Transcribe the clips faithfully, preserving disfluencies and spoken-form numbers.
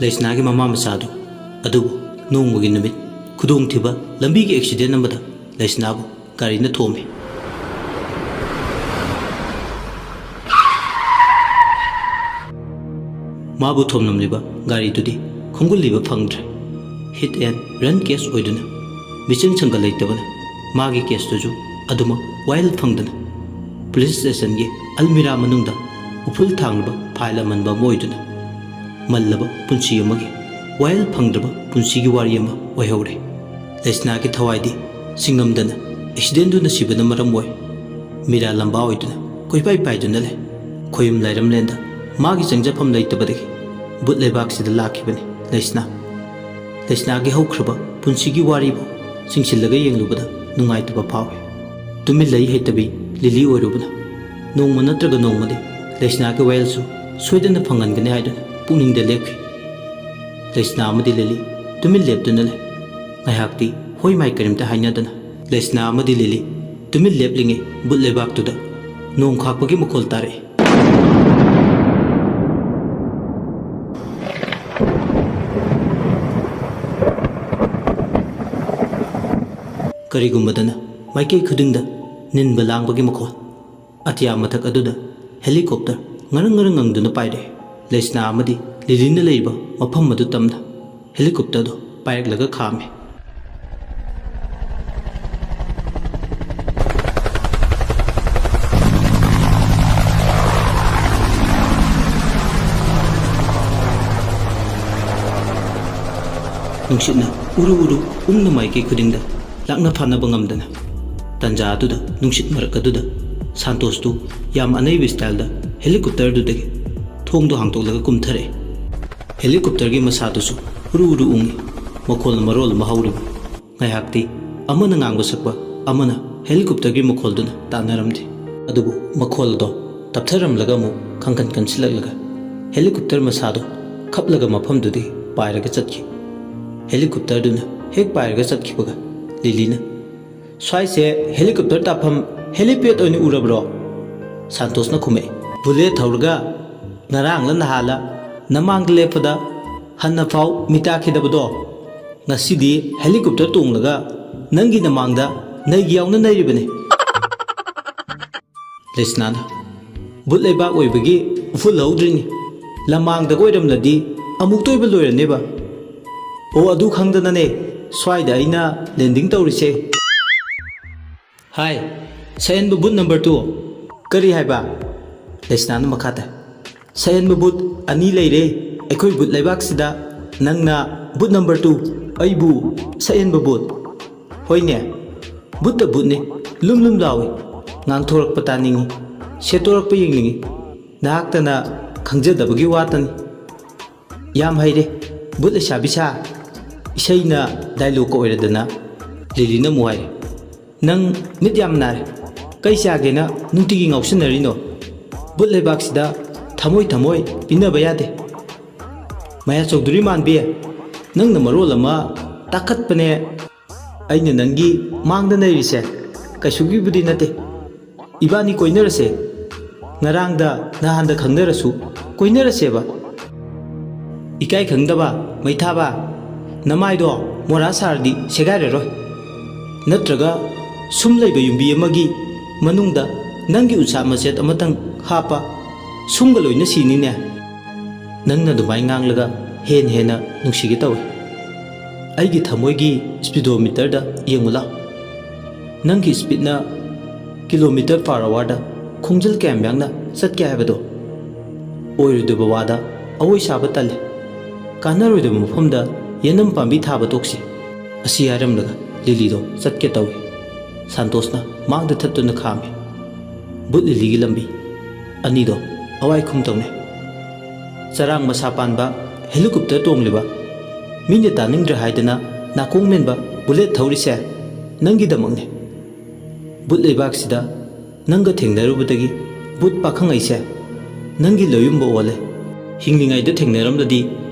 ꯂꯩꯁꯅꯥꯒꯤ ꯃꯃꯥ ꯃꯆꯥꯗꯨ꯫ ꯑꯗꯨꯕꯨ ꯅꯣꯡꯃꯒꯤ ꯅꯨꯃꯤꯠ, ꯈꯨꯗꯣꯡꯊꯤꯕ ꯂꯝꯕꯤꯒꯤ ꯑꯦꯛꯁꯤꯗꯦꯟ ꯑꯃꯗ ꯂꯩꯁꯅꯥꯕꯨ ꯒꯥꯔꯤꯅ ꯊꯣꯝꯃꯤ꯫ ꯃꯥꯕꯨ ꯊꯣꯝꯂꯝꯂꯤꯕ ꯒꯥꯔꯤꯗꯨꯗꯤ ꯈꯣꯡꯒꯨꯜꯂꯤꯕ ꯐꯪꯗ꯭ꯔꯦ꯫ Hit and run case ꯑꯣꯏꯗꯨꯅ ꯃꯤꯆꯪ ꯁꯪꯒ ꯂꯩꯇꯕꯅ ꯃꯥꯒꯤ caseꯇꯨꯁꯨ ꯑꯗꯨꯃꯛ ꯋꯥꯌꯦꯜ ꯐꯪꯗꯅ ꯄꯨꯂꯤꯁ ꯁ꯭ꯇꯦꯁꯟꯒꯤ ꯑꯜꯃꯤꯔꯥ ꯃꯅꯨꯡꯗ ꯎꯐꯨꯜ ꯊꯥꯡꯂꯕ ꯐꯥꯏꯜ ꯑꯃꯟꯕ ꯑꯃ ꯑꯣꯏꯗꯨꯅ ꯃꯜꯂꯕ ꯄꯨꯟꯁꯤ ꯑꯃꯒꯤ ꯋꯥꯌꯦꯜ ꯐꯪꯗ꯭ꯔꯕ ꯄꯨꯟꯁꯤꯒꯤ ꯋꯥꯔꯤ ꯑꯃ ꯑꯣꯏꯍꯧꯔꯦ꯫ ꯂꯩꯁꯅꯥꯒꯤ ꯊꯋꯥꯏꯗꯤ ꯁꯤꯡꯉꯝꯗꯅ ꯑꯦꯛꯁꯤꯗꯦꯟꯗꯨꯅ ꯁꯤꯕꯅ ꯃꯔꯝ ꯑꯣꯏ ꯃꯤꯔꯥ ꯂꯝꯕꯥ ꯑꯣꯏꯗꯨꯅ ꯀꯣꯏꯄꯥꯏ ꯄꯥꯏꯗꯨꯅ ꯂꯩ꯫ ꯈꯣꯌꯨꯝ ꯂꯥꯏꯔꯝꯂꯦꯟꯗ ꯃꯥꯒꯤ ꯆꯪꯖꯐꯝ ꯂꯩꯇꯕꯗꯒꯤ ꯕꯨꯠ ꯂꯩꯕꯥꯛꯁꯤꯗ ꯂꯥꯛꯈꯤꯕꯅꯤ ꯂꯩꯁꯅꯥ꯫ ꯂꯩꯁꯅꯥꯒꯤ ꯍꯧꯈ꯭ꯔꯕ ꯄꯨꯟꯁꯤꯒꯤ ꯋꯥꯔꯤꯕꯨ ꯆꯤꯡꯁꯤꯜꯂꯒ ꯌꯦꯡꯂꯨꯕꯗ ꯅꯨꯡꯉꯥꯏꯇꯕ ꯐꯥꯎꯏ꯫ ꯇꯨꯃꯤꯟ ꯂꯩ ꯍꯩꯇꯕꯤ ꯂꯤꯂꯤ ꯑꯣꯏꯔꯨꯕꯅ ꯅꯣꯡꯃ ꯅꯠꯇ꯭ꯔꯒ ꯅꯣꯡꯃꯗꯤ ꯂꯩꯁꯅꯥꯒꯤ ꯋꯥꯌꯦꯜꯁꯨ ꯁꯣꯏꯗꯅ ꯐꯪꯍꯟꯒꯅꯤ ꯍꯥꯏꯗꯨꯅ ꯄꯨꯛꯅꯤꯡꯗ ꯂꯦꯞꯈꯤ꯫ ꯂꯩꯁꯅꯥ ꯑꯃꯗꯤ ꯂꯤꯂꯤ ꯇꯨꯃꯤꯟ ꯂꯦꯞꯇꯨꯅ ꯂꯩ꯫ ꯉꯥꯏꯍꯥꯛꯇꯤ ꯍꯣꯏ ꯃꯥꯏ ꯀꯔꯤꯝꯇ ꯍꯥꯏꯅꯗꯅ ꯂꯩꯁꯅꯥ ꯑꯃꯗꯤ ꯂꯤꯂꯤ ꯇꯨꯃꯤꯟ ꯂꯦꯞꯂꯤꯉꯩ ꯕꯨꯠ ꯂꯩꯕꯥꯛꯇꯨꯗ ꯅꯣꯡ ꯈꯥꯛꯄꯒꯤ ꯃꯈꯣꯜ ꯇꯥꯔꯛꯏ꯫ ꯀꯔꯤꯒꯨꯝꯕꯗꯅ ꯃꯥꯏꯀꯩ ꯈꯨꯗꯤꯡꯗ ꯅꯤꯟꯕ ꯂꯥꯡꯕꯒꯤ ꯃꯈꯣꯜ꯫ ꯑꯇꯤꯌꯥ ꯃꯊꯛ ꯑꯗꯨꯗ helicopter ꯉꯔꯪ ꯉꯔꯪ ꯉꯪꯗꯨꯅ ꯄꯥꯏꯔꯛꯏ꯫ ꯂꯩꯁꯅꯥ ꯑꯃꯗꯤ ꯂꯤꯂꯤꯅ ꯂꯩꯔꯤꯕ ꯃꯐꯝ ꯑꯗꯨ ꯇꯝꯅ helicopterꯗꯨ ꯄꯥꯏꯔꯛꯂꯒ ꯈꯥꯝꯃꯤ꯫ ꯅꯨꯡꯁꯤꯠꯅ ꯎꯔꯨ ꯎꯔꯨ ꯎꯪꯅ ꯃꯥꯏꯀꯩ ꯈꯨꯗꯤꯡꯗ ꯂꯥꯛꯅ ꯐꯥꯅꯕ ꯉꯝꯗꯅ, ꯇꯟꯖꯥ ꯑꯗꯨꯗ ꯅꯨꯡꯁꯤꯠ ꯃꯔꯛ ꯑꯗꯨꯗ ꯁꯥꯟꯇꯣꯁꯇꯨ ꯌꯥꯝ ꯑꯅꯩꯕ styleꯗ helicopterꯗꯨꯗꯒꯤ ꯊꯣꯡꯗꯨ ꯍꯥꯡꯗꯣꯛꯂꯒ ꯀꯨꯝꯊꯔꯛꯏ꯫ Helicopterꯒꯤ ꯃꯁꯥꯗꯨꯁꯨ ꯎꯔꯨ ꯎꯔꯨ ꯎꯪꯏ꯫ ꯃꯈꯣꯜ ꯃꯔꯣꯜ ꯑꯃ ꯍꯧꯔꯤꯕ꯫ ꯉꯥꯏꯍꯥꯛꯇꯤ ꯑꯃꯅ ꯉꯥꯡꯕ ꯁꯛꯄ, ꯑꯃꯅ ꯍꯦꯂꯤꯀꯣꯞꯇꯔꯒꯤ ꯃꯈꯣꯜꯗꯨꯅ ꯇꯥꯟꯅꯔꯝꯗꯦ꯫ ꯑꯗꯨꯕꯨ ꯃꯈꯣꯜ ꯑꯗꯣ ꯇꯞꯊꯔꯝꯂꯒ ꯑꯃꯨꯛ ꯈꯪꯀꯟ ꯀꯟꯁꯤꯜꯂꯛꯂꯒ ꯍꯦꯂꯤꯀꯣꯞꯇꯔ ꯃꯁꯥꯗꯣ ꯈꯞꯂꯒ ꯃꯐꯝꯗꯨꯗꯒꯤ ꯄꯥꯏꯔꯒ ꯆꯠꯈꯤ꯫ ꯍꯦꯂꯤꯀꯣꯞꯇꯔꯗꯨꯅ ꯍꯦꯛ ꯄꯥꯏꯔꯒ ꯆꯠꯈꯤꯕꯒ ꯂꯤꯂꯤꯅ, "ꯁ꯭ꯋꯥꯏꯁꯦ ꯍꯦꯂꯤꯀꯣꯞꯇꯔ ꯇꯥꯐꯝ ꯍꯦꯂꯤꯄꯦꯗ ꯑꯣꯏꯅ ꯎꯔꯕ꯭ꯔꯣ?" ꯁꯥꯟꯇꯣꯁꯅ ꯈꯨꯝꯃꯛꯏ꯫ "ꯕꯨꯂꯦꯠ ꯊꯧꯔꯒ ꯉꯔꯥꯡꯂ ꯅꯍꯥꯜꯂ ꯅꯃꯥꯡꯗ ꯂꯦꯞꯄꯗ ꯍꯟꯅꯐꯥꯎ ꯃꯤꯇꯥꯈꯤꯗꯕꯗꯣ, ꯉꯁꯤꯗꯤ ꯍꯦꯂꯤꯀꯣꯞꯇꯔ ꯇꯣꯡꯂꯒ ꯅꯪꯒꯤ ꯅꯃꯥꯡꯗ ꯅꯩꯒꯦ ꯌꯥꯎꯅ ꯅꯩꯔꯤꯕꯅꯤ꯫" ꯂꯩꯁꯅꯥꯅ, "ꯕꯨꯠ ꯂꯩꯕꯥꯛ ꯑꯣꯏꯕꯒꯤ ꯎꯐꯨꯜ ꯍꯧꯗ꯭ꯔꯤꯅꯤ꯫ ꯂꯃꯥꯡꯗꯒ ꯑꯣꯏꯔꯝꯂꯗꯤ ꯑꯃꯨꯛꯇ ꯑꯣꯏꯕ ꯂꯣꯏꯔꯅꯦꯕ꯫ ꯑꯣ, ꯑꯗꯨ ꯈꯪꯗꯅꯅꯦ ꯁ꯭ꯋꯥꯏꯗ ꯑꯩꯅ ꯂꯦꯟꯗꯤꯡ ꯇꯧꯔꯤꯁꯦ꯫" "ꯍꯥꯏ, ꯁꯛꯍꯦꯟꯕ ꯕꯨꯠ ꯅꯝꯕꯔ ꯇꯨ꯫" "ꯀꯔꯤ ꯍꯥꯏꯕ?" ꯂꯩꯁꯅꯥꯅ ꯃꯈꯥ ꯇꯥꯏ꯫ "ꯁꯛꯍꯦꯟꯕ ꯕꯨꯠ ꯑꯅꯤ ꯂꯩꯔꯦ ꯑꯩꯈꯣꯏ ꯕꯨꯠ ꯂꯩꯕꯥꯛꯁꯤꯗ꯫ ꯅꯪꯅ ꯕꯨꯠ ꯅꯝꯕꯔ ꯇꯨ, ꯑꯩꯕꯨ ꯁꯛꯍꯦꯟꯕ ꯕꯨꯠ꯫" "ꯍꯣꯏꯅꯦ, ꯕꯨꯠꯇ ꯕꯨꯠꯅꯤ, ꯂꯨꯝ ꯂꯨꯝ ꯂꯥꯎꯏ, ꯉꯥꯡꯊꯣꯔꯛꯄ ꯇꯥꯅꯤꯡꯏ, ꯁꯦꯠꯇꯣꯔꯛꯄ ꯌꯦꯡꯅꯤꯡꯏ꯫ ꯅꯍꯥꯛꯇꯅ ꯈꯪꯖꯗꯕꯒꯤ ꯋꯥꯇꯅꯤ꯫ ꯌꯥꯝ ꯍꯩꯔꯦ, ꯕꯨꯠ ꯂꯩꯁꯥꯕꯤ ꯁꯥ꯫ ꯏꯁꯩꯅ ꯗꯥꯏꯂꯣꯒꯀ ꯑꯣꯏꯔꯗꯅ꯫" ꯂꯤꯂꯤꯅ ꯑꯃꯨꯛ ꯍꯥꯏꯔꯦ, "ꯅꯪ ꯃꯤꯠ ꯌꯥꯝ ꯅꯥꯔꯦ꯫ ꯀꯩ ꯆꯥꯒꯦꯅ ꯅꯨꯡꯇꯤꯒꯤ ꯉꯥꯎꯁꯤꯟꯅꯔꯤꯅꯣ? ꯕꯨꯠ ꯂꯩꯕꯥꯛꯁꯤꯗ ꯊꯃꯣꯏ ꯊꯃꯣꯏ ꯄꯤꯅꯕ ꯌꯥꯗꯦ꯫ ꯃꯌꯥ ꯆꯧꯗꯨꯔꯤ ꯃꯥꯟꯕꯤ, ꯅꯪꯅ ꯃꯔꯣꯜ ꯑꯃ ꯇꯥꯈꯠꯄꯅꯦ꯫ ꯑꯩꯅ ꯅꯪꯒꯤ ꯃꯥꯡꯗ ꯅꯩꯔꯤꯁꯦ ꯀꯩꯁꯨꯒꯤꯕꯨꯗꯤ ꯅꯠꯇꯦ꯫ ꯏꯕꯥꯅꯤ ꯀꯣꯏꯅꯔꯁꯦ꯫ ꯉꯔꯥꯡꯗ ꯅꯍꯥꯟꯗ ꯈꯪꯅꯔꯁꯨ ꯀꯣꯏꯅꯔꯁꯦꯕ꯫" "ꯏꯀꯥꯏ ꯈꯪꯗꯕ ꯃꯩꯊꯥꯕ, ꯅꯃꯥꯏꯗꯣ ꯃꯣꯔꯥ ꯁꯥꯔꯗꯤ ꯁꯦꯒꯥꯏꯔꯔꯣꯏ꯫ ꯅꯠꯇ꯭ꯔꯒ ꯁꯨꯝ ꯂꯩꯕ ꯌꯨꯝꯕꯤ ꯑꯃꯒꯤ ꯃꯅꯨꯡꯗ ꯅꯪꯒꯤ ꯎꯟꯁꯥ ꯃꯆꯦꯠ ꯑꯃꯇꯪ ꯍꯥꯞꯄ ꯁꯨꯝꯒ ꯂꯣꯏꯅ ꯁꯤꯅꯤꯅꯦ꯫" "ꯅꯪꯅ ꯑꯗꯨꯃꯥꯏꯅ ꯉꯥꯡꯂꯒ ꯍꯦꯟꯅ ꯍꯦꯟꯅ ꯅꯨꯡꯁꯤꯒꯦ ꯇꯧꯏ꯫ ꯑꯩꯒꯤ ꯊꯃꯣꯏꯒꯤ ꯁ꯭ꯄꯤꯗꯣꯃꯤꯇꯔꯗ ꯌꯦꯡꯉꯨ ꯂꯥꯎ꯫ ꯅꯪꯒꯤ ꯁ꯭ꯄꯤꯗꯅ ꯀꯤꯂꯣꯃꯤꯇꯔ ꯄꯔ ꯑꯋꯥꯔꯗ ꯈꯣꯡꯖꯦꯜ ꯀꯌꯥꯝ ꯌꯥꯡꯅ ꯆꯠꯀꯦ ꯍꯥꯏꯕꯗꯣ꯫ ꯑꯣꯏꯔꯣꯏꯗꯕ ꯋꯥꯗ ꯑꯋꯣꯏ ꯁꯥꯕ ꯇꯜꯂꯦ꯫ ꯀꯥꯟꯅꯔꯣꯏꯗꯕ ꯃꯐꯝꯗ ꯌꯦꯅꯝ ꯄꯥꯝꯕꯤ ꯊꯥꯕ ꯇꯣꯛꯁꯤ꯫" ꯑꯁꯤ ꯍꯥꯏꯔꯝꯂꯒ ꯂꯤꯂꯤꯗꯣ ꯆꯠꯀꯦ ꯇꯧꯏ꯫ ꯁꯥꯟꯇꯣꯁꯅ ꯃꯥꯡꯗ ꯊꯠꯇꯨꯅ ꯈꯥꯝꯃꯤ꯫ ꯕꯨꯠ ꯂꯤꯂꯤꯒꯤ ꯂꯝꯕꯤ ꯑꯅꯤꯗꯣ ꯑꯋꯥꯏ ꯈꯨꯝ ꯇꯧꯅꯩ꯫ ꯆꯔꯥꯡ ꯃꯁꯥ ꯄꯥꯟꯕ ꯍꯦꯂꯤꯀꯣꯞꯇꯔ ꯇꯣꯡꯂꯤꯕ ꯃꯤꯅ ꯇꯥꯅꯤꯡꯗ꯭ꯔꯦ ꯍꯥꯏꯗꯅ ꯅꯥꯀꯣꯡ ꯃꯦꯟꯕ ꯕꯨꯂꯦꯠ ꯊꯧꯔꯤꯁꯦ ꯅꯪꯒꯤꯗꯃꯛꯅꯦ꯫ ꯕꯨꯠ ꯂꯩꯕꯥꯛꯁꯤꯗ ꯅꯪꯒ ꯊꯦꯡꯅꯔꯨꯕꯗꯒꯤ ꯕꯨꯠ ꯄꯥꯈꯪ ꯑꯩꯁꯦ ꯅꯪꯒꯤ ꯂꯣꯌꯨꯝꯕ ꯑꯣꯜꯂꯦ꯫ ꯍꯤꯡꯂꯤꯉꯩꯗ ꯊꯦꯡꯅꯔꯝꯂꯗꯤ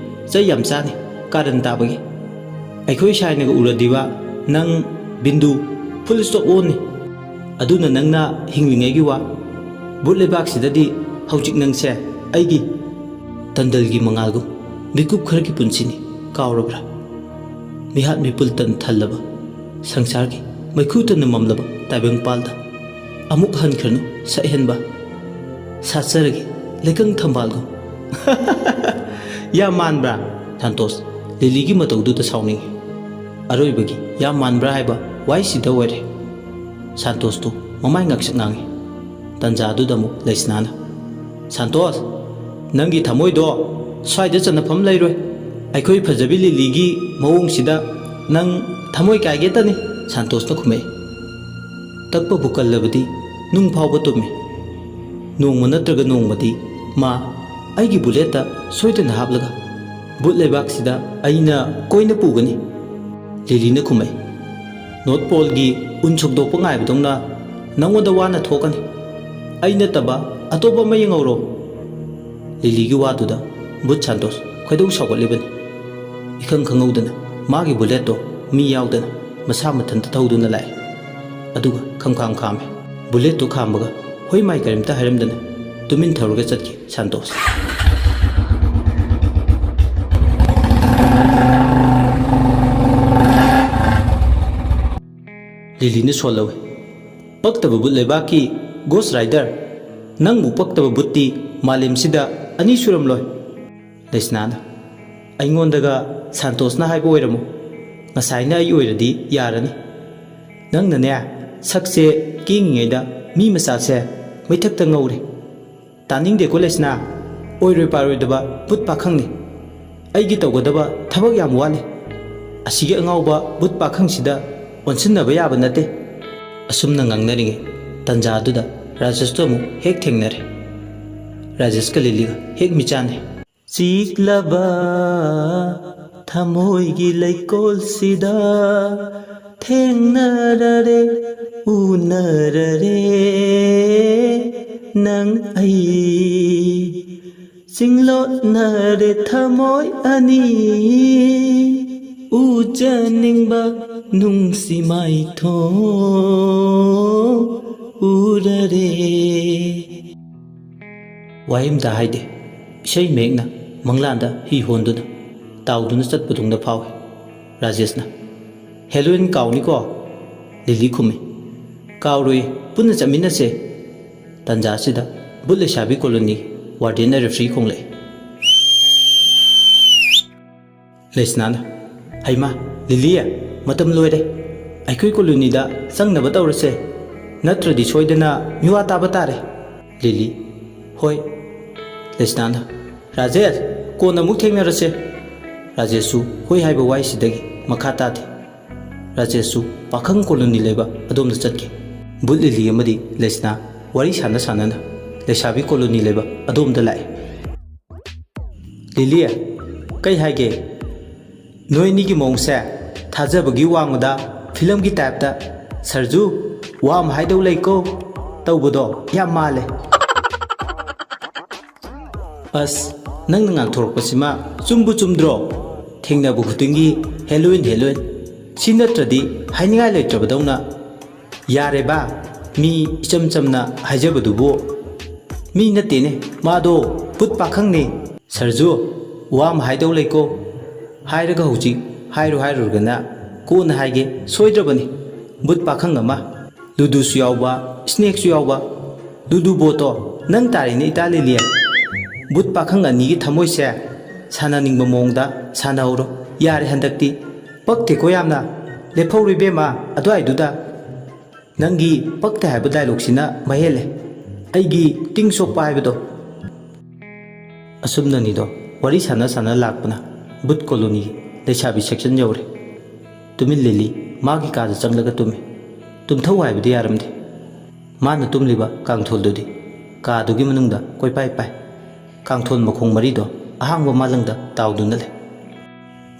ꯆꯩ ꯌꯥꯝ ꯆꯥꯅꯤ, ꯀꯥꯔꯟ ꯇꯥꯕꯒꯤ꯫ ꯑꯩꯈꯣꯏ ꯁꯥꯏꯅꯒ ꯎꯔꯗꯤꯕ ꯅꯪ ꯕꯤꯟꯗꯨ ꯐꯨꯜ ꯁ꯭ꯇꯣꯞ ꯑꯣꯟꯅꯤ꯫ ꯑꯗꯨꯅ ꯅꯪꯅ ꯍꯤꯡꯂꯤꯉꯩꯒꯤ ꯋꯥ꯫ ꯕꯨꯠ ꯂꯩꯕꯥꯛꯁꯤꯗꯗꯤ ꯍꯧꯖꯤꯛ ꯅꯪꯁꯦ ꯑꯩꯒꯤ ꯇꯟꯗꯜꯒꯤ ꯃꯉꯥꯜꯒꯨꯝ ꯃꯤꯀꯨꯞ ꯈꯔꯒꯤ ꯄꯨꯟꯁꯤꯅꯤ꯫ ꯀꯥꯎꯔꯕ꯭ꯔꯥ? ꯃꯤꯍꯥꯠ ꯃꯤꯄꯨꯜ ꯇꯟ ꯊꯜꯂꯕ ꯁꯪꯁꯥꯔꯒꯤ ꯃꯩꯈꯨ ꯇꯟꯅ ꯃꯝꯂꯕ ꯇꯥꯏꯕꯪꯄꯥꯜꯗ ꯑꯃꯨꯛ ꯍꯟꯈ꯭ꯔꯅꯨ ꯁꯛꯍꯦꯟꯕ꯫ ꯁꯥꯠꯆꯔꯒꯦ ꯂꯩꯀꯪ ꯊꯝꯕꯥꯜꯒꯨꯝ꯫ ꯌꯥꯝ ꯃꯥꯟꯕ꯭ꯔꯥ? ꯁꯥꯟꯇꯣꯁ ꯂꯤꯂꯤꯒꯤ ꯃꯇꯧꯗꯨꯗ ꯁꯥꯎꯅꯤꯡꯏ꯫ ꯑꯔꯣꯏꯕꯒꯤ ꯌꯥꯝ ꯃꯥꯟꯕ꯭ꯔꯥ ꯍꯥꯏꯕ ꯋꯥꯍꯩꯁꯤꯗ ꯑꯣꯏꯔꯦ꯫ ꯁꯥꯟꯇꯣꯁꯇꯨ ꯃꯃꯥꯏ ꯉꯥꯛꯁꯛ ꯉꯥꯡꯏ꯫ ꯇꯟꯖꯥꯗꯨꯗ ꯑꯃꯨꯛ ꯂꯩꯁꯅꯥꯅ, "ꯁꯥꯟꯇꯣꯁ, ꯅꯪꯒꯤ ꯊꯃꯣꯏꯗꯣ ꯁ꯭ꯋꯥꯏꯗ ꯆꯟꯅꯐꯝ ꯂꯩꯔꯣꯏ꯫ ꯑꯩꯈꯣꯏ ꯐꯖꯕꯤ ꯂꯤꯂꯤꯒꯤ ꯃꯑꯣꯡꯁꯤꯗ ꯅꯪ ꯊꯃꯣꯏ ꯀꯥꯏꯒꯦꯇꯅꯤ," ꯁꯥꯟꯇꯣꯁꯅ ꯈꯨꯝꯃꯛꯏ꯫ ꯇꯛꯄꯕꯨ ꯀꯜꯂꯕꯗꯤ ꯅꯨꯡ ꯐꯥꯎꯕ ꯇꯨꯝꯃꯤ꯫ ꯅꯣꯡꯃ ꯅꯠꯇ꯭ꯔꯒ ꯅꯣꯡꯃꯗꯤ ꯃꯥ ꯑꯩꯒꯤ ꯕꯨꯂꯦꯠꯇ ꯁꯣꯏꯗꯅ ꯍꯥꯞꯂꯒ ꯕꯨꯠ ꯂꯩꯕꯥꯛꯁꯤꯗ ꯑꯩꯅ ꯀꯣꯏꯅ ꯄꯨꯒꯅꯤ꯫ ꯂꯤꯂꯤꯅ ꯈꯨꯝꯃꯛꯏ꯫ ꯅꯣꯔꯠ ꯄꯣꯜꯒꯤ ꯎꯟ ꯁꯨꯛꯇꯣꯛꯄ ꯉꯥꯏꯕꯗꯧꯅ ꯅꯪꯉꯣꯟꯗ ꯋꯥꯅ ꯊꯣꯛꯀꯅꯤ꯫ ꯑꯩ ꯅꯠꯇꯕ ꯑꯇꯣꯞꯄ ꯑꯃ ꯌꯦꯡꯍꯧꯔꯣ꯫ ꯂꯤꯂꯤꯒꯤ ꯋꯥꯗꯨꯗ ꯕꯨꯠ ꯁꯥꯟꯇꯣꯁ ꯈꯣꯏꯗꯧ ꯁꯥꯎꯒꯠꯂꯤꯕꯅꯤ꯫ ꯏꯈꯪ ꯈꯪꯍꯧꯗꯅ ꯃꯥꯒꯤ ꯕꯨꯂꯦꯠꯇꯣ ꯃꯤ ꯌꯥꯎꯗꯅ ꯃꯁꯥ ꯃꯊꯟꯇ ꯊꯧꯗꯨꯅ ꯂꯥꯛꯑꯦ꯫ ꯑꯗꯨꯒ ꯈꯝꯈꯥꯝ ꯈꯥꯝꯃꯦ꯫ ꯕꯨꯂꯦꯠꯇꯨ ꯈꯥꯝꯕꯒ ꯍꯣꯏ ꯃꯥꯏ ꯀꯔꯤꯝꯇ ꯍꯥꯏꯔꯝꯗꯅ ꯇꯨꯃꯤꯟ ꯊꯧꯔꯒ ꯆꯠꯈꯤ ꯁꯥꯟꯇꯣꯁ꯫ ꯂꯤꯂꯤꯅ ꯁꯣꯜꯂꯧꯏ꯫ "ꯄꯛꯇꯕ ꯕꯨꯠ ꯂꯩꯕꯥꯛꯀꯤ ꯒꯣꯁ ꯔꯥꯏꯗꯔ, ꯅꯪꯕꯨ ꯄꯛꯇꯕ ꯕꯨꯠꯇꯤ ꯃꯥꯂꯦꯝꯁꯤꯗ ꯑꯅꯤ ꯁꯨꯔꯝꯂꯣꯏ꯫" ꯂꯩꯁꯅꯥꯅ, "ꯑꯩꯉꯣꯟꯗꯒ ꯁꯥꯟꯇꯣꯁꯅ ꯍꯥꯏꯕ ꯑꯣꯏꯔꯝꯃꯣ꯫ ꯉꯁꯥꯏꯅ ꯑꯩ ꯑꯣꯏꯔꯗꯤ ꯌꯥꯔꯅꯤ꯫ ꯅꯪꯅꯅꯦ, ꯁꯛꯁꯦ ꯀꯦꯡꯉꯤꯉꯩꯗ ꯃꯤ ꯃꯆꯥꯁꯦ ꯃꯩꯊꯛꯇ ꯉꯧꯔꯦ꯫ ꯇꯥꯅꯤꯡꯗꯦꯀꯣ ꯂꯩꯁꯅꯥ, ꯑꯣꯏꯔꯣꯏ ꯄꯥꯔꯣꯏꯗꯕ ꯕꯨꯠ ꯄꯥꯈꯪꯅꯤ꯫ ꯑꯩꯒꯤ ꯇꯧꯒꯗꯕ ꯊꯕꯛ ꯌꯥꯝ ꯋꯥꯠꯂꯤ꯫ ꯑꯁꯤꯒꯤ ꯑꯉꯥꯎꯕ ꯕꯨꯠ ꯄꯥꯈꯪꯁꯤꯗ ꯑꯣꯟꯁꯤꯟꯅꯕ ꯌꯥꯕ ꯅꯠꯇꯦ꯫" ꯑꯁꯨꯝꯅ ꯉꯥꯡꯅꯔꯤꯉꯩ ꯇꯟꯖꯥꯗꯨꯗ ꯔꯥꯖꯦꯁꯇꯣ ꯑꯃꯨꯛ ꯍꯦꯛ ꯊꯦꯡꯅꯔꯦ꯫ ꯔꯥꯖꯦꯁꯀ ꯂꯤꯂꯤꯒ ꯍꯦꯛ ꯃꯤꯆꯥꯟꯅꯩ꯫ ꯆꯤꯛꯂꯕ ꯊꯃꯣꯏꯒꯤ ꯂꯩꯀꯣꯜꯁꯤꯗ ꯊꯦꯡꯅꯔꯔꯦ, ꯎꯅꯔꯔꯦ ꯅꯪ ꯑꯩ꯫ ꯆꯤꯡꯂꯣꯠꯅꯔꯦ ꯊꯃꯣꯏ ꯑꯅꯤ, ꯎꯖꯅꯤꯡꯕ ꯅꯨꯡꯁꯤ ꯃꯥꯏꯊꯣꯡ ꯎꯔꯔꯦ꯫ ꯋꯥꯍꯩ ꯑꯃꯇ ꯍꯥꯏꯗꯦ꯫ ꯏꯁꯩ ꯃꯌꯦꯛꯅ ꯃꯪꯂꯥꯟꯗ ꯍꯤ ꯍꯣꯟꯗꯨꯅ ꯇꯥꯎꯗꯨꯅ ꯆꯠꯄꯗꯧꯅ ꯐꯥꯎꯏ꯫ ꯔꯥꯖꯦꯁꯅ, "ꯍꯦꯂꯣꯏꯟ ꯀꯥꯎꯅꯤꯀꯣ?" ꯂꯤꯂꯤ ꯈꯨꯝꯃꯤ, "ꯀꯥꯎꯔꯣꯏ, ꯄꯨꯟꯅ ꯆꯠꯃꯤꯟꯅꯁꯦ꯫" ꯇꯟꯖꯥꯁꯤꯗ ꯕꯨꯠ ꯂꯩꯁꯥꯕꯤ ꯀꯣꯂꯣꯅꯤ ꯋꯥꯔꯗꯦꯟꯅ ꯔꯦꯐ꯭ꯔꯤ ꯈꯣꯡꯂꯛꯏ꯫ ꯂꯩꯁꯅꯥꯅ, "ꯍꯩꯃꯥ, ꯂꯤꯂꯤ, ꯃꯇꯝ ꯂꯣꯏꯔꯦ꯫ ꯑꯩꯈꯣꯏ ꯀꯣꯂꯣꯅꯤꯗ ꯆꯪꯅꯕ ꯇꯧꯔꯁꯦ, ꯅꯠꯇ꯭ꯔꯗꯤ ꯁꯣꯏꯗꯅ ꯃꯤꯋꯥ ꯇꯥꯕ ꯇꯥꯔꯦ꯫" ꯂꯤꯂꯤ, "ꯍꯣꯏ꯫" ꯂꯩꯁꯅꯥꯅ, "ꯔꯥꯖꯦꯁ, ꯀꯣꯟꯅ ꯑꯃꯨꯛ ꯊꯦꯡꯅꯔꯁꯦ꯫" ꯔꯥꯖꯦꯁꯁꯨ ꯍꯣꯏ ꯍꯥꯏꯕ ꯋꯥꯍꯩꯁꯤꯗꯒꯤ ꯃꯈꯥ ꯇꯥꯗꯦ꯫ ꯔꯥꯖꯦꯁꯁꯨ ꯄꯥꯈꯪ ꯀꯣꯂꯣꯅꯤ ꯂꯩꯕ ꯑꯗꯣꯝꯗ ꯆꯠꯈꯤ꯫ ꯕꯨꯠ ꯂꯤꯂꯤ ꯑꯃꯗꯤ ꯂꯩꯁꯅꯥ ꯋꯥꯔꯤ ꯁꯥꯟꯅ ꯁꯥꯟꯅꯅ ꯂꯩꯁꯥꯕꯤ ꯀꯣꯂꯣꯅꯤ ꯂꯩꯕ ꯑꯗꯣꯝꯗ ꯂꯥꯛꯏ꯫ "ꯂꯤꯂꯤ, ꯀꯩ ꯍꯥꯏꯒꯦ? ꯅꯣꯏ ꯑꯅꯤꯒꯤ ꯃꯑꯣꯡꯁꯦ ꯊꯥꯖꯕꯒꯤ ꯋꯥꯡꯃꯗ ꯐꯤꯂꯝꯒꯤ ꯇꯥꯏꯞꯇ, ꯁꯔꯖꯨ, ꯋꯥ ꯑꯃ ꯍꯥꯏꯗꯧ ꯂꯩꯀꯣ ꯇꯧꯕꯗꯣ ꯌꯥꯝ ꯃꯥꯜꯂꯦ꯫" "ꯑꯁ, ꯅꯪꯅ ꯉꯥꯡꯊꯣꯔꯛꯄꯁꯤꯃ ꯆꯨꯝꯕꯨ ꯆꯨꯝꯗ꯭ꯔꯣ? ꯊꯦꯡꯅꯕ ꯈꯨꯗꯤꯡꯒꯤ ꯍꯦꯂꯣꯏꯟ, ꯍꯦꯂꯣꯏꯟ꯫ ꯁꯤ ꯅꯠꯇ꯭ꯔꯗꯤ ꯍꯥꯏꯅꯤꯡꯉꯥꯏ ꯂꯩꯇ꯭ꯔꯕꯗꯧꯅ꯫ ꯌꯥꯔꯦꯕ, ꯃꯤ ꯏꯆꯝ ꯆꯝꯅ ꯍꯥꯏꯖꯕꯗꯨꯕꯨ꯫ ꯃꯤ ꯅꯠꯇꯦꯅꯦ, ꯃꯥꯗꯣ ꯕꯨꯠ ꯄꯥꯈꯪꯅꯦ꯫" "ꯁꯔꯖꯨ, ꯋꯥ ꯑꯃ ꯍꯥꯏꯗꯧ ꯂꯩꯀꯣ꯫ ꯍꯥꯏꯔꯒ ꯍꯧꯖꯤꯛ ꯍꯥꯏꯔꯨ ꯍꯥꯏꯔꯨꯔꯒꯅ ꯀꯣꯟꯅ ꯍꯥꯏꯒꯦ ꯁꯣꯏꯗ꯭ꯔꯕꯅꯤ꯫ ꯕꯨꯠ ꯄꯥꯈꯪ ꯑꯃ, ꯂꯨꯗꯨꯁꯨ ꯌꯥꯎꯕ, ꯁ꯭ꯅꯦꯛꯁꯨ ꯌꯥꯎꯕ꯫ ꯂꯨꯗꯨ ꯕꯣꯠꯇꯣ ꯅꯪ ꯇꯥꯔꯦꯅꯦ, ꯏꯇꯥ ꯂꯤꯂꯤ꯫ ꯕꯨꯠ ꯄꯥꯈꯪ ꯑꯅꯤꯒꯤ ꯊꯃꯣꯏꯁꯦ ꯁꯥꯟꯅꯅꯤꯡꯕ ꯃꯑꯣꯡꯗ ꯁꯥꯟꯅꯍꯧꯔꯣ꯫ ꯌꯥꯔꯦ ꯍꯟꯗꯛꯇꯤ꯫ ꯄꯛꯇꯦꯀꯣ ꯌꯥꯝꯅ꯫ ꯂꯦꯞꯍꯧꯔꯣ ꯏꯕꯦꯝꯃ ꯑꯗꯨꯋꯥꯏꯗꯨꯗ꯫ ꯅꯪꯒꯤ ꯄꯛꯇꯦ ꯍꯥꯏꯕ ꯗꯥꯏꯂꯣꯛꯁꯤꯅ ꯃꯍꯦꯜꯂꯦ ꯑꯩꯒꯤ ꯇꯤꯡ ꯁꯣꯛꯄ ꯍꯥꯏꯕꯗꯣ꯫" ꯑꯁꯨꯝꯅꯅꯤꯗꯣ ꯋꯥꯔꯤ ꯁꯥꯟꯅ ꯁꯥꯟꯅ ꯂꯥꯛꯄꯅ ꯕꯨꯠ ꯀꯣꯂꯣꯅꯤꯒꯤ ꯂꯩꯁꯥꯕꯤ ꯁꯦꯛꯁꯟ ꯌꯧꯔꯦ꯫ ꯇꯨꯃꯤꯟ ꯂꯤꯂꯤ ꯃꯥꯒꯤ ꯀꯥꯗ ꯆꯪꯂꯒ ꯇꯨꯝꯃꯤ꯫ ꯇꯨꯝꯊꯧ ꯍꯥꯏꯕꯗꯤ ꯌꯥꯔꯝꯗꯦ꯫ ꯃꯥꯅ ꯇꯨꯝꯂꯤꯕ ꯀꯥꯡꯊꯣꯜꯗꯨꯗꯤ ꯀꯥꯗꯨꯒꯤ ꯃꯅꯨꯡꯗ ꯀꯣꯏꯄꯥꯏ ꯄꯥꯏ꯫ ꯀꯥꯡꯊꯣꯜ ꯃꯈꯣꯡ ꯃꯔꯤꯗꯣ ꯑꯍꯥꯡꯕ ꯃꯥꯂꯪꯗ ꯇꯥꯎꯗꯨꯅ ꯂꯩ꯫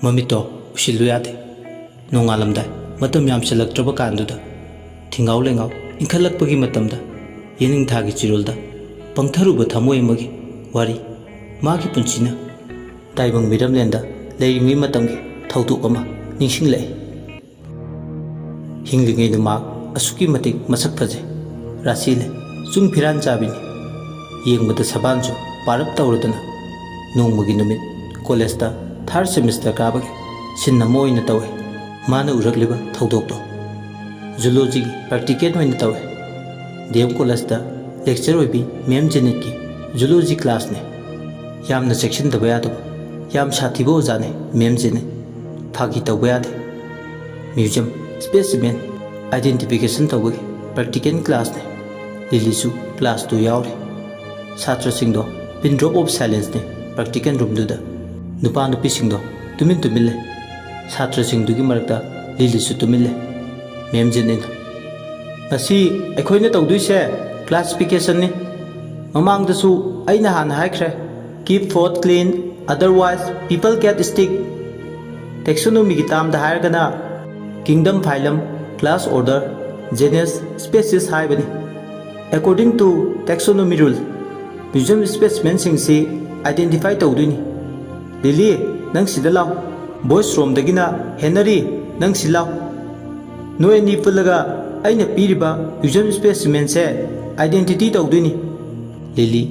ꯃꯃꯤꯠꯇꯣ ꯎꯏꯁꯤꯜꯂꯨ ꯌꯥꯗꯦ꯫ ꯅꯣꯡꯉꯥꯜꯂꯝꯗꯥꯏ ꯃꯇꯝ ꯌꯥꯝꯁꯤꯜꯂꯛꯇ꯭ꯔꯕ ꯀꯥꯟꯗꯨꯗ ꯊꯤꯡꯒꯥꯎ ꯂꯩꯉꯥꯎ ꯏꯟꯈꯠꯂꯛꯄꯒꯤ ꯃꯇꯝꯗ ꯌꯦꯅꯤꯡꯊꯥꯒꯤ ꯆꯤꯔꯣꯜꯗ ꯄꯪꯊꯔꯨꯕ ꯊꯃꯣꯏ ꯑꯃꯒꯤ ꯋꯥꯔꯤ, ꯃꯥꯒꯤ ꯄꯨꯟꯁꯤꯅ ꯇꯥꯏꯕꯪ ꯃꯤꯔꯝꯂꯦꯟꯗ ꯂꯩꯔꯤꯉꯩ ꯃꯇꯝꯒꯤ ꯊꯧꯗꯣꯛ ꯑꯃ ꯅꯤꯡꯁꯤꯡꯂꯛꯏ꯫ ꯍꯤꯡꯂꯤꯉꯩꯗ ꯃꯍꯥꯛ ꯑꯁꯨꯛꯀꯤ ꯃꯇꯤꯛ ꯃꯁꯛ ꯐꯖꯩ, ꯔꯥꯁꯤ ꯂꯩ, ꯆꯨꯡ ꯐꯤꯔꯥꯟ ꯆꯥꯕꯤꯅꯤ꯫ ꯌꯦꯡꯕꯗ ꯁꯕꯥꯟꯁꯨ ꯄꯥꯔꯞ ꯇꯧꯔꯗꯅ ꯅꯣꯡꯃꯒꯤ ꯅꯨꯃꯤꯠ ꯀꯣꯂꯦꯖꯇ ꯊꯥꯔꯠ ꯁꯦꯃꯤꯁꯇꯔ ꯀꯥꯕꯒꯤ ꯁꯤꯟ ꯑꯃ ꯑꯣꯏꯅ ꯇꯧꯏ꯫ ꯃꯥꯅ ꯎꯔꯛꯂꯤꯕ ꯊꯧꯗꯣꯛꯇꯣ ꯖꯨꯂꯣꯖꯤꯒꯤ ꯄ꯭ꯔꯥꯛꯇꯤꯀꯦꯜ ꯑꯣꯏꯅ ꯇꯧꯏ꯫ ꯗꯤ ꯑꯦꯝ ꯀꯣꯂꯦꯖꯇ ꯂꯦꯛꯆꯔ ꯑꯣꯏꯕꯤ ꯃꯦꯝ ꯖꯦꯅꯤꯠꯀꯤ ꯖꯨꯂꯣꯖꯤ ꯀ꯭ꯂꯥꯁꯅꯦ꯫ ꯌꯥꯝꯅ ꯆꯦꯛꯁꯤꯟꯗꯕ ꯌꯥꯗꯕ, ꯌꯥꯝ ꯁꯥꯊꯤꯕ ꯑꯣꯖꯥꯅꯦ ꯃꯦꯝ ꯖꯦꯅꯤꯠ꯫ ꯐꯥꯒꯤ ꯇꯧꯕ ꯌꯥꯗꯦ꯫ ꯃ꯭ꯌꯨꯖꯤꯌꯝ ꯁ꯭ꯄꯦꯁꯤꯃꯦꯟ ꯑꯥꯏꯗꯦꯟꯇꯤꯐꯤꯀꯦꯁꯟ ꯇꯧꯕꯒꯤ ꯄ꯭ꯔꯥꯛꯇꯤꯀꯦꯜ ꯀ꯭ꯂꯥꯁꯅꯦ꯫ ꯂꯤꯂꯤꯁꯨ ꯀ꯭ꯂꯥꯁꯇꯨ ꯌꯥꯎꯔꯤ꯫ ꯁꯥꯇ꯭ꯔꯁꯤꯡꯗꯣ ꯄꯤꯟ ꯗ꯭ꯔꯣꯞ ꯑꯣꯐ ꯁꯥꯏꯂꯦꯟꯁꯅꯦ ꯄ꯭ꯔꯥꯛꯇꯤꯀꯦꯜ ꯔꯨꯝꯗꯨꯗ꯫ ꯅꯨꯄꯥ ꯅꯨꯄꯤꯁꯤꯡꯗꯣ ꯇꯨꯃꯤꯟ ꯇꯨꯃꯤꯟ ꯂꯩ꯫ ꯁꯥꯇ꯭ꯔꯁꯤꯡꯗꯨꯒꯤ ꯃꯔꯛꯇ ꯂꯤꯂꯤꯁꯨ ꯇꯨꯃꯤꯟ ꯂꯩ꯫ ꯃꯦꯝ ꯖꯦꯅꯤꯠꯅ, "ꯉꯁꯤ ꯑꯩꯈꯣꯏꯅ ꯇꯧꯗꯣꯏꯁꯦ ꯀ꯭ꯂꯥꯁꯤꯐꯤꯀꯦꯁꯟꯅꯤ꯫ ꯃꯃꯥꯡꯗꯁꯨ ꯑꯩꯅ ꯍꯥꯟꯅ ꯍꯥꯏꯈ꯭ꯔꯦ, keep food clean, otherwise people get sick꯫ ꯇꯦꯛꯁꯣꯅꯣꯃꯤꯒꯤ ꯇꯥꯝꯗ ꯍꯥꯏꯔꯒꯅ kingdom, phylum, class, order, genus, species ꯍꯥꯏꯕꯅꯤ꯫ According to taxonomy rule, museum ꯁ꯭ꯄꯦꯁꯤꯃꯦꯟꯁꯤꯡꯁꯤ ꯑꯥꯏꯗꯦꯟꯇꯤꯐꯥꯏ ꯇꯧꯗꯣꯏꯅꯤ꯫ ꯂꯤꯂꯤ, ꯅꯪ ꯁꯤꯗ ꯂꯥꯎ꯫ ꯕꯣꯏꯁ ꯔꯣꯝꯗꯒꯤꯅ ꯍꯦꯅꯔꯤ, ꯅꯪ ꯁꯤ ꯂꯥꯎ꯫ ꯅꯣꯏ ꯑꯅꯤ ꯄꯨꯜꯂꯒ ꯑꯩꯅ ꯄꯤꯔꯤꯕ ꯃ꯭ꯌꯨꯖꯤꯌꯝ ꯁ꯭ꯄꯦꯁꯤꯃꯦꯟꯁꯦ ꯑꯥꯏꯗꯦꯟꯇꯤꯇꯤ ꯇꯧꯗꯣꯏꯅꯤ꯫" ꯂꯤꯂꯤ,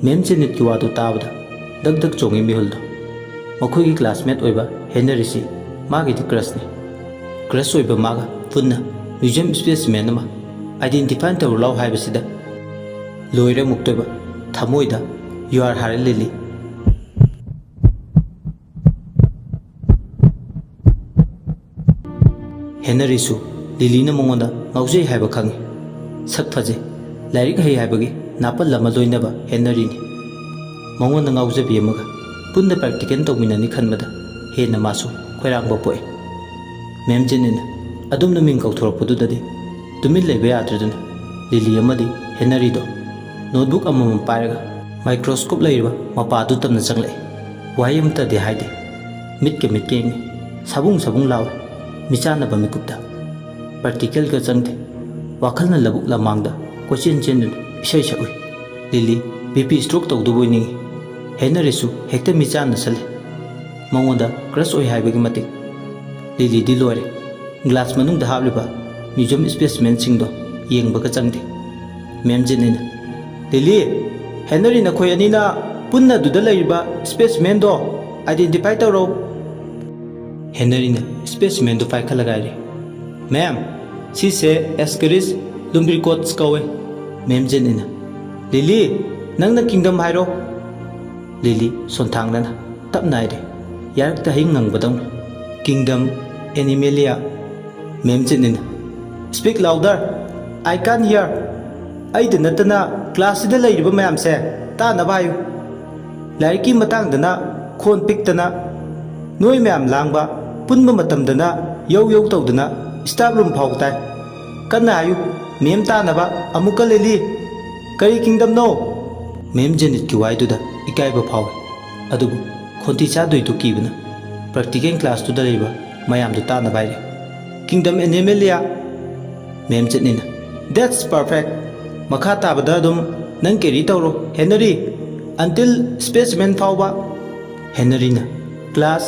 ꯃꯦꯝ ꯖꯦꯅꯤꯠꯀꯤ ꯋꯥꯗꯨ ꯇꯥꯕꯗ ꯗꯛ ꯗꯛ ꯆꯣꯡꯉꯤ ꯃꯤꯍꯨꯜꯗꯣ꯫ ꯃꯈꯣꯏꯒꯤ ꯀ꯭ꯂꯥꯁꯃꯦꯠ ꯑꯣꯏꯕ ꯍꯦꯅꯔꯤꯁꯤ ꯃꯥꯒꯤꯗꯤ ꯀ꯭ꯔꯁꯅꯤ꯫ ꯀ꯭ꯔꯁ ꯑꯣꯏꯕ ꯃꯥꯒ ꯄꯨꯟꯅ ꯃ꯭ꯌꯨꯖꯤꯌꯝ ꯁ꯭ꯄꯦꯁꯤꯃꯦꯟ ꯑꯃ ꯑꯥꯏꯗꯦꯟꯇꯤꯐꯥꯏ ꯇꯧꯔꯨ ꯂꯥꯎ ꯍꯥꯏꯕꯁꯤꯗ ꯂꯣꯏꯔꯦ ꯑꯃꯨꯛꯇꯣꯏꯕ꯫ ꯊꯃꯣꯏꯗ, "You are ꯍꯥꯔꯦ ꯂꯤꯂꯤ꯫" ꯍꯦꯅꯔꯤꯁꯨ ꯂꯤꯂꯤꯅ ꯃꯉꯣꯟꯗ ꯉꯥꯎꯖꯩ ꯍꯥꯏꯕ ꯈꯪꯏ꯫ ꯁꯛ ꯐꯖꯩ, ꯂꯥꯏꯔꯤꯛ ꯍꯩ ꯍꯥꯏꯕꯒꯤ ꯅꯥꯄꯜ ꯑꯃ ꯂꯣꯏꯅꯕ ꯍꯦꯅꯔꯤꯅꯤ꯫ ꯃꯉꯣꯟꯗ ꯉꯥꯎꯖꯕꯤ ꯑꯃꯒ ꯄꯨꯟꯅ ꯄ꯭ꯔꯥꯛꯇꯤꯀꯦꯜ ꯇꯧꯃꯤꯟꯅꯅꯤ ꯈꯟꯕꯗ ꯍꯦꯟꯅ ꯃꯥꯁꯨ ꯈꯣꯏꯔꯥꯡꯕ ꯄꯣꯛꯏ꯫ ꯃꯦꯝ ꯖꯦꯅꯤꯠꯅ ꯑꯗꯨꯝꯅ ꯃꯤꯡ ꯀꯧꯊꯣꯔꯛꯄꯗꯨꯗꯗꯤ ꯇꯨꯃꯤꯟ ꯂꯩꯕ ꯌꯥꯗ꯭ꯔꯗꯨꯅ ꯂꯤꯂꯤ ꯑꯃꯗꯤ ꯍꯦꯅꯔꯤꯗꯣ ꯅꯣꯠꯕꯨꯛ ꯑꯃꯃꯝ ꯄꯥꯏꯔꯒ ꯃꯥꯏꯀ꯭ꯔꯣꯁꯀꯣꯞ ꯂꯩꯔꯤꯕ ꯃꯄꯥꯗꯨ ꯇꯝꯅ ꯆꯪꯂꯛꯏ꯫ ꯋꯥꯍꯩ ꯑꯃꯠꯇꯗꯤ ꯍꯥꯏꯗꯦ꯫ ꯃꯤꯠꯀ ꯃꯤꯠꯀ ꯌꯦꯡꯉꯤ꯫ ꯁꯥꯕꯨꯡ ꯁꯥꯕꯨꯡ ꯂꯥꯎꯏ꯫ ꯃꯤꯆꯥꯟꯅꯕ ꯃꯤꯀꯨꯞꯇ꯫ ꯄ꯭ꯔꯦꯛꯇꯤꯀꯦꯜꯒ ꯆꯪꯗꯦ꯫ ꯋꯥꯈꯜꯅ ꯂꯧꯕꯨꯛ ꯂꯃꯥꯡꯗ ꯀꯣꯏꯆꯦꯟ ꯆꯦꯟꯗꯨꯅ ꯏꯁꯩ ꯁꯛꯎꯏ꯫ ꯂꯤꯂꯤ ꯕꯤ ꯄꯤ ꯁ꯭ꯇ꯭ꯔꯣꯛ ꯇꯧꯗꯧꯕꯣꯏ ꯅꯤꯡꯏ꯫ ꯍꯦꯅꯔꯤꯁꯨ ꯍꯦꯛꯇ ꯃꯤꯆꯥꯟꯅ ꯁꯜꯂꯤ꯫ ꯃꯉꯣꯟꯗ ꯀ꯭ꯔꯁ ꯑꯣꯏ ꯍꯥꯏꯕꯒꯤ ꯃꯇꯤꯛ꯫ ꯂꯤꯂꯤꯗꯤ ꯂꯣꯏꯔꯦ꯫ ꯒ꯭ꯂꯥꯁ ꯃꯅꯨꯡꯗ ꯍꯥꯞꯂꯤꯕ ꯃ꯭ꯌꯨꯖꯤꯌꯝ ꯁ꯭ꯄꯦꯁꯤꯃꯦꯟꯁꯤꯡꯗꯣ ꯌꯦꯡꯕꯒ ꯆꯪꯗꯦ꯫ ꯃꯦꯝ ꯖꯦꯅꯤꯅ, "ꯂꯤꯂꯤ, ꯍꯦꯅꯔꯤ, ꯅꯈꯣꯏ ꯑꯅꯤꯅ ꯄꯨꯟꯅ ꯑꯗꯨꯗ ꯂꯩꯔꯤꯕ ꯁ꯭ꯄꯦꯁꯤꯃꯦꯟꯗꯣ ꯑꯥꯏꯗꯦꯟꯇꯤꯐꯥꯏ ꯇꯧꯔꯣ꯫" ꯍꯦꯅꯔꯤꯅ ꯁ꯭ꯄꯦꯁꯤꯃꯦꯟꯗꯨ ꯄꯥꯏꯈꯠꯂꯒ ꯍꯥꯏꯔꯦ, "ꯃꯦꯝ, ꯁꯤꯁꯦ ꯑꯦꯁꯀꯦꯔꯤꯁ ꯂꯨꯝꯕ꯭ꯔꯤꯀꯣꯠꯁ ꯀꯧꯋꯦ꯫" ꯃꯦꯝ ꯖꯦꯅꯤꯅ, "ꯂꯤꯂꯤ, ꯅꯪꯅ ꯀꯤꯡꯗꯝ ꯍꯥꯏꯔꯣ꯫" ꯂꯤꯂꯤ ꯁꯣꯟꯊꯥꯡꯅꯅ ꯇꯞꯅ ꯍꯥꯏꯔꯦ, ꯌꯥꯔꯛꯇ ꯍꯩ ꯉꯪꯕꯗꯧꯅ, "ꯀꯤꯡꯗꯝ ꯑꯦꯅꯤꯃꯦꯂꯤꯌꯥ꯫" ꯃꯦꯝ ꯖꯦꯅꯤꯅ, "Speak louder, I can't hear꯫ ꯑꯩꯗ ꯅꯠꯇꯅ ꯀ꯭ꯂꯥꯁꯁꯤꯗ ꯂꯩꯔꯤꯕ ꯃꯌꯥꯝꯁꯦ ꯇꯥꯅꯕ ꯍꯥꯏꯌꯨ꯫ ꯂꯥꯏꯔꯤꯛꯀꯤ ꯃꯇꯥꯡꯗꯅ ꯈꯣꯟ ꯄꯤꯛꯇꯅ, ꯅꯣꯏ ꯃꯌꯥꯝ ꯂꯥꯡꯕ, ꯄꯨꯟꯕ ꯃꯇꯝꯗꯅ ꯌꯧ ꯌꯧ ꯇꯧꯗꯅ ꯁ꯭ꯇꯥꯐ ꯔꯨꯝ ꯐꯥꯎ ꯇꯥꯏ꯫ ꯀꯟꯅ ꯍꯥꯏꯌꯨ, ꯃꯦꯝ ꯇꯥꯅꯕ ꯑꯃꯨꯛꯀ ꯂꯤꯂꯤ꯫ ꯀꯔꯤ ꯀꯤꯡꯗꯝꯅꯣ?" ꯃꯦꯝ ꯖꯦꯅꯤꯠꯀꯤ ꯋꯥꯍꯩꯗꯨꯗ ꯏꯀꯥꯏꯕ ꯐꯥꯎꯏ꯫ ꯑꯗꯨꯕꯨ ꯈꯣꯟꯊꯤ ꯆꯥꯗꯣꯏꯗꯨ ꯀꯤꯕꯅ ꯄ꯭ꯔꯦꯛꯇꯤꯀꯦꯜ ꯀ꯭ꯂꯥꯁꯇꯨꯗ ꯂꯩꯕ ꯃꯌꯥꯝꯗꯨ ꯇꯥꯅꯕ ꯍꯥꯏꯔꯦ, "Kingdom Animalia, ma'am ꯖꯦꯅꯤꯠꯅ꯫ That's perfect꯫ ꯃꯈꯥ ꯇꯥꯕꯗ ꯑꯗꯨꯝ ꯅꯪ ꯀꯦꯔꯤ ꯇꯧꯔꯣ, ꯍꯦꯅꯔꯤ, until specimen ꯐꯥꯎꯕ꯫" ꯍꯦꯅꯔꯤꯅ, "Class,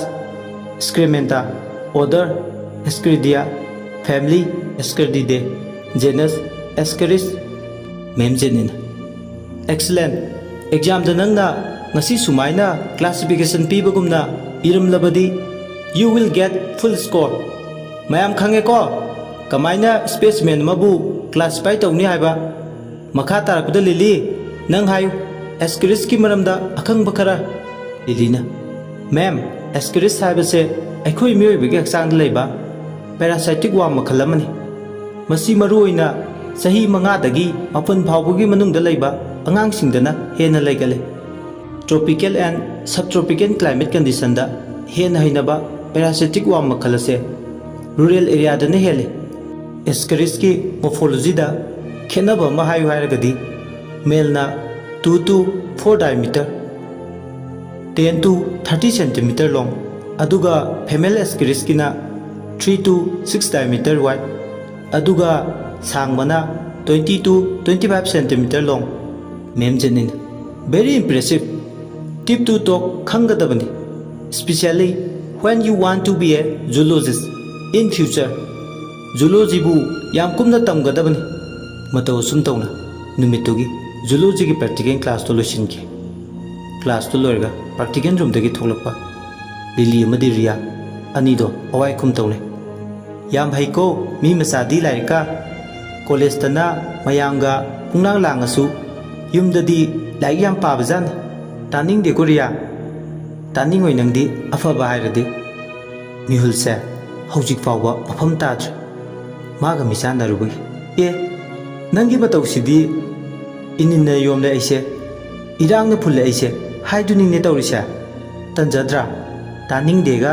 Scamnenda, order, Ascaridia, family, Ascarididae, genus, Ascaris꯫" ꯃꯦꯝ ꯖꯦꯅꯤꯠꯅ, "Excellent꯫ ꯑꯦꯛꯖꯥꯝꯗ ꯅꯪꯅ ꯉꯁꯤ ꯁꯨꯃꯥꯏꯅ classification ꯄꯤꯕꯒꯨꯝꯅ ꯏꯔꯝꯂꯕꯗꯤ, you will get full score꯫ ꯃꯌꯥꯝ ꯈꯪꯉꯦꯀꯣ, ꯀꯃꯥꯏꯅ ꯁ꯭ꯄꯦꯁꯤꯃꯦꯟ ꯑꯃꯕꯨ ꯀ꯭ꯂꯥꯁꯤꯐꯥꯏ ꯇꯧꯅꯤ ꯍꯥꯏꯕ? ꯃꯈꯥ ꯇꯥꯔꯛꯄꯗ ꯂꯤꯂꯤ, ꯅꯪ ꯍꯥꯏꯌꯨ, ꯑꯦꯁꯀꯦꯔꯤꯁꯀꯤ ꯃꯔꯝꯗ ꯑꯈꯪꯕ ꯈꯔ꯫" ꯂꯤꯂꯤꯅ, "ꯃꯦꯝ, ꯑꯦꯁꯀꯦꯔꯤꯁ ꯍꯥꯏꯕꯁꯦ ꯑꯩꯈꯣꯏ ꯃꯤꯑꯣꯏꯕꯒꯤ ꯍꯛꯆꯥꯡꯗ ꯂꯩꯕ ꯄꯦꯔꯥꯁꯥꯏꯇꯤꯛ ꯋꯥꯔꯝ ꯃꯈꯜ ꯑꯃꯅꯤ꯫ ꯃꯁꯤ ꯃꯔꯨꯑꯣꯏꯅ ꯆꯍꯤ ꯃꯉꯥꯗꯒꯤ ꯃꯥꯄꯟ ꯐꯥꯎꯕꯒꯤ ꯃꯅꯨꯡꯗ ꯂꯩꯕ ꯑꯉꯥꯡꯁꯤꯡꯗꯅ ꯍꯦꯟꯅ ꯂꯩꯒꯜꯂꯤ꯫ Tropical and subtropical climate conditionꯗ ꯍꯦꯟꯅ ꯍꯩꯅꯕ ꯄꯦꯔꯥꯁꯥꯏꯇꯤꯛ ꯋꯥꯔꯝ ꯃꯈꯜ ꯑꯁꯦ ꯔꯨꯔꯦꯜ ꯑꯦꯔꯤꯌꯥꯗꯅ ꯍꯦꯜꯂꯤ꯫ ꯑꯦꯁꯀꯦꯔꯤꯁꯀꯤ ꯃꯣꯐꯣꯂꯣꯖꯤꯗ ꯈꯦꯠꯅꯕ ꯑꯃ ꯍꯥꯏꯌꯨ ꯍꯥꯏꯔꯒꯗꯤ, ꯃꯦꯜꯅ two to four diameter, ten to thirty centimeter long, ꯑꯗꯨꯒ female Ascarisꯀꯤꯅ three to six diameter wide, ꯑꯗꯨꯒ ꯁꯥꯡꯕꯅ twenty to twenty five centimeter long꯫ Ma'am Jennyꯅ, "Very impressive, tip to talk ꯈꯪꯒꯗꯕꯅꯤ, especially when you want to be a zoologist in future꯫ Zoologyꯕꯨ ꯌꯥꯝ ꯀꯨꯞꯅ ꯇꯝꯒꯗꯕꯅꯤ꯫" ꯃꯇꯧ ꯑꯁꯨꯝ ꯇꯧꯅ ꯅꯨꯃꯤꯠꯇꯨꯒꯤ zoologyꯒꯤ practical classꯇꯣ ꯂꯣꯏꯁꯤꯟꯈꯤ꯫ Classꯇꯣ ꯂꯣꯏꯔꯒ practical roomꯗꯒꯤ ꯊꯣꯛꯂꯛꯄ ꯂꯤꯂꯤ ꯑꯃꯗꯤ ꯔꯤꯌꯥ ꯑꯅꯤꯗꯣ ꯑꯋꯥꯏ ꯈꯨꯝ ꯇꯧꯅꯩ꯫ "ꯌꯥꯝ ꯍꯩꯀꯣ ꯃꯤ ꯃꯆꯥꯗꯤ ꯂꯥꯏꯔꯤꯛꯀ꯫ ꯀꯣꯂꯦꯖꯇꯅ ꯃꯌꯥꯝꯒ ꯄꯨꯡꯂꯥꯡ ꯂꯥꯡꯉꯁꯨ ꯌꯨꯝꯗꯗꯤ ꯂꯥꯏꯔꯤꯛ ꯌꯥꯝ ꯄꯥꯕꯖꯥꯠꯅꯤ꯫ ꯇꯥꯅꯤꯡꯗꯦꯀꯣ ꯔꯤꯌꯥ, ꯇꯥꯅꯤꯡꯉꯣꯏ ꯅꯪꯗꯤ ꯑꯐꯕ ꯍꯥꯏꯔꯗꯤ꯫" ꯃꯤꯍꯨꯜꯁꯦ ꯍꯧꯖꯤꯛ ꯐꯥꯎꯕ ꯃꯐꯝ ꯇꯥꯗ꯭ꯔꯤ꯫ ꯃꯥꯒ ꯃꯤꯆꯥꯟꯅꯔꯨꯕꯒꯤ꯫ "ꯑꯦ, ꯅꯪꯒꯤ ꯃꯇꯧꯁꯤꯗꯤ ꯏꯅꯤꯟꯅ ꯌꯣꯝꯂꯦ ꯑꯩꯁꯦ, ꯏꯔꯥꯡꯅ ꯐꯨꯜꯂꯦ ꯑꯩꯁꯦ ꯍꯥꯏꯗꯨꯅꯤꯅꯦ ꯇꯧꯔꯤꯁꯦ꯫ ꯇꯟꯖꯗ꯭ꯔꯥ? ꯇꯥꯅꯤꯡꯗꯦꯒ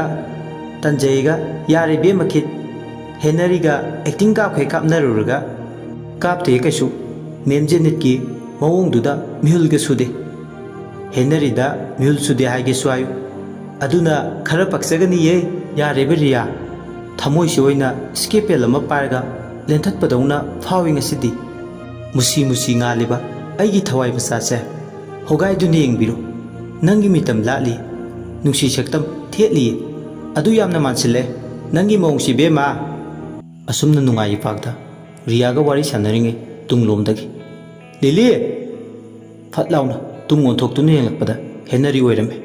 ꯇꯟꯖꯩꯒ꯫ ꯌꯥꯔꯦ ꯏꯕꯦꯝꯃ ꯈꯤꯠ, ꯍꯦꯅꯔꯤꯒ acting ꯀꯥꯞꯈꯩ ꯀꯥꯞꯅꯔꯨꯔꯒ꯫ ꯀꯥꯞꯇꯦ ꯀꯩꯁꯨ, ꯃꯦꯝ ꯖꯦꯅꯤꯠꯀꯤ ꯃꯑꯣꯡꯗꯨꯗ ꯃꯤꯍꯨꯜꯒ ꯁꯨꯗꯦ꯫ ꯍꯦꯅꯔꯤꯗ ꯃꯤꯍꯨꯜ ꯁꯨꯗꯦ ꯍꯥꯏꯒꯦꯁꯨ ꯍꯥꯏꯌꯨ, ꯑꯗꯨꯅ ꯈꯔ ꯄꯛꯆꯒꯅꯤꯌꯦ꯫" "ꯌꯥꯔꯦꯕ ꯔꯤꯌꯥ, ꯊꯃꯣꯏꯁꯤ ꯑꯣꯏꯅ scalpel ꯑꯃ ꯄꯥꯏꯔꯒ ꯂꯦꯟꯊꯠꯄꯗꯧꯅ ꯐꯥꯎꯏ ꯉꯁꯤꯗꯤ꯫ ꯃꯨꯁꯤ ꯃꯨꯁꯤ ꯉꯥꯜꯂꯤꯕ ꯑꯩꯒꯤ ꯊꯋꯥꯏ ꯃꯆꯥꯁꯦ, ꯍꯣꯒꯥꯏꯗꯨꯅ ꯌꯦꯡꯕꯤꯔꯣ꯫ ꯅꯪꯒꯤ ꯃꯤꯇꯝ ꯂꯥꯠꯂꯤ, ꯅꯨꯡꯁꯤ ꯁꯛꯇꯝ ꯊꯦꯠꯂꯤꯌꯦ꯫ ꯑꯗꯨ ꯌꯥꯝꯅ ꯃꯥꯟꯁꯤꯜꯂꯦ ꯅꯪꯒꯤ ꯃꯑꯣꯡꯁꯤ ꯏꯕꯦꯝꯃ꯫" ꯑꯁꯨꯝꯅ ꯅꯨꯡꯉꯥꯏꯔꯤ ꯄꯥꯛꯇ ꯔꯤꯌꯥꯒ ꯋꯥꯔꯤ ꯁꯥꯟꯅꯔꯤꯉꯩ ꯇꯨꯡꯂꯣꯝꯗꯒꯤ, "ꯂꯤꯂꯤ!" ꯐꯠ ꯂꯥꯎꯅ ꯇꯨꯡ ꯑꯣꯟꯊꯣꯛꯇꯨꯅ ꯌꯦꯡꯂꯛꯄꯗ ꯍꯦꯅꯔꯤ ꯑꯣꯏꯔꯝꯃꯦ꯫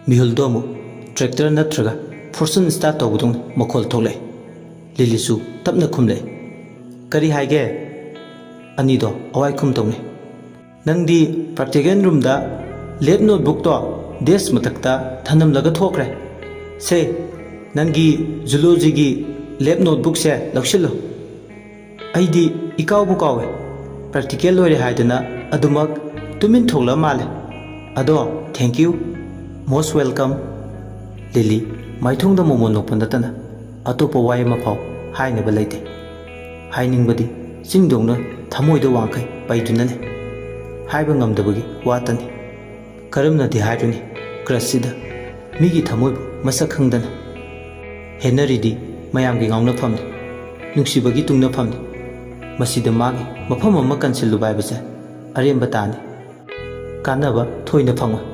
ꯃꯤꯍꯨꯜꯗꯣ ꯑꯃꯨꯛ tractor ꯅꯠꯇ꯭ꯔꯒ Fortuner start ꯇꯧꯕꯗꯧꯅ ꯃꯈꯣꯜ ꯊꯣꯛꯂꯛꯑꯦ꯫ ꯂꯤꯂꯤꯁꯨ ꯇꯞꯅ ꯈꯨꯝꯂꯛꯑꯦ, "ꯀꯔꯤ ꯍꯥꯏꯒꯦ?" ꯑꯅꯤꯗꯣ ꯑꯋꯥꯏ ꯈꯨꯝ ꯇꯧꯅꯩ꯫ "ꯅꯪꯗꯤ practical roomꯗ lab notebookꯇꯣ desk ꯃꯊꯛꯇ ꯊꯅꯝꯂꯒ ꯊꯣꯛꯈ꯭ꯔꯦ꯫ ꯁꯦ, ꯅꯪꯒꯤ zoologyꯒꯤ lab notebookꯁꯦ ꯂꯧꯁꯤꯜꯂꯣ꯫" "ꯑꯩꯗꯤ ꯏꯀꯥꯎꯕꯨ ꯀꯥꯎꯋꯦ, practical ꯂꯣꯏꯔꯦ ꯍꯥꯏꯗꯅ ꯑꯗꯨꯃꯛ ꯇꯨꯃꯤꯟ ꯊꯣꯛꯂꯛꯑ ꯃꯥꯜꯂꯦ꯫ ꯑꯗꯣ, thank you, most welcome꯫" ꯂꯤꯂꯤ ꯃꯥꯏꯊꯣꯡꯗ ꯃꯣꯃꯣꯟ ꯅꯣꯛꯄ ꯅꯠꯇꯅ ꯑꯇꯣꯞꯄ ꯋꯥꯍꯩ ꯑꯃꯐꯥꯎ ꯍꯥꯏꯅꯕ ꯂꯩꯇꯦ꯫ ꯍꯥꯏꯅꯤꯡꯕꯗꯤ ꯆꯤꯡꯗꯧꯅ ꯊꯃꯣꯏꯗ ꯋꯥꯡꯈꯩ ꯄꯩꯗꯨꯅ ꯂꯩ꯫ ꯍꯥꯏꯕ ꯉꯝꯗꯕꯒꯤ ꯋꯥꯇꯅꯤ꯫ ꯀꯔꯝꯅꯗꯤ ꯍꯥꯏꯔꯨꯅꯤ crushꯁꯤꯗ? ꯃꯤꯒꯤ ꯊꯃꯣꯏꯕꯨ ꯃꯁꯛ ꯈꯪꯗꯅ꯫ ꯍꯦꯟꯅꯔꯤꯗꯤ ꯃꯌꯥꯝꯒꯤ ꯉꯥꯎꯅꯐꯝꯅꯤ, ꯅꯨꯡꯁꯤꯕꯒꯤ ꯇꯨꯡꯅꯐꯝꯅꯤ꯫ ꯃꯁꯤꯗ ꯃꯥꯒꯤ ꯃꯐꯝ ꯑꯃ ꯀꯟꯁꯤꯜꯂꯨꯕ ꯍꯥꯏꯕꯁꯦ ꯑꯔꯦꯝꯕ ꯇꯥꯅꯤ꯫ ꯀꯥꯟꯅꯕ ꯊꯣꯏꯅ ꯐꯪꯉꯣꯏ꯫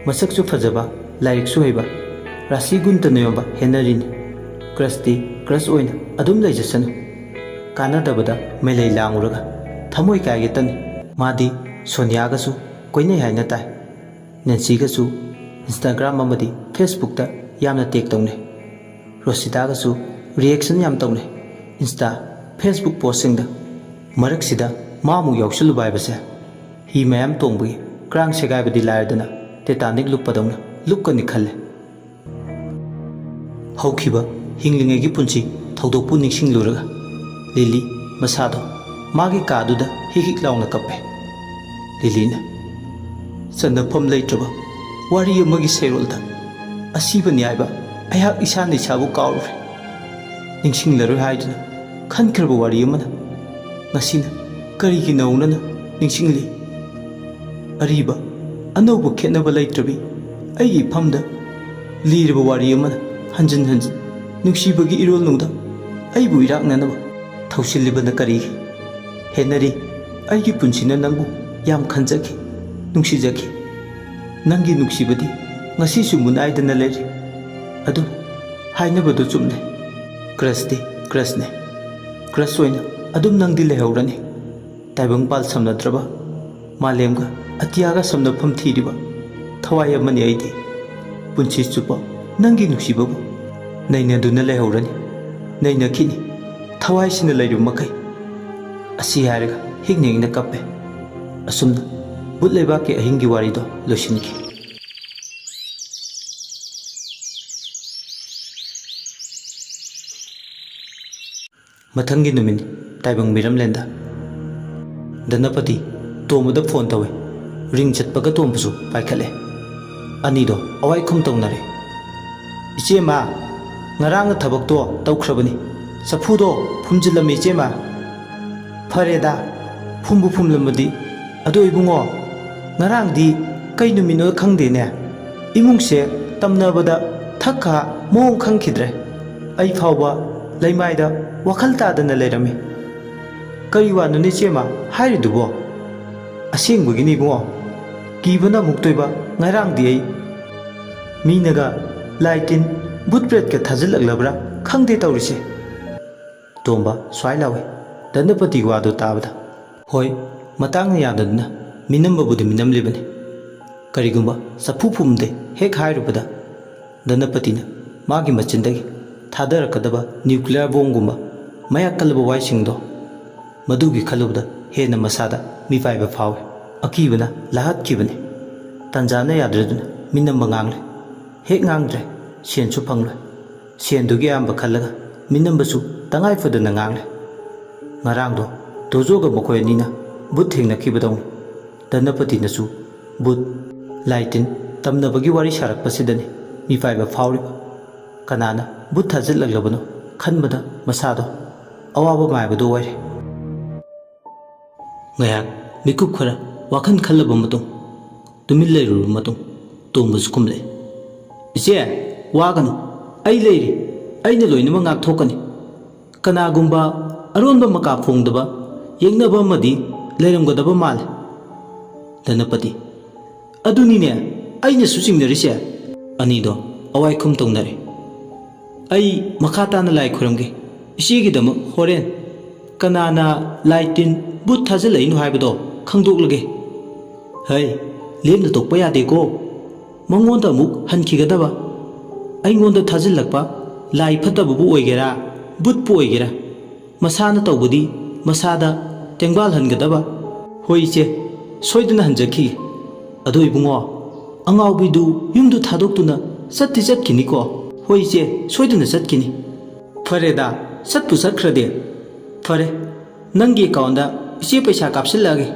ꯃꯁꯛꯁꯨ ꯐꯖꯕ, ꯂꯥꯏꯔꯤꯛꯁꯨ ꯍꯩꯕ, ꯔꯥꯁꯤ ꯒꯨꯟꯇ ꯅꯣꯌꯣꯝꯕ ꯍꯦꯟꯅꯔꯤꯅꯤ꯫ ꯀ꯭ꯔꯁꯇꯤ ꯀ꯭ꯔꯁ ꯑꯣꯏꯅ ꯑꯗꯨꯝ ꯂꯩꯖꯁꯅꯨ꯫ ꯀꯥꯟꯅꯗꯕꯗ ꯃꯩꯂꯩ ꯂꯥꯡꯉꯨꯔꯒ ꯊꯃꯣꯏ ꯀꯥꯏꯒꯦꯇꯅꯤ꯫ ꯃꯥꯗꯤ ꯁꯣꯅꯤꯌꯥꯒꯁꯨ ꯀꯣꯏꯅꯩ ꯍꯥꯏꯅ ꯇꯥꯏ꯫ ꯅꯦꯟꯁꯤꯒꯁꯨ Instagram ꯑꯃꯗꯤ Facebookꯇ ꯌꯥꯝꯅ ꯇꯦꯛ ꯇꯧꯅꯩ꯫ ꯔꯣꯁꯤꯇꯥꯒꯁꯨ ꯔꯤꯌꯦꯛꯁꯟ ꯌꯥꯝ ꯇꯧꯅꯩ Insta, Facebook ꯄꯣꯁꯁꯤꯡꯗ꯫ ꯃꯔꯛꯁꯤꯗ ꯃꯥ ꯑꯃꯨꯛ ꯌꯥꯎꯁꯜꯂꯨꯕ ꯍꯥꯏꯕꯁꯦ ꯍꯤ ꯃꯌꯥꯝ ꯇꯣꯡꯕꯒꯤ ꯀ꯭ꯔꯥꯡ ꯁꯦꯒꯥꯏꯕꯗꯤ ꯂꯥꯏꯔꯗꯅ ꯇꯦꯇꯥꯅꯤꯛ ꯂꯨꯞꯄꯗꯧꯅ ꯂꯨꯞꯀꯅꯤ ꯈꯜꯂꯦ꯫ ꯍꯧꯈꯤꯕ ꯍꯤꯡꯂꯤꯉꯩꯒꯤ ꯄꯨꯟꯁꯤ ꯊꯧꯗꯣꯛꯄꯨ ꯅꯤꯡꯁꯤꯡꯂꯨꯔꯒ ꯂꯤꯂꯤ ꯃꯁꯥꯗꯣ ꯃꯥꯒꯤ ꯀꯥꯗꯨꯗ ꯍꯤꯛ ꯍꯤꯛ ꯂꯥꯎꯅ ꯀꯞꯄꯦ꯫ ꯂꯤꯂꯤꯅ, "ꯆꯟꯅꯐꯝ ꯂꯩꯇ꯭ꯔꯕ ꯋꯥꯔꯤ ꯑꯃꯒꯤ ꯁꯩꯔꯣꯜꯗ ꯑꯁꯤꯕꯅꯤ ꯍꯥꯏꯕ ꯑꯩꯍꯥꯛ ꯏꯁꯥꯅ ꯏꯁꯥꯕꯨ ꯀꯥꯎꯔꯨꯔꯦ꯫ ꯅꯤꯡꯁꯤꯡꯂꯔꯣꯏ ꯍꯥꯏꯗꯨꯅ ꯈꯟꯈ꯭ꯔꯕ ꯋꯥꯔꯤ ꯑꯃꯅ ꯉꯁꯤꯅ ꯀꯔꯤꯒꯤ ꯅꯧꯅꯅ ꯅꯤꯡꯁꯤꯡꯂꯤ? ꯑꯔꯤꯕ ꯑꯅꯧꯕ ꯈꯦꯠꯅꯕ ꯂꯩꯇ꯭ꯔꯕꯤ ꯑꯩꯒꯤ ꯏꯐꯝꯗ ꯂꯤꯔꯕ ꯋꯥꯔꯤ ꯑꯃꯅ ꯍꯟꯖꯤꯟ ꯍꯟꯖꯤꯟ ꯅꯨꯡꯁꯤꯕꯒꯤ ꯏꯔꯣꯜ ꯅꯨꯡꯗ ꯑꯩꯕꯨ ꯏꯔꯥꯛꯅꯅꯕ ꯊꯧꯁꯤꯜꯂꯤꯕꯅ ꯀꯔꯤꯒꯤ? ꯍꯦꯟꯅꯔꯤ, ꯑꯩꯒꯤ ꯄꯨꯟꯁꯤꯅ ꯅꯪꯕꯨ ꯌꯥꯝ ꯈꯟꯖꯈꯤ, ꯅꯨꯡꯁꯤꯖꯈꯤ꯫ ꯅꯪꯒꯤ ꯅꯨꯡꯁꯤꯕꯗꯤ ꯉꯁꯤꯁꯨ ꯃꯨꯅꯥꯏꯗꯅ ꯂꯩꯔꯤ꯫ ꯑꯗꯨ ꯍꯥꯏꯅꯕꯗꯨ ꯆꯨꯝꯂꯦ꯫ ꯀ꯭ꯔꯁꯇꯤ ꯀ꯭ꯔꯁꯅꯦ꯫ ꯀ꯭ꯔꯁ ꯑꯣꯏꯅ ꯑꯗꯨꯝ ꯅꯪꯗꯤ ꯂꯩꯍꯧꯔꯅꯤ꯫ ꯇꯥꯏꯕꯪꯄꯥꯜ ꯁꯝꯅꯗ꯭ꯔꯕ ꯃꯥꯂꯦꯝꯒ ꯑꯇꯤꯌꯥꯒ ꯁꯝꯅꯐꯝ ꯊꯤꯔꯤꯕ ꯊꯋꯥꯏ ꯑꯃꯅꯤ ꯑꯩꯗꯤ꯫ ꯄꯨꯟꯁꯤ ꯆꯨꯞꯄ ꯅꯪꯒꯤ ꯅꯨꯡꯁꯤꯕꯕꯨ ꯅꯩꯅꯗꯨꯅ ꯂꯩꯍꯧꯔꯅꯤ, ꯅꯩꯅꯈꯤꯅꯤ, ꯊꯋꯥꯏꯁꯤꯅ ꯂꯩꯔꯤꯕ ꯃꯈꯩ"꯫ ꯑꯁꯤ ꯍꯥꯏꯔꯒ ꯍꯤꯛꯅ ꯍꯤꯛꯅ ꯀꯞꯄꯦ꯫ ꯑꯁꯨꯝꯅ ꯚꯨꯠ ꯂꯩꯕꯥꯛꯀꯤ ꯑꯍꯤꯡꯒꯤ ꯋꯥꯔꯤꯗꯣ ꯂꯣꯏꯁꯤꯟꯈꯤ꯫ ꯃꯊꯪꯒꯤ ꯅꯨꯃꯤꯠ ꯇꯥꯏꯕꯪ ꯃꯤꯔꯝꯂꯦꯟꯗ꯫ ꯙꯅꯄꯇꯤ ꯇꯣꯝꯕꯗ ꯐꯣꯟ ꯇꯧꯏ꯫ ꯔꯤꯡ ꯆꯠꯄꯒ ꯇꯣꯝꯕꯁꯨ ꯄꯥꯏꯈꯠꯂꯦ꯫ ꯑꯅꯤꯗꯣ ꯑꯋꯥꯏꯈꯨꯝ ꯇꯧꯅꯔꯦ꯫ "ꯏꯆꯦꯃ, ꯉꯔꯥꯡꯅ ꯊꯕꯛꯇꯣ ꯇꯧꯈ꯭ꯔꯕꯅꯤ꯫ ꯆꯐꯨꯗꯣ ꯐꯨꯝꯖꯤꯜꯂꯝꯃꯤ ꯏꯆꯦꯃ"꯫ "ꯐꯔꯦꯗ, ꯐꯨꯝꯕꯨ ꯐꯨꯝꯂꯝꯃꯗꯤ꯫ ꯑꯗꯣ ꯏꯕꯨꯡꯉꯣ, ꯉꯔꯥꯡꯗꯤ ꯀꯩ ꯅꯨꯃꯤꯠꯅꯣ ꯈꯪꯗꯦꯅꯦ, ꯏꯃꯨꯡꯁꯦ ꯇꯝꯅꯕꯗ ꯊꯛ ꯈꯥ ꯃꯑꯣꯡ ꯈꯪꯈꯤꯗ꯭ꯔꯦ꯫ ꯑꯩ ꯐꯥꯎꯕ ꯂꯩꯃꯥꯏꯗ ꯋꯥꯈꯜ ꯇꯥꯗꯅ ꯂꯩꯔꯝꯃꯤ꯫ "ꯀꯔꯤ ꯋꯥꯅꯣꯅꯦ ꯏꯆꯦꯃ ꯍꯥꯏꯔꯤꯗꯨꯕꯣ?" "ꯑꯁꯦꯡꯕꯒꯤꯅꯤ ꯏꯕꯨꯡꯉꯣ, ꯀꯤꯕꯅ ꯑꯃꯨꯛꯇꯣꯏꯕ ꯉꯔꯥꯡꯗꯤ ꯑꯩ꯫ ꯃꯤꯅꯒ ꯂꯥꯏ ꯇꯤꯟ ꯚꯨꯠ ꯄ꯭ꯔꯦꯠꯀ ꯊꯥꯖꯤꯜꯂꯛꯂꯕ꯭ꯔꯥ ꯈꯪꯗꯦ ꯇꯧꯔꯤꯁꯦ꯫" ꯇꯣꯝꯕ ꯁ꯭ꯋꯥꯏ ꯂꯥꯎꯏ꯫ ꯙꯅꯄꯇꯤꯒꯤ ꯋꯥꯗꯨ ꯇꯥꯕꯗ, "ꯍꯣꯏ, ꯃꯇꯥꯡꯅ ꯌꯥꯗꯗꯨꯅ ꯃꯤꯅꯝꯕꯕꯨꯗꯤ ꯃꯤꯅꯝꯂꯤꯕꯅꯤ꯫ ꯀꯔꯤꯒꯨꯝꯕ ꯆꯐꯨ ꯐꯨꯝꯗꯦ ꯍꯦꯛ ꯍꯥꯏꯔꯨꯕꯗ, ꯙꯅꯄꯇꯤꯅ ꯃꯥꯒꯤ ꯃꯆꯤꯟꯗꯒꯤ ꯊꯥꯗꯔꯛꯀꯗꯕ ꯅ꯭ꯌꯨꯀ꯭ꯂꯤꯌꯔ ꯕꯣꯝꯒꯨꯝꯕ ꯃꯌꯥꯛ ꯀꯜꯂꯕ ꯋꯥꯍꯩꯁꯤꯡꯗꯣ, ꯃꯗꯨꯒꯤ ꯈꯜꯂꯨꯕꯗ ꯍꯦꯟꯅ ꯃꯁꯥꯗ ꯃꯤꯄꯥꯏꯕ ꯐꯥꯎꯏ꯫ ꯑꯀꯤꯕꯅ ꯂꯥꯍꯠꯈꯤꯕꯅꯤ꯫ ꯇꯟꯖꯥꯅ ꯌꯥꯗ꯭ꯔꯗꯨꯅ ꯃꯤꯅꯝꯕ ꯉꯥꯡꯂꯦ꯫ ꯍꯦꯛ ꯉꯥꯡꯗ꯭ꯔꯦ, ꯁꯦꯟꯁꯨ ꯐꯪꯂꯣꯏ꯫ ꯁꯦꯟꯗꯨꯒꯤ ꯑꯌꯥꯝꯕ ꯈꯜꯂꯒ ꯃꯤꯅꯝꯕꯁꯨ ꯇꯉꯥꯏ ꯐꯗꯅ ꯉꯥꯡꯂꯦ꯫ ꯉꯔꯥꯡꯗꯣ ꯗꯣꯖꯣꯒ ꯃꯈꯣꯏ ꯑꯅꯤꯅ ꯚꯨꯠ ꯊꯦꯡꯅꯈꯤꯕꯗꯧꯅꯤ꯫ ꯙꯅꯄꯇꯤꯅꯁꯨ ꯚꯨꯠ, ꯂꯥꯏ ꯇꯤꯟ ꯇꯝꯅꯕꯒꯤ ꯋꯥꯔꯤ ꯁꯥꯔꯛꯄꯁꯤꯗꯅꯤ ꯃꯤꯄꯥꯏꯕ ꯐꯥꯎꯔꯤꯕ꯫ ꯀꯅꯥꯅ ꯚꯨꯠ ꯊꯥꯖꯤꯜꯂꯛꯂꯕꯅꯣ ꯈꯟꯕꯗ ꯃꯁꯥꯗꯣ ꯑꯋꯥꯕ ꯃꯥꯏꯕꯗꯨ ꯑꯣꯏꯔꯦ꯫ ꯉꯥꯏꯍꯥꯛ ꯃꯤꯀꯨꯞ ꯈꯔ ꯋꯥꯈꯜ ꯈꯜꯂꯕ ꯃꯇꯨꯡ, ꯇꯨꯃꯤꯟ ꯂꯩꯔꯨꯔꯕ ꯃꯇꯨꯡ, ꯇꯣꯝꯕꯁꯨ ꯈꯨꯝꯂꯛꯏ꯫ "ꯏꯆꯦ, ꯋꯥꯒꯅꯨ, ꯑꯩ ꯂꯩꯔꯤ꯫ ꯑꯩꯅ ꯂꯣꯏꯅꯃꯛ ꯉꯥꯛꯊꯣꯛꯀꯅꯤ꯫ ꯀꯅꯥꯒꯨꯝꯕ ꯑꯔꯣꯟꯕ ꯃꯀꯥ ꯐꯣꯡꯗꯕ ꯌꯦꯛꯅꯕ ꯑꯃꯗꯤ ꯂꯩꯔꯝꯒꯗꯕ ꯃꯥꯜꯂꯦ꯫" ꯙꯅꯄꯇꯤ, "ꯑꯗꯨꯅꯤꯅꯦ ꯑꯩꯅꯁꯨ ꯆꯤꯡꯅꯔꯤꯁꯦ꯫" ꯑꯅꯤꯗꯣ ꯑꯋꯥꯏꯈꯨꯝ ꯇꯧꯅꯔꯦ꯫ "ꯑꯩ ꯃꯈꯥ ꯇꯥꯅ ꯂꯥꯏ ꯈꯨꯔꯝꯒꯦ ꯏꯆꯦꯒꯤꯗꯃꯛ꯫ ꯍꯣꯔꯦꯟ ꯀꯅꯥꯅ ꯂꯥꯏ ꯇꯤꯟ ꯚꯨꯠ ꯊꯥꯖꯤꯜꯂꯛꯏꯅꯣ ꯍꯥꯏꯕꯗꯣ ꯈꯪꯗꯣꯛꯂꯒꯦ꯫" "ꯍꯩ, ꯂꯦꯝꯅ ꯇꯣꯛꯄ ꯌꯥꯗꯦꯀꯣ꯫ ꯃꯉꯣꯟꯗ ꯑꯃꯨꯛ ꯍꯟꯈꯤꯒꯗꯕ꯫ ꯑꯩꯉꯣꯟꯗ ꯊꯥꯖꯤꯜꯂꯛꯄ ꯂꯥꯏ ꯐꯠꯇꯕꯕꯨ ꯑꯣꯏꯒꯦꯔꯥ, ꯚꯨꯠꯄꯨ ꯑꯣꯏꯒꯦꯔꯥ, ꯃꯁꯥꯅ ꯇꯧꯕꯗꯤ ꯃꯁꯥꯗ ꯇꯦꯡꯕꯥꯜꯍꯟꯒꯗꯕ꯫" "ꯍꯣꯏ ꯏꯆꯦ, ꯁꯣꯏꯗꯅ ꯍꯟꯖꯈꯤꯒꯦ꯫ ꯑꯗꯣ ꯏꯕꯨꯡꯉꯣ, ꯑꯉꯥꯎꯕꯤꯗꯨ ꯌꯨꯝꯗꯨ ꯊꯥꯗꯣꯛꯇꯨꯅ ꯆꯠꯇꯤ ꯆꯠꯈꯤꯅꯤꯀꯣ?" "ꯍꯣꯏ ꯏꯆꯦ, ꯁꯣꯏꯗꯅ ꯆꯠꯈꯤꯅꯤ꯫" "ꯐꯔꯦꯗ, ꯆꯠꯄꯨ ꯆꯠꯈ꯭ꯔꯗꯤ꯫ ꯐꯔꯦ, ꯅꯪꯒꯤ ꯑꯦꯀꯥꯎꯟꯗ ꯏꯆꯦ ꯄꯩꯁꯥ ꯀꯥꯞꯁꯤꯜꯂꯛꯑꯒꯦ꯫"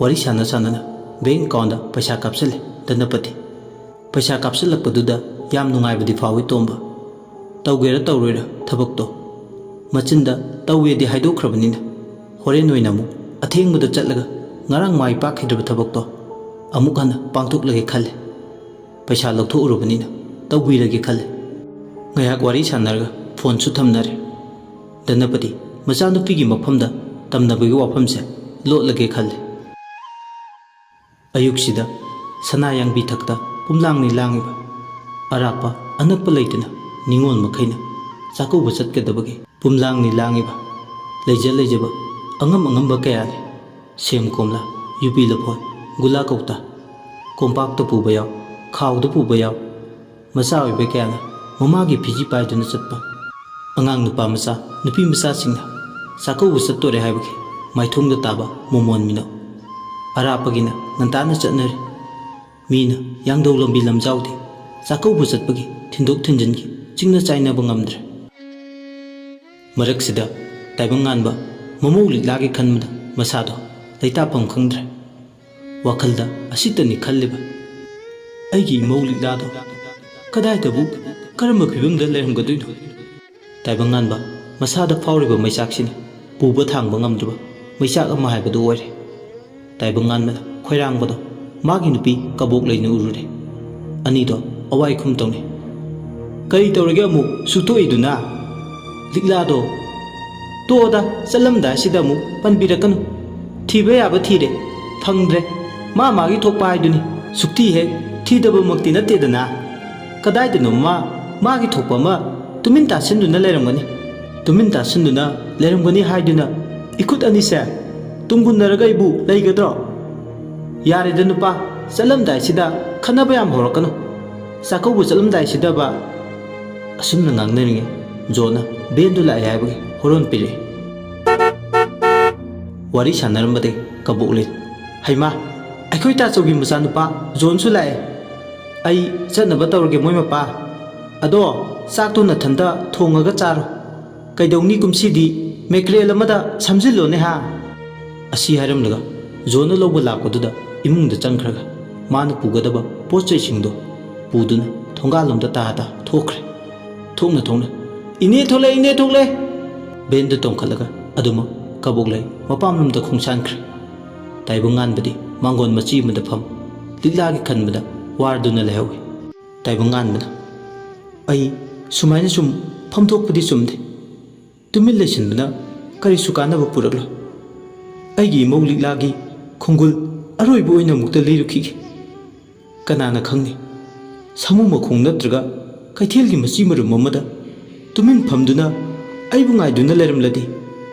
ꯋꯥꯔꯤ ꯁꯥꯟꯅ ꯁꯥꯟꯅꯅ ꯕꯦꯡ ꯑꯦꯀꯥꯎꯟꯗ ꯄꯩꯁꯥ ꯀꯥꯞꯁꯤꯜꯂꯦ ꯙꯅꯄꯇꯤ꯫ ꯄꯩꯁꯥ ꯀꯥꯞꯁꯤꯜꯂꯛꯄꯗꯨꯗ ꯌꯥꯝ ꯅꯨꯡꯉꯥꯏꯕꯗꯤ ꯐꯥꯎꯏ ꯇꯣꯝꯕ꯫ ꯇꯧꯒꯦꯔꯥ ꯇꯧꯔꯣꯏꯔꯥ ꯊꯕꯛꯇꯣ, ꯃꯆꯤꯟꯗ ꯇꯧꯋꯦꯗꯤ ꯍꯥꯏꯗꯣꯛꯈ꯭ꯔꯕꯅꯤꯅ, ꯍꯣꯔꯦꯟ ꯑꯣꯏꯅ ꯑꯃꯨꯛ ꯑꯊꯦꯡꯕꯗ ꯆꯠꯂꯒ ꯉꯔꯥꯡ ꯃꯥꯏ ꯄꯥꯛꯈꯤꯗ꯭ꯔꯕ ꯊꯕꯛꯇꯣ ꯑꯃꯨꯛ ꯍꯟꯅ ꯄꯥꯡꯊꯣꯛꯂꯒꯦ ꯈꯜꯂꯦ꯫ ꯄꯩꯁꯥ ꯂꯧꯊꯣꯛꯎꯔꯕꯅꯤꯅ ꯇꯧꯕꯤꯔꯒꯦ ꯈꯜꯂꯦ꯫ ꯉꯥꯏꯍꯥꯛ ꯋꯥꯔꯤ ꯁꯥꯟꯅꯔꯒ ꯐꯣꯟꯁꯨ ꯊꯝꯅꯔꯦ꯫ ꯙꯅꯄꯇꯤ ꯃꯆꯥꯅꯨꯄꯤꯒꯤ ꯃꯐꯝꯗ ꯇꯝꯅꯕꯒꯤ ꯋꯥꯐꯝꯁꯦ ꯂꯣꯠꯂꯒꯦ ꯈꯜꯂꯦ꯫ ꯑꯌꯨꯛꯁꯤꯗ ꯁꯅꯥ ꯌꯥꯡꯕꯤ ꯊꯛꯇ ꯄꯨꯝꯂꯥꯡꯅꯤ ꯂꯥꯡꯉꯤꯕ꯫ ꯑꯔꯥꯞꯄ ꯑꯅꯛꯄ ꯂꯩꯇꯅ ꯅꯤꯉꯣꯜ ꯃꯈꯩꯅ ꯆꯥꯛꯀꯧꯕ ꯆꯠꯀꯗꯕꯒꯤ ꯄꯨꯝꯂꯥꯡꯅꯤ ꯂꯥꯡꯉꯤꯕ꯫ ꯂꯩꯖ ꯂꯩꯖꯕ ꯑꯉꯝ ꯑꯉꯝꯕ ꯀꯌꯥꯅꯤ꯫ ꯁꯦꯝ ꯀꯣꯝꯂꯥ, ꯌꯨꯕꯤ ꯂꯐꯣꯏ, ꯒꯨꯂꯥ ꯀꯧꯇꯥ, ꯀꯣꯝꯄꯥꯛꯇ ꯄꯨꯕ ꯌꯥꯎ, ꯈꯥꯎꯗ ꯄꯨꯕ ꯌꯥꯎ꯫ ꯃꯆꯥ ꯑꯣꯏꯕ ꯀꯌꯥꯅ ꯃꯃꯥꯒꯤ ꯐꯤꯖꯤ ꯄꯥꯏꯗꯨꯅ ꯆꯠꯄ꯫ ꯑꯉꯥꯡ ꯅꯨꯄꯥ ꯃꯆꯥ, ꯅꯨꯄꯤ ꯃꯆꯥꯁꯤꯡꯅ ꯆꯥꯛꯀꯧꯕ ꯆꯠꯇꯣꯔꯦ ꯍꯥꯏꯕꯒꯤ ꯃꯥꯏꯊꯣꯡꯗ ꯇꯥꯕ ꯃꯣꯃꯣꯟ ꯃꯤꯅꯣꯛ꯫ ꯑꯔꯥꯞꯄꯒꯤꯅ ꯉꯟꯇꯥꯅ ꯆꯠꯅꯔꯤ꯫ ꯃꯤꯅ ꯌꯥꯡꯗꯧ ꯂꯝꯕꯤ ꯂꯝꯖꯥꯎꯗꯦ꯫ ꯆꯥꯛꯀꯧꯕ ꯆꯠꯄꯒꯤ ꯊꯤꯟꯗꯣꯛ ꯊꯤꯟꯖꯤꯟꯒꯤ ꯆꯤꯡꯅ ꯆꯥꯏꯅꯕ ꯉꯝꯗ꯭ꯔꯦ꯫ ꯃꯔꯛꯁꯤꯗ ꯇꯥꯏꯕꯪ ꯉꯥꯟꯕ ꯃꯃꯧ ꯂꯤꯛꯂꯥꯒꯤ ꯈꯟꯕꯗ ꯃꯁꯥꯗꯣ ꯂꯩꯇꯥꯐꯝ ꯈꯪꯗ꯭ꯔꯦ꯫ ꯋꯥꯈꯜꯗ ꯑꯁꯤꯇꯅꯤ ꯈꯜꯂꯤꯕ, "ꯑꯩꯒꯤ ꯏꯃꯧ ꯂꯤꯛꯂꯥꯗꯣ ꯀꯗꯥꯏꯗꯕꯨ, ꯀꯔꯝꯕ ꯐꯤꯕꯝꯗ ꯂꯩꯔꯝꯒꯗꯣꯏꯅꯣ?" ꯇꯥꯏꯕꯪ ꯉꯥꯟꯕ ꯃꯁꯥꯗ ꯐꯥꯎꯔꯤꯕ ꯃꯩꯆꯥꯛꯁꯤꯅ ꯄꯨꯕ ꯊꯥꯡꯕ ꯉꯝꯗ꯭ꯔꯕ ꯃꯩꯆꯥꯛ ꯑꯃ ꯍꯥꯏꯕꯗꯨ ꯑꯣꯏꯔꯦ꯫ ꯇꯥꯏꯕꯪ ꯉꯥꯟꯕꯅ ꯈꯣꯏꯔꯥꯡꯕꯗꯣ ꯃꯥꯒꯤ ꯅꯨꯄꯤ ꯀꯕꯣꯛ ꯂꯩꯅ ꯎꯔꯨꯔꯦ꯫ ꯑꯅꯤꯗꯣ ꯑꯋꯥꯏ ꯈꯨꯝ ꯇꯧꯅꯩ꯫ "ꯀꯔꯤ ꯇꯧꯔꯒꯦ ꯑꯃꯨꯛ ꯁꯨꯛꯇꯣꯛꯏꯗꯨꯅ? ꯂꯤꯛꯂꯥꯗꯣ ꯇꯣꯛꯑꯣꯗ, ꯆꯠꯂꯝꯗꯥꯏꯁꯤꯗ ꯑꯃꯨꯛ ꯄꯟꯕꯤꯔꯛꯀꯅꯨ꯫ ꯊꯤꯕ ꯌꯥꯕ ꯊꯤꯔꯦ, ꯐꯪꯗ꯭ꯔꯦ꯫ ꯃꯥ ꯃꯥꯒꯤ ꯊꯣꯛꯄ ꯍꯥꯏꯗꯨꯅꯤ꯫ ꯁꯨꯛꯊꯤ ꯍꯦꯛ ꯊꯤꯗꯕꯃꯛꯇꯤ ꯅꯠꯇꯦꯗꯅ꯫ ꯀꯗꯥꯏꯗꯅꯣ ꯃꯥ ꯃꯥꯒꯤ ꯊꯣꯛꯄ ꯑꯃ ꯇꯨꯃꯤꯟ ꯇꯥꯁꯤꯟꯗꯨꯅ ꯂꯩꯔꯝꯒꯅꯤ꯫ ꯇꯨꯃꯤꯟ ꯇꯥꯁꯤꯟꯗꯨꯅ ꯂꯩꯔꯝꯒꯅꯤ ꯍꯥꯏꯗꯨꯅ ꯏꯈꯨꯠ ꯑꯅꯤꯁꯦ ꯇꯨꯡꯒꯨꯟꯅꯔꯒ ꯑꯩꯕꯨ ꯂꯩꯒꯗ꯭ꯔꯣ? ꯌꯥꯔꯦꯗ ꯅꯨꯄꯥ, ꯆꯠꯂꯝꯗꯥꯏꯁꯤꯗ ꯈꯠꯅꯕ ꯌꯥꯝ ꯍꯧꯔꯛꯀꯅꯨ꯫ ꯆꯥꯛꯀꯧꯕ ꯆꯠꯂꯝꯗꯥꯏꯁꯤꯗꯕ"꯫ ꯑꯁꯨꯝꯅ ꯉꯥꯡꯅꯔꯤꯉꯩ ꯖꯣꯟꯅ ꯚꯦꯟꯗꯨ ꯂꯥꯛꯑꯦ ꯍꯥꯏꯕꯒꯤ ꯍꯣꯔꯣꯟ ꯄꯤꯔꯛꯑꯦ꯫ ꯋꯥꯔꯤ ꯁꯥꯟꯅꯔꯝꯕꯗꯒꯤ ꯀꯕꯣꯛꯂꯦꯟ, "ꯍꯩꯃꯥ, ꯑꯩꯈꯣꯏ ꯇꯥꯆꯧꯒꯤ ꯃꯆꯥꯅꯨꯄꯥ ꯖꯣꯟꯁꯨ ꯂꯥꯛꯑꯦ꯫ ꯑꯩ ꯆꯠꯅꯕ ꯇꯧꯔꯒꯦ ꯃꯣꯏ ꯃꯄꯥ꯫ ꯑꯗꯣ ꯆꯥꯛꯇꯣ ꯅꯊꯟꯇ ꯊꯣꯡꯉꯒ ꯆꯥꯔꯣ꯫ ꯀꯩꯗꯧꯅꯤ ꯀꯨꯝꯁꯤꯗꯤ ꯃꯦꯀ꯭ꯔꯦꯜ ꯑꯃꯗ ꯁꯝꯖꯤꯜꯂꯣꯅꯦ ꯍꯥ?" ꯑꯁꯤ ꯍꯥꯏꯔꯝꯂꯒ ꯖꯣꯟꯅ ꯂꯧꯕ ꯂꯥꯛꯄꯗꯨꯗ ꯏꯃꯨꯡꯗ ꯆꯪꯈ꯭ꯔꯒ ꯃꯥꯅ ꯄꯨꯒꯗꯕ ꯄꯣꯠ ꯆꯩꯁꯤꯡꯗꯣ ꯄꯨꯗꯨꯅ ꯊꯣꯡꯒꯥꯜꯂꯣꯝꯗ ꯇꯥ ꯇꯥ ꯊꯣꯛꯈ꯭ꯔꯦ꯫ ꯊꯣꯛꯅ ꯊꯣꯛꯅ, "ꯏꯅꯦ ꯊꯣꯛꯂꯦ, ꯏꯅꯦ ꯊꯣꯛꯂꯦ!" ꯚꯦꯟꯗ ꯇꯣꯡꯈꯠꯂꯒ ꯑꯗꯨꯃꯛ ꯀꯕꯣꯛꯂꯩ ꯃꯄꯥꯝꯂꯣꯝꯗ ꯈꯣꯡꯁꯥꯟꯈ꯭ꯔꯦ꯫ ꯇꯥꯏꯕꯪ ꯉꯥꯟꯕꯗꯤ ꯃꯥꯡꯒꯣꯟ ꯃꯆꯤ ꯑꯃꯗ ꯐꯝ ꯂꯤꯛꯂꯥꯒꯤ ꯈꯟꯕꯗ ꯋꯥꯔꯗꯨꯅ ꯂꯩꯍꯧꯏ꯫ ꯇꯥꯏꯕꯪꯉꯥꯟꯕꯅ, "ꯑꯩ ꯁꯨꯃꯥꯏꯅ ꯁꯨꯝ ꯐꯝꯊꯣꯛꯄꯗꯤ ꯆꯨꯝꯗꯦ꯫ ꯇꯨꯃꯤꯟ ꯂꯩꯁꯤꯟꯕꯅ ꯀꯔꯤꯁꯨ ꯀꯥꯟꯅꯕ ꯄꯨꯔꯛꯂꯣꯏ꯫ ꯑꯩꯒꯤ ꯏꯃꯧ ꯂꯤꯛꯂꯥꯒꯤ ꯈꯣꯡꯒꯨꯜ ꯑꯔꯣꯏꯕ ꯑꯣꯏꯅ ꯑꯃꯨꯛꯇ ꯂꯤꯔꯨꯈꯤꯒꯦ꯫ ꯀꯅꯥꯅ ꯈꯪꯅꯤ, ꯁꯥꯃꯨ ꯃꯈꯣꯡ ꯅꯠꯇ꯭ꯔꯒ ꯀꯩꯊꯦꯜꯒꯤ ꯃꯆꯤ ꯃꯔꯨꯝ ꯑꯃꯗ ꯇꯨꯃꯤꯟ ꯐꯝꯗꯨꯅ ꯑꯩꯕꯨ ꯉꯥꯏꯗꯨꯅ ꯂꯩꯔꯝꯂꯗꯤ?"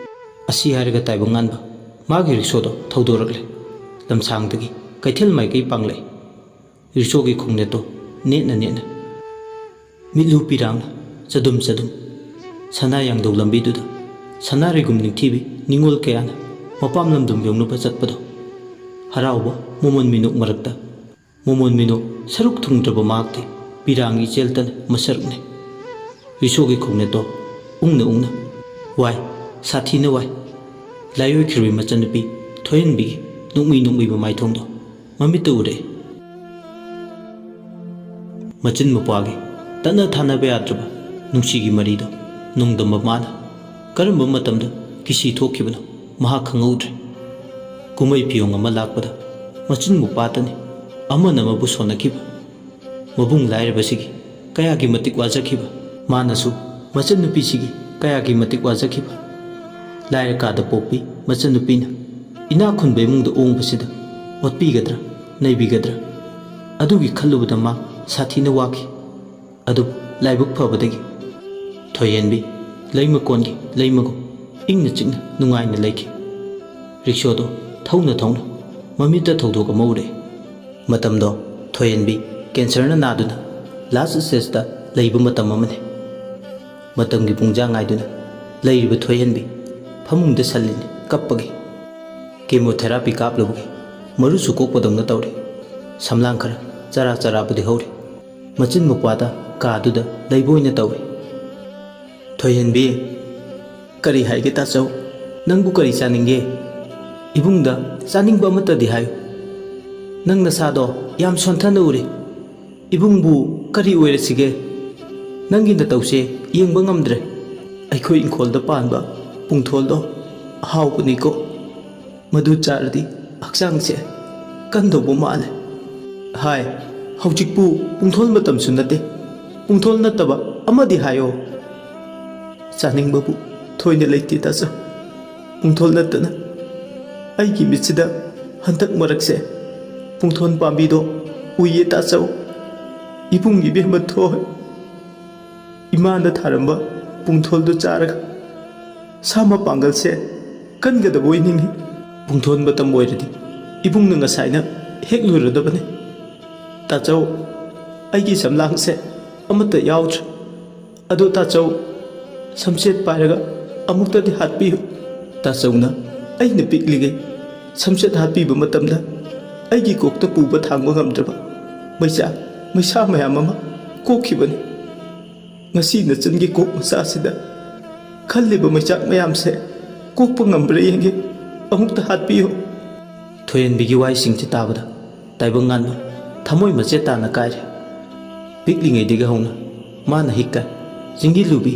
ꯑꯁꯤ ꯍꯥꯏꯔꯒ ꯇꯥꯏꯕꯪꯉꯥꯟꯕ ꯃꯥꯒꯤ ꯔꯤꯛꯁꯣꯗꯣ ꯊꯧꯗꯣꯔꯛꯂꯦ꯫ ꯂꯝꯁꯥꯡꯗꯒꯤ ꯀꯩꯊꯦꯜ ꯃꯥꯏꯀꯩ ꯄꯥꯡꯂꯛꯏ꯫ ꯔꯤꯛꯁꯣꯒꯤ ꯈꯣꯡꯅꯦꯠꯇꯣ ꯅꯦꯠꯅ ꯅꯦꯠꯅ, ꯃꯤꯠꯂꯨ ꯄꯤꯔꯥꯡꯅ ꯆꯗꯨꯝ ꯆꯗꯨꯝ, ꯁꯅꯥ ꯌꯥꯡꯗꯧ ꯂꯝꯕꯤꯗꯨꯗ ꯁꯅꯥꯔꯩꯒꯨꯝ ꯅꯤꯡꯊꯤꯕꯤ ꯅꯤꯉꯣꯜ ꯀꯌꯥꯅ ꯃꯄꯥꯝ ꯂꯝꯗꯝ ꯌꯧꯅꯕ ꯆꯠꯄꯗꯣ꯫ ꯍꯔꯥꯎꯕ ꯃꯣꯃꯣꯟ ꯃꯤꯅꯣꯛ ꯃꯔꯛꯇ ꯃꯣꯃꯣꯟ ꯃꯤꯅꯣꯛ ꯁꯔꯨꯛ ꯊꯨꯡꯗ꯭ꯔꯕ ꯃꯍꯥꯛꯇꯤ ꯄꯤꯔꯥꯡ ꯏꯆꯦꯜꯇꯅ ꯃꯁꯔꯨꯛꯅꯤ꯫ ꯔꯤꯛꯁꯣꯒꯤ ꯈꯣꯡꯅꯦꯠꯇꯣ ꯎꯪꯅ ꯎꯪꯅ, ꯋꯥꯏ, ꯁꯥꯊꯤꯅ ꯋꯥꯏ꯫ ꯂꯥꯏꯑꯣꯏꯈꯤꯔꯣꯏ ꯃꯆꯟꯅꯨꯄꯤ ꯊꯣꯏꯍꯟꯕꯤꯒꯤ ꯅꯣꯛꯃꯤ ꯅꯣꯛꯃꯤꯕ ꯃꯥꯏꯊꯣꯡꯗꯣ ꯃꯃꯤꯠꯇ ꯎꯔꯛꯏ꯫ ꯃꯆꯤꯟ ꯃꯧꯄ꯭ꯋꯥꯒꯤ ꯇꯠꯅ ꯊꯥꯅꯕ ꯌꯥꯗ꯭ꯔꯕ ꯅꯨꯡꯁꯤꯒꯤ ꯃꯔꯤꯗꯣ ꯅꯣꯡꯗꯝꯕ ꯃꯥꯅ ꯀꯔꯝꯕ ꯃꯇꯝꯗ ꯀꯤꯁꯤ ꯊꯣꯛꯈꯤꯕꯅꯣ ꯃꯍꯥꯛ ꯈꯪꯍꯧꯗ꯭ꯔꯦ꯫ ꯀꯨꯝꯍꯩ ꯐꯤꯌꯣꯡ ꯑꯃ ꯂꯥꯛꯄꯗ ꯃꯆꯤꯟ ꯃꯧꯄ꯭ꯋꯥꯇꯅꯤ ꯑꯃꯅ ꯑꯃꯕꯨ ꯁꯣꯟꯅꯈꯤꯕ꯫ ꯃꯕꯨꯡ ꯂꯥꯏꯔꯕꯁꯤꯒꯤ ꯀꯌꯥꯒꯤ ꯃꯇꯤꯛ ꯋꯥꯖꯈꯤꯕ꯫ ꯃꯥꯅꯁꯨ ꯃꯆꯟꯅꯨꯄꯤꯁꯤꯒꯤ ꯀꯌꯥꯒꯤ ꯃꯇꯤꯛ ꯋꯥꯖꯈꯤꯕ꯫ ꯂꯥꯏꯔ ꯀꯥꯗ ꯄꯣꯛꯄꯤ ꯃꯆꯟꯅꯨꯄꯤꯅ ꯏꯅꯥꯛ ꯈꯨꯟꯕ ꯏꯃꯨꯡꯗ ꯑꯣꯡꯕꯁꯤꯗ ꯑꯣꯠꯄꯤꯒꯗ꯭ꯔꯥ, ꯅꯩꯕꯤꯒꯗ꯭ꯔꯥ? ꯑꯗꯨꯒꯤ ꯈꯜꯂꯨꯕꯗ ꯃꯥ ꯁꯥꯊꯤꯅ ꯋꯥꯈꯤ꯫ ꯑꯗꯨꯕꯨ ꯂꯥꯏꯕꯛ ꯐꯕꯗꯒꯤ ꯊꯣꯏꯍꯦꯟꯕꯤ ꯂꯩꯃꯀꯣꯟꯒꯤ ꯂꯩꯃꯒꯨꯝ ꯏꯪꯅ ꯆꯤꯛꯅ ꯅꯨꯡꯉꯥꯏꯅ ꯂꯩꯈꯤ꯫ ꯔꯤꯛꯁꯣꯗꯣ ꯊꯧꯅ ꯊꯧꯅ ꯃꯃꯤꯠꯇ ꯊꯧꯗꯣꯛ ꯑꯃ ꯎꯔꯛꯏ꯫ ꯃꯇꯝꯗꯣ ꯊꯣꯏꯍꯦꯟꯕꯤ ꯀꯦꯟꯁꯔꯅ ꯅꯥꯗꯨꯅ ꯂꯥꯁ ꯁ꯭ꯇꯦꯖꯇ ꯂꯩꯕ ꯃꯇꯝ ꯑꯃꯅꯤ꯫ ꯃꯇꯝꯒꯤ ꯄꯨꯡꯖꯥ ꯉꯥꯏꯗꯨꯅ ꯂꯩꯔꯤꯕ ꯊꯣꯏꯍꯦꯟꯕꯤ ꯐꯃꯨꯡꯗ ꯁꯜꯂꯤꯅꯤ ꯀꯞꯄꯒꯤ꯫ ꯀꯦꯃꯣꯊꯦꯔꯥꯄꯤ ꯀꯥꯞꯂꯨꯕꯒꯤ ꯃꯔꯨꯁꯨ ꯀꯣꯛꯄꯗꯧꯅ ꯇꯧꯔꯤ꯫ ꯁꯝꯂꯥꯡ ꯈꯔ ꯆꯔꯥ ꯆꯔꯥꯕꯨꯗꯤ ꯍꯧꯔꯤ꯫ ꯃꯆꯤꯟ ꯃꯧꯄ꯭ꯋꯥꯗ ꯀꯥꯗꯨꯗ ꯂꯩꯕ ꯑꯣꯏꯅ ꯇꯧꯏ꯫ "ꯊꯣꯏꯍꯦꯟꯕꯤ, ꯀꯔꯤ ꯍꯥꯏꯒꯦ ꯇꯥꯆꯧ? ꯅꯪꯕꯨ ꯀꯔꯤ ꯆꯥꯅꯤꯡꯒꯦ? ꯏꯕꯨꯡꯗ ꯆꯥꯅꯤꯡꯕ ꯑꯃꯠꯇꯗꯤ ꯍꯥꯏꯌꯨ꯫ ꯅꯪ ꯅꯁꯥꯗꯣ ꯌꯥꯝ ꯁꯣꯟꯊꯅ ꯎꯔꯦ꯫ ꯏꯕꯨꯡꯕꯨ ꯀꯔꯤ ꯑꯣꯏꯔꯁꯤꯒꯦ? ꯅꯪꯒꯤ ꯅꯇꯧꯁꯦ ꯌꯦꯡꯕ ꯉꯝꯗ꯭ꯔꯦ꯫ ꯑꯩꯈꯣꯏ ꯏꯪꯈꯣꯜꯗ ꯄꯥꯟꯕ ꯄꯨꯡꯊꯣꯜꯗꯣ ꯑꯍꯥꯎꯕꯅꯤꯀꯣ꯫ ꯃꯗꯨ ꯆꯥꯔꯗꯤ ꯍꯛꯆꯥꯡꯁꯦ ꯀꯟꯗꯧꯕ ꯃꯥꯜꯂꯦ꯫" "ꯍꯥꯏ, "ꯍꯧꯖꯤꯛꯄꯨ ꯄꯨꯡꯊꯣꯜ ꯃꯇꯝꯁꯨ ꯅꯠꯇꯦ꯫ ꯄꯨꯡꯊꯣꯜ ꯅꯠꯇꯕ ꯑꯃꯗꯤ ꯍꯥꯏꯌꯣ꯫" "ꯆꯥꯅꯤꯡꯕꯕꯨ ꯊꯣꯏꯅ ꯂꯩꯇꯦ ꯇꯥꯆꯧ꯫ ꯄꯨꯡꯊꯣꯜ ꯅꯠꯇꯅ ꯑꯩꯒꯤ ꯃꯤꯠꯁꯤꯗ ꯍꯟꯗꯛ ꯃꯔꯛꯁꯦ ꯄꯨꯡꯊꯣꯜ ꯄꯥꯝꯕꯤꯗꯣ ꯎꯏꯌꯦ ꯇꯥꯆꯧ꯫ ꯏꯕꯨꯡ ꯏꯕꯦꯝꯃ ꯊꯣꯏ, ꯏꯃꯥꯅ ꯊꯥꯔꯝꯕ ꯄꯨꯡꯊꯣꯜꯗꯨ ꯆꯥꯔꯒ ꯁꯥ ꯃꯄꯥꯡꯒꯜꯁꯦ ꯀꯟꯒꯗꯕ ꯑꯣꯏꯅꯤꯡꯏ꯫ ꯄꯨꯡꯊꯣꯜ ꯃꯇꯝ ꯑꯣꯏꯔꯗꯤ ꯏꯕꯨꯡꯅ ꯉꯁꯥꯏꯅ ꯍꯦꯛꯂꯨꯔꯗꯕꯅꯤ꯫ ꯇꯥꯆꯧ, ꯑꯩꯒꯤ ꯁꯝꯂꯥꯡꯁꯦ ꯑꯃꯠꯇ ꯌꯥꯎꯗ꯭ꯔꯦ꯫ ꯑꯗꯣ ꯇꯥꯆꯧ, ꯁꯝꯆꯦꯠ ꯄꯥꯏꯔꯒ ꯑꯃꯨꯛꯇꯗꯤ ꯍꯥꯠꯄꯤꯌꯨ꯫" ꯇꯥꯆꯧꯅ ꯑꯩꯅ ꯄꯤꯛꯂꯤꯉꯩ ꯁꯝꯆꯦꯠ ꯍꯥꯠꯄꯤꯕ ꯃꯇꯝꯗ ꯑꯩꯒꯤ ꯀꯣꯛꯇ ꯄꯨꯕ ꯊꯥꯡꯕ ꯉꯝꯗ꯭ꯔꯕ ꯃꯩꯆꯥꯛ ꯃꯩꯁꯥ ꯃꯌꯥꯝ ꯑꯃ ꯀꯣꯛꯈꯤꯕꯅꯤ꯫ ꯉꯁꯤ ꯅꯆꯟꯒꯤ ꯀꯣꯛ ꯃꯆꯥꯁꯤꯗ ꯈꯜꯂꯤꯕ ꯃꯩꯆꯥꯛ ꯃꯌꯥꯝꯁꯦ ꯀꯣꯛꯄ ꯉꯝꯕ꯭ꯔꯥ ꯌꯦꯡꯒꯦ꯫ ꯑꯃꯨꯛꯇ ꯍꯥꯠꯄꯤꯌꯨ꯫ ꯊꯣꯏꯍꯦꯟꯕꯤꯒꯤ ꯋꯥꯍꯩꯁꯤꯡꯁꯤ ꯇꯥꯕꯗ ꯇꯥꯏꯕꯪꯉꯥꯟꯕ ꯊꯃꯣꯏ ꯃꯆꯦꯠ ꯇꯥꯅ ꯀꯥꯏꯔꯦ꯫ ꯄꯤꯛꯂꯤꯉꯩꯗꯒꯤ ꯍꯧꯅ ꯃꯥꯅ ꯍꯤꯛ ꯀꯥꯏ, ꯆꯤꯡꯒꯤ ꯂꯨꯕꯤ,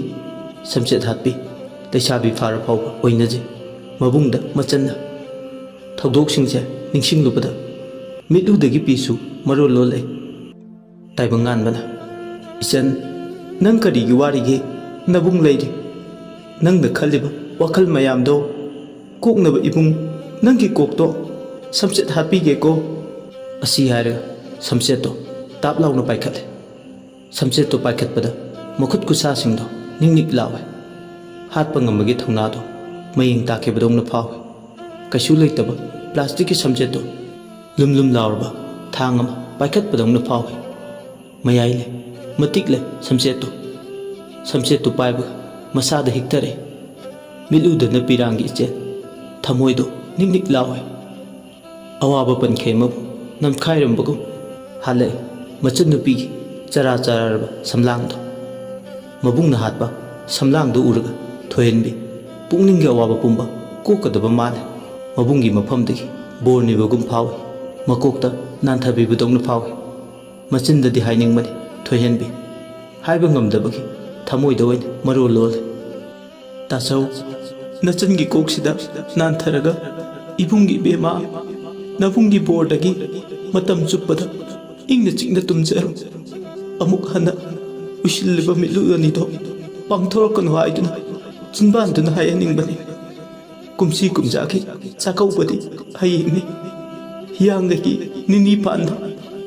ꯁꯝꯆꯦꯠ ꯍꯥꯠꯄꯤ, ꯂꯩꯁꯥꯕꯤ ꯐꯥꯔ ꯐꯥꯎꯕ ꯑꯣꯏꯅꯖꯩ꯫ ꯃꯕꯨꯡꯗ ꯃꯆꯟꯅ ꯊꯧꯗꯣꯛꯁꯤꯡꯁꯦ ꯅꯤꯡꯁꯤꯡꯂꯨꯕꯗ ꯃꯤꯠꯂꯨꯗꯒꯤ ꯄꯤꯁꯨ ꯃꯔꯣꯜ ꯂꯣꯜꯂꯦ꯫ ꯇꯥꯏꯕꯪꯉꯥꯟꯕꯅ, "ꯏꯆꯟ, ꯅꯪ ꯀꯔꯤꯒꯤ ꯋꯥꯔꯤꯒꯦ? ꯅꯕꯨꯡ ꯂꯩꯔꯤ꯫ ꯅꯪꯅ ꯈꯜꯂꯤꯕ ꯋꯥꯈꯜ ꯃꯌꯥꯝꯗꯣ ꯀꯣꯛꯅꯕ ꯏꯕꯨꯡ ꯅꯪꯒꯤ ꯀꯣꯛꯇꯣ ꯁꯝꯆꯦꯠ ꯍꯥꯠꯄꯤꯒꯦꯀꯣ꯫" ꯑꯁꯤ ꯍꯥꯏꯔꯒ ꯁꯝꯆꯦꯠꯇꯣ ꯇꯥꯞ ꯂꯥꯎꯅ ꯄꯥꯏꯈꯠꯂꯦ꯫ ꯁꯝꯆꯦꯠꯇꯣ ꯄꯥꯏꯈꯠꯄꯗ ꯃꯈꯨꯠ ꯈꯨꯠꯁꯥꯁꯤꯡꯗꯣ ꯅꯤꯛ ꯅꯤꯛ ꯂꯥꯎꯋꯦ꯫ ꯍꯥꯠꯄ ꯉꯝꯕꯒꯤ ꯊꯧꯅꯥꯗꯣ ꯃꯌꯦꯡ ꯇꯥꯈꯤꯕꯗꯧꯅ ꯐꯥꯎꯋꯦ꯫ ꯀꯩꯁꯨ ꯂꯩꯇꯕ ꯄ꯭ꯂꯥꯁꯇꯤꯛꯀꯤ ꯁꯝꯆꯦꯠꯇꯣ ꯂꯨꯝ ꯂꯨꯝ ꯂꯥꯎꯔꯕ ꯊꯥꯡ ꯑꯃ ꯄꯥꯏꯈꯠꯄꯗꯧꯅ ꯐꯥꯎꯋꯤ꯫ ꯃꯌꯥꯏ ꯂꯩ, ꯃꯇꯤꯛ ꯂꯩ ꯁꯝꯆꯦꯠꯇꯣ꯫ ꯁꯝꯆꯦꯠꯇꯨ ꯄꯥꯏꯕꯒ ꯃꯁꯥꯗ ꯍꯤꯛꯊꯔꯛꯏ꯫ ꯃꯤꯠꯂꯨꯗꯅ ꯄꯤꯔꯥꯡꯒꯤ ꯏꯆꯦꯜ, ꯊꯃꯣꯏꯗꯣ ꯅꯤꯛ ꯅꯤꯛ ꯂꯥꯎꯋꯤ꯫ ꯑꯋꯥꯕ ꯄꯟꯈꯩ ꯑꯃꯕꯨ ꯅꯝꯈꯥꯏꯔꯝꯕꯒꯨꯝ ꯍꯜꯂꯛꯏ ꯃꯆꯟꯅꯨꯄꯤꯒꯤ ꯆꯔꯥ ꯆꯔꯥꯔꯕ ꯁꯝꯂꯥꯡꯗꯣ꯫ ꯃꯕꯨꯡꯅ ꯍꯥꯠꯄ ꯁꯝꯂꯥꯡꯗꯨ ꯎꯔꯒ ꯊꯣꯏꯍꯦꯟꯕꯤ ꯄꯨꯛꯅꯤꯡꯒꯤ ꯑꯋꯥꯕ ꯄꯨꯝꯕ ꯀꯣꯛꯀꯗꯕ ꯃꯥꯜꯂꯦ꯫ ꯃꯕꯨꯡꯒꯤ ꯃꯐꯝꯗꯒꯤ ꯕꯣꯔ ꯅꯤꯕꯒꯨꯝ ꯐꯥꯎꯏ꯫ ꯃꯀꯣꯛꯇ ꯅꯥꯟꯊꯕꯤꯕꯗꯧꯅ ꯐꯥꯎꯏ꯫ ꯃꯆꯤꯟꯗꯗꯤ ꯍꯥꯏꯅꯤꯡꯕꯅꯤ ꯊꯣꯏꯍꯦꯟꯕꯤ, ꯍꯥꯏꯕ ꯉꯝꯗꯕꯒꯤ ꯊꯃꯣꯏꯗ ꯑꯣꯏꯅ ꯃꯔꯣꯜ ꯂꯣꯜꯂꯦ꯫ "ꯇꯥꯆꯧ, ꯅꯆꯟꯒꯤ ꯀꯣꯛꯁꯤꯗ ꯅꯥꯟꯊꯔꯒ ꯏꯕꯨꯡꯒꯤ ꯏꯕꯦꯝꯃ, ꯅꯕꯨꯡꯒꯤ ꯕꯣꯔꯗꯒꯤ ꯃꯇꯝ ꯆꯨꯞꯄꯗ ꯏꯪꯅ ꯆꯤꯛꯅ ꯇꯨꯝꯖꯔꯣ꯫ ꯑꯃꯨꯛ ꯍꯟꯅ ꯎꯏꯁꯤꯜꯂꯤꯕ ꯃꯤꯠꯂꯨ ꯑꯅꯤꯗꯣ ꯄꯥꯡꯊꯣꯔꯛꯀꯅꯨ ꯍꯥꯏꯗꯨꯅ ꯆꯤꯟꯕꯥꯟꯗꯨꯅ ꯍꯥꯏꯍꯟꯅꯤꯡꯕꯅꯤ꯫ ꯀꯨꯝꯁꯤ ꯀꯨꯝꯖꯥꯒꯤ ꯆꯥꯛꯀꯧꯕꯗꯤ ꯍꯌꯦꯡꯅꯤ꯫ ꯍꯤꯌꯥꯡꯒꯩꯒꯤ ꯅꯤꯅꯤ ꯄꯥꯟꯕ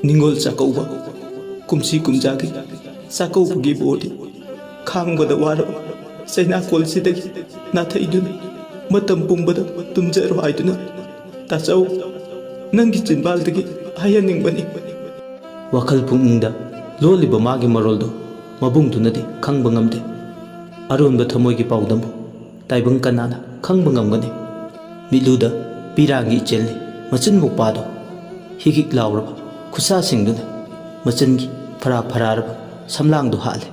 ꯅꯤꯉꯣꯜ ꯆꯥꯛꯀꯧꯕ꯫ ꯀꯨꯝꯁꯤ ꯀꯨꯝꯖꯥꯒꯤ ꯆꯥꯛꯀꯧꯕꯒꯤ ꯕꯣꯔꯗꯤ ꯈꯥꯡꯕꯗ ꯋꯥꯔꯕ ꯆꯩꯅꯥꯀꯣꯜꯁꯤꯗꯒꯤ ꯅꯥꯊꯩꯗꯨꯅ ꯃꯇꯝ ꯄꯨꯝꯕꯗ ꯇꯨꯝꯖꯔꯣ ꯍꯥꯏꯗꯨꯅ ꯇꯥꯆꯧ, ꯅꯪꯒꯤ ꯆꯤꯟꯕꯥꯜꯗꯒꯤ ꯍꯥꯏꯍꯟꯅꯤꯡꯕꯅꯤ꯫ ꯋꯥꯈꯜ ꯄꯨꯛꯅꯤꯡꯗ ꯂꯣꯜꯂꯤꯕ ꯃꯥꯒꯤ ꯃꯔꯣꯜꯗꯨ ꯃꯕꯨꯡꯗꯨꯅꯗꯤ ꯈꯪꯕ ꯉꯝꯗꯦ꯫ ꯑꯔꯣꯟꯕ ꯊꯃꯣꯏꯒꯤ ꯄꯥꯎꯗꯝꯕꯨ ꯇꯥꯏꯕꯪ ꯀꯅꯥꯅ ꯈꯪꯕ ꯉꯝꯒꯅꯤ? ꯃꯤꯠꯂꯨꯗ ꯄꯤꯔꯥꯡꯒꯤ ꯏꯆꯦꯜꯅꯤ ꯃꯆꯤꯟ ꯃꯧꯄꯥꯗꯣ ꯍꯤꯒꯤꯛ ꯂꯥꯎꯔꯕ ꯈꯨꯠꯁꯥꯁꯤꯡꯗꯨꯅ ꯃꯆꯤꯟꯒꯤ ꯐꯔꯥ ꯐꯔꯥꯔꯕ ꯁꯝꯂꯥꯡꯗꯨ ꯍꯥꯠꯂꯦ꯫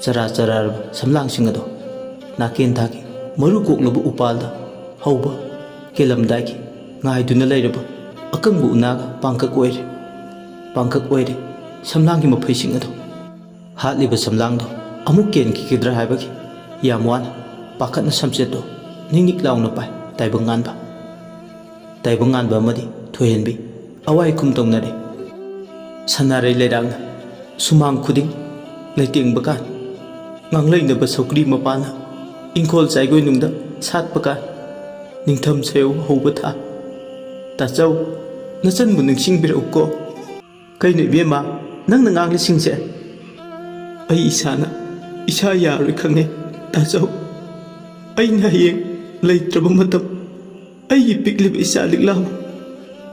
ꯆꯔꯥ ꯆꯔꯥꯔꯕ ꯁꯝꯂꯥꯡꯁꯤꯡ ꯑꯗꯣ ꯅꯥꯀꯦꯟꯊꯥꯒꯤ ꯃꯔꯨ ꯀꯣꯛꯂꯕ ꯎꯄꯥꯜꯗ ꯍꯧꯕ ꯀꯦꯜꯂꯝꯗꯥꯏꯒꯤ ꯉꯥꯏꯗꯨꯅ ꯂꯩꯔꯕ ꯑꯀꯪꯕ ꯎꯅꯥꯒ ꯄꯥꯡꯀꯛ ꯑꯣꯏꯔꯦ꯫ ꯄꯥꯡꯀꯛ ꯑꯣꯏꯔꯦ ꯁꯝꯂꯥꯡꯒꯤ ꯃꯐꯩꯁꯤꯡ ꯑꯗꯣ꯫ ꯍꯥꯠꯂꯤꯕ ꯁꯝꯂꯥꯡꯗꯣ ꯑꯃꯨꯛ ꯀꯦꯟꯈꯤꯒꯗ꯭ꯔꯥ ꯍꯥꯏꯕꯒꯤ ꯌꯥꯝ ꯋꯥꯅ ꯄꯥꯈꯠꯅ ꯁꯝꯆꯦꯠꯇꯣ ꯅꯤꯛ ꯅꯤꯛ ꯂꯥꯎꯅ ꯄꯥꯏ ꯇꯥꯏꯕꯪ ꯉꯥꯟꯕ꯫ ꯇꯥꯏꯕꯪ ꯉꯥꯟꯕ ꯑꯃꯗꯤ ꯊꯣꯏꯍꯟꯕꯤ ꯑꯋꯥꯏ ꯈꯨꯝ ꯇꯧꯅꯔꯦ꯫ ꯁꯅꯥꯔꯩ ꯂꯩꯔꯥꯡꯅ ꯁꯨꯃꯥꯡ ꯈꯨꯗꯤꯡ ꯂꯩꯇꯦꯡꯕ ꯀꯥꯟ, ꯉꯥꯡꯂꯩꯅꯕ ꯁꯧꯒ꯭ꯔꯤ ꯃꯄꯥꯅ ꯏꯪꯈꯣꯜ ꯆꯥꯏꯒꯣꯏꯅꯨꯡꯗ ꯁꯥꯠꯄ ꯀꯥꯟ, ꯅꯤꯡꯊꯝ ꯁꯦꯌꯧ ꯍꯧꯕ ꯊꯥ꯫ ꯇꯥꯆꯧ, ꯅꯆꯟꯕꯨ ꯅꯤꯡꯁꯤꯡꯕꯤꯔꯛꯎꯀꯣ꯫ ꯀꯩꯅꯣ ꯏꯕꯦꯝꯃ, ꯅꯪꯅ ꯉꯥꯡꯂꯤꯁꯤꯡꯁꯦ? ꯑꯩ ꯏꯁꯥꯅ ꯏꯁꯥ ꯌꯥꯔꯣꯏ ꯈꯪꯉꯦ ꯇꯥꯆꯧ꯫ ꯑꯩꯅ ꯍꯌꯦꯡ ꯂꯩꯇ꯭ꯔꯕ ꯃꯇꯝ ꯑꯩꯒꯤ ꯄꯤꯛꯂꯤꯕ ꯏꯆꯥ ꯂꯤꯛꯂꯥꯕꯨ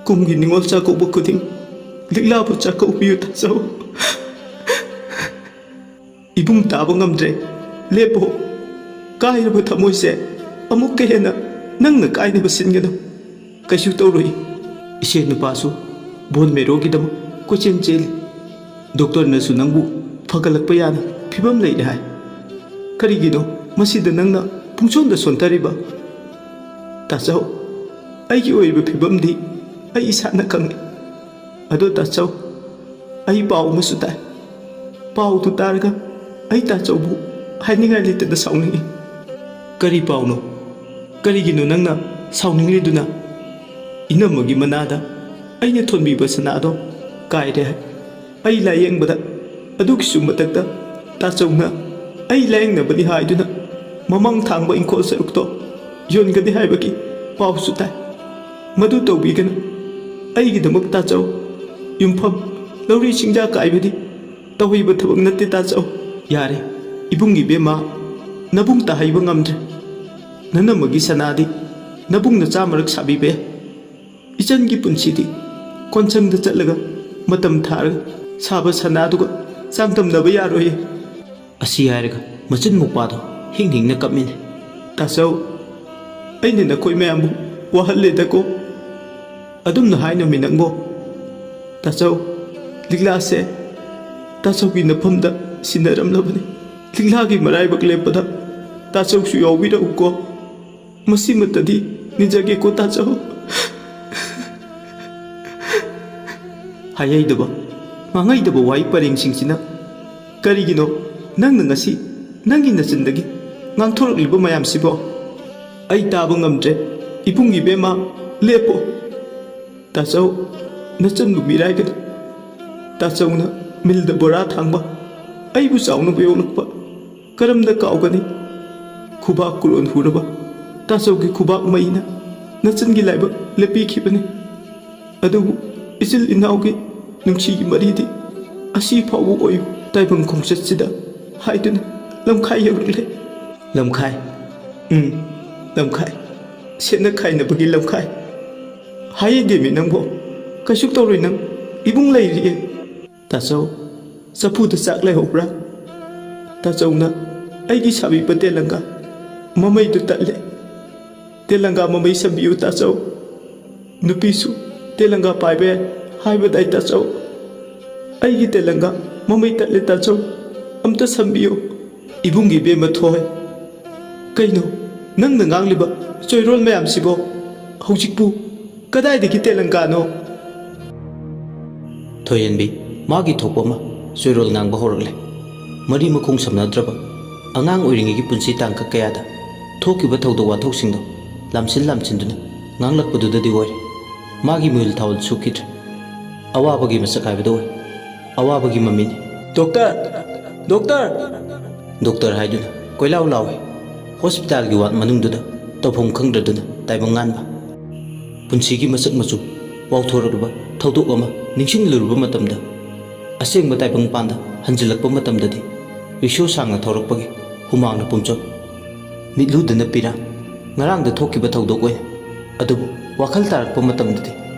ꯀꯨꯝꯒꯤ ꯅꯤꯉꯣꯜ ꯆꯥꯛꯀꯧꯕ ꯈꯨꯗꯤꯡ ꯂꯤꯛꯂꯥꯕꯨ ꯆꯥꯛꯀꯧꯕꯤꯌꯨ ꯇꯥꯆꯧ꯫ ꯏꯕꯨꯡ ꯇꯥꯕ ꯉꯝꯗ꯭ꯔꯦ꯫ ꯂꯦꯞꯄꯣ꯫ ꯀꯥꯏꯔꯕ ꯊꯃꯣꯏꯁꯦ ꯑꯃꯨꯛꯀ ꯍꯦꯟꯅ ꯅꯪꯅ ꯀꯥꯏꯅꯕ ꯁꯤꯟꯒꯅꯨ꯫ ꯀꯩꯁꯨ ꯇꯧꯔꯣꯏ꯫ ꯏꯆꯦ ꯅꯨꯄꯥꯁꯨ ꯕꯣꯟ ꯃꯦꯔꯣꯒꯤꯗꯃꯛ ꯀꯣꯏꯆꯦꯟ ꯆꯦꯜꯂꯤ꯫ ꯗꯣꯛꯇꯔꯅꯁꯨ ꯅꯪꯕꯨ ꯐꯒꯠꯂꯛꯄ ꯌꯥꯅ ꯐꯤꯕꯝ ꯂꯩꯔꯦ ꯍꯥꯏ꯫ ꯀꯔꯤꯒꯤꯅꯣ ꯃꯁꯤꯗ ꯅꯪꯅ ꯄꯨꯡꯁꯣꯟꯗ ꯁꯣꯟꯊꯔꯤꯕ? ꯇꯥꯆꯧ, ꯑꯩꯒꯤ ꯑꯣꯏꯔꯤꯕ ꯐꯤꯕꯝꯗꯤ ꯑꯩ ꯏꯁꯥꯅ ꯈꯪꯏ꯫ ꯑꯗꯣ ꯇꯥꯆꯧ, ꯑꯩ ꯄꯥꯎ ꯑꯃꯁꯨ ꯇꯥꯏ꯫ ꯄꯥꯎꯗꯨ ꯇꯥꯔꯒ ꯑꯩ ꯇꯥꯆꯧꯕꯨ ꯍꯥꯏꯅꯤꯡꯉꯥꯏ ꯂꯩꯇꯅ ꯁꯥꯎꯅꯤꯡꯏ꯫ ꯀꯔꯤ ꯄꯥꯎꯅꯣ? ꯀꯔꯤꯒꯤꯅꯣ ꯅꯪꯅ ꯁꯥꯎꯅꯤꯡꯂꯤꯗꯨꯅ? ꯏꯅꯝꯃꯒꯤ ꯃꯅꯥꯗ ꯑꯩꯅ ꯊꯣꯟꯕꯤꯕ ꯁꯅꯥꯗꯣ ꯀꯥꯏꯔꯦ ꯍꯥꯏ꯫ ꯑꯩ ꯂꯥꯌꯦꯡꯕꯗ ꯑꯗꯨꯒꯤꯁꯨ ꯃꯊꯛꯇ ꯇꯥꯆꯧꯅ ꯑꯩ ꯂꯥꯌꯦꯡꯅꯕꯅꯤ ꯍꯥꯏꯗꯨꯅ ꯃꯃꯥꯡ ꯊꯥꯡꯕ ꯏꯪꯈꯣꯜ ꯁꯔꯨꯛꯇꯣ ꯌꯣꯟꯒꯅꯤ ꯍꯥꯏꯕꯒꯤ ꯄꯥꯎꯁꯨ ꯇꯥꯏ꯫ ꯃꯗꯨ ꯇꯧꯕꯤꯒꯅꯨ꯫ ꯑꯩꯒꯤꯗꯃꯛ ꯇꯥꯆꯧ, ꯌꯨꯝꯐꯝ, ꯂꯧꯔꯤ ꯆꯤꯡꯖꯥ ꯀꯥꯏꯕꯗꯤ ꯇꯧꯍꯩꯕ ꯊꯕꯛ ꯅꯠꯇꯦ ꯇꯥꯆꯧ꯫ ꯌꯥꯔꯦ, ꯏꯕꯨꯡ ꯏꯕꯦꯝꯃ, ꯅꯕꯨꯡ ꯇꯥꯍꯩꯕ ꯉꯝꯗ꯭ꯔꯦ꯫ ꯅꯅꯝꯃꯒꯤ ꯁꯅꯥꯗꯤ ꯅꯕꯨꯡꯅ ꯆꯥꯝꯃꯔꯛ ꯁꯥꯕꯤꯕ ꯌꯥꯏ꯫ ꯏꯆꯟꯒꯤ ꯄꯨꯟꯁꯤꯗꯤ ꯀꯣꯟꯁꯪꯗ ꯆꯠꯂꯒ ꯃꯇꯝ ꯊꯥꯔꯒ ꯁꯥꯕ ꯁꯅꯥꯗꯨꯒ ꯆꯥꯡꯗꯝꯅꯕ ꯌꯥꯔꯣꯏꯌꯦ꯫ ꯑꯁꯤ ꯍꯥꯏꯔꯒ ꯃꯆꯤꯟ ꯃꯧꯄꯥꯗꯣ ꯍꯤꯡ ꯍꯤꯡꯅ ꯀꯞꯃꯤꯅꯦ꯫ ꯇꯥꯆꯧ, ꯑꯩꯅ ꯅꯈꯣꯏ ꯃꯌꯥꯝꯕꯨ ꯋꯥꯍꯜꯂꯦꯗꯀꯣ꯫ ꯑꯗꯨꯝꯅ ꯍꯥꯏꯅꯨꯃꯤ ꯅꯪꯕꯣ꯫ ꯇꯥꯆꯧ, ꯂꯤꯛꯂꯥꯁꯦ ꯇꯥꯆꯧꯒꯤ ꯅꯐꯝꯗ ꯁꯤꯟꯅꯔꯝꯂꯕꯅꯤ꯫ ꯂꯤꯛꯂꯥꯒꯤ ꯃꯔꯥꯏꯕꯛ ꯂꯦꯞꯄꯗ ꯇꯥꯆꯧꯁꯨ ꯌꯥꯎꯕꯤꯔꯛꯎꯀꯣ꯫ ꯃꯁꯤꯃꯇꯗꯤ ꯅꯤꯖꯒꯦꯀꯣ ꯇꯥꯆꯧ꯫ ꯍꯥꯏꯍꯩꯗꯕ, ꯉꯥꯡꯍꯩꯗꯕ ꯋꯥꯍꯩ ꯄꯔꯦꯡꯁꯤꯡꯁꯤꯅ ꯀꯔꯤꯒꯤꯅꯣ ꯅꯪꯅ ꯉꯁꯤ ꯅꯪꯒꯤ ꯅꯆꯤꯟꯗꯒꯤ ꯉꯥꯡꯊꯣꯔꯛꯂꯤꯕ ꯃꯌꯥꯝꯁꯤꯕꯣ? ꯑꯩ ꯇꯥꯕ ꯉꯝꯗ꯭ꯔꯦ꯫ ꯏꯕꯨꯡ ꯏꯕꯦꯝꯃ, ꯂꯦꯞꯄꯣ꯫ ꯇꯥꯆꯧ, ꯅꯆꯟꯕꯨ ꯃꯤꯔꯥꯏꯒꯅꯨ꯫ ꯇꯥꯆꯧꯅ ꯃꯤꯜꯗ ꯕꯣꯔꯥ ꯊꯥꯡꯕ, ꯑꯩꯕꯨ ꯆꯥꯎꯅꯕ ꯌꯣꯛꯂꯛꯄ, ꯀꯔꯝꯅ ꯀꯥꯎꯒꯅꯤ? ꯈꯨꯕꯥꯛ ꯀꯨꯔꯣꯟ ꯍꯨꯔꯕ ꯇꯥꯆꯧꯒꯤ ꯈꯨꯕꯥꯛ ꯃꯩꯅ ꯅꯆꯟꯒꯤ ꯂꯥꯏꯕꯛ ꯂꯦꯞꯄꯤꯈꯤꯕꯅꯤ꯫ ꯑꯗꯨꯕꯨ ꯏꯆꯤꯜ ꯏꯅꯥꯎꯒꯤ ꯅꯨꯡꯁꯤꯒꯤ ꯃꯔꯤꯗꯤ ꯑꯁꯤ ꯐꯥꯎꯕ ꯑꯣꯏꯌꯨ꯫ ꯇꯥꯏꯕꯪ ꯈꯣꯡꯆꯠꯁꯤꯗ ꯍꯥꯏꯗꯨꯅ ꯂꯝꯈꯥꯏ ꯌꯧꯔꯛꯂꯦ꯫ ꯂꯝꯈꯥꯏ? ꯎꯝ, ꯂꯝꯈꯥꯏ꯫ ꯁꯦꯠꯅ ꯈꯥꯏꯅꯕꯒꯤ ꯂꯝꯈꯥꯏ꯫ ꯍꯥꯏꯗꯦꯃꯤ ꯅꯪꯕꯣ꯫ ꯀꯩꯁꯨ ꯇꯧꯔꯣꯏ ꯅꯪ꯫ ꯏꯕꯨꯡ ꯂꯩꯔꯤꯌꯦ꯫ ꯇꯥꯆꯧ, ꯆꯐꯨꯗ ꯆꯥꯛ ꯂꯩꯍꯧꯕ꯭ꯔꯥ? ꯇꯥꯆꯧꯅ ꯑꯩꯒꯤ ꯁꯥꯕꯤꯕ ꯇꯦꯂꯪꯒꯥ ꯃꯃꯩꯗꯨ ꯇꯠꯂꯦ꯫ ꯇꯦꯂꯪꯒꯥ ꯃꯃꯩ ꯁꯝꯕꯤꯌꯨ ꯇꯥꯆꯧ꯫ ꯅꯨꯄꯤꯁꯨ ꯇꯦꯂꯪꯒꯥ ꯄꯥꯏꯕ ꯌꯥꯏ ꯍꯥꯏꯕꯗꯥꯏ ꯇꯥꯆꯧ? ꯑꯩꯒꯤ ꯇꯦꯂꯪꯒꯥ ꯃꯃꯩ ꯇꯠꯂꯦ ꯇꯥꯆꯧ꯫ ꯑꯝꯇ ꯁꯝꯕꯤꯌꯨ꯫ ꯏꯕꯨꯡꯒꯤ ꯏꯕꯦꯝꯃ ꯊꯣꯏ꯫ ꯀꯩꯅꯣ ꯅꯪꯅ ꯉꯥꯡꯂꯤꯕ ꯆꯣꯏꯔꯣꯜ ꯃꯌꯥꯝꯁꯤꯕꯣ? ꯍꯧꯖꯤꯛꯄꯨ ꯀꯗꯥꯏꯗꯒꯤ ꯇꯦꯂꯪꯒꯥꯅꯣ? ꯊꯣꯏꯍꯟꯕꯤ ꯃꯥꯒꯤ ꯊꯣꯛꯄ ꯑꯃ ꯆꯣꯏꯔꯣꯜ ꯉꯥꯡꯕ ꯍꯧꯔꯛꯂꯦ꯫ ꯃꯔꯤ ꯃꯈꯣꯡ ꯁꯝꯅꯗ꯭ꯔꯕ ꯑꯉꯥꯡ ꯑꯣꯏꯔꯤꯉꯩꯒꯤ ꯄꯨꯟꯁꯤ ꯇꯥꯡꯀꯛ ꯀꯌꯥꯗ ꯊꯣꯛꯈꯤꯕ ꯊꯧꯗꯣꯛ ꯋꯥꯊꯣꯛꯁꯤꯡꯗꯣ ꯂꯥꯝꯁꯤꯟ ꯂꯥꯝꯁꯤꯟꯗꯨꯅ ꯉꯥꯡꯂꯛꯄꯗꯨꯗꯗꯤ ꯑꯣꯏꯔꯦ꯫ ꯃꯥꯒꯤ ꯃꯤꯍꯨꯜ ꯊꯥꯍꯨꯜ ꯁꯨꯈꯤꯗ꯭ꯔꯦ꯫ ꯑꯋꯥꯕꯒꯤ ꯃꯁꯛ ꯍꯥꯏꯕꯗꯨ ꯑꯣꯏ꯫ ꯑꯋꯥꯕꯒꯤ ꯃꯃꯤꯅꯤ꯫ "ꯗꯣꯛꯇꯔ! ꯗꯣꯛꯇꯔ!" ꯗꯣꯛꯇꯔ ꯍꯥꯏꯗꯨꯅ ꯀꯣꯏꯂꯥꯎ ꯂꯥꯎꯏ꯫ ꯍꯣꯁꯄꯤꯇꯥꯜꯒꯤ ꯋꯥꯔꯗ ꯃꯅꯨꯡꯗꯨꯗ ꯇꯧꯐꯝ ꯈꯪꯗ꯭ꯔꯗꯨꯅ ꯇꯥꯏꯕꯪ ꯉꯥꯟꯕ꯫ ꯄꯨꯟꯁꯤꯒꯤ ꯃꯁꯛ ꯃꯆꯨ ꯋꯥꯎꯊꯣꯔꯛꯂꯕ ꯊꯧꯗꯣꯛ ꯑꯃ ꯅꯤꯡꯁꯤꯡꯂꯨꯔꯕ ꯃꯇꯝꯗ, ꯑꯁꯦꯡꯕ ꯇꯥꯏꯕꯪꯄꯥꯟꯗ ꯍꯟꯖꯤꯜꯂꯛꯄ ꯃꯇꯝꯗꯗꯤ, ꯔꯤꯛꯁꯣ ꯁꯥꯡꯅ ꯊꯧꯔꯛꯄꯒꯤ ꯍꯨꯃꯥꯡꯅ ꯄꯨꯝꯆꯣꯠ, ꯃꯤꯠꯂꯨꯗꯅ ꯄꯤꯔꯥꯡ, ꯉꯔꯥꯡꯗ ꯊꯣꯛꯈꯤꯕ ꯊꯧꯗꯣꯛ ꯑꯣꯏꯅ꯫ ꯑꯗꯨꯕꯨ ꯋꯥꯈꯜ ꯇꯥꯔꯛꯄ ꯃꯇꯝꯗꯗꯤ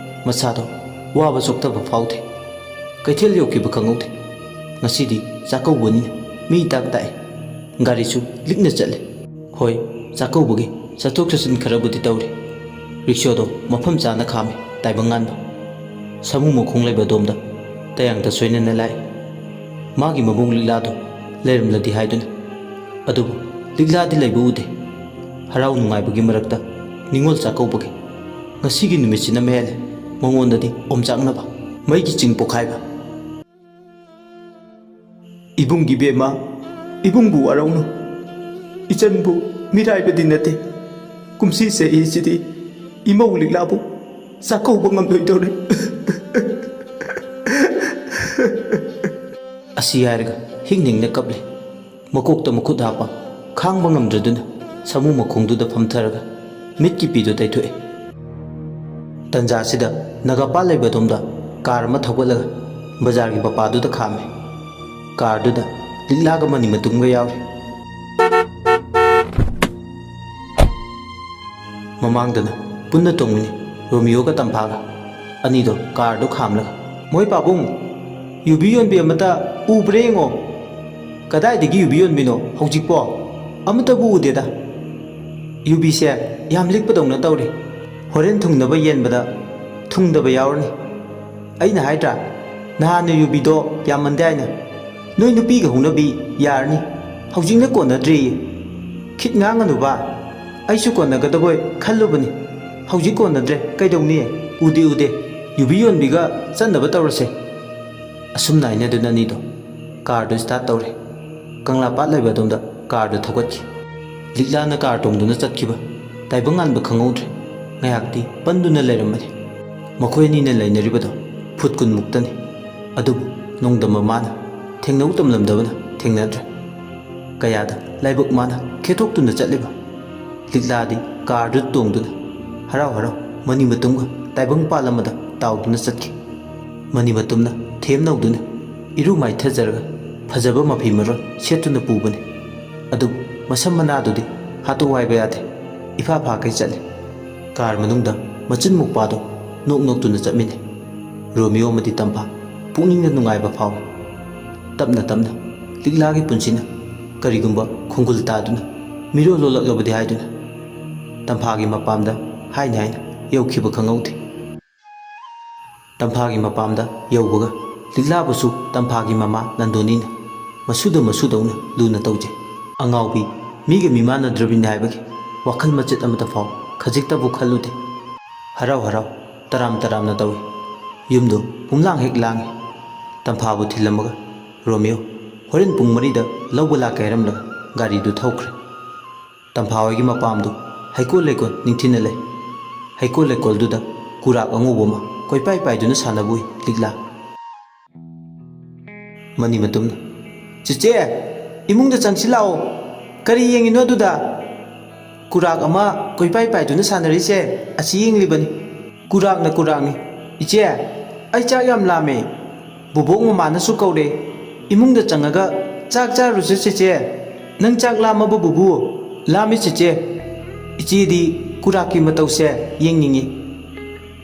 ꯃꯁꯥꯗꯣ ꯋꯥꯕ ꯆꯣꯛꯊꯕ ꯐꯥꯎꯗꯦ꯫ ꯀꯩꯊꯦꯜ ꯌꯧꯈꯤꯕ ꯈꯪꯍꯧꯗꯦ꯫ ꯉꯁꯤꯗꯤ ꯆꯥꯛꯀꯧꯕꯅꯤꯅ ꯃꯤ ꯏꯇꯥꯛ ꯇꯥꯛꯑꯦ꯫ ꯒꯥꯔꯤꯁꯨ ꯂꯤꯛꯅ ꯆꯠꯂꯦ꯫ ꯍꯣꯏ, ꯆꯥꯛꯀꯧꯕꯒꯤ ꯆꯠꯊꯣꯛ ꯆꯠꯁꯤꯟ ꯈꯔꯕꯨꯗꯤ ꯇꯧꯔꯤ꯫ ꯔꯤꯛꯁꯣꯗꯣ ꯃꯐꯝ ꯆꯥꯅ ꯈꯥꯝꯃꯤ ꯇꯥꯏꯕꯪ ꯉꯥꯟꯕ꯫ ꯁꯥꯃꯨ ꯃꯈꯣꯡ ꯂꯩꯕ ꯑꯗꯣꯝꯗ ꯇꯌꯥꯡꯗ ꯁꯣꯏꯅꯅ ꯂꯥꯛꯏ꯫ ꯃꯥꯒꯤ ꯃꯕꯨꯡ ꯂꯤꯛꯂꯥꯗꯣ ꯂꯩꯔꯝꯂꯗꯤ ꯍꯥꯏꯗꯨꯅ꯫ ꯑꯗꯨꯕꯨ ꯂꯤꯛꯂꯥꯗꯤ ꯂꯩꯕ ꯎꯗꯦ꯫ ꯍꯔꯥꯎ ꯅꯨꯡꯉꯥꯏꯕꯒꯤ ꯃꯔꯛꯇ ꯅꯤꯉꯣꯜ ꯆꯥꯛꯀꯧꯕꯒꯤ ꯉꯁꯤꯒꯤ ꯅꯨꯃꯤꯠꯁꯤꯅ ꯃꯍꯦꯜꯂꯦ ꯃꯉꯣꯟꯗꯗꯤ ꯑꯣꯝꯆꯥꯛꯅꯕ꯫ ꯃꯩꯒꯤ ꯆꯤꯡ ꯄꯣꯛꯈꯥꯏꯕ꯫ "ꯏꯕꯨꯡꯒꯤ ꯕꯦꯝꯃ, ꯏꯕꯨꯡꯕꯨ ꯋꯥꯔꯧꯅꯨ꯫ ꯏꯆꯟꯕꯨ ꯃꯤꯔꯥꯏꯕꯗꯤ ꯅꯠꯇꯦ꯫ ꯀꯨꯝꯁꯤ ꯆꯍꯤꯁꯤꯗꯤ ꯏꯃꯧ ꯂꯤꯛꯂꯥꯕꯨ ꯆꯥꯛꯀꯧꯕ ꯉꯝꯂꯣꯏꯗꯧꯔꯦ꯫" ꯑꯁꯤ ꯍꯥꯏꯔꯒ ꯍꯤꯡ ꯍꯤꯡꯅ ꯀꯞꯂꯦ꯫ ꯃꯀꯣꯛꯇ ꯃꯈꯨꯠ ꯍꯥꯞꯄ ꯈꯥꯡꯕ ꯉꯝꯗ꯭ꯔꯗꯨꯅ ꯁꯥꯃꯨ ꯃꯈꯣꯡꯗꯨꯗ ꯐꯝꯊꯔꯒ ꯃꯤꯠꯀꯤ ꯄꯤꯗꯨ ꯇꯩꯊꯣꯛꯑꯦ꯫ ꯇꯟꯖꯥꯁꯤꯗ ꯅꯥꯒꯥꯄꯥꯜ ꯂꯩꯕ ꯑꯗꯣꯝꯗ ꯀꯥꯔ ꯑꯃ ꯊꯧꯒꯠꯂꯒ ꯕꯖꯥꯔꯒꯤ ꯃꯄꯥꯗꯨꯗ ꯈꯥꯝꯃꯦ꯫ ꯀꯥꯔꯗꯨꯗ ꯂꯤꯛꯂꯥꯒ ꯃꯅꯤ ꯃꯇꯨꯝꯒ ꯌꯥꯎꯔꯤ꯫ ꯃꯃꯥꯡꯗꯅ ꯄꯨꯟꯅ ꯇꯣꯡꯃꯤꯟꯅꯩ ꯔꯣꯃꯤꯌꯣꯒ ꯇꯝꯐꯥꯒ꯫ ꯑꯅꯤꯗꯣ ꯀꯥꯔꯗꯨ ꯈꯥꯝꯂꯒ, "ꯃꯣꯏ ꯄꯥꯕꯨꯡ, ꯌꯨꯕꯤ ꯌꯣꯟꯕꯤ ꯑꯃꯇ ꯎꯕ꯭ꯔꯥ ꯌꯦꯡꯉꯣ꯫" "ꯀꯗꯥꯏꯗꯒꯤ ꯌꯨꯕꯤ ꯌꯣꯟꯕꯤꯅꯣ ꯍꯧꯖꯤꯛꯄꯣ? ꯑꯃꯠꯇꯕꯨ ꯎꯗꯦꯗ꯫ ꯌꯨꯕꯤꯁꯦ ꯌꯥꯝ ꯂꯤꯛꯄꯗꯧꯅ ꯇꯧꯔꯤ꯫ ꯍꯣꯔꯦꯟ ꯊꯨꯡꯅꯕ ꯌꯦꯟꯕꯗ ꯊꯨꯡꯗꯕ ꯌꯥꯎꯔꯅꯤ꯫ ꯑꯩꯅ ꯍꯥꯏꯗ꯭ꯔꯥ, ꯅꯍꯥꯟꯅ ꯌꯨꯕꯤꯗꯣ ꯌꯥꯝꯃꯟꯗꯦ ꯍꯥꯏꯅ꯫ ꯅꯣꯏ ꯅꯨꯄꯤꯒ ꯍꯧꯅꯕꯤ ꯌꯥꯔꯅꯤ꯫ ꯍꯧꯖꯤꯛꯅ ꯀꯣꯟꯅꯗ꯭ꯔꯦꯌꯦ꯫ ꯈꯤꯠ ꯉꯥꯡꯉꯅꯨꯕ꯫ ꯑꯩꯁꯨ ꯀꯣꯟꯅꯒꯗꯕꯣꯏ ꯈꯜꯂꯨꯕꯅꯤ꯫ ꯍꯧꯖꯤꯛ ꯀꯣꯟꯅꯗ꯭ꯔꯦ꯫ ꯀꯩꯗꯧꯅꯤ? ꯎꯗꯦ, ꯎꯗꯦ꯫ ꯌꯨꯕꯤ ꯌꯣꯟꯕꯤꯒ ꯆꯠꯅꯕ ꯇꯧꯔꯁꯦ꯫" ꯑꯁꯨꯝꯅ ꯍꯥꯏꯅꯗꯨꯅ ꯑꯅꯤꯗꯣ ꯀꯥꯔꯗꯨ ꯁ꯭ꯇꯥꯔꯠ ꯇꯧꯔꯦ꯫ ꯀꯪꯂꯥ ꯄꯥꯠ ꯂꯩꯕ ꯑꯗꯣꯝꯗ ꯀꯥꯔꯗꯨ ꯊꯧꯒꯠꯈꯤ꯫ ꯂꯤꯛꯂꯥꯅ ꯀꯥꯔ ꯇꯣꯡꯗꯨꯅ ꯆꯠꯈꯤꯕ ꯇꯥꯏꯕꯪ ꯉꯥꯟꯕ ꯈꯪꯍꯧꯗ꯭ꯔꯦ꯫ ꯉꯥꯏꯍꯥꯛꯇꯤ ꯄꯟꯗꯨꯅ ꯂꯩꯔꯝꯕꯅꯤ꯫ ꯃꯈꯣꯏ ꯑꯅꯤꯅ ꯂꯩꯅꯔꯤꯕꯗꯣ ꯐꯨꯠ ꯀꯨꯟꯃꯨꯛꯇꯅꯤ꯫ ꯑꯗꯨꯕꯨ ꯅꯣꯡꯗꯝꯕ ꯃꯥꯅ ꯊꯦꯡꯅꯧ ꯇꯝꯂꯝꯗꯕꯅ ꯊꯦꯡꯅꯗ꯭ꯔꯦ꯫ ꯀꯌꯥꯗ ꯂꯥꯏꯕꯛ ꯃꯥꯅ ꯈꯦꯠꯇꯣꯛꯇꯨꯅ ꯆꯠꯂꯤꯕ꯫ ꯂꯤꯛꯂꯥꯗꯤ ꯀꯥꯔꯗꯨ ꯇꯣꯡꯗꯨꯅ ꯍꯔꯥꯎ ꯍꯔꯥꯎ ꯃꯅꯤ ꯃꯇꯨꯝꯒ ꯇꯥꯏꯕꯪ ꯄꯥꯜ ꯑꯃꯗ ꯇꯥꯎꯗꯨꯅ ꯆꯠꯈꯤ꯫ ꯃꯅꯤ ꯃꯇꯨꯝꯅ ꯊꯦꯝ ꯅꯧꯗꯨꯅ ꯏꯔꯨ ꯃꯥꯏꯊꯖꯔꯒ ꯐꯖꯕ ꯃꯐꯤ ꯃꯔꯣꯟ ꯁꯦꯠꯇꯨꯅ ꯄꯨꯕꯅꯤ꯫ ꯑꯗꯨꯕꯨ ꯃꯁꯝ ꯃꯅꯥꯗꯨꯗꯤ ꯍꯥꯠꯇꯣꯛꯎ ꯍꯥꯏꯕ ꯌꯥꯗꯦ꯫ ꯏꯐꯥ ꯐꯥꯈꯩ ꯆꯠꯂꯤ꯫ ꯀꯥꯔ ꯃꯅꯨꯡꯗ ꯃꯆꯤꯟ ꯃꯨꯛꯄꯥꯗꯨ ꯅꯣꯛ ꯅꯣꯛꯇꯨꯅ ꯆꯠꯃꯤꯟꯅꯩ꯫ ꯔꯣꯃꯤꯌꯣ ꯑꯃꯗꯤ ꯇꯝꯐꯥ ꯄꯨꯛꯅꯤꯡꯗ ꯅꯨꯡꯉꯥꯏꯕ ꯐꯥꯎꯏ꯫ ꯇꯞꯅ ꯇꯞꯅ ꯂꯤꯛꯂꯥꯒꯤ ꯄꯨꯟꯁꯤꯅ ꯀꯔꯤꯒꯨꯝꯕ ꯈꯣꯡꯒꯨꯜ ꯇꯥꯗꯨꯅ ꯃꯤꯔꯣꯜ ꯂꯣꯜꯂꯛꯂꯕꯗꯤ ꯍꯥꯏꯗꯨꯅ ꯇꯝꯐꯥꯒꯤ ꯃꯄꯥꯝꯗ ꯍꯥꯏꯅ ꯍꯥꯏꯅ ꯌꯧꯈꯤꯕ ꯈꯪꯍꯧꯗꯦ꯫ ꯇꯝꯐꯥꯒꯤ ꯃꯄꯥꯝꯗ ꯌꯧꯕꯒ ꯂꯤꯛꯂꯥꯕꯨꯁꯨ ꯇꯝꯐꯥꯒꯤ ꯃꯃꯥ ꯅꯟꯗꯣꯅꯤꯅ ꯃꯁꯨꯗ ꯃꯁꯨꯗꯧꯅ ꯂꯨꯅ ꯇꯧꯖꯩ꯫ ꯑꯉꯥꯎꯕꯤ, ꯃꯤꯒ ꯃꯤꯃꯥꯟꯅꯗ꯭ꯔꯕꯤꯅꯤ ꯍꯥꯏꯕꯒꯤ ꯋꯥꯈꯜ ꯃꯆꯦꯠ ꯑꯃꯠꯇ ꯐꯥꯎ ꯈꯖꯤꯛꯇꯕꯨ ꯈꯜꯂꯨꯗꯦ꯫ ꯍꯔꯥꯎ ꯍꯔꯥꯎ ꯇꯔꯥꯝ ꯇꯔꯥꯝꯅ ꯇꯧꯏ꯫ ꯌꯨꯝꯗꯨ ꯄꯨꯝꯂꯥꯡ ꯍꯦꯛ ꯂꯥꯡꯏ꯫ ꯇꯝꯐꯥꯕꯨ ꯊꯤꯜꯂꯝꯃꯒ ꯔꯣꯃꯤꯌꯣ ꯍꯣꯔꯦꯟ ꯄꯨꯡ ꯃꯔꯤꯗ ꯂꯧꯕ ꯂꯥꯛꯀꯦ ꯍꯥꯏꯔꯝꯂꯒ ꯒꯥꯔꯤꯗꯨ ꯊꯧꯈ꯭ꯔꯦ꯫ ꯇꯝꯐꯥ ꯍꯣꯏꯒꯤ ꯃꯄꯥꯝꯗꯨ ꯍꯩꯀꯣꯜ ꯂꯩꯀꯣꯜ ꯅꯤꯡꯊꯤꯅ ꯂꯩ꯫ ꯍꯩꯀꯣꯜ ꯂꯩꯀꯣꯜꯗꯨꯗ ꯀꯨꯔꯥꯛ ꯑꯉꯧꯕ ꯑꯃ ꯀꯣꯏꯄꯥꯏ ꯄꯥꯏꯗꯨꯅ ꯁꯥꯟꯅꯕ ꯎꯏ ꯂꯤꯛꯂꯥ꯫ ꯃꯅꯤ ꯃꯇꯨꯝꯅ, "ꯆꯦꯆꯦ, ꯏꯃꯨꯡꯗ ꯆꯪꯁꯤ ꯂꯥꯛꯑꯣ꯫ ꯀꯔꯤ ꯌꯦꯡꯉꯤꯅꯣ ꯑꯗꯨꯗ?" "ꯀꯨꯔꯥꯛ ꯑꯃ ꯀꯣꯏꯄꯥꯏ ꯄꯥꯏꯗꯨꯅ ꯁꯥꯟꯅꯔꯤꯁꯦ ꯑꯁꯤ ꯌꯦꯡꯂꯤꯕꯅꯤ꯫" "ꯀꯨꯔꯥꯛꯅ ꯀꯨꯔꯥꯛꯅꯤ꯫ ꯏꯆꯦ, ꯑꯩ ꯆꯥꯛ ꯌꯥꯝ ꯂꯥꯝꯃꯦ꯫ ꯕꯨꯕꯣꯛ ꯃꯃꯥꯅꯁꯨ ꯀꯧꯔꯦ꯫ ꯏꯃꯨꯡꯗ ꯆꯪꯉꯒ ꯆꯥꯛ ꯆꯥꯔꯨꯁꯦ ꯆꯦꯆꯦ꯫ ꯅꯪ ꯆꯥꯛ ꯂꯥꯝꯃꯕꯣ ꯕꯨꯕꯨ?" "ꯂꯥꯝꯃꯤ ꯆꯦꯆꯦ꯫ ꯏꯆꯦꯗꯤ ꯀꯨꯔꯥꯛꯀꯤ ꯃꯇꯧꯁꯦ ꯌꯦꯡꯅꯤꯡꯉꯤ꯫"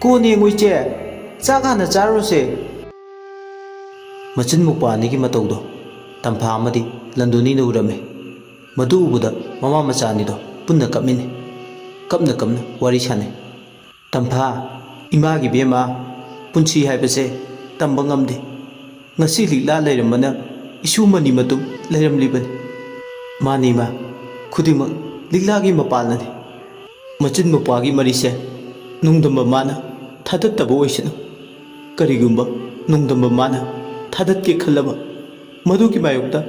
"ꯀꯣꯟꯅ ꯌꯦꯡꯉꯨ ꯏꯆꯦ, ꯆꯥꯛ ꯍꯥꯟꯅ ꯆꯥꯔꯨꯔꯁꯦ꯫" ꯃꯆꯤꯟ ꯃꯧꯄ꯭ꯋꯥ ꯑꯅꯤꯒꯤ ꯃꯇꯧꯗꯣ ꯇꯝꯐꯥ ꯑꯃꯗꯤ ꯂꯟꯗꯣꯅꯤꯅ ꯎꯔꯝꯃꯤ꯫ ꯃꯗꯨ ꯎꯕꯗ ꯃꯃꯥ ꯃꯆꯥ ꯑꯅꯤꯗꯣ ꯄꯨꯟꯅ ꯀꯞꯃꯤꯟꯅꯩ꯫ ꯀꯞꯅ ꯀꯞꯅ ꯋꯥꯔꯤ ꯁꯥꯟꯅꯩ꯫ "ꯇꯝꯐꯥ, ꯏꯃꯥꯒꯤ ꯏꯕꯦꯝꯃ, ꯄꯨꯟꯁꯤ ꯍꯥꯏꯕꯁꯦ ꯇꯝꯕ ꯉꯝꯗꯦ꯫ ꯉꯁꯤ ꯂꯤꯛꯂꯥ ꯂꯩꯔꯝꯕꯅ ꯏꯁꯨ ꯃꯅꯤ ꯃꯇꯨꯝ ꯂꯩꯔꯝꯂꯤꯕꯅꯤ꯫ ꯃꯥꯅꯤ ꯏꯃꯥ, ꯈꯨꯗꯤꯡꯃꯛ ꯂꯤꯛꯂꯥꯒꯤ ꯃꯄꯥꯜꯅꯅꯤ꯫" ꯃꯆꯤꯟ ꯃꯧꯄ꯭ꯋꯥꯒꯤ ꯃꯔꯤꯁꯦ ꯅꯣꯡꯗꯝꯕ ꯃꯥꯅ ꯊꯥꯗꯠꯇꯕ ꯑꯣꯏꯁꯅꯨ꯫ ꯀꯔꯤꯒꯨꯝꯕ ꯅꯣꯡꯗꯝꯕ ꯃꯥꯅ ꯊꯥꯗꯠꯀꯦ ꯈꯜꯂꯕ, ꯃꯗꯨꯒꯤ ꯃꯥꯌꯣꯛꯇ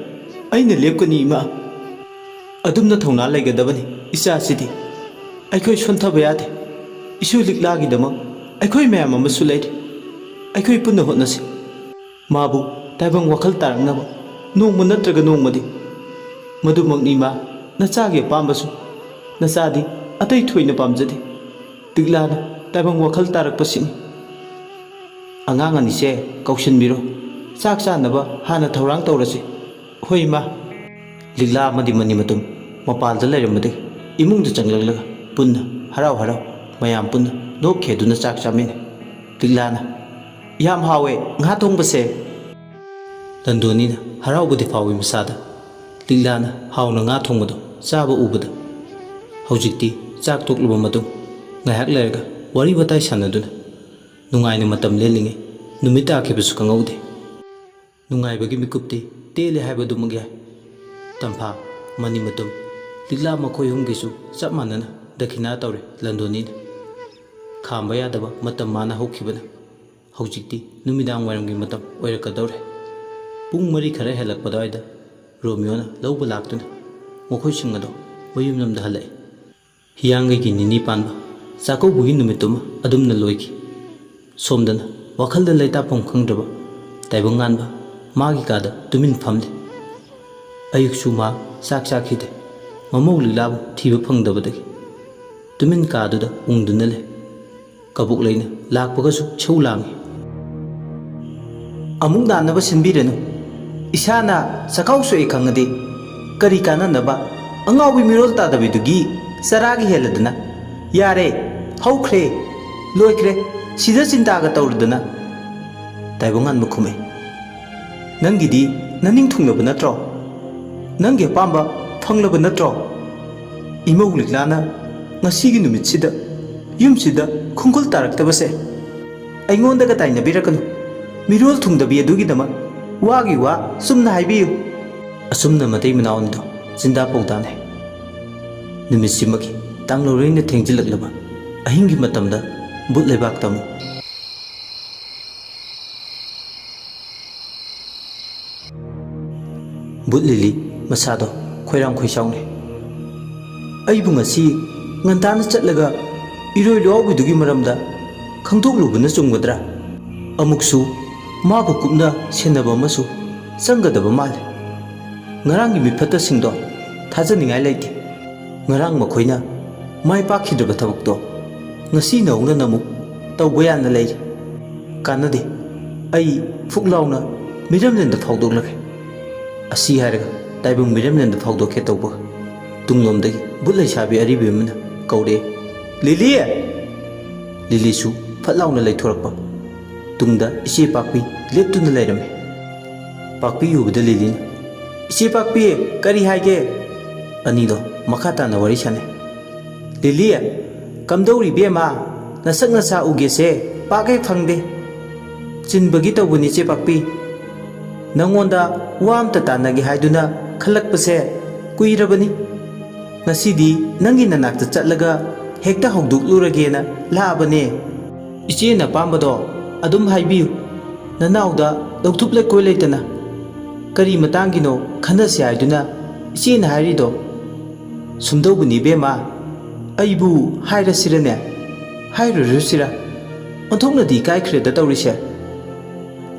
ꯑꯩꯅ ꯂꯦꯞꯀꯅꯤ ꯏꯃꯥ꯫ ꯑꯗꯨꯝꯅ ꯊꯧꯅꯥ ꯂꯩꯒꯗꯕꯅꯤ ꯏꯆꯥꯁꯤꯗꯤ꯫ ꯑꯩꯈꯣꯏ ꯁꯣꯟꯊꯕ ꯌꯥꯗꯦ꯫ ꯏꯁꯨ ꯂꯤꯛꯂꯥꯒꯤꯗꯃꯛ ꯑꯩꯈꯣꯏ ꯃꯌꯥꯝ ꯑꯃꯁꯨ ꯂꯩꯔꯤ꯫ ꯑꯩꯈꯣꯏ ꯄꯨꯟꯅ ꯍꯣꯠꯅꯁꯤ꯫ ꯃꯥꯕꯨ ꯇꯥꯏꯕꯪ ꯋꯥꯈꯜ ꯇꯥꯔꯛꯅꯕ ꯅꯣꯡꯃ ꯅꯠꯇ꯭ꯔꯒ ꯅꯣꯡꯃꯗꯤ꯫ ꯃꯗꯨꯃꯛꯅꯤ ꯏꯃꯥ, ꯅꯆꯥꯒꯤ ꯑꯄꯥꯝꯕꯁꯨ꯫ ꯅꯆꯥꯗꯤ ꯑꯇꯩ ꯊꯣꯏꯅ ꯄꯥꯝꯖꯗꯦ꯫ ꯂꯤꯛꯂꯥꯅ ꯇꯥꯏꯕꯪ ꯋꯥꯈꯜ ꯇꯥꯔꯛꯄꯁꯤꯅꯤ꯫ ꯑꯉꯥꯡ ꯑꯅꯤꯁꯦ ꯀꯧꯁꯤꯟꯕꯤꯔꯣ꯫ ꯆꯥꯛ ꯆꯥꯅꯕ ꯍꯥꯟꯅ ꯊꯧꯔꯥꯡ ꯇꯧꯔꯁꯤ꯫ ꯍꯣꯏ ꯏꯃꯥ꯫ ꯂꯤꯛꯂꯥ ꯑꯃꯗꯤ ꯃꯅꯤꯃꯇꯨꯝ ꯃꯄꯥꯜꯗ ꯂꯩꯔꯝꯕꯗꯒꯤ ꯏꯃꯨꯡꯗ ꯆꯪꯂꯛꯂꯒ ꯄꯨꯟꯅ ꯍꯔꯥꯎ ꯍꯔꯥꯎ ꯃꯌꯥꯝ ꯄꯨꯟꯅ ꯅꯣꯛ ꯈꯦꯗꯨꯅ ꯆꯥꯛ ꯆꯥꯃꯤꯟꯅꯩ꯫ ꯂꯤꯛꯂꯥꯅ, "ꯌꯥꯝ ꯍꯥꯎꯋꯦ ꯉꯥ ꯊꯣꯡꯕꯁꯦ!" ꯂꯟꯗꯣꯅꯤꯅ ꯍꯔꯥꯎꯕꯗꯤ ꯐꯥꯎꯏ ꯃꯁꯥꯗ꯫ ꯂꯤꯛꯂꯥꯅ ꯍꯥꯎꯅ ꯉꯥ ꯊꯣꯡꯕꯗꯣ ꯆꯥꯕ ꯎꯕꯗ꯫ ꯍꯧꯖꯤꯛꯇꯤ ꯆꯥꯛ ꯇꯣꯛꯂꯕ ꯃꯇꯨꯡ ꯉꯥꯏꯍꯥꯛ ꯂꯩꯔꯒ ꯋꯥꯔꯤ ꯋꯥꯇꯥꯏ ꯁꯥꯟꯅꯗꯨꯅ ꯅꯨꯡꯉꯥꯏꯅ ꯃꯇꯝ ꯂꯦꯜꯂꯤꯉꯩ ꯅꯨꯃꯤꯠ ꯇꯥꯈꯤꯕꯁꯨ ꯈꯪꯍꯧꯗꯦ꯫ ꯅꯨꯡꯉꯥꯏꯕꯒꯤ ꯃꯤꯀꯨꯞꯇꯤ ꯇꯦꯜꯂꯦ ꯍꯥꯏꯕꯗꯨꯃꯛ ꯌꯥꯏ꯫ ꯇꯝꯐꯥ, ꯃꯅꯤꯃꯇꯨꯝ, ꯂꯤꯛꯂꯥ ꯃꯈꯣꯏ ꯑꯍꯨꯝꯒꯤꯁꯨ ꯆꯞ ꯃꯥꯟꯅꯅ ꯗꯈꯤꯅꯥ ꯇꯧꯔꯦ ꯂꯟꯗꯣꯅꯤꯅ꯫ ꯈꯥꯝꯕ ꯌꯥꯗꯕ ꯃꯇꯝ ꯃꯥꯅ ꯍꯧꯈꯤꯕꯅ ꯍꯧꯖꯤꯛꯇꯤ ꯅꯨꯃꯤꯗꯥꯡ ꯋꯥꯏꯔꯝꯒꯤ ꯃꯇꯝ ꯑꯣꯏꯔꯛꯀꯗꯧꯔꯦ꯫ ꯄꯨꯡ ꯃꯔꯤ ꯈꯔ ꯍꯦꯜꯂꯛꯄ ꯑꯗꯨꯋꯥꯏꯗ ꯔꯣꯃꯤꯌꯣꯅ ꯂꯧꯕ ꯂꯥꯛꯇꯨꯅ ꯃꯈꯣꯏꯁꯤꯡ ꯑꯗꯣ ꯃꯌꯨꯝꯂꯣꯝꯗ ꯍꯜꯂꯛꯏ꯫ ꯍꯤꯌꯥꯡꯒꯩꯒꯤ ꯅꯤꯅꯤ ꯄꯥꯟꯕ ꯆꯥꯛꯀꯧꯕꯒꯤ ꯅꯨꯃꯤꯠꯇꯨꯃ ꯑꯗꯨꯝꯅ ꯂꯣꯏꯈꯤ꯫ ꯁꯣꯝꯗꯅ ꯋꯥꯈꯜꯗ ꯂꯩꯇꯥꯐꯝ ꯈꯪꯗ꯭ꯔꯕ ꯇꯥꯏꯕꯪꯉꯥꯟꯕ ꯃꯥꯒꯤ ꯀꯥꯗ ꯇꯨꯃꯤꯟ ꯐꯝꯂꯤ꯫ ꯑꯌꯨꯛꯁꯨ ꯃꯍꯥꯛ ꯆꯥꯛ ꯆꯥꯈꯤꯗꯦ꯫ ꯃꯃꯧ ꯂꯤꯛꯂꯥꯕꯨ ꯊꯤꯕ ꯐꯪꯗꯕꯗꯒꯤ ꯇꯨꯃꯤꯟ ꯀꯥꯗꯨꯗ ꯎꯪꯗꯨꯅ ꯂꯩ꯫ ꯀꯕꯣꯛ ꯂꯩꯅ ꯂꯥꯛꯄꯒꯁꯨ ꯏꯁꯧ ꯂꯥꯡꯏ꯫ "ꯑꯃꯨꯛ ꯅꯥꯅꯕ ꯁꯤꯟꯕꯤꯔꯅꯨ꯫ ꯏꯁꯥꯅ ꯆꯈꯥꯎ ꯁꯣꯛꯑꯦ ꯈꯪꯉꯗꯤ ꯀꯔꯤ ꯀꯥꯟꯅꯅꯕ? ꯑꯉꯥꯎꯕꯤ ꯃꯤꯔꯣꯜ ꯇꯥꯗꯕꯤꯗꯨꯒꯤ ꯆꯔꯥꯒꯤ ꯍꯦꯜꯂꯗꯅ꯫ ꯌꯥꯔꯦ, ꯍꯧꯈ꯭ꯔꯦ, ꯂꯣꯏꯈ꯭ꯔꯦ, ꯁꯤꯗ ꯆꯤꯟꯇꯥꯒ ꯇꯧꯔꯗꯅ꯫" ꯇꯥꯏꯕꯪꯉꯥꯟꯕ ꯈꯨꯝꯃꯦ꯫ "ꯅꯪꯒꯤꯗꯤ ꯅꯅꯤꯡ ꯊꯨꯡꯂꯕ ꯅꯠꯇ꯭ꯔꯣ? ꯅꯪꯒꯤ ꯑꯄꯥꯝꯕ ꯐꯪꯂꯕ ꯅꯠꯇ꯭ꯔꯣ? ꯏꯃꯧ ꯂꯤꯛꯂꯥꯅ ꯉꯁꯤꯒꯤ ꯅꯨꯃꯤꯠꯁꯤꯗ ꯌꯨꯝꯁꯤꯗ ꯈꯣꯡꯒꯨꯜ ꯇꯥꯔꯛꯇꯕꯁꯦ ꯑꯩꯉꯣꯟꯗꯒ ꯇꯥꯏꯅꯕꯤꯔꯛꯀꯅꯨ꯫ ꯃꯤꯔꯣꯜ ꯊꯨꯡꯗꯕꯤ ꯑꯗꯨꯒꯤꯗꯃꯛ ꯋꯥꯒꯤ ꯋꯥ ꯆꯨꯝꯅ ꯍꯥꯏꯕꯤꯌꯨ꯫" ꯑꯁꯨꯝꯅ ꯃꯇꯩ ꯃꯅꯥꯎ ꯑꯅꯤꯗꯣ ꯆꯤꯟꯗꯥ ꯄꯥꯎꯗꯥꯅꯩ꯫ ꯅꯨꯃꯤꯠꯁꯤꯃꯒꯤ ꯇꯥꯡꯂꯧꯔꯩꯅ ꯊꯦꯡꯖꯤꯜꯂꯛꯂꯕ ꯑꯍꯤꯡꯒꯤ ꯃꯇꯝꯗ ꯕꯨꯠ ꯂꯩꯕꯥꯛꯇ ꯑꯃꯨꯛ ꯕꯨꯠ ꯂꯤꯂꯤ ꯃꯁꯥꯗꯣ ꯈꯣꯏꯔꯥꯡ ꯈꯣꯏꯁꯥꯎꯅꯩ꯫ "ꯑꯩꯕꯨ ꯉꯁꯤ ꯉꯟꯇꯥꯅ ꯆꯠꯂꯒ ꯏꯔꯣꯏ ꯂꯨꯋꯥꯎꯕꯤꯗꯨꯒꯤ ꯃꯔꯝꯗ ꯈꯪꯗꯣꯛꯂꯨꯕꯅ ꯆꯨꯝꯒꯗ꯭ꯔꯥ? ꯑꯃꯨꯛꯁꯨ ꯃꯥꯕꯨ ꯀꯨꯞꯅ ꯁꯦꯟꯅꯕ ꯑꯃꯁꯨ ꯆꯪꯒꯗꯕ ꯃꯥꯜꯂꯤ꯫ ꯉꯔꯥꯡꯒꯤ ꯃꯤꯐꯠꯇꯁꯤꯡꯗꯣ ꯊꯥꯖꯅꯤꯡꯉꯥꯏ ꯂꯩꯇꯦ꯫ ꯉꯔꯥꯡ ꯃꯈꯣꯏꯅ ꯃꯥꯏ ꯄꯥꯛꯈꯤꯗ꯭ꯔꯕ ꯊꯕꯛꯇꯣ ꯉꯁꯤ ꯅꯧꯅ ꯑꯃꯨꯛ ꯇꯧꯕ ꯌꯥꯅ ꯂꯩꯔꯤ꯫ ꯀꯥꯟꯅꯗꯦ, ꯑꯩ ꯐꯨꯛ ꯂꯥꯎꯅ ꯃꯤꯔꯝꯂꯦꯟꯗ ꯐꯥꯎꯗꯣꯛꯂꯒꯦ꯫ ꯑꯁꯤ ꯍꯥꯏꯔꯒ ꯇꯥꯏꯕꯪ ꯃꯤꯔꯝꯂꯦꯟꯗ ꯐꯥꯎꯗꯣꯛꯀꯦ ꯇꯧꯕꯒ ꯇꯨꯡꯂꯣꯝꯗꯒꯤ ꯕꯨꯠ ꯂꯩꯁꯥꯕꯤ ꯑꯔꯤꯕꯤ ꯑꯃꯅ ꯀꯧꯔꯛꯑꯦ, "ꯂꯤꯂꯤ!" ꯂꯤꯂꯤꯁꯨ ꯐꯠ ꯂꯥꯎꯅ ꯂꯩꯊꯣꯔꯛꯄ꯫ ꯇꯨꯡꯗ ꯏꯆꯦ ꯄꯥꯛꯄꯤ ꯂꯦꯞꯇꯨꯅ ꯂꯩꯔꯝꯃꯤ꯫ ꯄꯥꯛꯄꯤ ꯎꯕꯗ ꯂꯤꯂꯤꯅ, "ꯏꯆꯦ ꯄꯥꯛꯄꯤ, ꯀꯔꯤ ꯍꯥꯏꯒꯦ?" ꯑꯅꯤꯗꯣ ꯃꯈꯥ ꯇꯥꯅ ꯋꯥꯔꯤ ꯁꯥꯟꯅꯩ꯫ "ꯂꯤꯂꯤ, ꯀꯝꯗꯧꯔꯤ ꯏꯕꯦꯝꯃ? ꯅꯁꯛ ꯅꯁꯥ ꯎꯒꯦꯁꯦ ꯄꯥꯛ ꯍꯦꯛ ꯐꯪꯗꯦ꯫ ꯆꯤꯟꯕꯒꯤ ꯇꯧꯕꯅꯤ ꯏꯆꯦ ꯄꯥꯛꯄꯤ꯫ ꯅꯪꯉꯣꯟꯗ ꯋꯥ ꯑꯝꯇ ꯇꯥꯟꯅꯒꯦ ꯍꯥꯏꯗꯨꯅ ꯈꯜꯂꯛꯄꯁꯦ ꯀꯨꯏꯔꯕꯅꯤ꯫ ꯉꯁꯤꯗꯤ ꯅꯪꯒꯤ ꯅꯅꯥꯛꯇ ꯆꯠꯂꯒ ꯍꯦꯛꯇ ꯍꯧꯗꯣꯛꯂꯨꯔꯒꯦꯅ ꯂꯥꯛꯑꯕꯅꯦ꯫ ꯏꯆꯦꯅ ꯑꯄꯥꯝꯕꯗꯣ ꯑꯗꯨꯝ ꯍꯥꯏꯕꯤꯌꯨ꯫ ꯅꯅꯥꯎꯗ ꯂꯧꯊꯨꯞ ꯂꯩꯀꯣꯏ ꯂꯩꯇꯅ ꯀꯔꯤ ꯃꯇꯥꯡꯒꯤꯅꯣ ꯈꯟꯅꯁꯤ ꯍꯥꯏꯗꯨꯅ ꯏꯆꯦꯅ ꯍꯥꯏꯔꯤꯗꯣ?" "ꯁꯨꯝꯗꯧꯕꯅꯤ ꯏꯕꯦꯝꯃ, ꯑꯩꯕꯨ ꯍꯥꯏꯔꯁꯤꯔꯅꯦ? ꯍꯥꯏꯔꯨꯔꯁꯤꯔ? ꯑꯣꯟꯊꯣꯛꯅꯗꯤ ꯏꯀꯥꯏꯈ꯭ꯔꯦꯗ ꯇꯧꯔꯤꯁꯦ꯫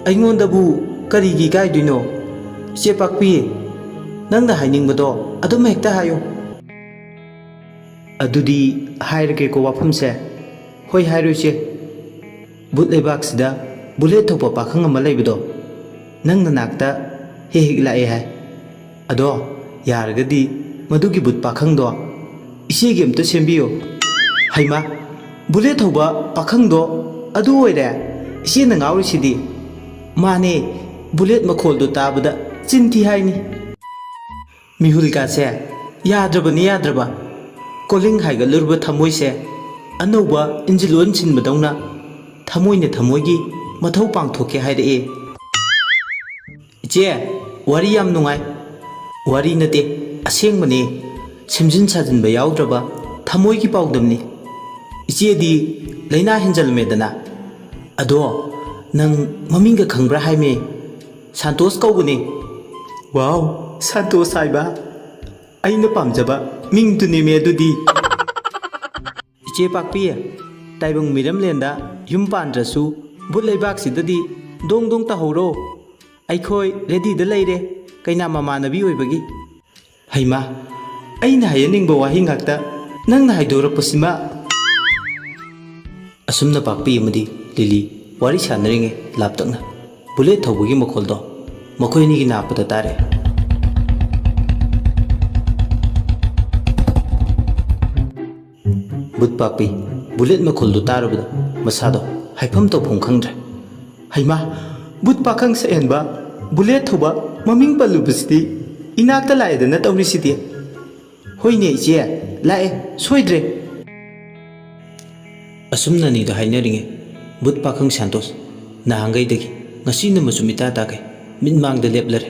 ꯑꯩꯉꯣꯟꯗꯕꯨ ꯀꯔꯤꯒꯤ ꯏꯀꯥꯏꯗꯣꯏꯅꯣ? ꯏꯆꯦ ꯄꯥꯛꯄꯤ, ꯅꯪꯅ ꯍꯥꯏꯅꯤꯡꯕꯗꯣ ꯑꯗꯨꯝ ꯍꯦꯛꯇ ꯍꯥꯏꯌꯨ꯫" "ꯑꯗꯨꯗꯤ ꯍꯥꯏꯔꯒꯦꯀꯣ ꯋꯥꯐꯝꯁꯦ꯫" "ꯍꯣꯏ, ꯍꯥꯏꯔꯣ ꯏꯆꯦ꯫ ꯕꯨꯠ ꯂꯩꯕꯥꯛꯁꯤꯗ ꯕꯨꯂꯦꯠ ꯊꯧꯕ ꯄꯥꯈꯪ ꯑꯃ ꯂꯩꯕꯗꯣ ꯅꯪ ꯅꯅꯥꯛꯇ ꯍꯦꯛ ꯍꯦꯛ ꯂꯥꯛꯑꯦ ꯍꯥꯏ꯫ ꯑꯗꯣ ꯌꯥꯔꯒꯗꯤ ꯃꯗꯨꯒꯤ ꯕꯨꯠ ꯄꯥꯈꯪꯗꯣ ꯏꯆꯦꯒꯤ ꯑꯝꯇ ꯁꯦꯝꯕꯤꯌꯣ꯫" "ꯍꯩꯃꯥ, ꯕꯨꯂꯦꯠ ꯊꯧꯕ ꯄꯥꯈꯪꯗꯣ ꯑꯗꯨ ꯑꯣꯏꯔꯦ ꯏꯆꯦꯅ ꯉꯥꯎꯔꯤꯁꯤꯗꯤ?" "ꯃꯥꯅꯦ, ꯕꯨꯂꯦꯠ ꯃꯈꯣꯜꯗꯣ ꯇꯥꯕꯗ ꯆꯤꯟ ꯊꯤ ꯍꯥꯏꯅꯤ꯫" ꯃꯤꯍꯨꯜꯒꯥꯁꯦ ꯌꯥꯗ꯭ꯔꯕꯅꯤ, ꯌꯥꯗ꯭ꯔꯕ꯫ ꯀꯣꯂꯤꯡ ꯍꯥꯏꯒꯠꯂꯨꯔꯕ ꯊꯃꯣꯏꯁꯦ ꯑꯅꯧꯕ ꯏꯟꯖꯤꯟ ꯑꯣꯏꯜ ꯁꯤꯟꯕꯗꯧꯅ ꯊꯃꯣꯏꯅ ꯊꯃꯣꯏꯒꯤ ꯃꯊꯧ ꯄꯥꯡꯊꯣꯛꯀꯦ ꯍꯥꯏꯔꯛꯑꯦ꯫ "ꯏꯆꯦ, ꯋꯥꯔꯤ ꯌꯥꯝ ꯅꯨꯡꯉꯥꯏ꯫" "ꯋꯥꯔꯤ ꯅꯠꯇꯦ, ꯑꯁꯦꯡꯕꯅꯦ꯫ ꯁꯦꯝꯖꯤꯟ ꯁꯥꯖꯤꯟꯕ ꯌꯥꯎꯗ꯭ꯔꯕ ꯊꯃꯣꯏꯒꯤ ꯄꯥꯎꯗꯝꯅꯤ꯫ ꯏꯆꯦꯗꯤ ꯂꯥꯏꯅꯥ ꯍꯦꯟꯖꯜꯂꯝꯃꯦꯗꯅ꯫ ꯑꯗꯣ ꯅꯪ ꯃꯃꯤꯡꯒ ꯈꯪꯕ꯭ꯔꯥ ꯍꯥꯏꯃꯦ?" "ꯁꯥꯟꯇꯣꯁ ꯀꯧꯕꯅꯦ꯫" "ꯋꯥꯎ, ꯁꯥꯟꯇꯣꯁ ꯍꯥꯏꯕ? ꯑꯩꯅ ꯄꯥꯝꯖꯕ ꯃꯤꯡꯗꯨꯅꯦꯃꯦ ꯑꯗꯨꯗꯤ꯫" "ꯏꯆꯦ ꯄꯥꯛꯄꯤ, ꯇꯥꯏꯕꯪ ꯃꯤꯔꯝꯂꯦꯟꯗ ꯌꯨꯝ ꯄꯥꯟꯗ꯭ꯔꯁꯨ "ꯚꯨꯠ ꯂꯩꯕꯥꯛꯁꯤꯗꯗꯤ ꯗꯣꯡ ꯗꯣꯡ ꯇꯧꯍꯧꯔꯣ꯫ ꯑꯩꯈꯣꯏ ꯔꯦꯗꯤꯗ ꯂꯩꯔꯦ, ꯀꯩꯅꯥ ꯃꯃꯥꯟꯅꯕꯤ ꯑꯣꯏꯕꯒꯤ꯫" "ꯍꯩꯃꯥ, ꯑꯩꯅ ꯍꯥꯏꯍꯟꯅꯤꯡꯕ ꯋꯥꯍꯩ ꯉꯥꯛꯇ ꯅꯪꯅ ꯍꯥꯏꯗꯣꯔꯛꯄꯁꯤꯃ!" ꯑꯁꯨꯝꯅ ꯄꯥꯛꯄꯤ ꯑꯃꯗꯤ ꯂꯤꯂꯤ ꯋꯥꯔꯤ ꯁꯥꯟꯅꯔꯤꯉꯩ ꯂꯥꯞꯇꯛꯅ ꯕꯨꯂꯦꯠ ꯊꯧꯕꯒꯤ ꯃꯈꯣꯜꯗꯣ ꯃꯈꯣꯏ ꯑꯅꯤꯒꯤ ꯅꯥꯛꯄꯗ ꯇꯥꯔꯦ꯫ ꯚꯨꯠ ꯄꯥꯛꯄꯤ ꯕꯨꯂꯦꯠ ꯃꯈꯣꯜꯗꯨ ꯇꯥꯔꯨꯕꯗ ꯃꯁꯥꯗꯣ ꯍꯥꯏꯐꯝ ꯇꯧꯐꯝ ꯈꯪꯗ꯭ꯔꯦ꯫ "ꯍꯩꯃꯥ, ꯚꯨꯠ ꯄꯥꯈꯪ ꯁꯛꯍꯦꯟꯕ, ꯕꯨꯂꯦꯠ ꯊꯧꯕ, ꯃꯃꯤꯡ ꯄꯜꯂꯨꯕꯁꯤꯗꯤ ꯏꯅꯥꯛꯇ ꯂꯥꯛꯑꯦꯗꯅ ꯇꯧꯔꯤꯁꯤꯗꯤ!" "ꯍꯣꯏꯅꯦ ꯏꯆꯦ, ꯂꯥꯛꯑꯦ, ꯁꯣꯏꯗ꯭ꯔꯦ!" ꯑꯁꯨꯝꯅ ꯑꯅꯤꯗꯣ ꯍꯥꯏꯅꯔꯤꯉꯩ ꯚꯨꯠ ꯄꯥꯈꯪ ꯁꯥꯟꯇꯣꯁ ꯅꯍꯥꯟꯈꯩꯗꯒꯤ ꯉꯁꯤꯅ ꯃꯆꯨꯝ ꯏꯇꯥ ꯇꯥꯈꯩ ꯃꯤꯠꯃꯥꯡꯗ ꯂꯦꯞꯂꯔꯦ꯫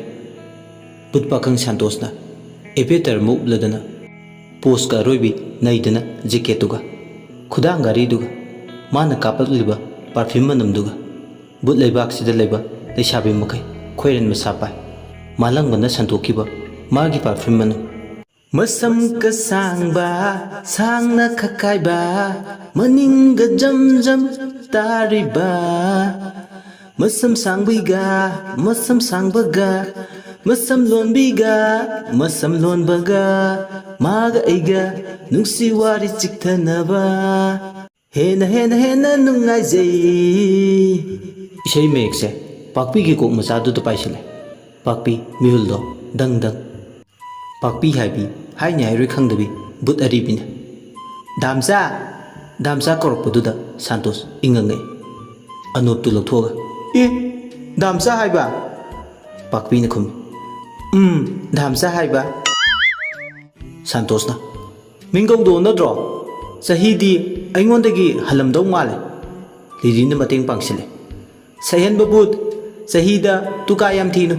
ꯚꯨꯠ ꯄꯥꯈꯪ ꯁꯥꯟꯇꯣꯁꯅ ꯑꯦꯚꯦꯇꯔ ꯑꯃ ꯎꯞꯂꯗꯅ ꯄꯣꯁꯀ ꯑꯔꯣꯏꯕꯤ ꯅꯩꯗꯅ ꯖꯦꯀꯦꯠꯇꯨꯒ, ꯈꯨꯗꯥꯡ ꯘꯔꯤꯗꯨꯒ, ꯃꯥꯅ ꯀꯥꯞꯂꯛꯂꯤꯕ ꯄꯥꯔꯐ꯭ꯌꯨꯝ ꯃꯅꯝꯗꯨꯒ ꯚꯨꯠ ꯂꯩꯕꯥꯛꯁꯤꯗ ꯂꯩꯕ ꯂꯩꯁꯥꯕꯤ ꯃꯈꯩ ꯈꯣꯏꯔꯟ ꯃꯁꯥ ꯄꯥꯏ꯫ ꯃꯥꯂꯪꯕꯅ ꯁꯟꯗꯣꯛꯈꯤꯕ ꯃꯥꯒꯤ ꯄꯥꯔꯐ꯭ꯌꯨꯝ ꯃꯅꯝ꯫ "ꯃꯁꯝ ꯀꯁꯥꯡꯕ, ꯁꯥꯡꯅ ꯈꯛꯈꯥꯏꯕ, ꯃꯅꯤꯡꯒ ꯖꯝ ꯖꯝ ꯇꯥꯔꯤꯕ, ꯃꯁꯝ ꯁꯥꯡꯕꯤꯒ, ꯃꯁꯝ ꯁꯥꯡꯕꯒ, ꯃꯁꯝ ꯂꯣꯟꯕꯤꯒ, ꯃꯁꯝ ꯂꯣꯟꯕꯒ, ꯃꯥꯒ ꯑꯩꯒ ꯅꯨꯡꯁꯤ ꯋꯥꯔꯤ ꯆꯤꯛꯊꯅꯕ, ꯍꯦꯟꯅ ꯍꯦꯟꯅ ꯍꯦꯟꯅ ꯅꯨꯡꯉꯥꯏꯖꯩ꯫" ꯏꯁꯩ ꯃꯌꯦꯛꯁꯦ ꯄꯥꯛꯄꯤꯒꯤ ꯀꯣꯛ ꯃꯆꯥꯗꯨꯗ ꯄꯥꯏꯁꯤꯜꯂꯦ꯫ ꯄꯥꯛꯄꯤ ꯃꯤꯍꯨꯜꯗꯣ ꯗꯪ ꯗꯪ꯫ ꯄꯥꯛꯄꯤ ꯍꯥꯏꯕꯤ ꯍꯥꯏꯅꯤ ꯍꯥꯏꯔꯣꯏ ꯈꯪꯗꯕꯤ ꯚꯨꯠ ꯑꯔꯤꯕꯤꯅ꯫ "ꯗꯥꯝꯆꯥ, ꯗꯥꯝꯆꯥ" ꯀꯧꯔꯛꯄꯗꯨꯗ ꯁꯥꯟꯇꯣꯁ ꯏꯪꯉꯪꯉꯛꯏ꯫ ꯑꯅꯣꯞꯇꯨ ꯂꯧꯊꯣꯛꯑꯒ, "ꯑꯦ, ꯗꯥꯝꯆꯥ ꯍꯥꯏꯕ?" ꯄꯥꯛꯄꯤꯅ ꯈꯨꯝꯃꯤ꯫ "ꯎꯝ, ꯗꯥꯝꯆꯥ ꯍꯥꯏꯕ꯫" ꯁꯥꯟꯇꯣꯁꯅ, "ꯃꯤꯡꯒꯧꯗꯣ ꯅꯠꯇ꯭ꯔꯣ? ꯆꯍꯤꯗꯤ ꯑꯩꯉꯣꯟꯗꯒꯤ ꯍꯜꯂꯝꯗꯧ ꯃꯥꯜꯂꯦ꯫" ꯂꯤꯂꯤꯅ ꯃꯇꯦꯡ ꯄꯥꯡꯁꯤꯜꯂꯦ꯫ "ꯁꯛꯍꯦꯟꯕ ꯚꯨꯠ, ꯆꯍꯤꯗ ꯇꯨꯀꯥ ꯌꯥꯝ ꯊꯤꯅꯨ꯫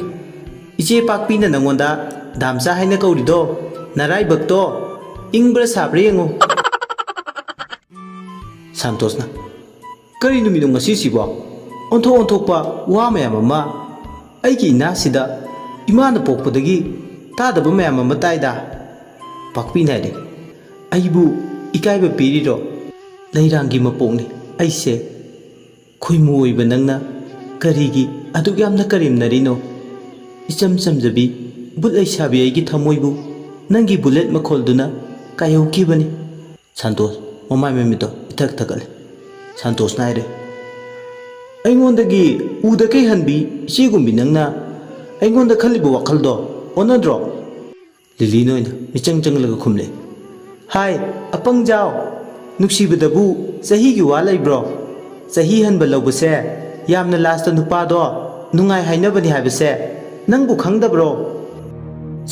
ꯏꯆꯦ ꯄꯥꯛꯄꯤꯅ ꯅꯪꯉꯣꯟꯗ ꯗꯥꯝꯆꯥ ꯍꯥꯏꯅ ꯀꯧꯔꯤꯗꯣ ꯅꯔꯥꯏꯕꯛꯇꯣ ꯏꯪꯕ꯭ꯔꯥ ꯁꯥꯕ꯭ꯔꯥ ꯌꯦꯡꯉꯨ꯫" ꯁꯥꯟꯇꯣꯁꯅ, "ꯀꯔꯤ ꯅꯨꯃꯤꯠꯅꯣ ꯉꯁꯤꯁꯤꯕꯣ? ꯑꯣꯟꯊꯣꯛ ꯑꯣꯟꯊꯣꯛꯄ ꯋꯥ ꯃꯌꯥꯝ ꯑꯃ꯫ ꯑꯩꯒꯤ ꯏꯅꯥꯁꯤꯗ ꯏꯃꯥꯅ ꯄꯣꯛꯄꯗꯒꯤ ꯇꯥꯗꯕ ꯃꯌꯥꯝ ꯑꯃ ꯇꯥꯏꯗ꯫" ꯄꯥꯛꯄꯤꯅ ꯍꯥꯏꯔꯦ, "ꯑꯩꯕꯨ ꯏꯀꯥꯏꯕ ꯄꯤꯔꯤꯔꯣ? ꯂꯩꯔꯥꯡꯒꯤ ꯃꯄꯣꯛꯅꯤ ꯑꯩꯁꯦ꯫" ꯈꯣꯏꯃꯨ ꯑꯣꯏꯕ ꯅꯪꯅ ꯀꯔꯤꯒꯤ ꯑꯗꯨꯛ ꯌꯥꯝꯅ ꯀꯔꯦꯝꯅꯔꯤꯅꯣ? ꯏꯆꯝ ꯆꯝꯖꯕꯤ ꯕꯨꯠ ꯂꯩꯁꯥꯕꯤ ꯑꯩꯒꯤ ꯊꯃꯣꯏꯕꯨ ꯅꯪꯒꯤ ꯕꯨꯂꯦꯠ ꯃꯈꯣꯜꯗꯨꯅ ꯀꯥꯏꯍꯧꯈꯤꯕꯅꯤ꯫ ꯁꯥꯟꯇꯣꯁ ꯃꯃꯥꯏ ꯃꯃꯤꯠꯇꯣ ꯏꯊꯛ ꯊꯛꯀꯠꯂꯦ꯫ ꯁꯥꯟꯇꯣꯁꯅ ꯍꯥꯏꯔꯦ, "ꯑꯩꯉꯣꯟꯗꯒꯤ ꯎꯗ ꯀꯩ ꯍꯟꯕꯤ ꯏꯆꯦꯒꯨꯝꯕꯤ ꯅꯪꯅ ꯑꯩꯉꯣꯟꯗ ꯈꯜꯂꯤꯕ ꯋꯥꯈꯜꯗꯣ ꯑꯣꯟꯅꯗ꯭ꯔꯣ?" ꯂꯤꯂꯤꯅ ꯑꯣꯏꯅ ꯃꯤꯆꯪ ꯆꯪꯂꯒ ꯈꯨꯝꯂꯦ, "ꯍꯥꯏ, ꯑꯄꯪꯖꯥꯎ, ꯅꯨꯡꯁꯤꯕꯗꯕꯨ ꯆꯍꯤꯒꯤ ꯋꯥ ꯂꯩꯕ꯭ꯔꯣ? ꯆꯍꯤ ꯍꯟꯕ ꯂꯧꯕꯁꯦ ꯌꯥꯝꯅ ꯂꯥꯁꯇ ꯅꯨꯄꯥꯗꯣ ꯅꯨꯡꯉꯥꯏ ꯍꯥꯏꯅꯕꯅꯤ ꯍꯥꯏꯕꯁꯦ ꯅꯪꯕꯨ ꯈꯪꯗꯕ꯭ꯔꯣ?"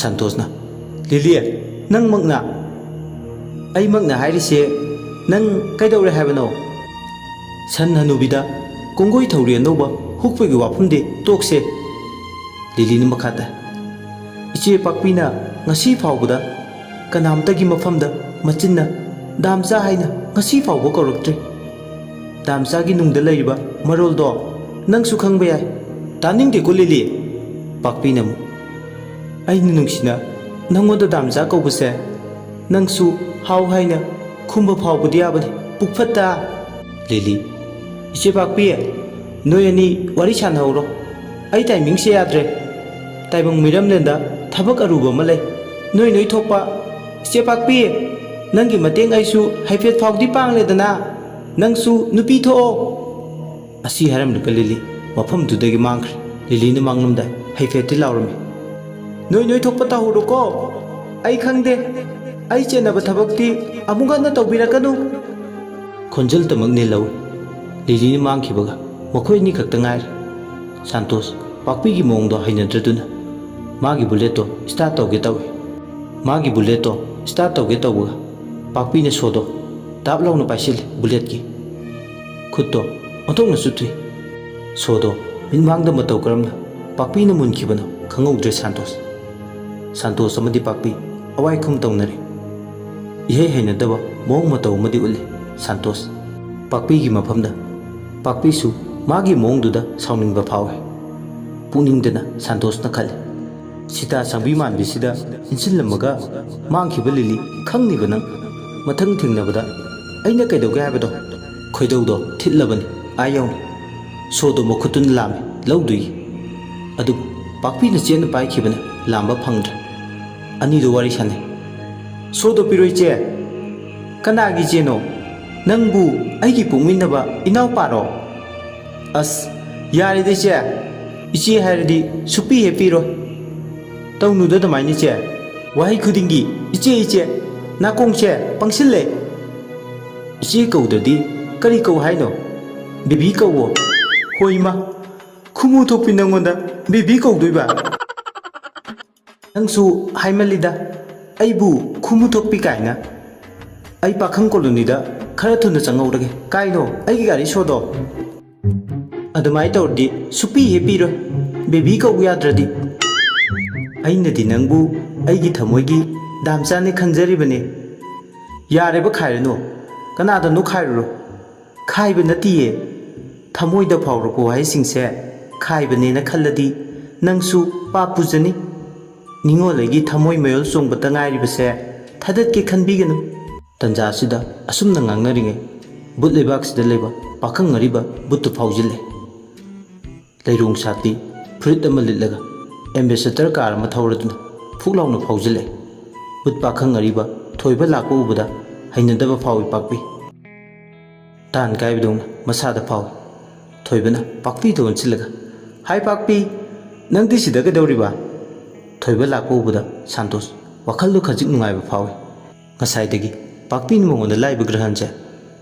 ꯁꯥꯟꯇꯣꯁꯅ, "ꯂꯤꯂꯤ, ꯅꯪꯃꯛꯅ?" "ꯑꯩꯃꯛꯅ ꯍꯥꯏꯔꯤꯁꯦ ꯅꯪ ꯀꯩꯗꯧꯔꯦ ꯍꯥꯏꯕꯅꯣ?" "ꯁꯟ ꯍꯅꯨꯕꯤꯗ ꯀꯣꯡꯒꯣꯏ ꯊꯧꯔꯤ ꯑꯅꯧꯕ ꯍꯨꯛꯄꯒꯤ ꯋꯥꯐꯝꯗꯤ ꯇꯣꯛꯁꯦ꯫" ꯂꯤꯂꯤꯅ ꯃꯈꯥ ꯇꯥꯏ, "ꯏꯆꯦ ꯄꯥꯛꯄꯤꯅ ꯉꯁꯤ ꯐꯥꯎꯕꯗ ꯀꯅꯥꯝꯇꯒꯤ ꯃꯐꯝꯗ ꯃꯆꯤꯟꯅ ꯗꯥꯝꯆꯥ ꯍꯥꯏꯅ ꯉꯁꯤ ꯐꯥꯎꯕ ꯀꯧꯔꯛꯇ꯭ꯔꯤ꯫ ꯗꯥꯝꯆꯥꯒꯤ ꯅꯨꯡꯗ ꯂꯩꯔꯤꯕ ꯃꯔꯣꯜꯗꯣ ꯅꯪꯁꯨ ꯈꯪꯕ ꯌꯥꯏ꯫" "ꯇꯥꯅꯤꯡꯗꯦꯀꯣ ꯂꯤꯂꯤ!" ꯄꯥꯛꯄꯤꯅ ꯑꯃꯨꯛ, "ꯑꯩꯅ ꯅꯨꯡꯁꯤꯅ ꯅꯪꯉꯣꯟꯗ ꯗꯥꯝꯆꯥ ꯀꯧꯕꯁꯦ ꯅꯪꯁꯨ ꯍꯥꯎ ꯍꯥꯏꯅ ꯈꯨꯝꯕ ꯐꯥꯎꯕꯗꯤ ꯌꯥꯕꯅꯤ, ꯄꯨꯛꯐꯠꯇ!" ꯂꯤꯂꯤ, "ꯏꯆꯦ ꯄꯥꯛꯄꯤ, ꯅꯣꯏ ꯑꯅꯤ ꯋꯥꯔꯤ ꯁꯥꯟꯅꯍꯧꯔꯣ꯫ ꯑꯩ ꯇꯥꯏꯃꯤꯡꯁꯦ ꯌꯥꯗ꯭ꯔꯦ꯫ ꯇꯥꯏꯕꯪ ꯃꯤꯔꯝꯂꯦꯟꯗ ꯊꯕꯛ ꯑꯔꯨꯕ ꯑꯃ ꯂꯩ꯫ ꯅꯣꯏ ꯅꯣꯏ ꯊꯣꯛꯄ꯫ ꯏꯆꯦ ꯄꯥꯛꯄꯤ, ꯅꯪꯒꯤ ꯃꯇꯦꯡ ꯑꯩꯁꯨ ꯍꯥꯏꯐꯦꯠ ꯐꯥꯎꯗꯤ ꯄꯥꯡꯂꯦꯗꯅ꯫ ꯅꯪꯁꯨ ꯅꯨꯄꯤ ꯊꯣꯛꯑꯣ꯫" ꯑꯁꯤ ꯍꯥꯏꯔꯝꯂꯒ ꯂꯤꯂꯤ ꯃꯐꯝꯗꯨꯗꯒꯤ ꯃꯥꯡꯈ꯭ꯔꯦ꯫ ꯂꯤꯂꯤꯅ ꯃꯥꯡꯂꯝꯗꯥꯏ ꯍꯩꯐꯦꯠꯇꯤ ꯂꯥꯎꯔꯝꯃꯤ, "ꯅꯣꯏ ꯅꯣꯏ ꯊꯣꯛꯄ ꯇꯧꯍꯧꯔꯣꯀꯣ꯫ ꯑꯩ ꯈꯪꯗꯦ, ꯑꯩ ꯆꯦꯟꯅꯕ ꯊꯕꯛꯇꯤ ꯑꯃꯨꯛ ꯍꯟꯅ ꯇꯧꯕꯤꯔꯛꯀꯅꯨ꯫" ꯈꯣꯟꯖꯦꯜꯗꯃꯛ ꯅꯤꯜꯍꯧꯏ꯫ ꯂꯤꯂꯤꯅ ꯃꯥꯡꯈꯤꯕꯒ ꯃꯈꯣꯏ ꯑꯅꯤ ꯈꯛꯇ ꯉꯥꯏꯔꯦ꯫ ꯁꯥꯟꯇꯣꯁ ꯄꯥꯛꯄꯤꯒꯤ ꯃꯑꯣꯡꯗꯣ ꯍꯩꯅꯗ꯭ꯔꯗꯨꯅ ꯃꯥꯒꯤ ꯕꯨꯂꯦꯠꯇꯣ ꯁ꯭ꯇꯥꯔꯠ ꯇꯧꯒꯦ ꯇꯧꯏ꯫ ꯃꯥꯒꯤ ꯕꯨꯂꯦꯠꯇꯣ ꯁ꯭ꯇꯥꯔꯠ ꯇꯧꯒꯦ ꯇꯧꯕꯒ ꯄꯥꯛꯄꯤꯅ ꯁꯣꯗꯣ ꯇꯥꯞ ꯂꯥꯎꯅ ꯄꯥꯏꯁꯤꯜꯂꯤ ꯕꯨꯂꯦꯠꯀꯤ꯫ ꯈꯨꯠꯇꯣ ꯑꯣꯟꯊꯣꯛꯅꯁꯨ ꯊꯨꯏ꯫ ꯁꯣꯗꯣ ꯃꯤꯠꯃꯥꯡꯗ ꯃꯇꯧ ꯀꯔꯝꯅ ꯄꯥꯛꯄꯤꯅ ꯃꯨꯟꯈꯤꯕꯅꯣ ꯈꯪꯍꯧꯗ꯭ꯔꯦ ꯁꯥꯟꯇꯣꯁ꯫ ꯁꯥꯟꯇꯣꯁ ꯑꯃꯗꯤ ꯄꯥꯛꯄꯤ ꯑꯋꯥꯏꯈꯨꯝ ꯇꯧꯅꯔꯦ꯫ ꯏꯍꯩ ꯍꯩꯅꯗꯕ ꯃꯑꯣꯡ ꯃꯇꯧ ꯑꯃꯗꯤ ꯎꯠꯂꯤ ꯁꯥꯟꯇꯣꯁ ꯄꯥꯛꯄꯤꯒꯤ ꯃꯐꯝꯗ꯫ ꯄꯥꯛꯄꯤꯁꯨ ꯃꯥꯒꯤ ꯃꯑꯣꯡꯗꯨꯗ ꯁꯥꯎꯅꯤꯡꯕ ꯐꯥꯎꯏ꯫ ꯄꯨꯛꯅꯤꯡꯗꯅ ꯁꯥꯟꯇꯣꯁꯅ ꯈꯜꯂꯤ, "ꯁꯤꯇꯥ ꯁꯪꯕꯤ ꯃꯥꯟꯕꯤꯁꯤꯗ ꯏꯟꯁꯤꯜꯂꯝꯃꯒ ꯃꯥꯡꯈꯤꯕ ꯂꯤꯂꯤ ꯈꯪꯅꯤꯕ ꯅꯪ꯫ ꯃꯊꯪ ꯊꯦꯡꯅꯕꯗ ꯑꯩꯅ ꯀꯩꯗꯧꯒꯦ ꯍꯥꯏꯕꯗꯣ ꯈꯣꯏꯗꯧꯗꯣ ꯊꯤꯠꯂꯕꯅꯤ꯫" ꯑꯥ ꯌꯧꯅ ꯁꯣꯗꯣ ꯃꯈꯨꯠꯇꯨꯅ ꯂꯥꯝꯃꯤ ꯂꯧꯗꯣꯏꯒꯤ꯫ ꯑꯗꯨꯕꯨ ꯄꯥꯛꯄꯤꯅ ꯆꯦꯠꯅ ꯄꯥꯏꯈꯤꯕꯅ ꯂꯥꯝꯕ ꯐꯪꯗ꯭ꯔꯦ꯫ ꯑꯅꯤꯗꯨ ꯋꯥꯔꯤ ꯁꯥꯟꯅꯩ꯫ "ꯁꯣꯗꯣ ꯄꯤꯔꯣ ꯏꯆꯦ꯫" "ꯀꯅꯥꯒꯤ ꯏꯆꯦꯅꯣ? ꯅꯪꯕꯨ ꯑꯩꯒꯤ ꯄꯣꯛꯃꯤꯟꯅꯕ ꯏꯅꯥꯎꯄꯥꯔꯣ?" "ꯑꯁ, ꯌꯥꯔꯦꯗ ꯏꯆꯦ, ꯏꯆꯦ ꯍꯥꯏꯔꯗꯤ ꯁꯨꯛꯄꯤ ꯍꯦꯛ ꯄꯤꯔꯣꯏ꯫ ꯇꯧꯅꯨꯗ ꯑꯗꯨꯃꯥꯏꯅ ꯏꯆꯦ꯫ ꯋꯥꯍꯩ ꯈꯨꯗꯤꯡꯒꯤ ꯏꯆꯦ, ꯏꯆꯦ, ꯅꯥꯀꯣꯡꯁꯦ ꯄꯪꯁꯤꯜꯂꯦ꯫ ꯏꯆꯦ ꯀꯧꯗ꯭ꯔꯗꯤ ꯀꯔꯤ ꯀꯧ ꯍꯥꯏꯅꯣ? ꯕꯦꯕꯤ ꯀꯧꯋꯣ꯫" "ꯍꯣꯏ ꯏꯃꯥ, ꯈꯨꯃꯨ ꯊꯣꯛꯄꯤ ꯅꯪꯉꯣꯟꯗ ꯕꯦꯕꯤ ꯀꯧꯗꯣꯏꯕ?" "ꯅꯪꯁꯨ ꯍꯥꯏꯃꯜꯂꯤꯗ, ꯑꯩꯕꯨ ꯈꯨꯃꯨ ꯊꯣꯛꯄꯤ ꯀꯥꯏꯅ꯫ ꯑꯩ ꯄꯥꯈꯪ ꯀꯣꯂꯣꯅꯤꯗ ꯈꯔ ꯊꯨꯅ ꯆꯪꯍꯧꯔꯒꯦ꯫ ꯀꯥꯏꯅꯣ ꯑꯩꯒꯤ ꯒꯥꯔꯤ ꯁꯣꯗꯣ?" "ꯑꯗꯨꯃꯥꯏꯅ ꯇꯧꯔꯗꯤ ꯁꯨꯛꯄꯤ ꯍꯦꯛ ꯄꯤꯔꯣꯏ, ꯕꯦꯕꯤ ꯀꯧ ꯌꯥꯗ꯭ꯔꯗꯤ꯫ ꯑꯩꯅꯗꯤ ꯅꯪꯕꯨ ꯑꯩꯒꯤ ꯊꯃꯣꯏꯒꯤ ꯗꯥꯝꯆꯥꯅꯦ ꯈꯟꯖꯔꯤꯕꯅꯦ꯫" "ꯌꯥꯔꯦꯕ ꯈꯥꯏꯔꯅꯨ, ꯀꯅꯥꯗꯅꯣ ꯈꯥꯏꯔꯨꯔꯣ꯫" "ꯈꯥꯏꯕ ꯅꯠꯇꯤꯌꯦ, ꯊꯃꯣꯏꯗ ꯐꯥꯎꯔꯛꯄ ꯋꯥꯍꯩꯁꯤꯡꯁꯦ ꯈꯥꯏꯕꯅꯦꯅ ꯈꯜꯂꯗꯤ ꯅꯪꯁꯨ ꯄꯥꯞ ꯄꯨꯖꯅꯤ꯫ ꯅꯤꯡꯉꯣꯜ ꯑꯩꯒꯤ ꯊꯃꯣꯏ ꯃꯌꯣꯜ ꯆꯣꯡꯕꯇ ꯉꯥꯏꯔꯤꯕꯁꯦ ꯊꯥꯗꯠꯀꯦ ꯈꯟꯕꯤꯒꯅꯨ꯫" ꯇꯟꯖꯥ ꯑꯁꯤꯗ ꯑꯁꯨꯝꯅ ꯉꯥꯡꯅꯔꯤꯉꯩ ꯕꯨꯠ ꯂꯩꯕꯥꯛꯁꯤꯗ ꯂꯩꯕ ꯄꯥꯈꯪ ꯑꯔꯤꯕ ꯕꯨꯠꯇꯨ ꯐꯥꯎꯖꯤꯜꯂꯦ꯫ ꯂꯩꯔꯣꯡ ꯁꯥꯠꯄꯤ ꯐꯨꯔꯤꯠ ꯑꯃ ꯂꯤꯠꯂꯒ ꯑꯦꯝꯕꯦꯁꯦꯗꯔ ꯀꯥꯔ ꯑꯃ ꯊꯧꯔꯗꯨꯅ ꯐꯨꯛ ꯂꯥꯎꯅ ꯐꯥꯎꯖꯤꯜꯂꯛꯑꯦ꯫ ꯕꯨꯠ ꯄꯥꯈꯪ ꯑꯔꯤꯕ ꯊꯣꯏꯕ ꯂꯥꯛꯄ ꯎꯕꯗ ꯍꯩꯅꯗꯕ ꯐꯥꯎꯏ ꯄꯥꯛꯄꯤ꯫ ꯇꯥꯟ ꯀꯥꯏꯕꯗꯧꯅ ꯃꯁꯥꯗ ꯐꯥꯎꯏ꯫ ꯊꯣꯏꯕꯅ ꯄꯥꯛꯄꯤꯗ ꯑꯣꯟꯁꯤꯜꯂꯒ, "ꯍꯥꯏ ꯄꯥꯛꯄꯤ, ꯅꯪꯗꯤ ꯁꯤꯗ ꯀꯩꯗꯧꯔꯤꯕ?" ꯊꯣꯏꯕ ꯂꯥꯛꯄ ꯎꯕꯗ ꯁꯥꯟꯇꯣꯁ ꯋꯥꯈꯜꯗꯨ ꯈꯖꯤꯛ ꯅꯨꯡꯉꯥꯏꯕ ꯐꯥꯎꯏ꯫ ꯉꯁꯥꯏꯗꯒꯤ ꯄꯥꯛꯄꯤꯅ ꯃꯉꯣꯟꯗ ꯂꯥꯛꯏꯕ ꯒ꯭ꯔꯍꯟꯁꯦ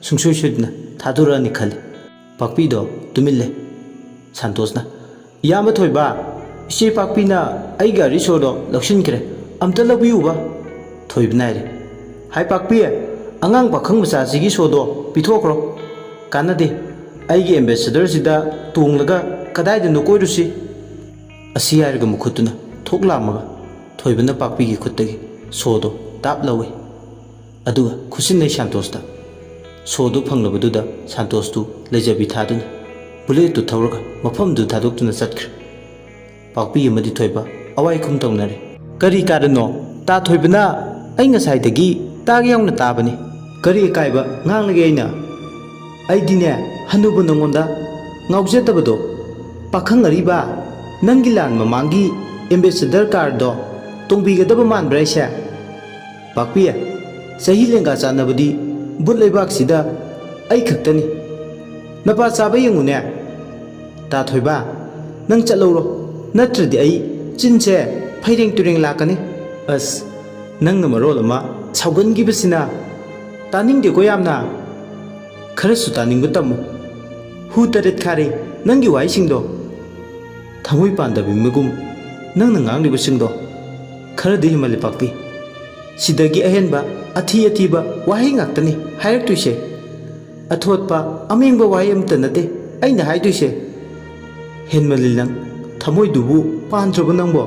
ꯁꯨꯡꯁꯣꯏ ꯁꯣꯏꯗꯅ ꯊꯥꯗꯣꯔꯛꯑꯅꯤ ꯈꯜꯂꯤ꯫ ꯄꯥꯛꯄꯤꯗꯣ ꯇꯨꯃꯤꯜꯂꯦ꯫ ꯁꯥꯟꯇꯣꯁꯅ, "ꯏꯌꯥꯝꯕ ꯊꯣꯏꯕ, ꯏꯆꯦ ꯄꯥꯛꯄꯤꯅ ꯑꯩꯒꯤ ꯒꯥꯔꯤ ꯁꯣꯗꯣ ꯂꯧꯁꯤꯟꯈ꯭ꯔꯦ, ꯑꯝꯇ ꯂꯧꯕꯤꯌꯨꯕ꯫" ꯊꯣꯏꯕꯅ ꯍꯥꯏꯔꯦ꯫ "ꯍꯥꯏ ꯄꯥꯛꯄꯤ, ꯑꯉꯥꯡ ꯄꯥꯈꯪ ꯃꯆꯥꯁꯤꯒꯤ ꯁꯣꯗꯣ ꯄꯤꯊꯣꯛꯈ꯭ꯔꯣ꯫ ꯀꯥꯟꯅꯗꯦ, ꯑꯩꯒꯤ ꯑꯦꯝꯕꯦꯁꯦꯗꯔꯁꯤꯗ ꯇꯣꯡꯂꯒ ꯀꯗꯥꯏꯗꯅꯣ ꯀꯣꯏꯔꯨꯁꯤ꯫" ꯑꯁꯤ ꯍꯥꯏꯔꯒ ꯃꯈꯨꯠꯇꯨꯅ ꯊꯣꯛ ꯂꯥꯝꯃꯒ ꯊꯣꯏꯕꯅ ꯄꯥꯛꯄꯤꯒꯤ ꯈꯨꯠꯇꯒꯤ ꯁꯣꯗꯣ ꯇꯥꯞ ꯂꯧꯏ꯫ ꯑꯗꯨꯒ ꯈꯨꯠꯁꯤꯟꯅꯩ ꯁꯥꯟꯇꯣꯁꯇ꯫ ꯁꯣꯗꯨ ꯐꯪꯂꯕꯗꯨꯗ ꯁꯥꯟꯇꯣꯁꯇꯨ ꯂꯩꯖꯕꯤ ꯊꯥꯗꯨꯅ ꯕꯨꯂꯦꯠꯇꯨ ꯊꯧꯔꯒ ꯃꯐꯝꯗꯨ ꯊꯥꯗꯣꯛꯇꯨꯅ ꯆꯠꯈ꯭ꯔꯦ꯫ ꯄꯥꯛꯄꯤ ꯑꯃꯗꯤ ꯊꯣꯏꯕ ꯑꯋꯥꯏꯈꯨꯝ ꯇꯧꯅꯔꯦ꯫ "ꯀꯔꯤ ꯀꯥꯔꯟꯅꯣ? ꯇꯥ ꯊꯣꯏꯕꯅ ꯑꯩ ꯉꯁꯥꯏꯗꯒꯤ ꯇꯥꯒꯦ ꯌꯥꯎꯅ ꯇꯥꯕꯅꯤ꯫ ꯀꯔꯤ ꯑꯀꯥꯏꯕ ꯉꯥꯡꯂꯒꯦ ꯑꯩꯅ?" ꯑꯩꯗꯤꯅꯦ, ꯍꯅꯨꯕ ꯅꯉꯣꯟꯗ ꯉꯥꯎꯖꯗꯕꯗꯣ꯫ ꯄꯥꯈꯪ ꯑꯔꯤꯕ, ꯅꯪꯒꯤ ꯂꯥꯟ ꯃꯃꯥꯡꯒꯤ ꯑꯦꯝꯕꯦꯁꯦꯗꯔ ꯀꯥꯔꯗꯣ ꯇꯣꯡꯕꯤꯒꯗꯕ ꯃꯥꯟꯕ꯭ꯔꯥ ꯑꯩꯁꯦ? ꯄꯥꯛꯄꯤ, ꯆꯍꯤ ꯂꯦꯡꯒꯥ ꯆꯥꯟꯅꯕꯗꯤ ꯕꯨꯠ ꯂꯩꯕꯥꯛꯁꯤꯗ ꯑꯩ ꯈꯛꯇꯅꯤ꯫ ꯅꯄꯥ ꯆꯥꯕ ꯌꯦꯡꯉꯨꯅꯦ꯫ ꯇꯥ ꯊꯣꯏꯕ, ꯅꯪ ꯆꯠꯍꯧꯔꯣ, ꯅꯠꯇ꯭ꯔꯗꯤ ꯑꯩ ꯆꯤꯟꯁꯦ ꯐꯩꯔꯦꯡ ꯇꯨꯔꯦꯡ ꯂꯥꯛꯀꯅꯤ꯫ ꯑꯁ, ꯅꯪꯅ ꯃꯔꯣꯜ ꯑꯃ ꯁꯥꯎꯒꯟꯈꯤꯕꯁꯤꯅ꯫ ꯇꯥꯅꯤꯡꯗꯦꯀꯣ ꯌꯥꯝꯅ꯫ ꯈꯔꯁꯨ ꯇꯥꯅꯤꯡꯕ ꯇꯝꯃꯨ꯫ ꯍꯨ ꯇꯔꯦꯠ ꯈꯥꯔꯦ ꯅꯪꯒꯤ ꯋꯥꯍꯩꯁꯤꯡꯗꯣ꯫ ꯊꯃꯣꯏ ꯄꯥꯟꯗꯕꯤ ꯃꯒꯨꯝ ꯅꯪꯅ ꯉꯥꯡꯂꯤꯕꯁꯤꯡꯗꯣ ꯈꯔꯗꯤ ꯍꯦꯟꯃꯜꯂꯦ ꯄꯥꯛꯄꯤ꯫ ꯁꯤꯗꯒꯤ ꯑꯍꯦꯟꯕ ꯑꯊꯤ ꯑꯊꯤꯕ ꯋꯥꯍꯩ ꯉꯥꯛꯇꯅꯤ ꯍꯥꯏꯔꯛꯇꯣꯏꯁꯦ꯫ ꯑꯊꯣꯠꯄ ꯑꯃꯦꯡꯕ ꯋꯥꯍꯩ ꯑꯃꯠꯇ ꯅꯠꯇꯦ ꯑꯩꯅ ꯍꯥꯏꯗꯣꯏꯁꯦ꯫ ꯍꯦꯟꯃꯜꯂꯤ ꯅꯪ, ꯊꯃꯣꯏꯗꯨꯕꯨ ꯄꯥꯟꯗ꯭ꯔꯕ ꯅꯪꯕꯣ?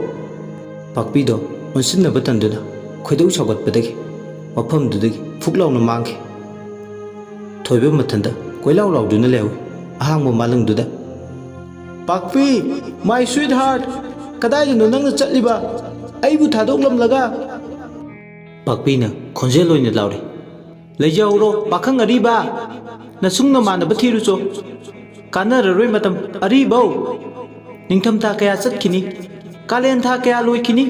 ꯄꯥꯛꯄꯤꯗꯣ ꯑꯣꯟꯁꯤꯟꯅꯕ ꯇꯟꯗꯨꯅ ꯈꯣꯏꯗꯧ ꯁꯥꯎꯒꯠꯄꯗꯒꯤ ꯃꯐꯝꯗꯨꯗꯒꯤ ꯐꯨꯛ ꯂꯥꯎꯅ ꯃꯥꯡꯈꯤ꯫ ꯊꯣꯏꯕ ꯃꯊꯟꯗ ꯀꯣꯏꯂꯥꯎ ꯂꯥꯎꯗꯨꯅ ꯂꯩꯍꯧꯏ ꯑꯍꯥꯡꯕ ꯃꯥꯂꯪꯗꯨꯗ꯫ "ꯄꯥꯛꯄꯤ, my sweetheart, ꯀꯗꯥꯏꯗꯅꯣ ꯅꯪꯅ ꯆꯠꯂꯤꯕ? ꯑꯩꯕꯨ ꯊꯥꯗꯣꯛꯂꯝꯂꯒ?" ꯄꯥꯛꯄꯤꯅ ꯈꯣꯟꯖꯦꯜ ꯑꯣꯏꯅ ꯂꯥꯎꯔꯤ꯫ "ꯂꯩꯖꯍꯧꯔꯣ, ꯄꯥꯈꯪ ꯑꯔꯤꯕ! ꯅꯁꯨꯡ ꯅꯃꯥꯟꯅꯕ ꯊꯤꯔꯨꯆꯣ꯫ ꯀꯥꯟꯅꯔꯔꯣꯏ ꯃꯇꯝ ꯑꯔꯤꯕꯧ! ꯅꯤꯡꯊꯝꯊꯥ ꯀꯌꯥ ꯆꯠꯈꯤꯅꯤ, ꯀꯥꯂꯦꯟ ꯊꯥ ꯀꯌꯥ ꯂꯣꯏꯈꯤꯅꯤ,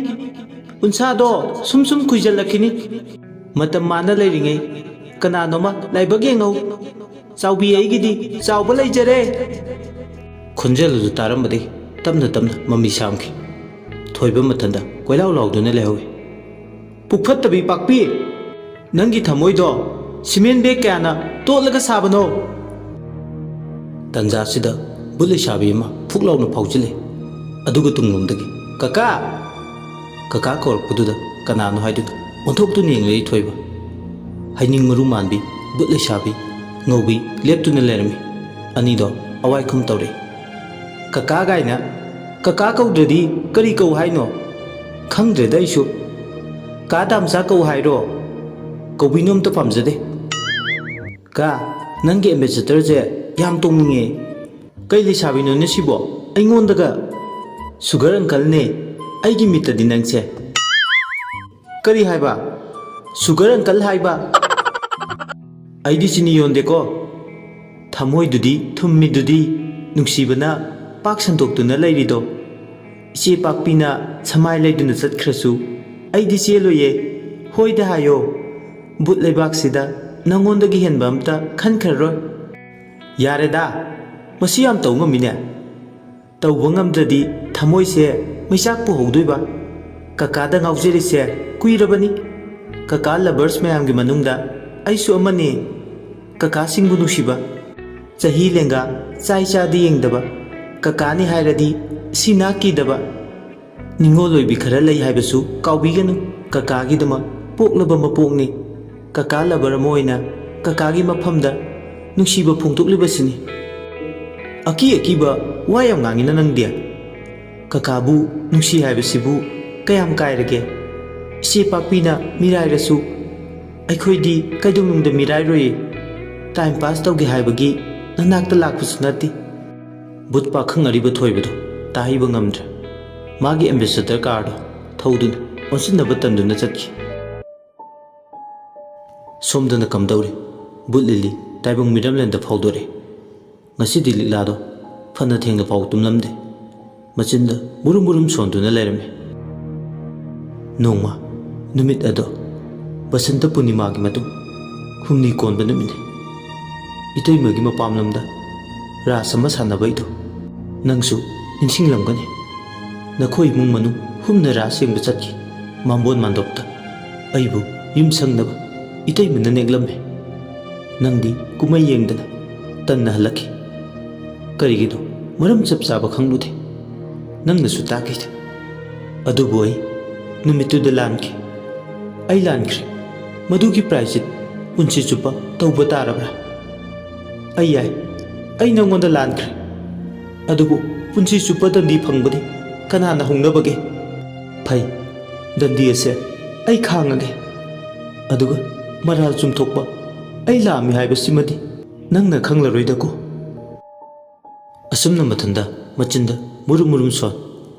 ꯎꯟꯁꯥꯗꯣ ꯁꯨꯝ ꯁꯨꯝ ꯀꯨꯏꯖꯜꯂꯛꯈꯤꯅꯤ꯫ ꯃꯇꯝ ꯃꯥꯅ ꯂꯩꯔꯤꯉꯩ ꯀꯅꯥꯅꯣꯃ ꯂꯥꯏꯕꯛ ꯌꯦꯡꯍꯧ꯫ ꯆꯥꯎꯕꯤ ꯑꯩꯒꯤꯗꯤ ꯆꯥꯎꯕ ꯂꯩꯖꯔꯦ!" ꯈꯣꯟꯖꯦꯜ ꯑꯗꯨ ꯇꯥꯔꯝꯕꯗꯒꯤ ꯇꯞꯅ ꯇꯞꯅ ꯃꯃꯤ ꯁꯥꯝꯈꯤ꯫ ꯊꯣꯏꯕ ꯃꯊꯟꯗ ꯀꯣꯏꯂꯥꯎ ꯂꯥꯎꯗꯨꯅ ꯂꯩꯍꯧꯏ꯫ "ꯄꯨꯛꯐꯠꯇꯕꯤ ꯄꯥꯛꯄꯤ! ꯅꯪꯒꯤ ꯊꯃꯣꯏꯗꯣ ꯁꯤꯃꯦꯟ ꯕꯦꯒ ꯀꯌꯥꯅ ꯇꯣꯠꯂꯒ ꯁꯥꯕꯅꯣ?" ꯇꯟꯖꯥꯁꯤꯗ ꯕꯨꯠ ꯂꯩꯁꯥꯕꯤ ꯑꯃ ꯐꯨꯛ ꯂꯥꯎꯅ ꯐꯥꯎꯖꯤꯜꯂꯦ꯫ ꯑꯗꯨꯒ ꯇꯨꯡꯂꯣꯝꯗꯒꯤ, "ꯀꯀꯥ!" ꯀꯀꯥ ꯀꯧꯔꯛꯄꯗꯨꯗ ꯀꯅꯥꯅꯣ ꯍꯥꯏꯗꯨꯅ ꯑꯣꯟꯊꯣꯛꯇꯨꯅ ꯌꯦꯡꯂꯛꯏ ꯊꯣꯏꯕ꯫ ꯍꯩꯅꯤꯡ ꯃꯔꯨ ꯃꯥꯟꯕꯤ ꯕꯨꯠ ꯂꯩꯁꯥꯕꯤ ꯉꯧꯕꯤ ꯂꯦꯞꯇꯨꯅ ꯂꯩꯔꯝꯃꯤ꯫ ꯑꯅꯤꯗꯣ ꯑꯋꯥꯏꯈꯨꯝ ꯇꯧꯔꯛꯏ꯫ "ꯀꯀꯥ ꯀꯥꯏꯅ? ꯀꯀꯥ ꯀꯧꯗ꯭ꯔꯗꯤ ꯀꯔꯤ ꯀꯧ ꯍꯥꯏꯅꯣ? ꯈꯪꯗ꯭ꯔꯦꯗ ꯑꯩꯁꯨ꯫ ꯀꯥ ꯇꯥꯝꯆꯥ ꯀꯧ ꯍꯥꯏꯔꯣ? ꯀꯧꯕꯤꯅꯨ ꯑꯝꯇ ꯄꯥꯝꯖꯗꯦ꯫" "ꯀꯥ, ꯅꯪꯒꯤ ꯑꯦꯝꯕꯦꯁꯦꯗꯔꯁꯦ ꯌꯥꯝ ꯇꯣꯡꯅꯤꯡꯉꯦ꯫ ꯀꯩ ꯂꯩꯁꯥꯕꯤꯅꯣꯅꯦ ꯁꯤꯕꯣ? ꯑꯩꯉꯣꯟꯗꯒ ꯁꯨꯒꯔ ꯑꯪꯀꯜꯅꯦ꯫ ꯑꯩꯒꯤ ꯃꯤꯠꯇꯗꯤ ꯅꯪꯁꯦ꯫" "ꯀꯔꯤ ꯍꯥꯏꯕ? ꯁꯨꯒꯔ ꯑꯪꯀꯜ ꯍꯥꯏꯕ? ꯑꯩꯗꯤ ꯆꯤꯅꯤ ꯌꯣꯟꯗꯦꯀꯣ꯫ ꯊꯃꯣꯏꯗꯨꯗꯤ ꯊꯨꯝꯃꯤꯗꯨꯗꯤ, ꯅꯨꯡꯁꯤꯕꯅ ꯄꯥꯛ ꯁꯟꯗꯣꯛꯇꯨꯅ ꯂꯩꯔꯤꯗꯣ꯫ ꯏꯆꯦ ꯄꯥꯛꯄꯤꯅ ꯁꯃꯥꯏ ꯂꯩꯗꯨꯅ ꯆꯠꯈ꯭ꯔꯁꯨ ꯑꯩꯗꯤ ꯆꯦꯜꯂꯣꯏꯌꯦ꯫ ꯍꯣꯏꯗ ꯍꯥꯏꯌꯣ꯫ ꯕꯨꯠ ꯂꯩꯕꯥꯛꯁꯤꯗ ꯅꯪꯉꯣꯟꯗꯒꯤ ꯍꯦꯟꯕ ꯑꯝꯇ ꯈꯟꯈ꯭ꯔꯔꯣꯏ꯫ ꯌꯥꯔꯦꯗ, ꯃꯁꯤ ꯌꯥꯝ ꯇꯧ ꯉꯝꯃꯤꯅꯦ꯫ ꯇꯧꯕ ꯉꯝꯗ꯭ꯔꯗꯤ ꯊꯃꯣꯏꯁꯦ ꯃꯩꯆꯥꯛ ꯄꯨꯍꯧꯗꯣꯏꯕ꯫ ꯀꯀꯥꯗ ꯉꯥꯎꯖꯔꯤꯁꯦ ꯀꯨꯏꯔꯕꯅꯤ꯫ ꯀꯀꯥ ꯂꯕꯔꯁ ꯃꯌꯥꯝꯒꯤ ꯃꯅꯨꯡꯗ ꯑꯩꯁꯨ ꯑꯃꯅꯤ꯫ ꯀꯀꯥꯁꯤꯡꯕꯨ ꯅꯨꯡꯁꯤꯕ꯫ ꯆꯍꯤ ꯂꯦꯡꯒꯥ ꯆꯥꯏ ꯆꯥꯗꯤ ꯌꯦꯡꯗꯕ꯫ ꯀꯀꯥꯅꯤ ꯍꯥꯏꯔꯗꯤ ꯁꯤꯅꯥ ꯀꯤꯗꯕ꯫ ꯅꯤꯡꯉꯣꯜ ꯑꯣꯏꯕꯤ ꯈꯔ ꯂꯩ ꯍꯥꯏꯕꯁꯨ ꯀꯥꯎꯕꯤꯒꯅꯨ꯫ ꯀꯀꯥꯒꯤꯗꯃꯛ ꯄꯣꯛꯂꯕ ꯃꯄꯣꯛꯅꯤ꯫ ꯀꯀꯥ ꯂꯕꯔ ꯑꯃ ꯑꯣꯏꯅ ꯀꯀꯥꯒꯤ ꯃꯐꯝꯗ ꯅꯨꯡꯁꯤꯕ ꯐꯣꯡꯗꯣꯛꯂꯤꯕꯁꯤꯅꯤ꯫ ꯑꯀꯤ ꯑꯀꯤꯕ ꯋꯥ ꯌꯥꯝ ꯉꯥꯡꯉꯤꯅ ꯅꯪꯗꯤ꯫ ꯀꯀꯥꯕꯨ ꯅꯨꯡꯁꯤ ꯍꯥꯏꯕꯁꯤꯕꯨ ꯀꯌꯥꯝ ꯀꯥꯏꯔꯒꯦ? ꯏꯆꯦ ꯄꯥꯛꯄꯤꯅ ꯃꯤꯔꯥꯏꯔꯁꯨ ꯑꯩꯈꯣꯏꯗꯤ ꯀꯩꯗꯧꯅꯨꯡꯗ ꯃꯤꯔꯥꯏꯔꯣꯏꯌꯦ꯫ ꯇꯥꯏꯝ ꯄꯥꯁ ꯇꯧꯒꯦ ꯍꯥꯏꯕꯒꯤ ꯅꯅꯥꯛꯇ ꯂꯥꯛꯄꯁꯨ ꯅꯠꯇꯦ꯫ ꯕꯨꯠ ꯄꯥꯈꯪ ꯑꯔꯤꯕ ꯊꯣꯏꯕꯗꯣ ꯇꯥꯍꯩꯕ ꯉꯝꯗ꯭ꯔꯦ꯫ ꯃꯥꯒꯤ ꯑꯦꯝꯕꯦꯁꯦꯗꯔ ꯀꯥꯔꯗꯣ ꯊꯧꯗꯨꯅ ꯑꯣꯟꯁꯤꯟꯅꯕ ꯇꯟꯗꯨꯅ ꯆꯠꯈꯤ꯫ ꯁꯣꯝꯗꯅ ꯀꯝꯗꯧꯔꯤ? ꯕꯨꯠ ꯂꯤꯂꯤ ꯇꯥꯏꯕꯪ ꯃꯤꯔꯝꯂꯦꯟꯗ ꯐꯥꯎꯗꯣꯔꯛꯏ꯫ ꯉꯁꯤꯗꯤ ꯂꯤꯛꯂꯥꯗꯣ ꯐꯅ ꯊꯦꯡꯅ ꯐꯥꯎ ꯇꯨꯝꯂꯝꯗꯦ꯫ ꯃꯆꯤꯟꯗ ꯃꯨꯔꯨꯝ ꯃꯨꯔꯨꯝ ꯁꯣꯟꯗꯨꯅ ꯂꯩꯔꯝꯃꯤ꯫ ꯅꯣꯡꯃ ꯅꯨꯃꯤꯠ ꯑꯗꯣ ꯕꯁꯟꯇ ꯄꯨꯔꯅꯤꯃꯥꯒꯤ ꯃꯇꯨꯡ ꯍꯨꯝꯅꯤ ꯀꯣꯟꯕ ꯅꯨꯃꯤꯠꯅꯤ꯫ ꯏꯇꯩꯃꯒꯤ ꯃꯄꯥꯝꯂꯣꯝꯗ ꯔꯥꯁ ꯑꯃ ꯁꯥꯟꯅꯕꯩꯗꯣ ꯅꯪꯁꯨ ꯅꯤꯡꯁꯤꯡꯂꯝꯒꯅꯤ꯫ ꯅꯈꯣꯏ ꯏꯃꯨꯡ ꯃꯅꯨꯡ ꯍꯨꯝꯅ ꯔꯥꯁ ꯌꯦꯡꯕ ꯆꯠꯈꯤ꯫ ꯃꯥꯝꯕꯣꯟ ꯃꯥꯟꯗꯣꯞꯇ ꯑꯩꯕꯨ ꯌꯨꯝ ꯁꯪꯅꯕ ꯏꯇꯩꯃꯅ ꯅꯦꯛꯂꯝꯃꯦ꯫ ꯅꯪꯗꯤ ꯀꯨꯝꯍꯩ ꯌꯦꯡꯗꯅ ꯇꯟꯅ ꯍꯜꯂꯛꯈꯤ꯫ ꯀꯔꯤꯒꯤꯅꯣ? ꯃꯔꯝ ꯆꯞ ꯆꯥꯕ ꯈꯪꯂꯨꯗꯦ꯫ ꯅꯪꯅꯁꯨ ꯇꯥꯛꯈꯤꯗꯦ꯫ ꯑꯗꯨꯕꯨ ꯑꯩ ꯅꯨꯃꯤꯠꯇꯨꯗ ꯂꯥꯟꯈꯤ꯫ ꯑꯩ ꯂꯥꯟꯈ꯭ꯔꯦ꯫ ꯃꯗꯨꯒꯤ ꯄ꯭ꯔꯥꯏꯖꯤꯠ ꯄꯨꯟꯁꯤ ꯆꯨꯞꯄ ꯇꯧꯕ ꯇꯥꯔꯕ꯭ꯔꯥ? ꯑꯩ ꯌꯥꯏ꯫ ꯑꯩ ꯅꯪꯉꯣꯟꯗ ꯂꯥꯟꯈ꯭ꯔꯦ꯫ ꯑꯗꯨꯕꯨ ꯄꯨꯟꯁꯤ ꯆꯨꯞꯄ ꯗꯟꯗꯤ ꯐꯪꯕꯗꯤ ꯀꯅꯥꯅ ꯍꯧꯅꯕꯒꯦ? ꯐꯩ, ꯗꯟꯗꯤ ꯑꯁꯦ ꯑꯩ ꯈꯥꯡꯉꯒꯦ꯫ ꯑꯗꯨꯒ ꯃꯔꯥꯜ ꯆꯨꯝꯊꯣꯛꯄ ꯑꯩ ꯂꯥꯝꯃꯤ ꯍꯥꯏꯕꯁꯤꯃꯗꯤ ꯅꯪꯅ ꯈꯪꯂꯔꯣꯏꯗꯀꯣ꯫ ꯑꯁꯨꯝꯅ ꯃꯊꯟꯗ ꯃꯆꯤꯟꯗ ꯃꯨꯔꯨꯝ ꯃꯨꯔꯨꯝ ꯁꯣꯟ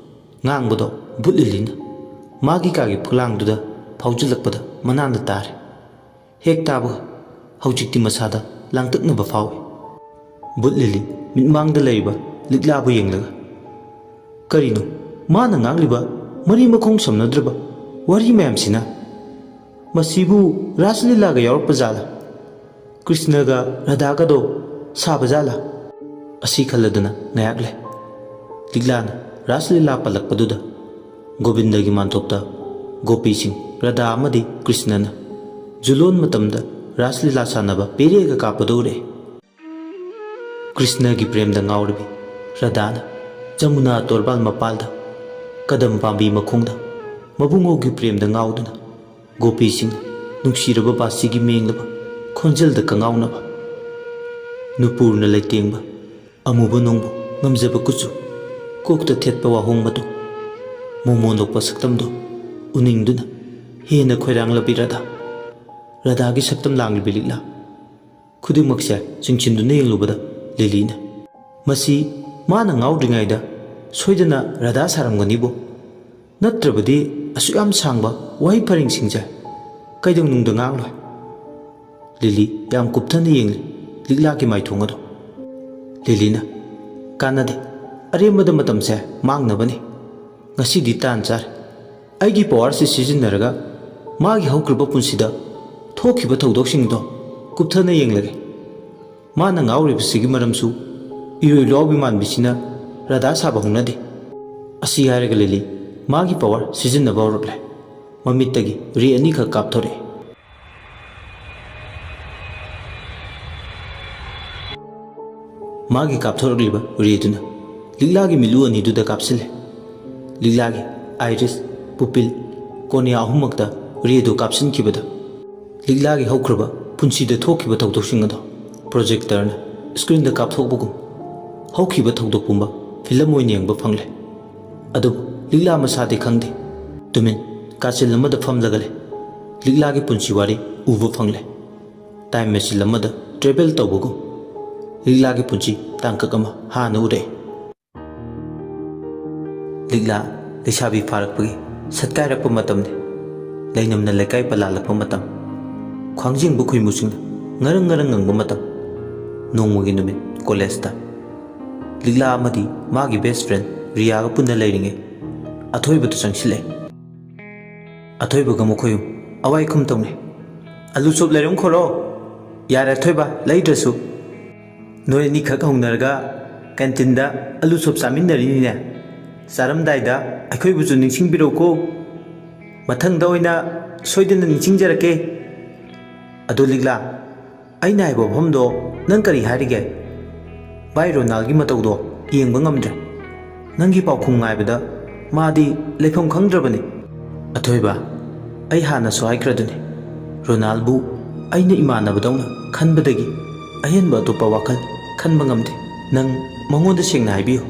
ꯉꯥꯡꯕꯗꯣ ꯕꯨꯠ ꯂꯤꯂꯤꯅ ꯃꯥꯒꯤ ꯀꯥꯒꯤ ꯐꯛꯂꯥꯡꯗꯨꯗ ꯐꯥꯎꯖꯤꯜꯂꯛꯄꯗ ꯃꯅꯥꯗ ꯇꯥꯔꯦ꯫ ꯍꯦꯛ ꯇꯥꯕꯒ ꯍꯧꯖꯤꯛꯇꯤ ꯃꯁꯥꯗ ꯂꯥꯡꯇꯛꯅꯕ ꯐꯥꯎꯏ꯫ ꯕꯨꯠ ꯂꯤꯂꯤ ꯃꯤꯠꯃꯥꯡꯗ ꯂꯩꯔꯤꯕ ꯂꯤꯛꯂꯥꯕꯨ ꯌꯦꯡꯂꯒ, "ꯀꯔꯤꯅꯣ ꯃꯥꯅ ꯉꯥꯡꯂꯤꯕ ꯃꯔꯤ ꯃꯈꯣꯡ ꯁꯝꯅꯗ꯭ꯔꯕ ꯋꯥꯔꯤ ꯃꯌꯥꯝꯁꯤꯅ? ꯃꯁꯤꯕꯨ ꯔꯥꯁ ꯂꯤꯂꯥꯒ ꯌꯥꯎꯔꯛꯄ ꯖꯥꯠꯂꯥ? ꯀ꯭ꯔꯤꯁꯅꯒ ꯔꯥꯙꯥꯒꯗꯣ ꯁꯥꯕ ꯖꯥꯠꯂꯥ?" ꯑꯁꯤ ꯈꯜꯂꯗꯨꯅ ꯉꯥꯏꯍꯥꯛ ꯂꯩ꯫ ꯂꯤꯛꯂꯥꯅ ꯔꯥꯁ ꯂꯤꯂꯥ ꯄꯜꯂꯛꯄꯗꯨꯗ ꯒꯣꯕꯤꯟꯗꯒꯤ ꯃꯥꯟꯇꯣꯞꯇ ꯒꯣꯄꯤꯁꯤꯡ, ꯔꯥꯙꯥ ꯑꯃꯗꯤ ꯀ꯭ꯔꯤꯁꯅꯅ ꯖꯨꯂꯣꯟ ꯃꯇꯝꯗ ꯔꯥꯁ ꯂꯤꯂꯥ ꯁꯥꯟꯅꯕ ꯄꯦꯔꯦꯒ ꯀꯥꯞꯄꯗꯨ ꯎꯔꯛꯑꯦ꯫ ꯀ꯭ꯔꯤꯁꯅꯒꯤ ꯄ꯭ꯔꯦꯝꯗ ꯉꯥꯎꯔꯕꯤ ꯔꯥꯙꯥꯅ ꯖꯃꯨꯅꯥ ꯇꯣꯔꯕꯥꯟ ꯃꯄꯥꯜꯗ ꯀꯗꯝ ꯄꯥꯝꯕꯤ ꯃꯈꯣꯡꯗ ꯃꯕꯨꯡꯉꯣꯒꯤ ꯄ꯭ꯔꯦꯝꯗ ꯉꯥꯎꯗꯨꯅ ꯒꯣꯄꯤꯁꯤꯡ ꯅꯨꯡꯁꯤꯔꯕ ꯕꯥꯁꯤꯒꯤ ꯃꯦꯡꯂꯕ ꯈꯣꯟꯖꯦꯜꯗ ꯀꯉꯥꯎꯅꯕ, ꯅꯨꯄꯨꯔꯅ ꯂꯩꯇꯦꯡꯕ ꯑꯃꯨꯕ ꯅꯣꯡꯕꯨ ꯉꯝꯖꯕ ꯀꯨꯆꯨ, ꯀꯣꯛꯇ ꯊꯦꯠꯄ ꯋꯥꯍꯣꯡ ꯃꯇꯨ, ꯃꯣꯃꯣꯟ ꯅꯣꯛꯄ ꯁꯛꯇꯝꯗꯨ ꯎꯅꯤꯡꯗꯨꯅ ꯍꯦꯟꯅ ꯈꯣꯏꯔꯥꯡꯂꯕꯤ ꯔꯥꯙꯥ꯫ ꯔꯥꯙꯥꯒꯤ ꯁꯛꯇꯝ ꯂꯥꯡꯂꯤꯕꯤ ꯂꯤꯛꯂꯥ꯫ ꯈꯨꯗꯤꯡꯃꯛꯁꯦ ꯆꯤꯡꯁꯤꯟꯗꯨꯅ ꯌꯦꯡꯂꯨꯕꯗ ꯂꯤꯂꯤꯅ, "ꯃꯁꯤ ꯃꯥꯅ ꯉꯥꯎꯗ꯭ꯔꯤꯉꯩꯗ ꯁꯣꯏꯗꯅ ꯔꯥꯙꯥ ꯁꯥꯔꯝꯒꯅꯤꯕꯨ꯫ ꯅꯠꯇ꯭ꯔꯕꯗꯤ ꯑꯁꯨꯛ ꯌꯥꯝ ꯁꯥꯡꯕ ꯋꯥꯍꯩ ꯄꯔꯦꯡꯁꯤꯡꯁꯦ ꯀꯩꯗꯧꯅꯨꯡꯗ ꯉꯥꯡꯂꯣꯏ?" ꯂꯤꯂꯤ ꯌꯥꯝ ꯀꯨꯞꯊꯅ ꯌꯦꯡꯂꯤ ꯂꯤꯛꯂꯥꯒꯤ ꯃꯥꯏꯊꯣꯡ ꯑꯗꯨ꯫ ꯂꯤꯂꯤꯅ, "ꯀꯥꯟꯅꯗꯦ, ꯑꯔꯦꯝꯕꯗ ꯃꯇꯝꯁꯦ ꯃꯥꯡꯅꯕꯅꯤ꯫ ꯉꯁꯤꯗꯤ ꯇꯥꯟ ꯆꯥꯔꯦ꯫ ꯑꯩꯒꯤ ꯄꯋꯥꯔꯁꯤ ꯁꯤꯖꯤꯟꯅꯔꯒ ꯃꯥꯒꯤ ꯍꯧꯈ꯭ꯔꯕ ꯄꯨꯟꯁꯤꯗ ꯊꯣꯛꯈꯤꯕ ꯊꯧꯗꯣꯛꯁꯤꯡꯗꯣ ꯀꯨꯞꯊꯅ ꯌꯦꯡꯂꯒꯦ꯫ ꯃꯥꯅ ꯉꯥꯎꯔꯤꯕꯁꯤꯒꯤ ꯃꯔꯝꯁꯨ ꯏꯔꯣꯏ ꯂꯣ ꯃꯥꯟꯕꯤꯁꯤꯅ ꯔꯥꯙꯥ ꯁꯥꯕ ꯍꯧꯅꯗꯦ꯫" ꯑꯁꯤ ꯍꯥꯏꯔꯒ ꯂꯤꯂꯤ ꯃꯥꯒꯤ ꯄꯋꯥꯔ ꯁꯤꯖꯤꯟꯅꯕ ꯍꯧꯔꯛꯂꯦ꯫ ꯃꯃꯤꯠꯇꯒꯤ ꯔꯦ ꯑꯅꯤꯈꯛ ꯀꯥꯞꯊꯣꯔꯛꯑꯦ꯫ ꯃꯥꯒꯤ ꯀꯥꯞꯊꯣꯔꯛꯂꯤꯕ ꯔꯦꯗꯨꯅ ꯂꯤꯛꯂꯥꯒꯤ ꯃꯤꯠꯂꯨ ꯑꯅꯤꯗꯨꯗ ꯀꯥꯞꯁꯤꯜꯂꯦ꯫ ꯂꯤꯛꯂꯥꯒꯤ ꯑꯥꯏꯔꯤꯁ, ꯄꯨꯄꯤꯜ, ꯀꯣꯔꯅꯤꯌꯥ ꯑꯍꯨꯝꯃꯛꯇ ꯔꯦꯗꯨ ꯀꯥꯞꯁꯤꯟꯈꯤꯕꯗ ꯂꯤꯛꯂꯥꯒꯤ ꯍꯧꯈ꯭ꯔꯕ ꯄꯨꯟꯁꯤꯗ ꯊꯣꯛꯈꯤꯕ ꯊꯧꯗꯣꯛꯁꯤꯡ ꯑꯗꯣ ꯄ꯭ꯔꯣꯖꯦꯛꯇꯔꯅ ꯁ꯭ꯀ꯭ꯔꯤꯟꯗ ꯀꯥꯞꯊꯣꯛꯄꯒꯨꯝ ꯍꯧꯈꯤꯕ ꯊꯧꯗꯣꯛ ꯄꯨꯝꯕ ꯐꯤꯂꯝ ꯑꯣꯏꯅ ꯌꯦꯡꯕ ꯐꯪꯂꯦ꯫ ꯑꯗꯨꯕꯨ ꯂꯤꯛꯂꯥ ꯃꯁꯥꯗꯤ ꯈꯪꯗꯦ꯫ ꯇꯨꯃꯤꯟ ꯀꯥꯆꯤꯜ ꯑꯃꯗ ꯐꯝꯂꯒ ꯂꯩ꯫ ꯂꯤꯛꯂꯥꯒꯤ ꯄꯨꯟꯁꯤ ꯋꯥꯔꯤ ꯎꯕ ꯐꯪꯂꯦ꯫ ꯇꯥꯏꯝ ꯃꯦꯆꯤꯟ ꯑꯃꯗ ꯇ꯭ꯔꯦꯚꯦꯜ ꯇꯧꯕꯒꯨꯝ ꯂꯤꯛꯂꯥꯒꯤ ꯄꯨꯟꯁꯤ ꯇꯥꯡꯀꯛ ꯑꯃ ꯍꯥꯟꯅ ꯎꯔꯛꯏ꯫ ꯂꯤꯛꯂꯥ ꯂꯩꯁꯥꯕꯤ ꯐꯥꯔꯛꯄꯒꯤ ꯁꯠꯀꯥꯏꯔꯛꯄ ꯃꯇꯝꯅꯤ꯫ ꯂꯩꯅꯝꯅ ꯂꯩꯀꯥꯏ ꯄꯂꯥꯜꯂꯛꯄ ꯃꯇꯝ꯫ ꯈ꯭ꯋꯥꯡꯖꯤꯡꯕ ꯈꯣꯏꯃꯨꯁꯤꯡꯅ ꯉꯔꯪ ꯉꯔꯪ ꯉꯪꯕ ꯃꯇꯝ꯫ ꯅꯣꯡꯃꯒꯤ ꯅꯨꯃꯤꯠ ꯀꯣꯂꯦꯖꯇ ꯂꯤꯛꯂꯥ ꯑꯃꯗꯤ ꯃꯥꯒꯤ ꯕꯦꯁ ꯐ꯭ꯔꯦꯟ ꯔꯤꯌꯥꯒ ꯄꯨꯟꯅ ꯂꯩꯔꯤꯉꯩ, ꯑꯊꯣꯏꯕꯗꯨ ꯆꯪꯁꯤꯜꯂꯛꯑꯦ꯫ ꯑꯊꯣꯏꯕꯒ ꯃꯈꯣꯏ ꯑꯍꯨꯝ ꯑꯋꯥꯏ ꯈꯨꯝ ꯇꯧꯅꯩ꯫ "ꯑꯂꯨ ꯆꯣꯞ ꯂꯩꯔꯝꯈꯣꯔꯣ?" "ꯌꯥꯔꯦ ꯑꯊꯣꯏꯕ, ꯂꯩꯗ꯭ꯔꯁꯨ꯫ ꯅꯣꯏ ꯑꯅꯤꯈꯛ ꯍꯧꯅꯔꯒ ꯀꯦꯟꯇꯤꯟꯗ ꯑꯂꯨ ꯆꯣꯞ ꯆꯥꯃꯤꯟꯅꯔꯤꯅꯤꯅꯦ꯫ ꯆꯥꯔꯝꯗꯥꯏꯗ ꯑꯩꯈꯣꯏꯕꯨꯁꯨ ꯅꯤꯡꯁꯤꯡꯕꯤꯔꯧꯀꯣ꯫ ꯃꯊꯪꯗ ꯑꯣꯏꯅ ꯁꯣꯏꯗꯅ ꯅꯤꯡꯁꯤꯡꯖꯔꯛꯀꯦ꯫ ꯑꯗꯨ ꯂꯤꯛꯂꯥ, ꯑꯩꯅ ꯍꯥꯏꯕ ꯋꯥꯐꯝꯗꯣ ꯅꯪ ꯀꯔꯤ ꯍꯥꯏꯔꯤꯒꯦ? ꯚꯥꯏ, ꯔꯣꯅꯥꯜꯒꯤ ꯃꯇꯧꯗꯣ ꯌꯦꯡꯕ ꯉꯝꯗ꯭ꯔꯦ꯫ ꯅꯪꯒꯤ ꯄꯥꯎꯈꯨꯝ ꯉꯥꯏꯕꯗ ꯃꯥꯗꯤ ꯂꯩꯐꯝ ꯈꯪꯗ꯭ꯔꯕꯅꯤ꯫" "ꯑꯊꯣꯏꯕ, ꯑꯩ ꯍꯥꯟꯅꯁꯨ ꯍꯥꯏꯈ꯭ꯔꯗꯨꯅꯤ, ꯔꯣꯅꯥꯜꯕꯨ ꯑꯩꯅ ꯏꯃꯥꯟꯅꯕꯗꯧꯅ ꯈꯟꯕꯗꯒꯤ ꯑꯍꯦꯟꯕ ꯑꯇꯣꯞꯄ ꯋꯥꯈꯜ ꯈꯟꯕ ꯉꯝꯗꯦ꯫ ꯅꯪ ꯃꯉꯣꯟꯗ ꯁꯦꯡꯅ ꯍꯥꯏꯕꯤꯌꯨ꯫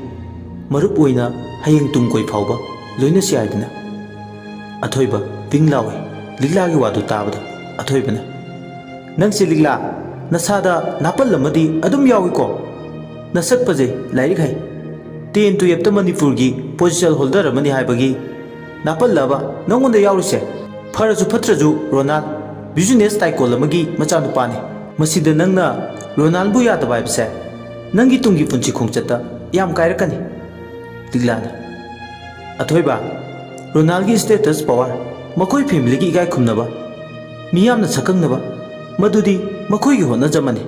ꯃꯔꯨꯞ ꯑꯣꯏꯅ ꯍꯌꯦꯡ ꯇꯨꯡ ꯀꯣꯏ ꯐꯥꯎꯕ ꯂꯣꯏꯅꯁꯤ ꯍꯥꯏꯗꯅ꯫" ꯑꯊꯣꯏꯕ ꯄꯤꯡ ꯂꯥꯎꯏ꯫ ꯂꯤꯛꯂꯥꯒꯤ ꯋꯥꯗꯨ ꯇꯥꯕꯗ ꯑꯊꯣꯏꯕꯅ, "ꯅꯪꯁꯦ ꯂꯤꯛꯂꯥ, ꯅꯁꯥꯗ ꯅꯥꯄꯜ ꯑꯃꯗꯤ ꯑꯗꯨꯝ ꯌꯥꯎꯏꯀꯣ꯫ ꯅꯁꯛꯄꯁꯦ ꯂꯥꯏꯔꯤꯛ ꯍꯩ, ꯇꯦꯟ ꯇꯨꯌꯦꯞꯇ ꯃꯅꯤꯄꯨꯔꯒꯤ ꯄꯣꯖꯤꯁꯟ ꯍꯣꯜꯗꯔ ꯑꯃꯅꯤ ꯍꯥꯏꯕꯒꯤ ꯅꯥꯄꯜꯂꯕ ꯅꯪꯉꯣꯟꯗ ꯌꯥꯎꯔꯤꯁꯦ? ꯐꯔꯁꯨ ꯐꯠꯇ꯭ꯔꯁꯨ ꯔꯣꯅꯥꯜ, ꯕꯤꯖꯤꯅꯦꯁ ꯇꯥꯏꯀꯣꯟ ꯑꯃꯒꯤ ꯃꯆꯥꯅꯨꯄꯥꯅꯤ꯫ ꯃꯁꯤꯗ ꯅꯪꯅ ꯔꯣꯅꯥꯜꯕꯨ ꯌꯥꯗꯕ ꯍꯥꯏꯕꯁꯦ ꯅꯪꯒꯤ ꯇꯨꯡꯒꯤ ꯄꯨꯟꯁꯤ ꯈꯣꯡꯆꯠꯇ ꯌꯥꯝ ꯀꯥꯏꯔꯛꯀꯅꯤ꯫" ꯂꯤꯛꯂꯥꯅ, "ꯑꯊꯣꯏꯕ, ꯔꯣꯅꯥꯜꯒꯤ ꯁ꯭ꯇꯦꯇꯁ, ꯄꯋꯥꯔ, ꯃꯈꯣꯏ ꯐꯦꯃꯤꯂꯤꯒꯤ ꯏꯀꯥꯏ ꯈꯨꯝꯅꯕ, ꯃꯤꯌꯥꯝꯅ ꯁꯛꯈꯪꯅꯕ, ꯃꯗꯨꯗꯤ ꯃꯈꯣꯏꯒꯤ ꯍꯣꯠꯅꯖꯃꯅꯤ꯫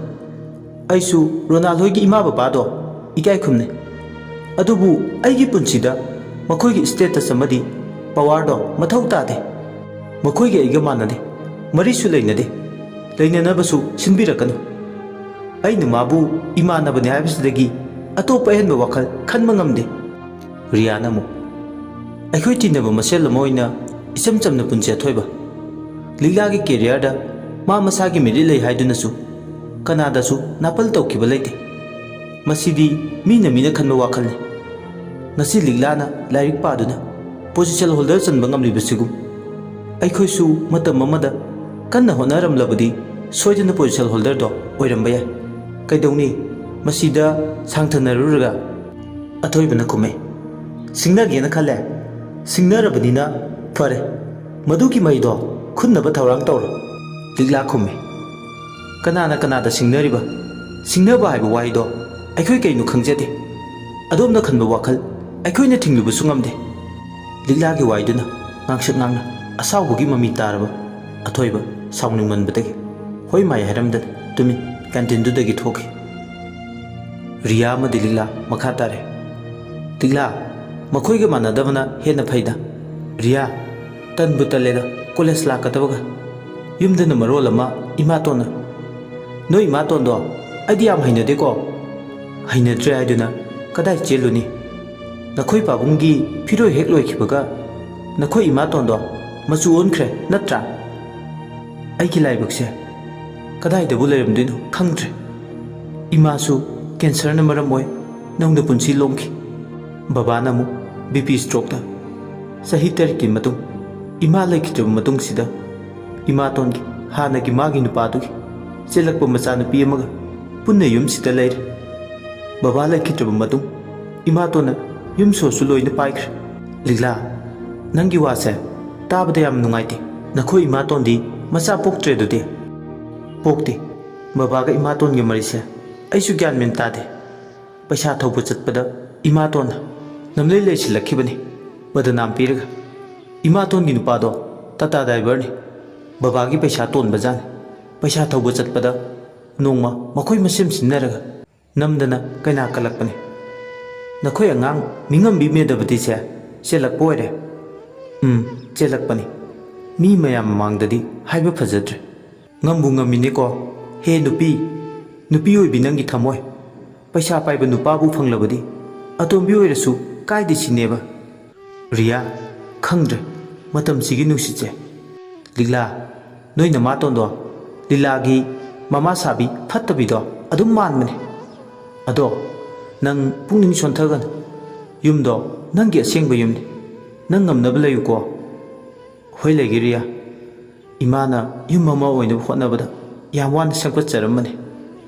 ꯑꯩꯁꯨ ꯔꯣꯅꯥꯜ ꯍꯣꯏꯒꯤ ꯏꯃꯥ ꯕꯕꯥꯗꯣ ꯏꯀꯥꯏ ꯈꯨꯝꯅꯩ꯫ ꯑꯗꯨꯕꯨ ꯑꯩꯒꯤ ꯄꯨꯟꯁꯤꯗ ꯃꯈꯣꯏꯒꯤ ꯁ꯭ꯇꯦꯇꯁ ꯑꯃꯗꯤ ꯄꯋꯥꯔꯗꯣ ꯃꯊꯧ ꯇꯥꯗꯦ꯫ ꯃꯈꯣꯏꯒꯤ ꯑꯩꯒ ꯃꯥꯟꯅꯗꯦ, ꯃꯔꯤꯁꯨ ꯂꯩꯅꯗꯦ, ꯂꯩꯅꯅꯕꯁꯨ ꯁꯤꯟꯕꯤꯔꯛꯀꯅꯨ꯫ ꯑꯩꯅ ꯃꯥꯕꯨ ꯏꯃꯥꯟꯅꯕꯅꯤ ꯍꯥꯏꯕꯁꯤꯗꯒꯤ ꯑꯇꯣꯞꯄ ꯑꯍꯦꯟꯕ ꯋꯥꯈꯜ ꯈꯟꯕ ꯉꯝꯗꯦ꯫" ꯔꯤꯌꯥꯅ ꯑꯃꯨꯛ, "ꯑꯩꯈꯣꯏ ꯇꯤꯟꯅꯕ ꯃꯁꯦꯜ ꯑꯃ ꯑꯣꯏꯅ ꯏꯆꯝ ꯆꯝꯅ ꯄꯨꯟꯁꯤ ꯑꯊꯣꯏꯕ꯫ ꯂꯤꯛꯂꯥꯒꯤ ꯀꯦꯔꯤꯌꯔꯗ ꯃꯥ ꯃꯁꯥꯒꯤ ꯃꯤꯔꯤꯠ ꯂꯩ ꯍꯥꯏꯗꯨꯅꯁꯨ ꯀꯅꯥꯗꯁꯨ ꯅꯥꯄꯜ ꯇꯧꯈꯤꯕ ꯂꯩꯇꯦ꯫ ꯃꯁꯤꯗꯤ ꯃꯤꯅ ꯃꯤꯅ ꯈꯟꯕ ꯋꯥꯈꯜꯅꯤ꯫ ꯉꯁꯤ ꯂꯤꯛꯂꯥꯅ ꯂꯥꯏꯔꯤꯛ ꯄꯥꯗꯨꯅ ꯄꯣꯖꯤꯁꯟ ꯍꯣꯜꯗꯔ ꯆꯟꯕ ꯉꯝꯂꯤꯕꯁꯤꯒꯨꯝ ꯑꯩꯈꯣꯏꯁꯨ ꯃꯇꯝ ꯑꯃꯗ ꯀꯟꯅ ꯍꯣꯠꯅꯔꯝꯂꯕꯗꯤ ꯁꯣꯏꯗꯅ ꯄꯣꯖꯤꯁꯟ ꯍꯣꯜꯗꯔꯗꯣ ꯑꯣꯏꯔꯝꯕ ꯌꯥꯏ꯫ ꯀꯩꯗꯧꯅꯤ? ꯃꯁꯤꯗ ꯁꯥꯡꯊꯅꯔꯨꯔꯒ?" ꯑꯊꯣꯏꯕꯅ ꯈꯨꯝꯃꯦ, "ꯁꯤꯡꯅꯒꯦꯅ ꯈꯜꯂꯦ? ꯁꯤꯡꯅꯔꯕꯅꯤꯅ ꯐꯔꯦ, ꯃꯗꯨꯒꯤ ꯃꯩꯗꯣ ꯈꯨꯟꯅꯕ ꯊꯧꯔꯥꯡ ꯇꯧꯔꯣ꯫" ꯂꯤꯛꯂꯥ ꯈꯨꯝꯃꯦ, "ꯀꯅꯥꯅ ꯀꯅꯥꯗ ꯁꯤꯡꯅꯔꯤꯕ? ꯁꯤꯡꯅꯕ ꯍꯥꯏꯕ ꯋꯥꯍꯩꯗꯣ ꯑꯩꯈꯣꯏ ꯀꯩꯅꯣ ꯈꯪꯖꯗꯦ꯫ ꯑꯗꯣꯝꯅ ꯈꯟꯕ ꯋꯥꯈꯜ ꯑꯩꯈꯣꯏꯅ ꯊꯤꯡꯂꯨꯕꯁꯨ ꯉꯝꯗꯦ꯫ ꯂꯤꯛꯂꯥꯒꯤ ꯋꯥꯍꯩꯗꯨꯅ ꯉꯥꯡꯁꯛ ꯉꯥꯡꯅ ꯑꯁꯥꯎꯕꯒꯤ ꯃꯃꯤ ꯇꯥꯔꯕ ꯑꯊꯣꯏꯕ ꯁꯥꯎꯅꯤꯡꯃꯟꯕꯗꯒꯤ ꯍꯣꯏ ꯃꯥꯏ ꯍꯥꯏꯔꯝꯗꯅ ꯇꯨꯃꯤꯟ ꯀꯦꯟꯇꯤꯟꯗꯨꯗꯒꯤ ꯊꯣꯛꯈꯤ꯫ ꯔꯤꯌꯥ ꯑꯃꯗꯤ ꯂꯤꯛꯂꯥ ꯃꯈꯥ ꯇꯥꯔꯦ꯫ ꯂꯤꯛꯂꯥ, ꯃꯈꯣꯏꯒ ꯃꯥꯟꯅꯗꯕꯅ ꯍꯦꯟꯅ ꯐꯩꯗ꯫ ꯔꯤꯌꯥ, ꯇꯟꯕꯨ ꯇꯜꯂꯦꯗ ꯀꯣꯂꯦꯖ ꯂꯥꯛꯀꯗꯕꯒ꯫ ꯌꯨꯝꯗꯅ ꯃꯔꯣꯜ ꯑꯃ ꯏꯃꯥꯇꯣꯟꯅ, "ꯅꯣꯏ ꯏꯃꯥꯇꯣꯟꯗꯣ ꯑꯩꯗꯤ ꯌꯥꯝ ꯍꯩꯅꯗꯦꯀꯣ"꯫ "ꯍꯩꯅꯗ꯭ꯔꯦ ꯍꯥꯏꯗꯨꯅ ꯀꯗꯥꯏ ꯆꯦꯜꯂꯨꯅꯤ? ꯅꯈꯣꯏ ꯄꯥꯕꯨꯡꯒꯤ ꯐꯤꯔꯣꯏ ꯍꯦꯛ ꯂꯣꯏꯈꯤꯕꯒ ꯅꯈꯣꯏ ꯏꯃꯥꯇꯣꯟꯗꯣ ꯃꯆꯨ ꯑꯣꯟꯈ꯭ꯔꯦ ꯅꯠꯇ꯭ꯔꯥ? ꯑꯩꯒꯤ ꯂꯥꯏꯕꯛꯁꯦ ꯀꯗꯥꯏꯗꯕꯨ ꯂꯩꯔꯝꯗꯣꯏꯅꯣ ꯈꯪꯗ꯭ꯔꯦ꯫ ꯏꯃꯥꯁꯨ ꯀꯦꯟꯁꯔꯅ ꯃꯔꯝ ꯑꯣꯏ ꯅꯧꯅ ꯄꯨꯟꯁꯤ ꯂꯣꯝꯈꯤ꯫ ꯕꯕꯥꯅ ꯑꯃꯨꯛ ꯕꯤ ꯄꯤ ꯁ꯭ꯇ꯭ꯔꯣꯛꯇ꯫ ꯆꯍꯤ ꯇꯔꯦꯠꯀꯤ ꯃꯇꯨꯡ ꯏꯃꯥ ꯂꯩꯈꯤꯗ꯭ꯔꯕ ꯃꯇꯨꯡꯁꯤꯗ ꯏꯃꯥꯇꯣꯟꯒꯤ ꯍꯥꯟꯅꯒꯤ ꯃꯥꯒꯤ ꯅꯨꯄꯥꯗꯨꯒꯤ ꯆꯦꯜꯂꯛꯄ ꯃꯆꯥꯅꯨꯄꯤ ꯑꯃꯒ ꯄꯨꯟꯅ ꯌꯨꯝꯁꯤꯗ ꯂꯩꯔꯦ꯫ ꯕꯕꯥ ꯂꯩꯈꯤꯗ꯭ꯔꯕ ꯃꯇꯨꯡ ꯏꯃꯥꯇꯣꯟꯅ ꯌꯨꯝ ꯁꯣꯁꯨ ꯂꯣꯏꯅ ꯄꯥꯏꯈ꯭ꯔꯦ꯫ ꯂꯤꯛꯂꯥ, ꯅꯪꯒꯤ ꯋꯥꯁꯦ ꯇꯥꯕꯗ ꯌꯥꯝ ꯅꯨꯡꯉꯥꯏꯇꯦ꯫ ꯅꯈꯣꯏ ꯏꯃꯥꯇꯣꯟꯗꯤ ꯃꯆꯥ ꯄꯣꯛꯇ꯭ꯔꯦ ꯑꯗꯨꯗꯤ?" "ꯄꯣꯛꯇꯦ꯫ ꯕꯕꯥꯒ ꯏꯃꯥꯇꯣꯟꯒꯤ ꯃꯔꯤꯁꯦ ꯑꯩꯁꯨ ꯒ꯭ꯌꯥꯟ ꯃꯦꯟ ꯇꯥꯗꯦ꯫ ꯄꯩꯁꯥ ꯊꯧꯕ ꯆꯠꯄꯗ ꯏꯃꯥꯇꯣꯟꯅ ꯅꯝꯂꯩ ꯂꯩꯁꯤꯜꯂꯛꯈꯤꯕꯅꯤ, ꯕꯗꯅꯥꯝ ꯄꯤꯔꯒ꯫ ꯏꯃꯥꯇꯣꯟꯒꯤ ꯅꯨꯄꯥꯗꯣ ꯇꯥꯇꯥ ꯗ꯭ꯔꯥꯏꯚꯔꯅꯤ꯫ ꯕꯕꯥꯒꯤ ꯄꯩꯁꯥ ꯇꯣꯟꯕꯖꯥꯠꯅꯤ꯫ ꯄꯩꯁꯥ ꯊꯧꯕ ꯆꯠꯄꯗ ꯅꯣꯡꯃ ꯃꯈꯣꯏ ꯃꯁꯦꯝ ꯁꯤꯟꯅꯔꯒ ꯅꯝꯗꯅ ꯀꯩꯅꯥ ꯀꯜꯂꯛꯄꯅꯤ꯫ ꯅꯈꯣꯏ ꯑꯉꯥꯡ ꯃꯤꯉꯝꯕꯤ ꯃꯦꯗꯕꯇꯤꯁꯦ ꯆꯦꯜꯂꯛꯄ ꯑꯣꯏꯔꯦ꯫" "ꯎꯝ, ꯆꯦꯜꯂꯛꯄꯅꯤ꯫ ꯃꯤ ꯃꯌꯥꯝ ꯃꯃꯥꯡꯗꯗꯤ ꯍꯥꯏꯕ ꯐꯖꯗ꯭ꯔꯦ꯫ ꯉꯝꯕꯨ ꯉꯝꯃꯤꯅꯦꯀꯣ꯫ ꯍꯦ ꯅꯨꯄꯤ, ꯅꯨꯄꯤ ꯑꯣꯏꯕꯤ ꯅꯪꯒꯤ ꯊꯃꯣꯏ꯫ ꯄꯩꯁꯥ ꯄꯥꯏꯕ ꯅꯨꯄꯥꯕꯨ ꯐꯪꯂꯕꯗꯤ ꯑꯇꯣꯝꯕꯤ ꯑꯣꯏꯔꯁꯨ ꯀꯥꯏꯗꯦ ꯁꯤꯅꯦꯕ꯫" ꯔꯤꯌꯥ, ꯈꯪꯗ꯭ꯔꯦ ꯃꯇꯝꯁꯤꯒꯤ ꯅꯨꯡꯁꯤꯠꯁꯦ꯫ ꯂꯤꯛꯂꯥ, ꯅꯣꯏ ꯅꯃꯥꯇꯣꯟꯗꯣ ꯂꯤꯂꯥꯒꯤ ꯃꯃꯥ ꯁꯥꯕꯤ ꯐꯠꯇꯕꯤꯗꯣ ꯑꯗꯨꯝ ꯃꯥꯟꯕꯅꯦ꯫ ꯑꯗꯣ ꯅꯪ ꯄꯨꯛꯅꯤꯡ ꯁꯣꯟꯊꯒꯅꯨ꯫ ꯌꯨꯝꯗꯣ ꯅꯪꯒꯤ ꯑꯁꯦꯡꯕ ꯌꯨꯝꯅꯤ꯫ ꯅꯪ ꯉꯝꯅꯕ ꯂꯩꯌꯨꯀꯣ꯫ ꯍꯣꯏ ꯂꯩꯒꯦ ꯔꯤꯌꯥ꯫ ꯏꯃꯥꯅ ꯌꯨꯝ ꯑꯃ ꯑꯣꯏꯅꯕ ꯍꯣꯠꯅꯕꯗ ꯌꯥꯝ ꯋꯥꯅ ꯁꯦꯝꯒꯠꯆꯔꯝꯕꯅꯤ꯫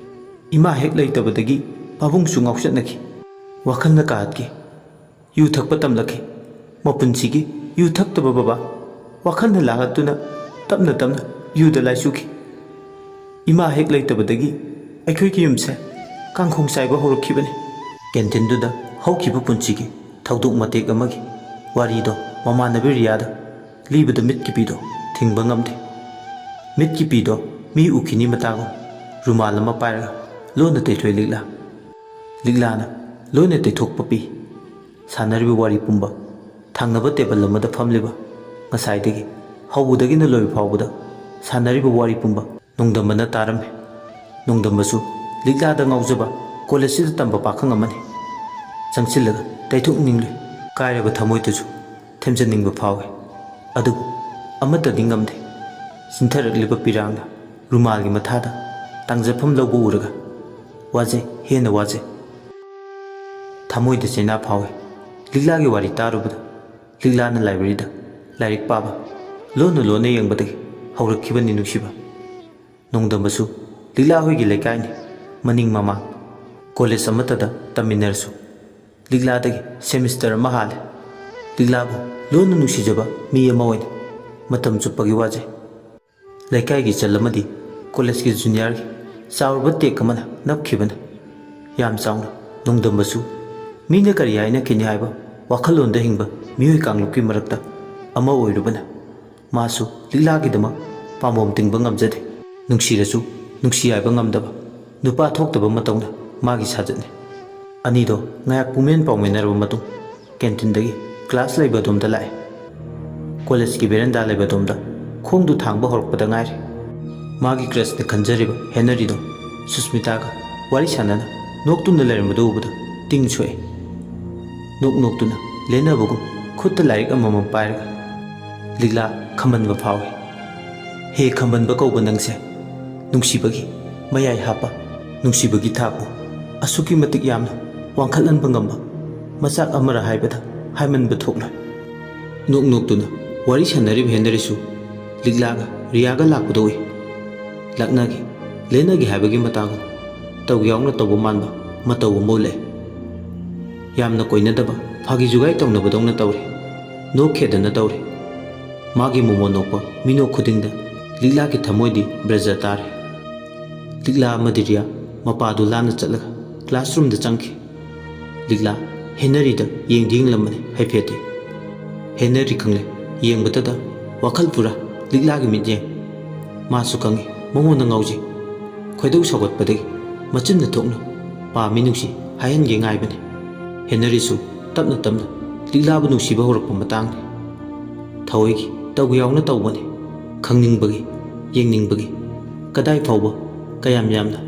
ꯏꯃꯥ ꯍꯦꯛ ꯂꯩꯇꯕꯗꯒꯤ ꯄꯥꯕꯨꯡꯁꯨ ꯉꯥꯎꯆꯠꯅꯈꯤ꯫ ꯋꯥꯈꯜꯅ ꯀꯥꯍꯠꯈꯤ꯫ ꯌꯨ ꯊꯛꯄ ꯇꯝꯂꯛꯈꯤ꯫ ꯃꯄꯨꯟꯁꯤꯒꯤ ꯌꯨ ꯊꯛꯇꯕ ꯕꯕꯥ ꯋꯥꯈꯜꯅ ꯂꯥꯍꯠꯇꯨꯅ ꯇꯞꯅ ꯇꯞꯅ ꯌꯨꯗ ꯂꯥꯏꯆꯨꯈꯤ꯫ ꯏꯃꯥ ꯍꯦꯛ ꯂꯩꯇꯕꯗꯒꯤ ꯑꯩꯈꯣꯏꯒꯤ ꯌꯨꯝꯁꯦ ꯀꯥꯡꯈꯣꯡ ꯆꯥꯏꯕ ꯍꯧꯔꯛꯈꯤꯕꯅꯤ꯫ ꯀꯦꯟꯇꯤꯟꯗꯨꯗ ꯍꯧꯈꯤꯕ ꯄꯨꯟꯁꯤꯒꯤ ꯊꯧꯗꯣꯛ ꯃꯇꯦꯛ ꯑꯃꯒꯤ ꯋꯥꯔꯤꯗꯣ ꯃꯃꯥꯟꯅꯕꯤ ꯔꯤꯌꯥꯗ ꯂꯤꯕꯗ ꯃꯤꯠꯀꯤ ꯄꯤꯗꯣ ꯊꯤꯡꯕ ꯉꯝꯗꯦ꯫ ꯃꯤꯠꯀꯤ ꯄꯤꯗꯣ ꯃꯤ ꯎꯈꯤꯅꯤ ꯃꯇꯥꯒꯨꯝ ꯔꯨꯃꯥꯜ ꯑꯃ ꯄꯥꯏꯔꯒ ꯂꯣꯟꯅ ꯇꯩꯊꯣꯛꯏ ꯂꯤꯛꯂꯥ꯫ ꯂꯤꯛꯂꯥꯅ ꯂꯣꯏꯅ ꯇꯩꯊꯣꯛꯄ ꯄꯤ꯫ ꯁꯥꯟꯅꯔꯤꯕ ꯋꯥꯔꯤ ꯄꯨꯝꯕ ꯊꯪꯅꯕ ꯇꯦꯕꯜ ꯑꯃꯗ ꯐꯝꯂꯤꯕ ꯉꯁꯥꯏꯗꯒꯤ ꯍꯧꯕꯗꯒꯤꯅ ꯂꯣꯏꯕ ꯐꯥꯎꯕꯗ ꯁꯥꯟꯅꯔꯤꯕ ꯋꯥꯔꯤ ꯄꯨꯝꯕ ꯅꯣꯡꯗꯝꯕꯅ ꯇꯥꯔꯝꯃꯤ꯫ ꯅꯣꯡꯗꯝꯕꯁꯨ ꯂꯤꯛꯂꯥꯗ ꯉꯥꯎꯖꯕ ꯀꯣꯂꯦꯖꯁꯤꯗ ꯇꯝꯕ ꯄꯥꯈꯪ ꯑꯃꯅꯤ꯫ ꯆꯪꯁꯤꯜꯂꯒ ꯇꯩꯊꯣꯛꯅꯤꯡꯂꯨꯏ꯫ ꯀꯥꯏꯔꯕ ꯊꯃꯣꯏꯗꯨꯁꯨ ꯊꯦꯝꯖꯅꯤꯡꯕ ꯐꯥꯎꯏ꯫ ꯑꯗꯨꯕꯨ ꯑꯃꯠꯇꯗꯤ ꯉꯝꯗꯦ꯫ ꯆꯤꯟꯊꯔꯛꯂꯤꯕ ꯄꯤꯔꯥꯡꯅ ꯔꯨꯃꯥꯜꯒꯤ ꯃꯊꯥꯗ ꯇꯥꯡꯖꯐꯝ ꯂꯧꯕ ꯎꯔꯒ ꯋꯥꯖꯩ, ꯍꯦꯟꯅ ꯋꯥꯖꯩ꯫ ꯊꯃꯣꯏꯗ ꯆꯩꯅꯥ ꯐꯥꯎꯏ꯫ ꯂꯤꯛꯂꯥꯒꯤ ꯋꯥꯔꯤ ꯇꯥꯔꯨꯕꯗ ꯂꯤꯛꯂꯥꯅ ꯂꯥꯏꯕ꯭ꯔꯦꯔꯤꯗ ꯂꯥꯏꯔꯤꯛ ꯄꯥꯕ ꯂꯣꯟꯅ ꯂꯣꯟꯅ ꯌꯦꯡꯕꯗꯒꯤ ꯍꯧꯔꯛꯈꯤꯕꯅꯤ ꯅꯨꯡꯁꯤꯕ꯫ ꯅꯣꯡꯗꯝꯕꯁꯨ ꯂꯤꯛꯂꯥ ꯍꯣꯏꯒꯤ ꯂꯩꯀꯥꯏꯅꯤ, ꯃꯅꯤꯡ ꯃꯃꯥꯡ꯫ ꯀꯣꯂꯦꯖ ꯑꯃꯠꯇꯗ ꯇꯝꯃꯤꯟꯅꯔꯁꯨ ꯂꯤꯛꯂꯥꯗꯒꯤ ꯁꯦꯃꯤꯁꯇꯔ ꯑꯃ ꯍꯥꯜꯂꯦ꯫ ꯂꯤꯛꯂꯥꯕꯨ ꯂꯣꯟꯅ ꯅꯨꯡꯁꯤꯖꯕ ꯃꯤ ꯑꯃ ꯑꯣꯏꯅ ꯃꯇꯝ ꯆꯨꯞꯄꯒꯤ ꯋꯥꯖꯩ꯫ ꯂꯩꯀꯥꯏꯒꯤ ꯏꯆꯜ ꯑꯃꯗꯤ ꯀꯣꯂꯦꯖꯀꯤ ꯖꯨꯅꯤꯌꯔꯒꯤ ꯆꯥꯎꯔꯕ ꯇꯦꯛ ꯑꯃꯅ ꯅꯞꯈꯤꯕꯅ ꯌꯥꯝ ꯆꯥꯎꯅ ꯅꯣꯡꯗꯝꯕꯁꯨ ꯃꯤꯅ ꯀꯔꯤ ꯍꯥꯏꯅꯈꯤꯅꯤ ꯍꯥꯏꯕ ꯋꯥꯈꯜꯂꯣꯟꯗ ꯍꯤꯡꯕ ꯃꯤꯑꯣꯏ ꯀꯥꯡꯂꯨꯞꯀꯤ ꯃꯔꯛꯇ ꯑꯃ ꯑꯣꯏꯔꯨꯕꯅ ꯃꯥꯁꯨ ꯂꯤꯛꯂꯥꯒꯤꯗꯃꯛ ꯄꯥꯝꯕꯣꯝ ꯇꯤꯡꯕ ꯉꯝꯖꯗꯦ꯫ ꯅꯨꯡꯁꯤꯔꯁꯨ ꯅꯨꯡꯁꯤ ꯍꯥꯏꯕ ꯉꯝꯗꯕ ꯅꯨꯄꯥ ꯊꯣꯛꯇꯕ ꯃꯇꯧꯅ ꯃꯥꯒꯤ ꯁꯥꯖꯠꯅꯤ꯫ ꯑꯅꯤꯗꯣ ꯉꯥꯏꯍꯥꯛ ꯄꯨꯡꯃꯦꯟ ꯄꯥꯎꯃꯦꯟꯅꯔꯕ ꯃꯇꯨꯡ ꯀꯦꯟꯇꯤꯟꯗꯒꯤ ꯀ꯭ꯂꯥꯁ ꯂꯩꯕ ꯑꯗꯣꯝꯗ ꯂꯥꯛꯑꯦ꯫ ꯀꯣꯂꯦꯖꯀꯤ ꯕꯦꯔꯦꯟꯗꯥ ꯂꯩꯕ ꯑꯗꯣꯝꯗ ꯈꯣꯡꯗꯨ ꯊꯥꯡꯕ ꯍꯧꯔꯛꯄꯗ ꯉꯥꯏꯔꯤ꯫ ꯃꯥꯒꯤ ꯀ꯭ꯔꯁꯅ ꯈꯟꯖꯔꯤꯕ ꯍꯦꯅꯔꯤꯗꯣ ꯁꯨꯁꯃꯤꯇꯥꯒ ꯋꯥꯔꯤ ꯁꯥꯟꯅꯅ ꯅꯣꯛꯇꯨꯅ ꯂꯩꯔꯝꯕꯗꯨ ꯎꯕꯗ ꯇꯤꯡ ꯁꯣꯛꯑꯦ꯫ ꯅꯣꯛ ꯅꯣꯛꯇꯨꯅ ꯂꯦꯟꯅꯕꯒꯨꯝ ꯈꯨꯠꯇ ꯂꯥꯏꯔꯤꯛ ꯑꯃꯃꯝ ꯄꯥꯏꯔꯒ ꯂꯤꯛꯂꯥ ꯈꯝꯕꯟꯕ ꯐꯥꯎꯏ꯫ ꯍꯦ ꯈꯝꯕꯟꯕ ꯀꯧꯕ ꯅꯪꯁꯦ ꯅꯨꯡꯁꯤꯕꯒꯤ ꯃꯌꯥꯏ ꯍꯥꯞꯄ, ꯅꯨꯡꯁꯤꯕꯒꯤ ꯊꯥꯛꯄꯨ ꯑꯁꯨꯛꯀꯤ ꯃꯇꯤꯛ ꯌꯥꯝꯅ ꯋꯥꯡꯈꯠꯍꯟꯕ ꯉꯝꯕ ꯃꯆꯥꯛ ꯑꯃꯔ ꯍꯥꯏꯕꯗ ꯍꯥꯏꯃꯟꯕ ꯊꯣꯛꯂꯣꯏ꯫ ꯅꯣꯛ ꯅꯣꯛꯇꯨꯅ ꯋꯥꯔꯤ ꯁꯥꯟꯅꯔꯤꯕ ꯍꯦꯅꯔꯤꯁꯨ ꯂꯤꯛꯂꯥꯒ ꯔꯤꯌꯥꯒ ꯂꯥꯛꯄꯗ ꯎꯏ꯫ ꯂꯛꯅꯒꯦ, ꯂꯦꯟꯅꯒꯦ ꯍꯥꯏꯕꯒꯤ ꯃꯇꯥꯒꯨꯝ ꯇꯧꯒꯦ ꯌꯥꯎꯅ ꯇꯧꯕ ꯃꯥꯟꯕ ꯃꯇꯧ ꯑꯃ ꯎꯠꯂꯛꯑꯦ꯫ ꯌꯥꯝꯅ ꯀꯣꯏꯅꯗꯕ, ꯐꯥꯒꯤ ꯖꯨꯒꯥꯏ ꯇꯧꯅꯕꯗꯧꯅ ꯇꯧꯔꯤ꯫ ꯅꯣꯛꯈꯦꯗꯅ ꯇꯧꯔꯤ꯫ ꯃꯥꯒꯤ ꯃꯣꯃꯣꯟ ꯅꯣꯛꯄ ꯃꯤꯅꯣꯛ ꯈꯨꯗꯤꯡꯗ ꯂꯤꯛꯂꯥꯒꯤ ꯊꯃꯣꯏꯗꯤ ꯕ꯭ꯔꯖ ꯇꯥꯔꯦ꯫ ꯂꯤꯛꯂꯥ ꯑꯃꯗꯤ ꯔꯤꯌꯥ ꯃꯄꯥꯗꯨ ꯂꯥꯟꯅ ꯆꯠꯂꯒ classroomꯗ ꯆꯪꯈꯤ꯫ ꯂꯤꯛꯂꯥ ꯍꯦꯅꯔꯤꯗ ꯌꯦꯡꯗꯤ ꯌꯦꯡꯂꯝꯕꯅꯤ ꯍꯥꯏꯐꯦꯠꯇꯤ꯫ ꯍꯦꯅꯔꯤ ꯈꯪꯂꯦ꯫ ꯌꯦꯡꯕꯇꯗ ꯋꯥꯈꯜ ꯄꯨꯔꯥ ꯂꯤꯛꯂꯥꯒꯤ ꯃꯤꯠꯌꯦꯡ꯫ ꯃꯥꯁꯨ ꯈꯪꯏ ꯃꯉꯣꯟꯗ ꯉꯥꯎꯖꯩ꯫ ꯈꯣꯏꯗꯧ ꯁꯥꯎꯒꯠꯄꯗꯒꯤ ꯃꯆꯤꯟꯅ ꯊꯣꯛꯅ "ꯄꯥꯝꯃꯤ ꯅꯨꯡꯁꯤ" ꯍꯥꯏꯍꯟꯒꯦ ꯉꯥꯏꯕꯅꯤ꯫ ꯍꯦꯅꯔꯤꯁꯨ ꯇꯞꯅ ꯇꯞꯅ ꯂꯤꯛꯂꯥꯕꯨ ꯅꯨꯡꯁꯤꯕ ꯍꯧꯔꯛꯄ ꯃꯇꯥꯡꯅꯤ꯫ ꯊꯑꯣꯏꯒꯤ ꯇꯧꯒꯦ ꯌꯥꯎꯅ ꯇꯧꯕꯅꯤ꯫ ꯈꯪꯅꯤꯡꯕꯒꯤ, ꯌꯦꯡꯅꯤꯡꯕꯒꯤ, ꯀꯗꯥꯏ ꯐꯥꯎꯕ, ꯀꯌꯥꯝ ꯌꯥꯝꯅ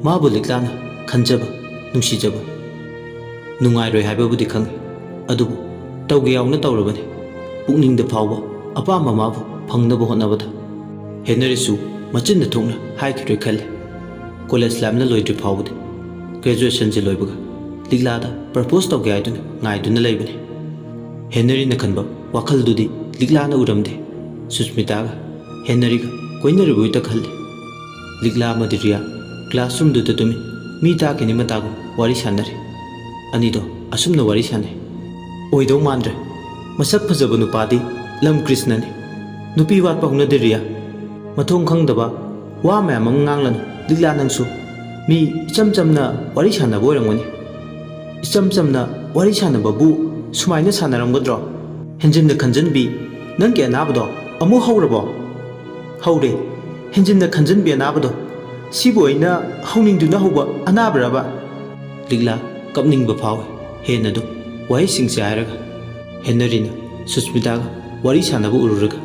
ꯃꯥꯕꯨ ꯂꯤꯛꯂꯥꯅ ꯈꯟꯖꯕ, ꯅꯨꯡꯁꯤꯖꯕ꯫ ꯅꯨꯡꯉꯥꯏꯔꯣꯏ ꯍꯥꯏꯕꯕꯨꯗꯤ ꯈꯪꯏ, ꯑꯗꯨꯕꯨ ꯇꯧꯒꯦ ꯌꯥꯎꯅ ꯇꯧꯔꯕꯅꯤ꯫ ꯄꯨꯛꯅꯤꯡꯗ ꯐꯥꯎꯕ ꯑꯄꯥꯝꯕ ꯃꯥꯕꯨ ꯐꯪꯅꯕ ꯍꯣꯠꯅꯕꯗ꯫ ꯍꯦꯅꯔꯤꯁꯨ ꯃꯆꯤꯟꯗ ꯊꯣꯛꯅ ꯍꯥꯏꯈꯤꯔꯣꯏ ꯈꯜꯂꯤ꯫ College lifeꯅ ꯂꯣꯏꯗ꯭ꯔꯤ ꯐꯥꯎꯕꯗꯤ, graduationꯁꯦ ꯂꯣꯏꯕꯒ ꯂꯤꯛꯂꯥꯗ propose ꯇꯧꯒꯦ ꯍꯥꯏꯗꯨꯅ ꯉꯥꯏꯗꯨꯅ ꯂꯩꯕꯅꯤ꯫ ꯍꯦꯅꯔꯤꯅ ꯈꯟꯕ ꯋꯥꯈꯜꯗꯨꯗꯤ ꯂꯤꯛꯂꯥꯅ ꯎꯔꯝꯗꯦ꯫ ꯁꯨꯁꯃꯤꯇꯥꯒ ꯍꯦꯅꯔꯤꯒ ꯀꯣꯏꯅꯔꯤꯕꯣꯏꯇ ꯈꯜꯂꯤ꯫ ꯂꯤꯛꯂꯥ ꯑꯃꯗꯤ ꯔꯤꯌꯥ classroomꯗꯨꯗ ꯇꯨꯃꯤꯟ, ꯃꯤ ꯇꯥꯈꯤꯅꯤ ꯃꯇꯥꯒꯨꯝ ꯋꯥꯔꯤ ꯁꯥꯟꯅꯔꯤ꯫ ꯑꯅꯤꯗꯣ ꯑꯁꯨꯝꯅ ꯋꯥꯔꯤ ꯁꯥꯟꯅꯩ꯫ "ꯑꯣꯏꯗꯧ ꯃꯥꯟꯗ꯭ꯔꯦ꯫ ꯃꯁꯛ ꯐꯖꯕ ꯅꯨꯄꯥꯗꯤ ꯂꯝ ꯀ꯭ꯔꯤꯁꯅꯅꯤ꯫ ꯅꯨꯄꯤ ꯋꯥꯠꯄ ꯍꯧꯅꯗꯦ ꯔꯤꯌꯥ꯫ ꯃꯊꯣꯡ ꯈꯪꯗꯕ ꯋꯥ ꯃꯌꯥꯝ ꯑꯃ ꯉꯥꯡꯂꯅꯨ ꯂꯤꯛꯂꯥ ꯅꯪꯁꯨ꯫ ꯃꯤ ꯏꯆꯝ ꯆꯝꯅ ꯋꯥꯔꯤ ꯁꯥꯟꯅꯕ ꯑꯣꯏꯔꯝꯒꯅꯤ꯫ ꯏꯆꯝ ꯆꯝꯅ ꯋꯥꯔꯤ ꯁꯥꯟꯅꯕꯕꯨ ꯁꯨꯃꯥꯏꯅ ꯁꯥꯟꯅꯔꯝꯒꯗ꯭ꯔꯣ? ꯍꯦꯟꯖꯤꯟꯅ ꯈꯟꯖꯟꯕꯤ, ꯅꯪꯒꯤ ꯑꯅꯥꯕꯗꯣ ꯑꯃꯨꯛ ꯍꯧꯔꯕꯣ?" "ꯍꯧꯔꯦ꯫ ꯍꯦꯟꯖꯤꯟꯅ ꯈꯟꯖꯟꯕꯤ ꯑꯅꯥꯕꯗꯣ꯫ ꯁꯤꯕꯨ ꯑꯩꯅ ꯍꯧꯅꯤꯡꯗꯨꯅ ꯍꯧꯕ ꯑꯅꯥꯕꯔꯕ?" ꯂꯤꯛꯂꯥ ꯀꯞꯅꯤꯡꯕ ꯐꯥꯎꯏ꯫ ꯍꯦꯟꯅ ꯑꯗꯨꯝ ꯋꯥꯍꯩꯁꯤꯡꯁꯦ ꯍꯥꯏꯔꯒ ꯍꯦꯅꯔꯤꯅ ꯁꯨꯁꯃꯤꯇꯥꯒ ꯋꯥꯔꯤ ꯁꯥꯟꯅꯕ ꯎꯔꯨꯔꯒ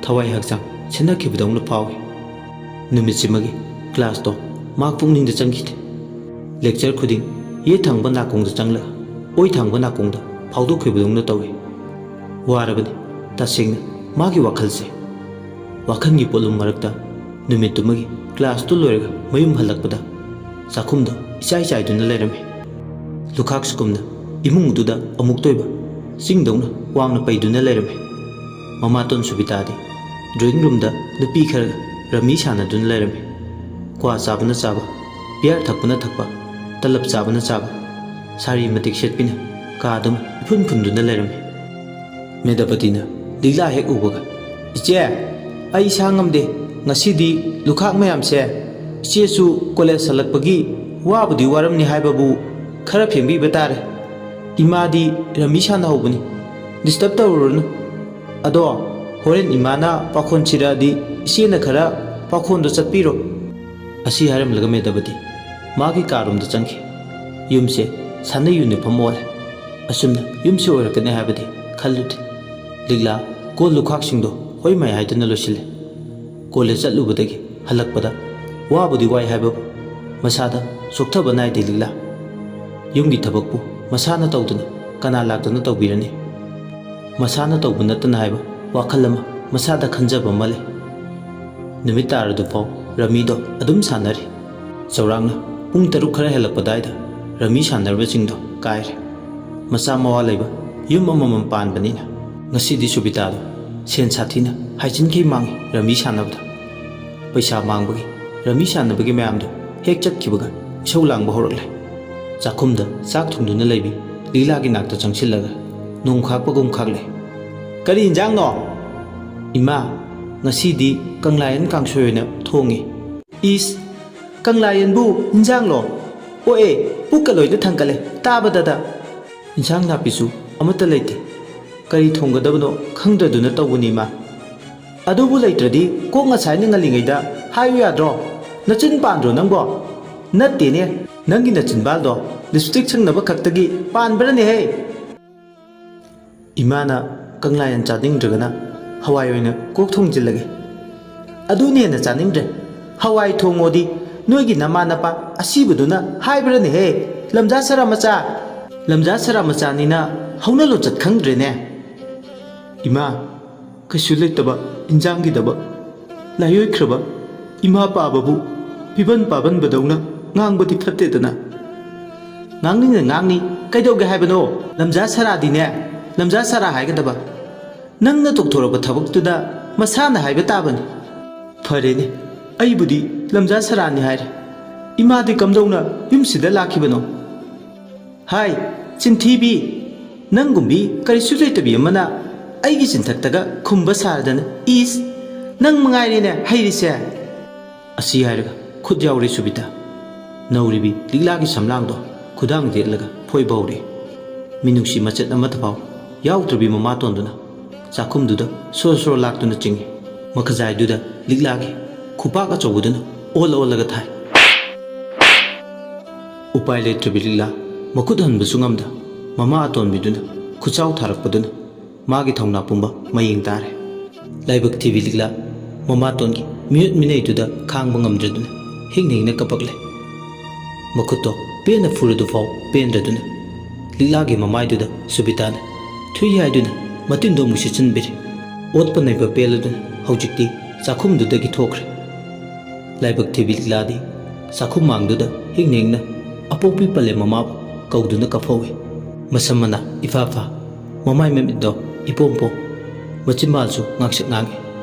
ꯊꯋꯥꯏ ꯍꯛꯆꯥꯡ ꯁꯦꯟꯅꯈꯤꯕꯗꯧꯅ ꯐꯥꯎꯏ꯫ ꯅꯨꯃꯤꯠꯁꯤꯃꯒꯤ classꯇꯣ ꯃꯍꯥꯛ ꯄꯨꯛꯅꯤꯡꯗ ꯆꯪꯈꯤꯗꯦ꯫ Lecture ꯈꯨꯗꯤꯡ ꯌꯦꯠ ꯊꯪꯕ ꯅꯥꯀꯣꯡꯗ ꯆꯪꯂꯒ ꯑꯣꯏ ꯊꯪꯕ ꯅꯥꯀꯣꯡꯗ ꯐꯥꯎꯗꯣꯛꯈꯤꯕꯗꯧꯅ ꯇꯧꯏ꯫ ꯋꯥꯔꯕꯅꯤ ꯇꯁꯦꯡꯅ ꯃꯥꯒꯤ ꯋꯥꯈꯜꯁꯦ꯫ ꯋꯥꯈꯜꯒꯤ ꯄꯣꯠꯂꯨꯝ ꯃꯔꯛꯇ ꯅꯨꯃꯤꯠꯇꯨꯃꯒꯤ classꯇꯨ ꯂꯣꯏꯔꯒ ꯃꯌꯨꯝ ꯍꯜꯂꯛꯄꯗ ꯆꯥꯛꯈꯨꯝꯗꯣ ꯏꯆꯥꯏ ꯆꯥꯏꯗꯨꯅ ꯂꯩꯔꯝꯃꯤ꯫ ꯂꯨꯈꯥꯛꯁꯨ ꯀꯨꯝꯅ ꯏꯃꯨꯡꯗꯨꯗ ꯑꯃꯨꯛꯇ ꯑꯣꯏꯕ ꯆꯤꯡꯗꯧꯅ ꯋꯥꯡꯅ ꯄꯩꯗꯨꯅ ꯂꯩꯔꯝꯃꯤ꯫ ꯃꯃꯥꯇꯣꯟ ꯁꯨꯕꯤꯇꯥꯗꯤ drawing roomꯗ ꯅꯨꯄꯤ ꯈꯔꯒ ꯔꯝꯃꯤ ꯁꯥꯟꯅꯗꯨꯅ ꯂꯩꯔꯝꯃꯤ꯫ ꯀ꯭ꯋꯥ ꯆꯥꯕꯅ ꯆꯥꯕ, beer ꯊꯛꯄꯅ ꯊꯛꯄ, ꯇꯂꯞ ꯆꯥꯕꯅ ꯆꯥꯕ, ꯁꯥꯔꯤ ꯃꯇꯤꯛ ꯁꯦꯠꯄꯤꯅ ꯀꯥꯗꯨꯃ ꯏꯐꯨꯟ ꯐꯨꯟꯗꯨꯅ ꯂꯩꯔꯝꯃꯤ꯫ ꯃꯦꯗꯥꯄꯇꯤꯅ ꯂꯤꯛꯂꯥ ꯍꯦꯛ ꯎꯕꯒ, "ꯏꯆꯦ, ꯑꯩ ꯏꯁꯥ ꯉꯝꯗꯦ, ꯉꯁꯤꯗꯤ ꯂꯨꯈꯥꯛ ꯃꯌꯥꯝꯁꯦ ꯏꯆꯦꯁꯨ ꯀꯣꯂꯦꯖ ꯍꯜꯂꯛꯄꯒꯤ ꯋꯥꯕꯨꯗꯤ ꯋꯥꯔꯝꯅꯤ ꯍꯥꯏꯕꯕꯨ ꯈꯔ ꯐꯦꯡꯕꯤꯕ ꯇꯥꯔꯦ꯫ ꯏꯃꯥꯗꯤ ꯔꯃꯤ ꯁꯥꯟꯅꯍꯧꯕꯅꯤ, ꯗꯤꯁꯇꯔꯕ ꯇꯧꯔꯨꯔꯅꯨ꯫ ꯑꯗꯣ ꯍꯣꯔꯦꯟ ꯏꯃꯥꯅ ꯄꯥꯈꯣꯟ ꯁꯤꯔꯛꯑꯗꯤ ꯏꯆꯦꯅ ꯈꯔ ꯄꯥꯈꯣꯟꯗꯣ ꯆꯠꯄꯤꯔꯣ꯫ ꯑꯁꯤ ꯍꯥꯏꯔꯝꯂꯒ ꯃꯦꯗꯕꯗꯤ ꯃꯥꯒꯤ ꯀꯥ ꯔꯨꯝꯗ ꯆꯪꯈꯤ꯫ ꯌꯨꯝꯁꯦ ꯁꯥꯟꯅ ꯌꯨꯅꯤꯐꯣꯝ ꯑꯣꯜꯂꯦ꯫ ꯑꯁꯨꯝꯅ ꯌꯨꯝꯁꯦ ꯑꯣꯏꯔꯛꯀꯅꯤ ꯍꯥꯏꯕꯗꯤ ꯈꯜꯂꯨꯗꯦ꯫ ꯂꯤꯛꯂꯥ ꯀꯣꯜ ꯂꯨꯈꯥꯛꯁꯤꯡꯗꯣ ꯍꯣꯏ ꯃꯥꯏ ꯍꯥꯏꯗꯨꯅ ꯂꯣꯏꯁꯤꯜꯂꯦ꯫ ꯀꯣꯂꯦꯖ ꯆꯠꯂꯨꯕꯗꯒꯤ ꯍꯜꯂꯛꯄꯗ ꯋꯥꯕꯨꯗꯤ ꯋꯥꯏ ꯍꯥꯏꯕꯕꯨ ꯃꯁꯥꯗ ꯆꯣꯛꯊꯕ ꯅꯥꯏꯗꯦ ꯂꯤꯛꯂꯥ꯫ ꯌꯨꯝꯒꯤ ꯊꯕꯛꯄꯨ ꯃꯁꯥꯅ ꯇꯧꯗꯅ ꯀꯅꯥ ꯂꯥꯛꯇꯨꯅ ꯇꯧꯕꯤꯔꯅꯤ? ꯃꯁꯥꯅ ꯇꯧꯕ ꯅꯠꯇꯅ ꯍꯥꯏꯕ ꯋꯥꯈꯜ ꯑꯃ ꯃꯁꯥꯗ ꯈꯟꯖꯕ ꯑꯃ ꯂꯩ꯫ ꯅꯨꯃꯤꯠ ꯇꯥꯔꯗꯨꯐꯥꯎ ꯔꯃꯤꯗꯣ ꯑꯗꯨꯝ ꯁꯥꯟꯅꯔꯤ꯫ ꯆꯧꯔꯥꯛꯅ ꯄꯨꯡ ꯇꯔꯨꯛ ꯈꯔ ꯍꯦꯜꯂꯛꯄꯗꯥꯏꯗ ꯔꯃꯤ ꯁꯥꯟꯅꯔꯕꯁꯤꯡꯗꯣ ꯀꯥꯏꯔꯦ꯫ ꯃꯆꯥ ꯃꯋꯥ ꯂꯩꯕ ꯌꯨꯝ ꯑꯃꯃꯝ ꯄꯥꯟꯕꯅꯤꯅ ꯉꯁꯤꯗꯤ ꯁꯨꯕꯤꯇꯥꯗꯣ ꯁꯦꯟ ꯁꯥꯊꯤꯅ ꯍꯥꯏꯖꯤꯟꯈꯩ ꯃꯥꯡꯉꯤ ꯔꯃꯤ ꯁꯥꯟꯅꯕꯗ꯫ ꯄꯩꯁꯥ ꯃꯥꯡꯕꯒꯤ ꯔꯃꯤ ꯁꯥꯟꯅꯕꯒꯤ ꯃꯌꯥꯝꯗꯣ ꯍꯦꯛ ꯆꯠꯈꯤꯕꯒ ꯏꯁꯧ ꯂꯥꯡꯕ ꯍꯧꯔꯛꯂꯦ꯫ ꯆꯥꯛꯈꯨꯝꯗ ꯆꯥꯛ ꯊꯣꯡꯗꯨꯅ ꯂꯩꯕꯤ ꯂꯤꯂꯥꯒꯤ ꯅꯥꯛꯇ ꯆꯪꯁꯤꯜꯂꯒ ꯅꯣꯡ ꯈꯥꯛꯄꯒꯨꯝ ꯈꯥꯛꯂꯦ꯫ "ꯀꯔꯤ ꯏꯟꯖꯥꯡꯅꯣ?" "ꯏꯃꯥ, ꯉꯁꯤꯗꯤ ꯀꯪꯂꯥꯌꯦꯟ ꯀꯥꯡꯁꯣꯏ ꯑꯣꯏꯅ ꯊꯣꯡꯉꯤ꯫" "ꯏꯁ, ꯀꯪꯂꯥꯌꯦꯟꯕꯨ ꯏꯟꯖꯥꯡꯂꯣ? ꯑꯣꯛꯑꯦ, ꯄꯨꯛꯀ ꯂꯣꯏꯅ ꯊꯟꯒꯠꯂꯦ ꯇꯥꯕꯗꯗ꯫" "ꯏꯟꯁꯥꯡ ꯅꯥꯄꯤꯁꯨ ꯑꯃꯠꯇ ꯂꯩꯇꯦ꯫ ꯀꯔꯤ ꯊꯣꯡꯒꯗꯕꯅꯣ ꯈꯪꯗꯗꯨꯅ ꯇꯧꯕꯅꯤ, ꯏꯃꯥ꯫" "ꯑꯗꯨꯕꯨ ꯂꯩꯇ꯭ꯔꯗꯤ ꯀꯣꯛ ꯉꯁꯥꯏꯅ ꯉꯜꯂꯤꯉꯩꯗ ꯍꯥꯏꯌꯨ ꯌꯥꯗ꯭ꯔꯣ? ꯅꯆꯤꯟ ꯄꯥꯟꯗ꯭ꯔꯣ ꯅꯪꯕꯣ?" "ꯅꯠꯇꯦꯅꯦ, ꯅꯪꯒꯤ ꯅꯆꯤꯟꯕꯥꯜꯗꯣ ꯂꯤꯞꯁꯇꯤꯛ ꯁꯪꯅꯕ ꯈꯛꯇꯒꯤ ꯄꯥꯟꯕ꯭ꯔꯅꯦꯍꯦ?" ꯏꯃꯥꯅ ꯀꯪꯂꯥꯌꯦꯟ ꯆꯥꯅꯤꯡꯗ꯭ꯔꯒꯅ ꯍꯋꯥꯏ ꯑꯣꯏꯅ ꯀꯣꯛ ꯊꯣꯡꯖꯤꯜꯂꯒꯦ꯫ "ꯑꯗꯨꯅ ꯍꯦꯟꯅ ꯆꯥꯅꯤꯡꯗ꯭ꯔꯦ꯫ ꯍꯋꯥꯏ ꯊꯣꯡꯉꯣꯗꯤ ꯅꯣꯏꯒꯤ ꯅꯃꯥ ꯅꯄꯥ ꯑꯁꯤꯕꯗꯨꯅ ꯍꯥꯏꯕ꯭ꯔꯅꯦꯍꯦ? ꯂꯝꯖꯥ ꯁꯔꯥ ꯃꯆꯥ, ꯂꯝꯖꯥ ꯁꯔꯥ ꯃꯆꯥꯅꯤꯅ ꯍꯧꯅ ꯂꯣꯟꯆꯠ ꯈꯪꯗ꯭ꯔꯦꯅꯦ꯫" "ꯏꯃꯥ, ꯀꯩꯁꯨ ꯂꯩꯇꯕ ꯏꯟꯖꯥꯡꯒꯤꯗꯃꯛ ꯂꯥꯏꯑꯣꯏꯈ꯭ꯔꯕ ꯏꯃꯥ ꯄꯥꯕꯕꯨ ꯄꯤꯕꯟ ꯄꯥꯕꯟꯕꯗꯧꯅ ꯉꯥꯡꯕꯗꯤ ꯐꯠꯇꯦꯗꯅ꯫" "ꯉꯥꯡꯅꯤꯡꯅ ꯉꯥꯡꯅꯤ, ꯀꯩꯗꯧꯒꯦ ꯍꯥꯏꯕꯅꯣ? ꯂꯝꯖꯥ ꯁꯔꯥꯗꯤꯅꯦ, ꯂꯝꯖꯥ ꯁꯔꯥ ꯍꯥꯏꯒꯗꯕ꯫ ꯅꯪꯅ ꯇꯧꯊꯣꯔꯛꯄ ꯊꯕꯛꯇꯨꯗ ꯃꯁꯥꯅ ꯍꯥꯏꯕ ꯇꯥꯕꯅꯤ꯫" "ꯐꯔꯦꯅꯦ, ꯑꯩꯕꯨꯗꯤ ꯂꯝꯖꯥ ꯁꯔꯥꯅꯤ ꯍꯥꯏꯔꯦ꯫ ꯏꯃꯥꯗꯤ ꯀꯝꯗꯧꯅ ꯌꯨꯝꯁꯤꯗ ꯂꯥꯛꯈꯤꯕꯅꯣ?" "ꯍꯥꯏ, ꯆꯤꯟꯊꯤꯕꯤ! ꯅꯪꯒꯨꯝꯕꯤ ꯀꯔꯤꯁꯨ ꯂꯩꯇꯕꯤ ꯑꯃꯅ ꯑꯩꯒꯤ ꯆꯤꯟꯊꯛꯇꯒ ꯈꯨꯝꯕ ꯁꯥꯔꯗꯅ, ꯏꯁ! ꯅꯪ ꯃꯉꯥꯏꯔꯦꯅꯦ ꯍꯩꯔꯤꯁꯦ!" ꯑꯁꯤ ꯍꯥꯏꯔꯒ ꯈꯨꯠ ꯌꯥꯎꯔꯦ ꯁꯨꯕꯤꯇꯥ꯫ ꯅꯧꯔꯤꯕꯤ ꯂꯤꯛꯂꯥꯒꯤ ꯁꯝꯂꯥꯡꯗꯣ ꯈꯨꯗꯥꯡ ꯌꯦꯠꯂꯒ ꯐꯣꯏꯕ ꯍꯧꯔꯦ꯫ ꯃꯤꯅꯨꯡꯁꯤ ꯃꯆꯦꯠ ꯑꯃꯠꯇ ꯐꯥꯎ ꯌꯥꯎꯗ꯭ꯔꯕꯤ ꯃꯃꯥꯇꯣꯟꯗꯨꯅ ꯆꯥꯛꯈꯨꯝꯗꯨꯗ ꯁꯣꯔꯣ ꯁꯣꯔꯣ ꯂꯥꯛꯇꯨꯅ ꯆꯤꯡꯏ꯫ ꯃꯈꯖꯥꯏꯗꯨꯗ ꯂꯤꯛꯂꯥꯒꯤ ꯈꯨꯄꯥꯛ ꯑꯆꯧꯕꯗꯨꯅ ꯑꯣꯜ ꯑꯣꯜꯂꯒ ꯊꯥꯏ꯫ ꯎꯄꯥꯏ ꯂꯩꯇ꯭ꯔꯕꯤ ꯂꯤꯛꯂꯥ ꯃꯈꯨꯠ ꯍꯟꯕꯁꯨ ꯉꯝꯗ ꯃꯃꯥ ꯑꯇꯣꯟꯕꯤꯗꯨꯅ ꯈꯨꯠꯆꯥꯎ ꯊꯥꯔꯛꯄꯗꯨꯅ ꯃꯥꯒꯤ ꯊꯧꯅꯥ ꯄꯨꯝꯕ ꯃꯌꯦꯡ ꯇꯥꯔꯦ꯫ ꯂꯥꯏꯕꯛ ꯊꯤꯕꯤ ꯂꯤꯛꯂꯥ ꯃꯃꯥꯇꯣꯟꯒꯤ ꯃꯤꯑꯣꯠ ꯃꯤꯅꯩꯗꯨꯗ ꯈꯥꯡꯕ ꯉꯝꯗ꯭ꯔꯗꯨꯅ ꯍꯤꯡꯅ ꯍꯤꯡꯅ ꯀꯞꯄꯛꯂꯦ꯫ ꯃꯈꯨꯠꯇꯣ ꯄꯦꯟꯅ ꯐꯨꯔꯗꯨꯐꯥꯎ ꯄꯦꯟꯗ꯭ꯔꯗꯨꯅ ꯂꯤꯛꯂꯥꯒꯤ ꯃꯃꯥꯏꯗꯨꯗ ꯁꯨꯕꯤꯇꯥꯅ ꯊꯨꯏ ꯍꯥꯏꯗꯨꯅ ꯃꯇꯤꯟꯗꯣ ꯑꯃꯨꯛ ꯁꯤꯠꯆꯤꯟꯕꯤꯔꯦ꯫ ꯑꯣꯠꯄ ꯅꯩꯕ ꯄꯦꯜꯂꯗꯨꯅ ꯍꯧꯖꯤꯛꯇꯤ ꯆꯥꯛꯈꯨꯝꯗꯨꯗꯒꯤ ꯊꯣꯛꯈ꯭ꯔꯦ꯫ ꯂꯥꯏꯕꯛ ꯊꯤꯕꯤ ꯂꯤꯛꯂꯥꯗꯤ ꯆꯥꯛꯈꯨꯝ ꯃꯥꯡꯗꯨꯗ ꯍꯤꯡꯅ ꯍꯤꯡꯅ ꯑꯄꯣꯛꯄꯤ ꯄꯂꯦꯝ ꯃꯃꯥꯕꯨ ꯀꯧꯗꯨꯅ ꯀꯞꯐꯧꯏ꯫ ꯃꯁꯝ ꯃꯅꯥ ꯏꯐꯥ ꯐꯥ, ꯃꯃꯥꯏ ꯃꯃꯤꯠꯇꯣ ꯏꯄꯣꯝ ꯄꯣꯝ, ꯃꯆꯤꯟꯕꯥꯜꯁꯨ ꯉꯥꯡꯁꯛ ꯉꯥꯡꯉꯤ꯫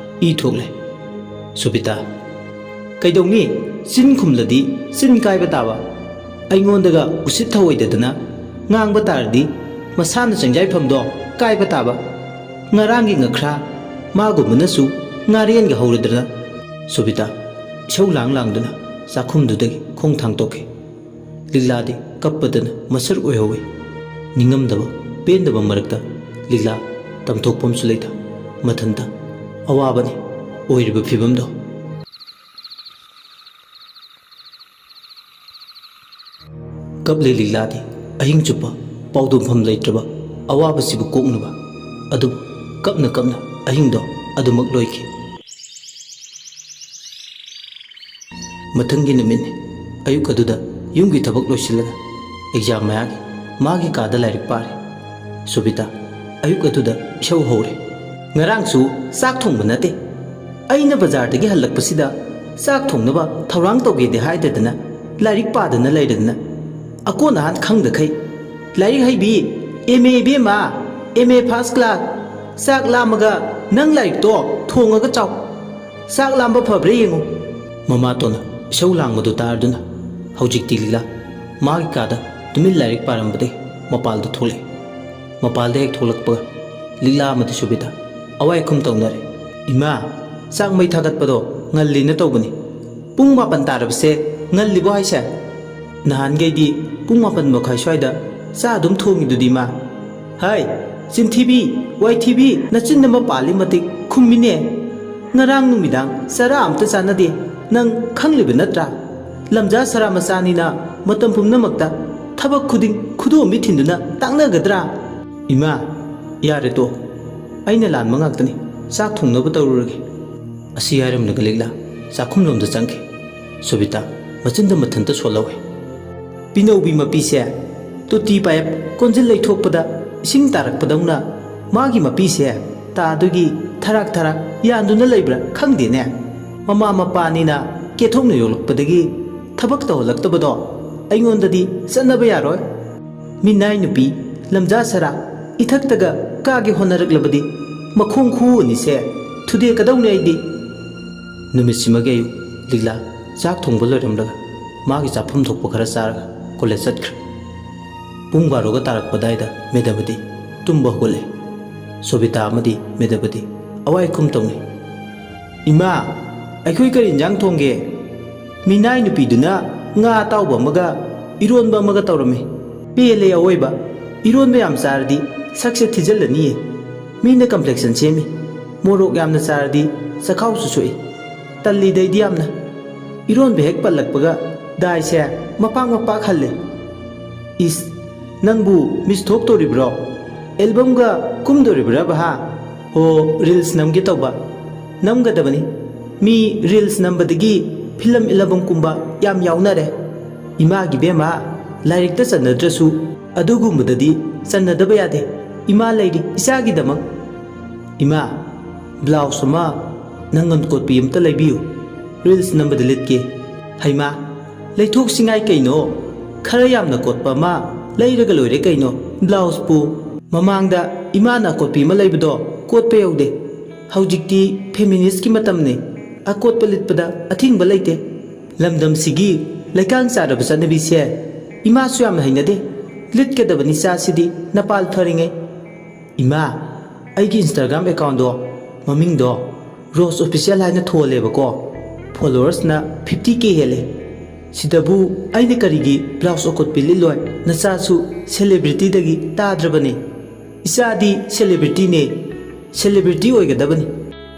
ꯏ ꯊꯣꯛꯂꯦ꯫ ꯁꯨꯕꯤꯇꯥ, "ꯀꯩꯗꯧꯅꯤ? ꯆꯤꯟ ꯈꯨꯝꯂꯗꯤ ꯆꯤꯟ ꯀꯥꯏꯕ ꯇꯥꯕ꯫ ꯑꯩꯉꯣꯟꯗꯒ ꯎꯁꯤꯠ ꯊꯑꯣꯏꯗꯗꯅ ꯉꯥꯡꯕ ꯇꯥꯔꯗꯤ ꯃꯁꯥꯅ ꯆꯪꯖꯥꯏꯐꯝꯗꯣ ꯀꯥꯏꯕ ꯇꯥꯕ꯫ ꯉꯔꯥꯡꯒꯤ ꯉꯈ꯭ꯔꯥ ꯃꯥꯒꯨꯝꯕꯅꯁꯨ ꯉꯥꯔꯦꯟꯒ ꯍꯧꯔꯗꯅ?" ꯁꯨꯕꯤꯇꯥ ꯏꯁꯧ ꯂꯥꯡ ꯂꯥꯡꯗꯨꯅ ꯆꯥꯛꯈꯨꯝꯗꯨꯗꯒꯤ ꯈꯣꯡ ꯊꯥꯡꯇꯣꯛꯈꯤ꯫ ꯂꯤꯛꯂꯥꯗꯤ ꯀꯞꯄꯗꯅ ꯃꯁꯔ ꯑꯣꯏꯍꯧꯏ꯫ ꯅꯤꯡꯉꯝꯗꯕ ꯄꯦꯟꯗꯕ ꯃꯔꯛꯇ ꯂꯤꯛꯂꯥ ꯇꯝꯊꯣꯛꯐꯝꯁꯨ ꯂꯩꯇ ꯃꯊꯟꯇ ꯑꯋꯥꯕꯅꯤ ꯑꯣꯏꯔꯤꯕ ꯐꯤꯕꯝꯗꯣ꯫ ꯀꯞꯂꯤ ꯂꯤꯛꯂꯥꯗꯤ ꯑꯍꯤꯡ ꯆꯨꯞꯄ ꯄꯥꯎꯗꯝꯐꯝ ꯂꯩꯇ꯭ꯔꯕ ꯑꯋꯥꯕꯁꯤꯕꯨ ꯀꯣꯛꯅꯕ꯫ ꯑꯗꯨꯕꯨ ꯀꯞꯅ ꯀꯞꯅ ꯑꯍꯤꯡꯗꯣ ꯑꯗꯨꯃꯛ ꯂꯣꯏꯈꯤ꯫ ꯃꯊꯪꯒꯤ ꯅꯨꯃꯤꯠꯅꯤ꯫ ꯑꯌꯨꯛ ꯑꯗꯨꯗ ꯌꯨꯝꯒꯤ ꯊꯕꯛ ꯂꯣꯏꯁꯤꯜꯂꯒ ꯑꯦꯛꯖꯥꯝ ꯃꯌꯥꯒꯤ ꯃꯥꯒꯤ ꯀꯥꯗ ꯂꯥꯏꯔꯤꯛ ꯄꯥꯔꯤ꯫ ꯁꯨꯕꯤꯇꯥ ꯑꯌꯨꯛ ꯑꯗꯨꯗ ꯏꯁꯧ ꯍꯧꯔꯦ꯫ "ꯉꯔꯥꯡꯁꯨ ꯆꯥꯛ ꯊꯣꯡꯕ ꯅꯠꯇꯦ꯫ ꯑꯩꯅ ꯕꯖꯥꯔꯗꯒꯤ ꯍꯜꯂꯛꯄꯁꯤꯗ ꯆꯥꯛ ꯊꯣꯡꯅꯕ ꯊꯧꯔꯥꯡ ꯇꯧꯒꯦꯗꯤ ꯍꯥꯏꯗꯗꯅ ꯂꯥꯏꯔꯤꯛ ꯄꯥꯗꯅ ꯂꯩꯔꯗꯅ꯫ ꯑꯀꯣꯟ ꯑꯍꯥꯟ ꯈꯪꯗꯈꯩ꯫ ꯂꯥꯏꯔꯤꯛ ꯍꯩꯕꯤ, ꯑꯦꯝ ꯑꯦ ꯏꯕꯦꯝꯃ, ꯑꯦꯝ ꯑꯦ ꯐꯥꯔꯁ ꯀ꯭ꯂꯥꯁ꯫ ꯆꯥꯛ ꯂꯥꯝꯃꯒ ꯅꯪ ꯂꯥꯏꯔꯤꯛꯇꯣ ꯊꯣꯡꯉꯒ ꯆꯥꯎ꯫ ꯆꯥꯛ ꯂꯥꯝꯕ ꯐꯕ꯭ꯔꯥ ꯌꯦꯡꯉꯨ꯫" ꯃꯃꯥꯇꯣꯟꯅ ꯏꯁꯧ ꯂꯥꯡꯕꯗꯨ ꯇꯥꯔꯗꯨꯅ ꯍꯧꯖꯤꯛꯇꯤ ꯂꯤꯂꯥ ꯃꯥꯒꯤ ꯀꯥꯗ ꯇꯨꯃꯤꯟ ꯂꯥꯏꯔꯤꯛ ꯄꯥꯔꯝꯕꯗꯒꯤ ꯃꯄꯥꯜꯗ ꯊꯣꯛꯂꯛꯏ꯫ ꯃꯄꯥꯜꯗ ꯍꯦꯛ ꯊꯣꯛꯂꯛꯄꯒ ꯂꯤꯂꯥ ꯑꯃꯗꯤ ꯁꯨꯕꯤꯇꯥ ꯑꯋꯥꯏ ꯑꯈꯨꯝ ꯇꯧꯅꯔꯦ꯫ "ꯏꯃꯥ, ꯆꯥꯛ ꯃꯩ ꯊꯥꯒꯠꯄꯗꯣ ꯉꯜꯂꯤꯅ ꯇꯧꯕꯅꯤ꯫ ꯄꯨꯡ ꯃꯥꯄꯟ ꯇꯥꯔꯕꯁꯦ ꯉꯜꯂꯤꯕꯣ ꯍꯥꯏꯁꯦ? ꯅꯍꯥꯟꯈꯩꯗꯤ ꯄꯨꯡ ꯃꯥꯄꯟ ꯃꯈꯥꯏ ꯁ꯭ꯋꯥꯏꯗ ꯆꯥꯛ ꯑꯗꯨꯝ ꯊꯣꯡꯉꯤꯗꯨꯗꯤ, ꯏꯃꯥ꯫ ꯍꯥꯏ, ꯆꯤꯟꯊꯤꯕꯤ, ꯋꯥꯏꯊꯤꯕꯤ, ꯅꯆꯤꯟ ꯑꯃ ꯄꯥꯜꯂꯤ ꯃꯇꯤꯛ ꯈꯨꯝꯃꯤꯅꯦ꯫ ꯉꯔꯥꯡ ꯅꯨꯃꯤꯗꯥꯡ ꯆꯔꯥ ꯑꯝꯇ ꯆꯥꯅꯗꯦ, ꯅꯪ ꯈꯪꯂꯤꯕ ꯅꯠꯇ꯭ꯔꯥ? ꯂꯝꯖꯥ ꯁꯔꯥ ꯃꯆꯥꯅꯤꯅ ꯃꯇꯝ ꯄꯨꯝꯅꯃꯛꯇ ꯊꯕꯛ ꯈꯨꯗꯤꯡ ꯈꯨꯗꯣꯝꯕꯤ ꯊꯤꯟꯗꯨꯅ ꯇꯥꯛꯅꯒꯗ꯭ꯔꯥ? ꯏꯃꯥ, ꯌꯥꯔꯦ ꯇꯣ, ꯑꯩꯅ ꯂꯥꯟꯕ ꯉꯥꯛꯇꯅꯤ, ꯆꯥꯛ ꯊꯣꯡꯅꯕ ꯇꯧꯔꯨꯔꯒꯦ꯫ ꯑꯁꯤ ꯍꯥꯏꯔꯝꯂꯒ ꯂꯤꯛꯂꯥ ꯆꯥꯛꯈꯨꯝꯂꯣꯝꯗ ꯆꯪꯈꯤ꯫ ꯁꯣꯕꯤꯇꯥ ꯃꯆꯤꯟꯗ ꯃꯊꯟꯇ ꯁꯣꯜꯍꯧꯏ꯫ ꯄꯤꯅꯧꯕꯤ ꯃꯄꯤꯁꯦ ꯇꯣꯇꯤ ꯄꯥꯏꯞ ꯀꯣꯟꯖꯤꯜ ꯂꯩꯊꯣꯛꯄꯗ ꯏꯁꯤꯡ ꯇꯥꯔꯛꯄꯗꯧꯅ ꯃꯥꯒꯤ ꯃꯄꯤꯁꯦ ꯇꯥꯗꯨꯒꯤ ꯊꯔꯥꯛ ꯊꯔꯥꯛ ꯌꯥꯟꯗꯨꯅ ꯂꯩꯕ꯭ꯔꯥ ꯈꯪꯗꯦꯅꯦ꯫ ꯃꯃꯥ ꯃꯄꯥꯅꯤꯅ ꯀꯦꯊꯣꯛꯅ ꯌꯣꯛꯂꯛꯄꯗꯒꯤ ꯊꯕꯛ ꯇꯧꯍꯜꯂꯛꯇꯕꯗꯣ ꯑꯩꯉꯣꯟꯗꯗꯤ ꯆꯠꯅꯕ ꯌꯥꯔꯣꯏ꯫ ꯃꯤꯅꯥꯏ ꯅꯨꯄꯤ, ꯂꯝꯖꯥ ꯁꯔꯥ, ꯏꯊꯛꯇꯒ ꯀꯥꯒꯦ ꯍꯣꯠꯅꯔꯛꯂꯕꯗꯤ ꯃꯈꯣꯡ ꯈꯨ ꯑꯅꯤꯁꯦ ꯊꯨꯗꯦꯛꯀꯗꯧꯅꯦ ꯑꯩꯗꯤ꯫ ꯅꯨꯃꯤꯠꯁꯤꯃꯒꯤ ꯑꯌꯨꯛ ꯂꯤꯛꯂꯥ ꯆꯥꯛ ꯊꯣꯡꯕ ꯂꯣꯏꯔꯝꯂꯒ ꯃꯥꯒꯤ ꯆꯥꯐꯝ ꯊꯣꯛꯄ ꯈꯔ ꯆꯥꯔꯒ ꯀꯣꯂꯦꯖ ꯆꯠꯈ꯭ꯔꯦ꯫ ꯄꯨꯡ ꯕꯥꯔꯣꯒ ꯇꯥꯔꯛꯄ ꯑꯗꯥꯏꯗ ꯃꯦꯗꯕꯗꯤ ꯇꯨꯝꯕ ꯍꯧꯒꯠꯂꯦ꯫ ꯁꯣꯕꯤꯇꯥ ꯑꯃꯗꯤ ꯃꯦꯗꯕꯗꯤ ꯑꯋꯥꯏ ꯈꯨꯝ ꯇꯧꯅꯩ꯫ "ꯏꯃꯥ, ꯑꯩꯈꯣꯏ ꯀꯔꯤ ꯏꯟꯖꯥꯡ ꯊꯣꯡꯒꯦ?" ꯃꯤꯅꯥꯏ ꯅꯨꯄꯤꯗꯨꯅ ꯉꯥ ꯑꯇꯥꯎꯕ ꯑꯃꯒ ꯏꯔꯣꯟꯕ ꯑꯃꯒ ꯇꯧꯔꯝꯃꯤ꯫ ꯄꯦꯜꯂꯦ ꯑꯋꯣꯏꯕ꯫ ꯏꯔꯣꯟꯕ ꯌꯥꯝ ꯆꯥꯔꯗꯤ ꯁꯛꯁꯦ ꯊꯤꯖꯤꯜꯂꯅꯤꯌꯦ꯫ ꯃꯤꯅ ꯀꯝꯄ꯭ꯂꯦꯛꯁꯟ ꯁꯦꯝꯃꯤ꯫ ꯃꯣꯔꯣꯛ ꯌꯥꯝꯅ ꯆꯥꯔꯗꯤ ꯆꯈꯥꯎꯁꯨ ꯁꯣꯛꯏ꯫ ꯇꯜꯂꯤꯗ ꯑꯩꯗꯤ ꯌꯥꯝꯅ꯫ ꯏꯔꯣꯟꯕ ꯍꯦꯛ ꯄꯜꯂꯛꯄꯒ ꯗꯥꯏꯁꯦ ꯃꯄꯥꯛ ꯃꯄꯥꯛ ꯍꯜꯂꯦ꯫ "ꯏꯁ, ꯅꯪꯕꯨ ꯃꯤꯁ ꯊꯣꯛꯇꯣꯔꯤꯕ꯭ꯔꯣ? ꯑꯦꯜꯕꯝꯒ ꯀꯨꯝꯗꯣꯔꯤꯕ꯭ꯔꯥ ꯚꯥ?" "ꯍꯣ, ꯔꯤꯜꯁ ꯅꯝꯒꯦ ꯇꯧꯕ꯫" "ꯅꯝꯒꯗꯕꯅꯤ꯫ ꯃꯤ ꯔꯤꯜꯁ ꯅꯝꯕꯗꯒꯤ ꯐꯤꯂꯝ ꯑꯦꯜꯕꯝ ꯀꯨꯝꯕ ꯌꯥꯝ ꯌꯥꯎꯅꯔꯦ꯫ ꯏꯃꯥꯒꯤ ꯕꯦꯝꯃ, ꯂꯥꯏꯔꯤꯛꯇ ꯆꯟꯅꯗ꯭ꯔꯁꯨ ꯑꯗꯨꯒꯨꯝꯕꯗꯗꯤ ꯆꯟꯅꯗꯕ ꯌꯥꯗꯦ꯫ ꯏꯃꯥ ꯂꯩꯔꯤ ꯏꯆꯥꯒꯤꯗꯃꯛ꯫" "ꯏꯃꯥ, ꯕ꯭ꯂꯥꯎꯁ ꯑꯃ ꯅꯪꯒꯟ ꯀꯣꯠꯄꯤ ꯑꯝꯇ ꯂꯩꯕꯤꯌꯨ꯫ ꯔꯤꯜꯁ ꯅꯝꯕꯗ ꯂꯤꯠꯀꯦ꯫" "ꯍꯩꯃꯥ, ꯂꯩꯊꯣꯛꯁꯤꯉꯥꯏ ꯀꯩꯅꯣ? ꯈꯔ ꯌꯥꯝꯅ ꯀꯣꯠꯄ ꯑꯃ ꯂꯩꯔꯒ ꯂꯣꯏꯔꯦ ꯀꯩꯅꯣ꯫ ꯕ꯭ꯂꯥꯎꯁꯄꯨ ꯃꯃꯥꯡꯗ ꯏꯃꯥꯅ ꯑꯀꯣꯠꯄꯤ ꯑꯃ ꯂꯩꯕꯗꯣ ꯀꯣꯠꯄ ꯌꯧꯗꯦ꯫ ꯍꯧꯖꯤꯛꯇꯤ ꯐꯦꯃꯤꯅꯤꯁꯀꯤ ꯃꯇꯝꯅꯤ꯫ ꯑꯀꯣꯠꯄ ꯂꯤꯠꯄꯗ ꯑꯊꯤꯡꯕ ꯂꯩꯇꯦ꯫ ꯂꯝꯗꯝꯁꯤꯒꯤ ꯂꯩꯀꯥꯡ ꯆꯥꯔꯕ ꯆꯠꯅꯕꯤꯁꯦ ꯏꯃꯥꯁꯨ ꯌꯥꯝꯅ ꯍꯩꯅꯗꯦ꯫ ꯂꯤꯠꯀꯗꯕꯅꯤ ꯆꯥꯁꯤꯗꯤ ꯅꯄꯥꯜ ꯐꯔꯤꯉꯩ꯫" "ꯏꯃꯥ, ꯑꯩꯒꯤ ꯏꯟꯁꯇꯥꯒ꯭ꯔꯥꯝ ꯑꯦꯀꯥꯎꯟꯗꯣ ꯃꯃꯤꯡꯗꯣ ꯔꯣꯁ ꯑꯣꯐꯤꯁꯤꯌꯦꯜ ꯍꯥꯏꯅ ꯊꯣꯜꯂꯦꯕꯀꯣ꯫ ꯐꯣꯂꯣꯋꯔꯁꯅ ꯐꯤꯐꯇꯤ ꯀꯦ ꯍꯦꯜꯂꯦ꯫ ꯁꯤꯗꯕꯨ ꯑꯩꯅ ꯀꯔꯤꯒꯤ ꯕ꯭ꯂꯥꯎꯁ ꯑꯀꯣꯠꯄꯤ ꯂꯤꯠꯂꯣꯏ? ꯅꯆꯥꯁꯨ ꯁꯦꯂꯦꯕ꯭ꯔꯤꯇꯤꯗꯒꯤ ꯇꯥꯗ꯭ꯔꯕꯅꯦ꯫ ꯏꯆꯥꯗꯤ ꯁꯦꯂꯦꯕ꯭ꯔꯤꯇꯤꯅꯦ꯫ ꯁꯦꯂꯦꯕ꯭ꯔꯤꯇꯤ ꯑꯣꯏꯒꯗꯕꯅꯤ꯫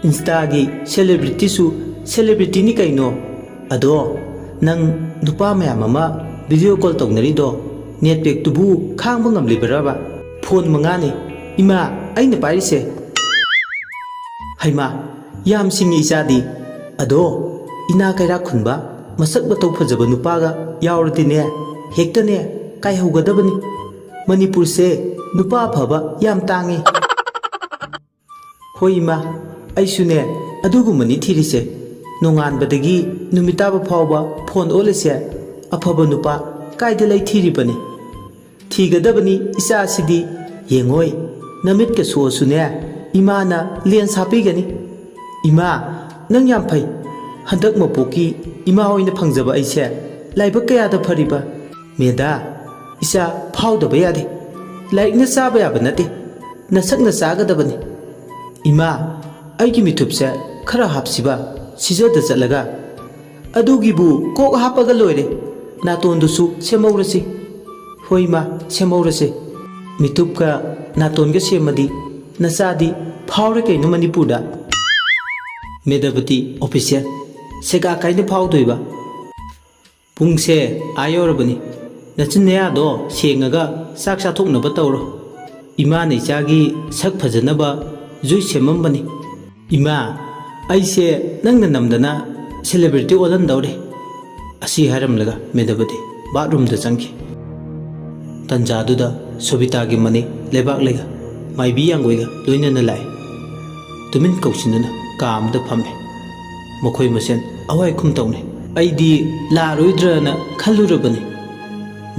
ꯏꯟꯁꯇꯥꯒꯤ ꯁꯦꯂꯦꯕ꯭ꯔꯤꯇꯤꯁꯨ ꯁꯦꯂꯦꯕ꯭ꯔꯤꯇꯤꯅꯤ ꯀꯩꯅꯣ꯫ ꯑꯗꯣ ꯅꯪ ꯅꯨꯄꯥ ꯃꯌꯥꯝ ꯑꯃ ꯚꯤꯗꯤꯑꯣ ꯀꯣꯜ ꯇꯧꯅꯔꯤꯗꯣ ꯅꯦꯠꯄꯦꯛꯇꯨꯕꯨ ꯈꯥꯡꯕ ꯉꯝꯂꯤꯕ꯭ꯔꯕ? ꯐꯣꯟ ꯃꯉꯥꯅꯤ ꯏꯃꯥ ꯑꯩꯅ ꯄꯥꯏꯔꯤꯁꯦ꯫ ꯍꯩꯃꯥ, ꯌꯥꯝ ꯁꯤꯡꯉꯤ ꯏꯆꯥꯗꯤ꯫ ꯑꯗꯣ ꯏꯅꯥ ꯀꯩꯔꯥꯛ ꯈꯨꯟꯕ, ꯃꯁꯛ ꯃꯇꯧ ꯐꯖꯕ ꯅꯨꯄꯥꯒ ꯌꯥꯎꯔꯗꯤꯅꯦ, ꯍꯦꯛꯇꯅꯦ ꯀꯥꯏꯍꯧꯒꯗꯕꯅꯤ꯫ ꯃꯅꯤꯄꯨꯔꯁꯦ ꯅꯨꯄꯥ ꯑꯐꯕ ꯌꯥꯝ ꯇꯥꯡꯉꯤ꯫ ꯍꯣꯏ ꯏꯃꯥ, ꯑꯩꯁꯨꯅꯦ ꯑꯗꯨꯒꯨꯝꯕꯅꯤ ꯊꯤꯔꯤꯁꯦ꯫ ꯅꯣꯡꯉꯥꯟꯕꯗꯒꯤ ꯅꯨꯃꯤꯠ ꯇꯥꯕ ꯐꯥꯎꯕ ꯐꯣꯟ ꯑꯣꯠꯂꯤꯁꯦ꯫ ꯑꯐꯕ ꯅꯨꯄꯥ ꯀꯥꯏꯗ ꯂꯩ ꯊꯤꯔꯤꯕꯅꯤ? ꯊꯤꯒꯗꯕꯅꯤ ꯏꯆꯥꯁꯤꯗꯤ꯫ ꯌꯦꯡꯉꯣꯏ, ꯅꯃꯤꯠꯀ ꯁꯣꯛꯑꯁꯨꯅꯦ, ꯏꯃꯥꯅ ꯂꯦꯟꯁ ꯍꯥꯞꯄꯤꯒꯅꯤ꯫ ꯏꯃꯥ, ꯅꯪ ꯌꯥꯝ ꯐꯩ꯫ ꯍꯟꯗꯛ ꯃꯄꯣꯛꯀꯤ ꯏꯃꯥ ꯑꯣꯏꯅ ꯐꯪꯖꯕ ꯑꯩꯁꯦ ꯂꯥꯏꯕꯛ ꯀꯌꯥꯗ ꯐꯔꯤꯕ꯫ ꯃꯦꯗꯥ, ꯏꯆꯥ ꯐꯥꯎꯗꯕ ꯌꯥꯗꯦ꯫ ꯂꯥꯏꯔꯤꯛꯅ ꯆꯥꯕ ꯌꯥꯕ ꯅꯠꯇꯦ, ꯅꯁꯛꯅ ꯆꯥꯒꯗꯕꯅꯤ꯫ ꯏꯃꯥ, ꯑꯩꯒꯤ ꯃꯤꯊꯨꯞꯁꯦ ꯈꯔ ꯍꯥꯞꯁꯤꯕ, ꯁꯤꯖꯗ ꯆꯠꯂꯒ꯫ ꯑꯗꯨꯒꯤꯕꯨ ꯀꯣꯛ ꯍꯥꯞꯄꯒ ꯂꯣꯏꯔꯦ꯫ ꯅꯥꯇꯣꯟꯗꯨꯁꯨ ꯁꯦꯝꯍꯧꯔꯁꯤ꯫ ꯍꯣꯏ ꯏꯃꯥ, ꯁꯦꯝꯍꯧꯔꯁꯦ꯫ ꯃꯤꯇꯨꯞꯀ ꯅꯥꯇꯣꯟꯒ ꯁꯦꯝꯃꯗꯤ ꯅꯆꯥꯗꯤ ꯐꯥꯎꯔꯦ ꯀꯩꯅꯣ ꯃꯅꯤꯄꯨꯔꯗ꯫ ꯃꯦꯗꯥꯕꯇꯤ ꯑꯣꯐꯤꯁꯤꯌꯦꯜ, ꯁꯦꯒꯥ ꯀꯥꯏꯅ ꯐꯥꯎꯗꯣꯏꯕ? ꯄꯨꯡꯁꯦ ꯑꯥ ꯌꯧꯔꯕꯅꯤ꯫ ꯅꯆꯤꯟ ꯅꯌꯥꯗꯣ ꯁꯦꯡꯉꯒ ꯆꯥꯛ ꯆꯥꯊꯣꯛꯅꯕ ꯇꯧꯔꯣ꯫ ꯏꯃꯥꯅ ꯏꯆꯥꯒꯤ ꯁꯛ ꯐꯖꯅꯕ ꯖꯨꯏꯁ ꯁꯦꯝꯃꯝꯕꯅꯤ꯫ ꯏꯃꯥ, ꯑꯩꯁꯦ ꯅꯪꯅ ꯅꯝꯗꯅ ꯁꯦꯂꯦꯕ꯭ꯔꯤꯇꯤ ꯑꯣꯜꯍꯟꯗꯧꯔꯦ꯫ ꯑꯁꯤ ꯍꯥꯏꯔꯝꯂꯒ ꯃꯦꯗꯥꯕꯇꯤ ꯕꯥꯠꯔꯨꯝꯗ ꯆꯪꯈꯤ꯫ ꯇꯟꯖꯥꯗꯨꯗ ꯁꯣꯕꯤꯇꯥꯒꯤ ꯃꯅꯦ ꯂꯩꯕꯥꯛꯂꯩꯒ ꯃꯥꯏꯕꯤ ꯌꯥꯡꯒꯣꯏꯒ ꯂꯣꯏꯅꯅ ꯂꯥꯛꯏ꯫ ꯇꯨꯃꯤꯟ ꯀꯧꯁꯤꯟꯗꯨꯅ ꯀꯥ ꯑꯃꯗ ꯐꯝꯃꯤ꯫ ꯃꯈꯣꯏ ꯃꯁꯦꯟ ꯑꯋꯥꯏ ꯈꯨꯝ ꯇꯧꯅꯩ꯫ ꯑꯩꯗꯤ ꯂꯥꯛꯑꯔꯣꯏꯗ꯭ꯔꯅ ꯈꯜꯂꯨꯔꯕꯅꯤ꯫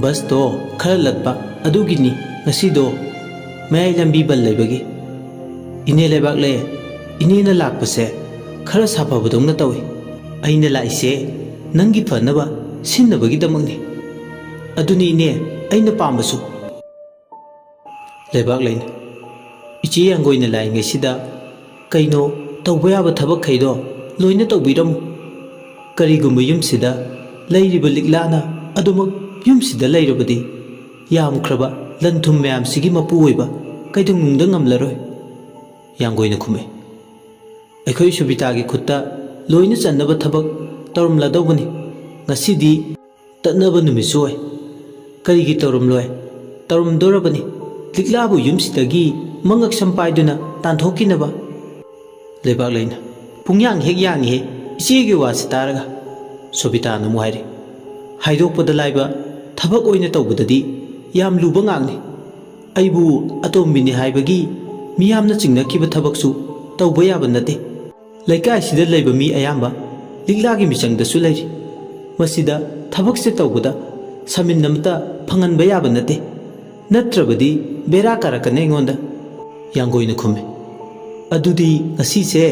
ꯕꯁꯇꯣ ꯈꯔ ꯂꯠꯄ ꯑꯗꯨꯒꯤꯅꯤ ꯉꯁꯤꯗꯣ ꯃꯌꯥꯏ ꯂꯝꯕꯤ ꯕꯟ ꯂꯩꯕꯒꯤ꯫ ꯏꯅꯦ ꯂꯩꯕꯥꯛꯂꯩ, ꯏꯅꯦꯅ ꯂꯥꯛꯄꯁꯦ ꯈꯔ ꯁꯥꯐꯕꯗꯧꯅ ꯇꯧꯏ꯫ ꯑꯩꯅ ꯂꯥꯛꯏꯁꯦ ꯅꯪꯒꯤ ꯐꯅꯕ ꯁꯤꯟꯅꯕꯒꯤꯗꯃꯛꯅꯤ꯫ ꯑꯗꯨꯅꯤ ꯏꯅꯦ ꯑꯩꯅ ꯄꯥꯝꯕꯁꯨ꯫ ꯂꯩꯕꯥꯛꯂꯩꯅ, ꯏꯆꯦ ꯌꯥꯡꯒꯣꯏꯅ ꯂꯥꯛꯏꯉꯩꯁꯤꯗ ꯀꯩꯅꯣ ꯇꯧꯕ ꯌꯥꯕ ꯊꯕꯛꯈꯩꯗꯣ ꯂꯣꯏꯅ ꯇꯧꯕꯤꯔꯝꯃꯨ꯫ "ꯀꯔꯤꯒꯨꯝꯕ ꯌꯨꯝꯁꯤꯗ ꯂꯩꯔꯤꯕ ꯂꯤꯛꯂꯥꯅ ꯑꯗꯨꯃꯛ ꯌꯨꯝꯁꯤꯗ ꯂꯩꯔꯕꯗꯤ, ꯌꯥꯝꯈ꯭ꯔꯕ ꯂꯟ ꯊꯨꯝ ꯃꯌꯥꯝꯁꯤꯒꯤ ꯃꯄꯨ ꯑꯣꯏꯕ ꯀꯩꯗꯧꯅꯨꯡꯗ ꯉꯝꯂꯔꯣꯏ"꯫ ꯌꯥꯡꯒꯣꯏꯅ ꯈꯨꯝꯃꯤ꯫ "ꯑꯩꯈꯣꯏ ꯁꯨꯕꯤꯇꯥꯒꯤ ꯈꯨꯠꯇ ꯂꯣꯏꯅ ꯆꯟꯅꯕ ꯊꯕꯛ ꯇꯧꯔꯝꯂꯗꯧꯕꯅꯤ꯫ ꯉꯁꯤꯗꯤ ꯇꯠꯅꯕ ꯅꯨꯃꯤꯠꯁꯨ ꯑꯣꯏ꯫ ꯀꯔꯤꯒꯤ ꯇꯧꯔꯝꯂꯣꯏ? ꯇꯧꯔꯝꯗꯣꯔꯕꯅꯤ꯫ ꯂꯤꯛꯂꯥꯕꯨ ꯌꯨꯝꯁꯤꯗꯒꯤ ꯃꯉꯛ ꯁꯝ ꯄꯥꯏꯗꯨꯅ ꯇꯥꯟꯊꯣꯛꯈꯤꯅꯕ"꯫ ꯂꯩꯕꯥꯛꯂꯩꯅ, "ꯄꯨꯡꯌꯥꯡ ꯍꯦꯛ ꯌꯥꯡꯉꯤꯍꯦ ꯏꯆꯦꯒꯤ ꯋꯥꯁꯤ ꯇꯥꯔꯒ"꯫ ꯁꯣꯕꯤꯇꯥꯅ ꯑꯃꯨꯛ ꯍꯥꯏꯔꯤ, "ꯍꯥꯏꯗꯣꯛꯄꯗ ꯂꯥꯏꯕ ꯊꯕꯛ ꯑꯣꯏꯅ ꯇꯧꯕꯗꯗꯤ ꯌꯥꯝ ꯂꯨꯕ ꯉꯥꯛꯅꯤ꯫ ꯑꯩꯕꯨ ꯑꯇꯣꯝꯕꯤꯅꯤ ꯍꯥꯏꯕꯒꯤ ꯃꯤꯌꯥꯝꯅ ꯆꯤꯡꯅꯈꯤꯕ ꯊꯕꯛꯁꯨ ꯇꯧꯕ ꯌꯥꯕ ꯅꯠꯇꯦ꯫ ꯂꯩꯀꯥꯏꯁꯤꯗ ꯂꯩꯕ ꯃꯤ ꯑꯌꯥꯝꯕ ꯂꯤꯛꯂꯥꯒꯤ ꯃꯤꯆꯪꯗꯁꯨ ꯂꯩꯔꯤ꯫ ꯃꯁꯤꯗ ꯊꯕꯛꯁꯦ ꯇꯧꯕꯗ ꯁꯃꯤꯟ ꯑꯃꯇ ꯐꯪꯍꯟꯕ ꯌꯥꯕ ꯅꯠꯇꯦ, ꯅꯠꯇ꯭ꯔꯕꯗꯤ ꯕꯦꯔꯥ ꯀꯥꯔꯛꯀꯅꯤ ꯑꯩꯉꯣꯟꯗ"꯫ ꯌꯥꯡꯒꯣꯏꯅ ꯈꯨꯝꯃꯤ, "ꯑꯗꯨꯗꯤ ꯉꯁꯤꯁꯦ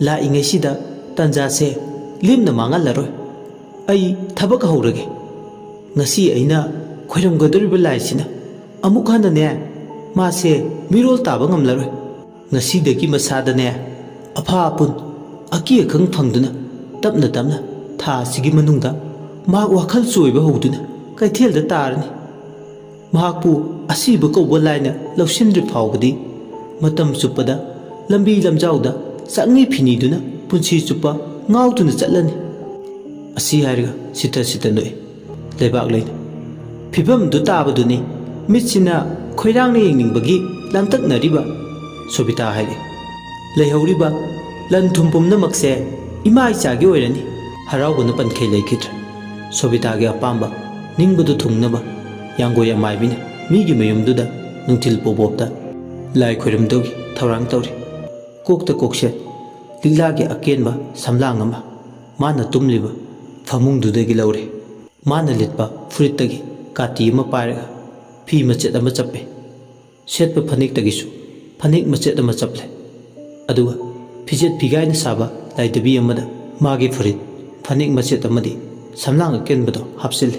ꯂꯥꯛꯏꯉꯩꯁꯤꯗ ꯇꯥꯟꯖꯥꯁꯦ ꯂꯦꯝꯅ ꯃꯥꯡꯍꯜꯂꯔꯣꯏ꯫ ꯑꯩ ꯊꯕꯛ ꯍꯧꯔꯒꯦ꯫ ꯉꯁꯤ ꯑꯩꯅ ꯈꯣꯏꯔꯝꯒꯗꯧꯔꯤꯕ ꯂꯥꯏꯁꯤꯅ ꯑꯃꯨꯛ ꯍꯟꯅꯅꯦ, ꯃꯥꯁꯦ ꯃꯤꯔꯣꯜ ꯇꯥꯕ ꯉꯝꯂꯔꯣꯏ꯫ ꯉꯁꯤꯗꯒꯤ ꯃꯁꯥꯗꯅꯦ ꯑꯐꯥ ꯑꯄꯨꯟ, ꯑꯀꯤ ꯑꯈꯪ ꯐꯪꯗꯨꯅ ꯇꯞꯅ ꯇꯞꯅ ꯊꯥ ꯑꯁꯤꯒꯤ ꯃꯅꯨꯡꯗ ꯃꯍꯥꯛ ꯋꯥꯈꯜ ꯆꯣꯏꯕ ꯍꯧꯗꯨꯅ ꯀꯩꯊꯦꯜꯗ ꯇꯥꯔꯅꯤ꯫ ꯃꯍꯥꯛꯄꯨ ꯑꯁꯤꯕ ꯀꯧꯕ ꯂꯥꯏꯅ ꯂꯧꯁꯤꯟꯗ꯭ꯔꯤ ꯐꯥꯎꯕꯗꯤ ꯃꯇꯝ ꯆꯨꯞꯄꯗ ꯂꯝꯕꯤ ꯂꯝꯖꯥꯎꯗ ꯆꯥꯛꯅꯤ ꯐꯤꯅꯤꯗꯨꯅ ꯄꯨꯟꯁꯤ ꯆꯨꯞꯄ ꯉꯥꯎꯗꯨꯅ ꯆꯠꯂꯅꯤ"꯫ ꯑꯁꯤ ꯍꯥꯏꯔꯒ ꯁꯤꯇ ꯁꯤꯇ ꯅꯣꯛꯏ꯫ ꯂꯩꯕꯥꯛꯂꯩꯅ, "ꯐꯤꯕꯝꯗꯨ ꯇꯥꯕꯗꯨꯅꯤ ꯃꯤꯠꯁꯤꯅ ꯈꯣꯏꯔꯥꯡꯅ ꯌꯦꯡꯅꯤꯡꯕꯒꯤ ꯂꯥꯡꯇꯛꯅꯔꯤꯕ"꯫ ꯁꯣꯕꯤꯇꯥ ꯍꯥꯏꯔꯛꯏ, "ꯂꯩꯍꯧꯔꯤꯕ ꯂꯟ ꯊꯨꯝ ꯄꯨꯝꯅꯃꯛꯁꯦ ꯏꯃꯥ ꯏꯆꯥꯒꯤ ꯑꯣꯏꯔꯅꯤ"꯫ ꯍꯔꯥꯎꯕꯅ ꯄꯟꯈꯩ ꯂꯩꯈꯤꯗ꯭ꯔꯦ꯫ ꯁꯣꯕꯤꯇꯥꯒꯤ ꯑꯄꯥꯝꯕ ꯅꯤꯡꯕꯗꯨ ꯊꯨꯡꯅꯕ ꯌꯥꯡꯒꯣꯏ ꯑꯃꯥꯏꯕꯤꯅ ꯃꯤꯒꯤ ꯃꯌꯨꯝꯗꯨꯗ ꯅꯨꯡꯊꯤꯜ ꯄꯣꯕꯣꯞꯇ ꯂꯥꯏ ꯈꯣꯏꯔꯝꯗꯧꯒꯤ ꯊꯧꯔꯥꯡ ꯇꯧꯔꯤ꯫ ꯀꯣꯛꯇ ꯀꯣꯛꯁꯦ ꯂꯤꯛꯂꯥꯒꯤ ꯑꯀꯦꯟꯕ ꯁꯝꯂꯥꯡ ꯑꯃ, ꯃꯥꯅ ꯇꯨꯝꯂꯤꯕ ꯐꯃꯨꯡꯗꯨꯗꯒꯤ ꯂꯧꯔꯦ꯫ ꯃꯥꯅ ꯂꯤꯠꯄ ꯐꯨꯔꯤꯠꯇꯒꯤ ꯀꯥꯇꯤ ꯑꯃ ꯄꯥꯏꯔꯒ ꯐꯤ ꯃꯆꯦꯠ ꯑꯃ ꯆꯞꯄꯦ꯫ ꯁꯦꯠꯄ ꯐꯅꯦꯛꯇꯒꯤꯁꯨ ꯐꯅꯦꯛ ꯃꯆꯦꯠ ꯑꯃ ꯆꯞꯂꯦ꯫ ꯑꯗꯨꯒ ꯐꯤꯖꯦꯠ ꯐꯤꯒꯥꯏꯅ ꯁꯥꯕ ꯂꯥꯏꯙꯕꯤ ꯑꯃꯗ ꯃꯥꯒꯤ ꯐꯨꯔꯤꯠ, ꯐꯅꯦꯛ ꯃꯆꯦꯠ ꯑꯃꯗꯤ ꯁꯝꯂꯥꯡ ꯑꯀꯦꯟꯕꯗꯣ ꯍꯥꯞꯆꯤꯜꯂꯦ꯫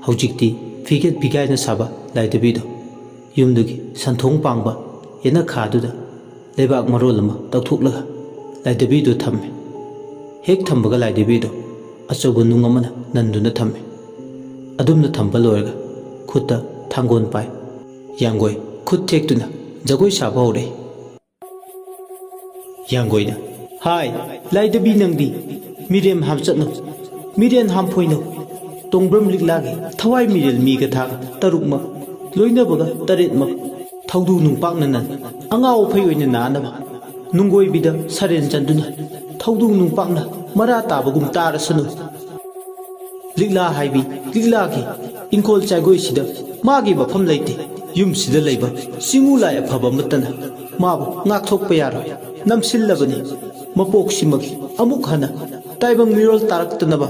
ꯍꯧꯖꯤꯛꯇꯤ ꯐꯤꯖꯦꯠ ꯐꯤꯒꯥꯏꯅ ꯁꯥꯕ ꯂꯥꯏꯙꯕꯤꯗꯣ ꯌꯨꯝꯗꯨꯒꯤ ꯁꯟꯊꯣꯡ ꯄꯥꯡꯕ ꯌꯦꯅꯈꯥꯗꯨꯗ ꯂꯩꯕꯥꯛ ꯃꯔꯣꯜ ꯑꯃ ꯇꯧꯊꯣꯛꯂꯒ ꯂꯥꯏꯙꯕꯤꯗꯨ ꯊꯝꯃꯦ꯫ ꯍꯦꯛ ꯊꯝꯕꯒ ꯂꯥꯏꯗꯦꯕꯤꯗꯣ ꯑꯆꯧꯕ ꯅꯨꯡ ꯑꯃꯅ ꯅꯟꯗꯨꯅ ꯊꯝꯃꯤ꯫ ꯑꯗꯨꯝꯅ ꯊꯝꯕ ꯂꯣꯏꯔꯒ ꯈꯨꯠꯇ ꯊꯥꯡꯒꯣꯟ ꯄꯥꯏ꯫ ꯌꯥꯡꯒꯣꯏ ꯈꯨꯠ ꯊꯦꯛꯇꯨꯅ ꯖꯒꯣꯏ ꯁꯥꯕ ꯍꯧꯔꯛꯏ꯫ ꯌꯥꯡꯒꯣꯏꯅ, "ꯍꯥꯏ, ꯂꯥꯏꯗꯕꯤ ꯅꯪꯗꯤ, ꯃꯤꯔꯦꯝ ꯍꯥꯝꯆꯠꯅꯧ, ꯃꯤꯔꯦꯟ ꯍꯥꯝꯐꯣꯏꯅꯧ, ꯇꯣꯡꯕ꯭ꯔꯝ ꯂꯤꯛꯂꯥꯒꯤ ꯊꯋꯥꯏ ꯃꯤꯔꯦꯜ ꯃꯤꯒ ꯊꯥꯒ ꯇꯔꯨꯛꯃꯛ, ꯂꯣꯏꯅꯕꯒ ꯇꯔꯦꯠꯃꯛ, ꯊꯧꯗꯨ ꯅꯨꯡꯄꯥꯛꯅ ꯅꯟ, ꯑꯉꯥꯎ ꯑꯐꯩ ꯑꯣꯏꯅ ꯅꯥꯅꯕ, ꯅꯨꯡꯒꯣꯏꯕꯤꯗ ꯁꯔꯦꯟ ꯆꯟꯗꯨꯅ, ꯊꯧꯗꯨ ꯅꯨꯡꯄꯥꯛꯅ ꯃꯔꯥ ꯇꯥꯕꯒꯨꯝ ꯇꯥꯔꯁꯅꯨ꯫ ꯂꯤꯛꯂꯥ ꯍꯥꯏꯕꯤ ꯂꯤꯛꯂꯥꯒꯤ ꯏꯪꯈꯣꯜ ꯆꯥꯏꯒꯣꯏꯁꯤꯗ ꯃꯥꯒꯤ ꯃꯐꯝ ꯂꯩꯇꯦ꯫ ꯌꯨꯝꯁꯤꯗ ꯂꯩꯕ ꯆꯤꯡꯉꯨ ꯂꯥꯏ ꯑꯐꯕ ꯑꯃꯠꯇꯅ ꯃꯥꯕꯨ ꯉꯥꯛꯊꯣꯛꯄ ꯌꯥꯔꯣꯏ꯫ ꯅꯝꯁꯤꯜꯂꯕꯅꯤ ꯃꯄꯣꯛꯁꯤꯃꯒꯤ ꯑꯃꯨꯛ ꯍꯟꯅ ꯇꯥꯏꯕꯪ ꯃꯤꯔꯣꯜ ꯇꯥꯔꯛꯇꯅꯕ"꯫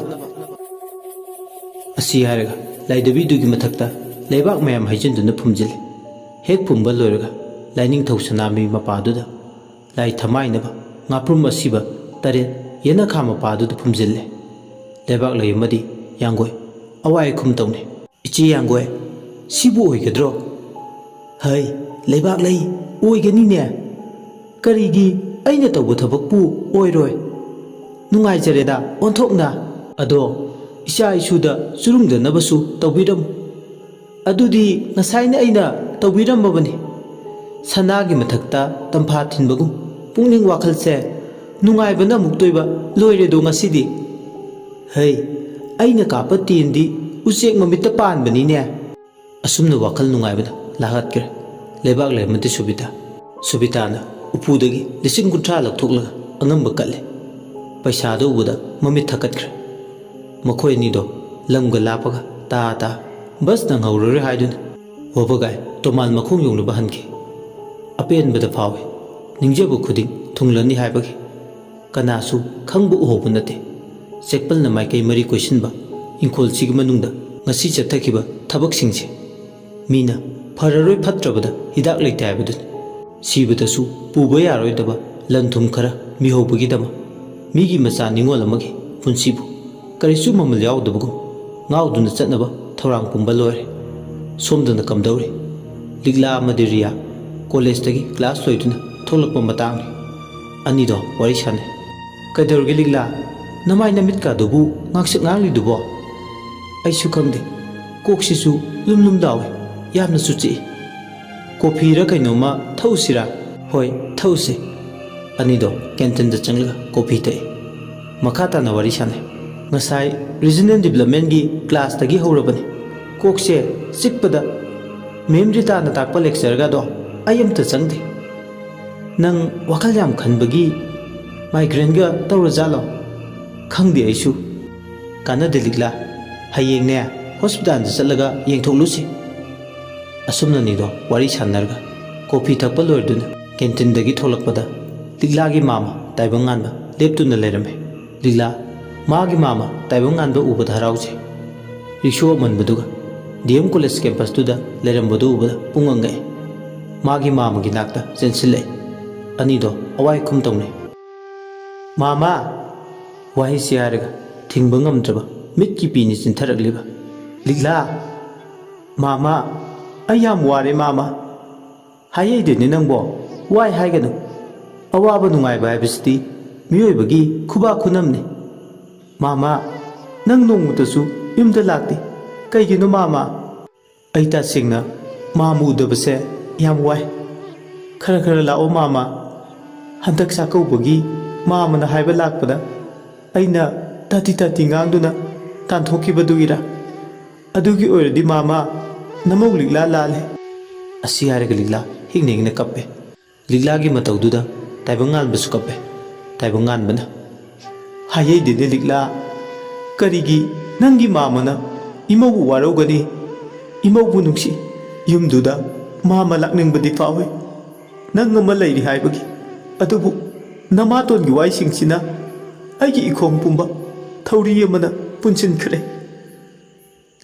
ꯑꯁꯤ ꯍꯥꯏꯔꯒ ꯂꯥꯏꯗꯕꯤꯗꯨꯒꯤ ꯃꯊꯛꯇ ꯂꯩꯕꯥꯛ ꯃꯌꯥꯝ ꯍꯩꯖꯤꯟꯗꯨꯅ ꯐꯨꯝꯖꯤꯜꯂꯤ꯫ ꯍꯦꯛ ꯐꯨꯝꯕ ꯂꯣꯏꯔꯒ ꯂꯥꯏꯅꯤꯡꯊꯧ ꯁꯅꯥꯃꯍꯤ ꯃꯄꯥꯗꯨꯗ ꯂꯥꯏ ꯊꯃꯥꯏꯅꯕ ꯉꯥꯄ꯭ꯔꯨꯝ ꯑꯁꯤꯕ ꯇꯔꯦꯠ ꯌꯦꯅꯈꯥ ꯃꯄꯥꯗꯨꯗ ꯐꯨꯝꯖꯤꯜꯂꯦ꯫ ꯂꯩꯕꯥꯛ ꯂꯩ ꯑꯃꯗꯤ ꯌꯥꯡꯒꯣꯏ ꯑꯋꯥꯏ ꯑꯈꯨꯝ ꯇꯧꯅꯩ꯫ "ꯏꯆꯦ ꯌꯥꯡꯒꯣꯏ, ꯁꯤꯕꯨ ꯑꯣꯏꯒꯗ꯭ꯔꯣ?" "ꯍꯩ, ꯂꯩꯕꯥꯛ ꯂꯩ, ꯑꯣꯏꯒꯅꯤꯅꯦ꯫ ꯀꯔꯤꯒꯤ ꯑꯩꯅ ꯇꯧꯕ ꯊꯕꯛꯄꯨ ꯑꯣꯏꯔꯣꯏ? ꯅꯨꯡꯉꯥꯏꯖꯔꯦꯗ ꯑꯣꯟꯊꯣꯛꯅ꯫ ꯑꯗꯣ ꯏꯆꯥ ꯏꯁꯨꯗ ꯆꯨꯔꯨꯡꯗꯅꯕꯁꯨ ꯇꯧꯕꯤꯔꯝꯃꯨ"꯫ "ꯑꯗꯨꯗꯤ ꯉꯁꯥꯏꯅ ꯑꯩꯅ ꯇꯧꯕꯤꯔꯝꯃꯕꯅꯤ꯫ ꯁꯅꯥꯒꯤ ꯃꯊꯛꯇ ꯇꯝꯐꯥ ꯊꯤꯟꯕꯒꯨꯝ ꯄꯨꯛꯅꯤꯡ ꯋꯥꯈꯜꯁꯦ ꯅꯨꯡꯉꯥꯏꯕꯅ ꯑꯃꯨꯛꯇꯣꯏꯕ ꯂꯣꯏꯔꯦꯗꯣ ꯉꯁꯤꯗꯤ꯫ ꯍꯩ, ꯑꯩꯅ ꯀꯥꯞꯄ ꯇꯦꯟꯗꯤ ꯎꯆꯦꯛ ꯃꯃꯤꯠꯇ ꯄꯥꯟꯕꯅꯤꯅꯦ"꯫ ꯑꯁꯨꯝꯅ ꯋꯥꯈꯜ ꯅꯨꯡꯉꯥꯏꯕꯗ ꯂꯥꯛꯍꯠꯈ꯭ꯔꯦ ꯂꯩꯕꯥꯛ ꯂꯩꯔꯝꯃꯗꯤ ꯁꯨꯕꯤꯇꯥ꯫ ꯁꯨꯕꯤꯇꯥꯅ ꯎꯄꯨꯗꯒꯤ ꯂꯤꯁꯤꯡ ꯀꯨꯟꯊ꯭ꯔꯥ ꯂꯧꯊꯣꯛꯂꯒ ꯑꯉꯝꯕ ꯀꯠꯂꯦ꯫ ꯄꯩꯁꯥꯗꯣ ꯎꯕꯗ ꯃꯃꯤꯠ ꯊꯛꯀꯠꯈ꯭ꯔꯦ꯫ ꯃꯈꯣꯏ ꯑꯅꯤꯗꯣ ꯂꯝꯒ ꯂꯥꯞꯄꯒ ꯇꯥ ꯇꯥ ꯕꯁ ꯅꯪꯍꯧꯔꯔꯣꯏ ꯍꯥꯏꯗꯨꯅ ꯋꯥꯕꯒꯥꯏ ꯇꯣꯃꯥꯟ ꯃꯈꯣꯡ ꯌꯧꯅꯕ ꯍꯟꯈꯤ꯫ ꯑꯄꯦꯟꯕꯗ ꯐꯥꯎꯏ꯫ ꯅꯤꯡꯖꯕ ꯈꯨꯗꯤꯡ ꯊꯨꯡꯂꯅꯤ ꯍꯥꯏꯕꯒꯤ꯫ ꯀꯅꯥꯁꯨ ꯈꯪꯕ ꯎꯍꯧꯕ ꯅꯠꯇꯦ꯫ ꯆꯦꯛꯄꯜꯅ ꯃꯥꯏꯀꯩ ꯃꯔꯤ ꯀꯣꯏꯁꯤꯟꯕ ꯏꯪꯈꯣꯜꯁꯤꯒꯤ ꯃꯅꯨꯡꯗ ꯉꯁꯤ ꯆꯠꯊꯈꯤꯕ ꯊꯕꯛꯁꯤꯡꯁꯦ꯫ ꯃꯤꯅ "ꯐꯔꯔꯣꯏ ꯐꯠꯇ꯭ꯔꯕꯗ ꯍꯤꯗꯥꯛ ꯂꯩꯇꯦ" ꯍꯥꯏꯕꯗꯨꯅꯤ꯫ ꯁꯤꯕꯗꯁꯨ ꯄꯨꯕ ꯌꯥꯔꯣꯏꯗꯕ ꯂꯟ ꯊꯨꯝ ꯈꯔ ꯃꯤꯍꯧꯕꯒꯤꯗꯃꯛ ꯃꯤꯒꯤ ꯃꯆꯥ ꯅꯤꯉꯣꯜ ꯑꯃꯒꯤ ꯄꯨꯟꯁꯤꯕꯨ ꯀꯔꯤꯁꯨ ꯃꯃꯜ ꯌꯥꯎꯗꯕꯒꯨꯝ ꯉꯥꯎꯗꯨꯅ ꯆꯠꯅꯕ ꯊꯧꯔꯥꯡ ꯄꯨꯝꯕ ꯂꯣꯏꯔꯦ꯫ ꯁꯣꯝꯗꯅ ꯀꯝꯗꯧꯔꯤ? ꯂꯤꯛꯂꯥ ꯑꯃꯗꯤ ꯔꯤꯌꯥ ꯀꯣꯂꯦꯖꯇꯒꯤ ꯀ꯭ꯂꯥꯁ ꯂꯣꯏꯗꯨꯅ ꯊꯣꯛꯂꯛꯄ ꯃꯇꯥꯡꯅꯤ꯫ ꯑꯅꯤꯗꯣ ꯋꯥꯔꯤ ꯁꯥꯟꯅꯩ꯫ "ꯀꯩꯗꯧꯔꯒꯦ ꯂꯤꯛꯂꯥ? ꯅꯃꯥꯏ ꯅꯃꯤꯠꯀꯥꯗꯨꯕꯨ ꯉꯥꯡꯁꯛ ꯉꯥꯡꯂꯤꯗꯨꯕꯣ? ꯑꯩꯁꯨ ꯈꯪꯗꯦ꯫ ꯀꯣꯛꯁꯤꯁꯨ ꯂꯨꯝ ꯂꯨꯝ ꯂꯥꯎꯏ, ꯌꯥꯝꯅꯁꯨ ꯆꯤꯛꯏ꯫ ꯀꯣꯐꯤꯔ ꯀꯩꯅꯣꯝꯃ ꯊꯛꯎꯁꯤꯔꯥ? ꯍꯣꯏ, ꯊꯛꯎꯁꯦ꯫ ꯑꯅꯤꯗꯣ ꯀꯦꯟꯇꯤꯟꯗ ꯆꯪꯂꯒ ꯀꯣꯐꯤ ꯊꯛꯏ꯫ ꯃꯈꯥ ꯇꯥꯅ ꯋꯥꯔꯤ ꯁꯥꯟꯅꯩ꯫ ꯉꯁꯥꯏ ꯔꯤꯖꯅꯦꯜ ꯗꯤꯕꯂꯞꯃꯦꯟꯒꯤ ꯀ꯭ꯂꯥꯁꯇꯒꯤ ꯍꯧꯔꯕꯅꯤ꯫ ꯀꯣꯛꯁꯦ ꯆꯤꯛꯄꯗ꯫ ꯃꯦꯝ ꯔꯤꯇꯥꯅ ꯇꯥꯛꯄ ꯂꯦꯛꯆꯔꯒꯗꯣ ꯑꯩ ꯑꯝꯇ ꯆꯪꯗꯦ꯫ ꯅꯪ ꯋꯥꯈꯜ ꯌꯥꯝ ꯈꯟꯕꯒꯤ ꯃꯥꯏꯒ꯭ꯔꯦꯟꯒ ꯇꯧꯔꯖꯥꯠꯂꯣ? ꯈꯪꯗꯦ ꯑꯩꯁꯨ꯫ ꯀꯥꯟꯅꯗꯦ ꯂꯤꯛꯂꯥ, ꯍꯌꯦꯡꯅꯦ ꯍꯣꯁꯄꯤꯇꯥꯜꯗ ꯆꯠꯂꯒ ꯌꯦꯡꯊꯣꯛꯂꯨꯁꯤ꯫ ꯑꯁꯨꯝꯅꯅꯤꯗꯣ ꯋꯥꯔꯤ ꯁꯥꯟꯅꯔꯒ ꯀꯣꯐꯤ ꯊꯛꯄ ꯂꯣꯏꯔꯗꯨꯅ ꯀꯦꯟꯇꯤꯟꯗꯒꯤ ꯊꯣꯛꯂꯛꯄꯗ ꯂꯤꯛꯂꯥꯒꯤ ꯃꯥꯃ ꯇꯥꯏꯕꯪ ꯉꯥꯟꯕ ꯂꯦꯞꯇꯨꯅ ꯂꯩꯔꯝꯃꯤ꯫ ꯂꯤꯛꯂꯥ, ꯃꯥꯒꯤ ꯃꯥꯃ ꯇꯥꯏꯕꯪ ꯉꯥꯟꯕ ꯎꯕꯗ ꯍꯔꯥꯎꯖꯩ꯫ ꯔꯤꯛꯁꯣ ꯑꯃꯟꯕꯗꯨꯒ ꯗꯤ ꯑꯦꯝ ꯀꯣꯂꯦꯖ ꯀꯦꯝꯄꯁꯇꯨꯗ ꯂꯩꯔꯝꯕꯗꯨ ꯎꯕꯗ ꯄꯨꯡꯉꯛ ꯉꯛꯏ꯫ ꯃꯥꯒꯤ ꯃꯥꯃꯒꯤ ꯅꯥꯛꯇ ꯆꯦꯟꯁꯤꯜꯂꯛꯏ꯫ ꯑꯅꯤꯗꯣ ꯑꯋꯥꯏ ꯈꯨꯝ ꯇꯧꯅꯩ꯫ "ꯃꯥꯃ!" ꯋꯥꯍꯩꯁꯤ ꯍꯥꯏꯔꯒ ꯊꯤꯡꯕ ꯉꯝꯗ꯭ꯔꯕ ꯃꯤꯠꯀꯤ ꯄꯤꯅꯤ ꯆꯤꯟꯊꯔꯛꯂꯤꯕ꯫ "ꯂꯤꯛꯂꯥ!" "ꯃꯥꯃ, ꯑꯩ ꯌꯥꯝ ꯋꯥꯔꯦ ꯃꯥꯃ!" "ꯍꯥꯏꯍꯩꯗꯦꯅꯦ ꯅꯪꯕꯣ, ꯋꯥꯏ ꯍꯥꯏꯒꯅꯨ꯫ ꯑꯋꯥꯕ ꯅꯨꯡꯉꯥꯏꯕ ꯍꯥꯏꯕꯁꯤꯗꯤ ꯃꯤꯑꯣꯏꯕꯒꯤ ꯈꯨꯕꯥꯛ ꯈꯨꯅꯝꯅꯤ꯫ ꯃꯥꯃ, ꯅꯪ ꯅꯣꯡꯃꯇꯁꯨ ꯌꯨꯝꯗ ꯂꯥꯛꯇꯦ꯫ ꯀꯩꯒꯤꯅꯣ ꯃꯥꯃ?" "ꯑꯩ ꯇꯁꯦꯡꯅ ꯃꯥꯃ ꯎꯗꯕꯁꯦ ꯌꯥꯝ ꯋꯥꯏ꯫ ꯈꯔ ꯈꯔ ꯂꯥꯛꯑꯣ ꯃꯥꯃ꯫ ꯍꯟꯗꯛ ꯆꯥꯛꯀꯧꯕꯒꯤ ꯃꯥꯃꯅ ꯍꯥꯏꯕ ꯂꯥꯛꯄꯗ ꯑꯩꯅ ꯇꯥꯇꯤ ꯇꯥꯇꯤ ꯉꯥꯡꯗꯨꯅ ꯇꯥꯟꯊꯣꯛꯈꯤꯕꯗꯨꯒꯤꯔꯥ? ꯑꯗꯨꯒꯤ ꯑꯣꯏꯔꯗꯤ ꯃꯥꯃ, ꯅꯃꯧ ꯂꯤꯛꯂꯥ ꯂꯥꯜꯂꯦ꯫" ꯑꯁꯤ ꯍꯥꯏꯔꯒ ꯂꯤꯛꯂꯥ ꯍꯤꯡꯅ ꯍꯤꯡꯅ ꯀꯞꯄꯦ꯫ ꯂꯤꯛꯂꯥꯒꯤ ꯃꯇꯧꯗꯨꯗ ꯇꯥꯏꯕꯪ ꯉꯥꯟꯕꯁꯨ ꯀꯞꯄꯦ꯫ ꯇꯥꯏꯕꯪ ꯉꯥꯟꯕꯅ, "ꯍꯥꯏꯍꯩꯗꯦꯅꯦ ꯂꯤꯛꯂꯥ, ꯀꯔꯤꯒꯤ ꯅꯪꯒꯤ ꯃꯥꯃꯅ ꯏꯃꯧꯕꯨ ꯋꯥꯔꯧꯒꯅꯤ? ꯏꯃꯧꯕꯨ ꯅꯨꯡꯁꯤ꯫ ꯌꯨꯝꯗꯨꯗ ꯃꯥꯃ ꯂꯥꯛꯅꯤꯡꯕꯗꯤ ꯐꯥꯎꯏ, ꯅꯪ ꯑꯃ ꯂꯩꯔꯤ ꯍꯥꯏꯕꯒꯤ꯫ ꯑꯗꯨꯕꯨ ꯅꯃꯥꯇꯣꯟꯒꯤ ꯋꯥꯏꯁꯤꯡꯁꯤꯅ ꯑꯩꯒꯤ ꯏꯈꯣꯡ ꯄꯨꯝꯕ ꯊꯧꯔꯤ ꯑꯃꯅ ꯄꯨꯟꯁꯤꯟꯈ꯭ꯔꯦ꯫"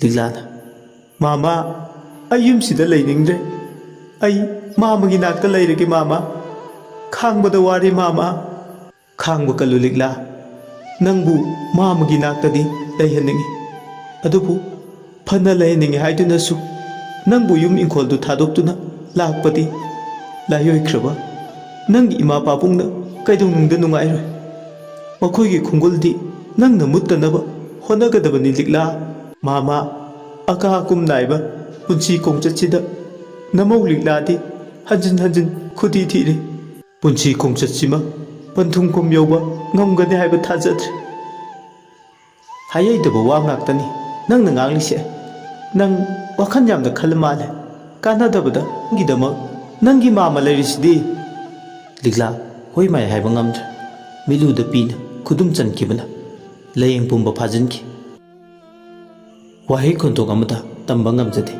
ꯂꯤꯛꯂꯥꯅ, "ꯃꯥꯃ, ꯑꯩ ꯌꯨꯝꯁꯤꯗ ꯂꯩꯅꯤꯡꯗ꯭ꯔꯦ꯫ ꯑꯩ ꯃꯥꯃꯒꯤ ꯅꯥꯛꯇ ꯂꯩꯔꯒꯦ ꯃꯥꯃ꯫ ꯈꯥꯡꯕꯗ ꯋꯥꯔꯦ ꯃꯥꯃ꯫" "ꯈꯥꯡꯕ ꯀꯜꯂꯨ ꯂꯤꯛꯂꯥ꯫ ꯅꯪꯕꯨ ꯃꯥꯃꯒꯤ ꯅꯥꯛꯇꯗꯤ ꯂꯩꯍꯟꯅꯤꯡꯏ꯫ ꯑꯗꯨꯕꯨ ꯐꯅ ꯂꯩꯍꯟꯅꯤꯡꯏ ꯍꯥꯏꯗꯨꯅꯁꯨ ꯅꯪꯕꯨ ꯌꯨꯝ ꯏꯪꯈꯣꯜꯗꯨ ꯊꯥꯗꯣꯛꯇꯨꯅ ꯂꯥꯛꯄꯗꯤ ꯂꯥꯏꯑꯣꯏꯈ꯭ꯔꯕ ꯅꯪꯒꯤ ꯏꯃꯥ ꯄꯥꯕꯨꯡꯅ ꯀꯩꯗꯧꯅꯨꯡꯗ ꯅꯨꯡꯉꯥꯏꯔꯣꯏ꯫ ꯃꯈꯣꯏꯒꯤ ꯈꯣꯡꯒꯨꯜꯗꯤ ꯅꯪꯅ ꯃꯨꯠꯇꯅꯕ ꯍꯣꯠꯅꯒꯗꯕꯅꯤ ꯂꯤꯛꯂꯥ꯫ ꯃꯥꯃ, ꯑꯀꯥ ꯑꯀꯨꯝ ꯅꯥꯏꯕ ꯄꯨꯟꯁꯤ ꯈꯣꯡꯆꯠꯁꯤꯗ ꯅꯃꯧ ꯂꯤꯛꯂꯥꯗꯤ ꯍꯟꯖꯤꯟ ꯍꯟꯖꯤꯟ ꯈꯨꯗꯤ ꯊꯤꯔꯦ꯫ ꯄꯨꯟꯁꯤ ꯈꯣꯡꯆꯠꯁꯤꯃ ꯄꯟꯊꯨꯡꯐꯝ ꯌꯧꯕ ꯉꯝꯒꯅꯤ ꯍꯥꯏꯕ ꯊꯥꯖꯗ꯭ꯔꯦ꯫ ꯍꯥꯏꯍꯩꯗꯕ ꯋꯥ ꯉꯥꯛꯇꯅꯤ ꯅꯪꯅ ꯉꯥꯡꯂꯤꯁꯦ꯫ ꯅꯪ ꯋꯥꯈꯜ ꯌꯥꯝꯅ ꯈꯜꯂ ꯃꯥꯜꯂꯦ꯫ ꯀꯥꯟꯅꯗꯕꯗ ꯅꯪꯒꯤꯗꯃꯛ ꯅꯪꯒꯤ ꯃꯥꯃ ꯂꯩꯔꯤꯁꯤꯗꯤ꯫ ꯂꯤꯛꯂꯥ ꯍꯣꯏ ꯃꯥꯏ ꯍꯥꯏꯕ ꯉꯝꯗ꯭ꯔꯦ꯫ ꯃꯤꯠꯂꯨꯗ ꯄꯤꯅ ꯈꯨꯗꯨꯝ ꯆꯟꯈꯤꯕꯅ ꯂꯥꯏꯌꯦꯡ ꯄꯨꯝꯕ ꯐꯥꯖꯤꯟꯈꯤ꯫ ꯋꯥꯍꯩ ꯈꯣꯟꯊꯣꯛ ꯑꯃꯇ ꯇꯝꯕ ꯉꯝꯖꯗꯦ꯫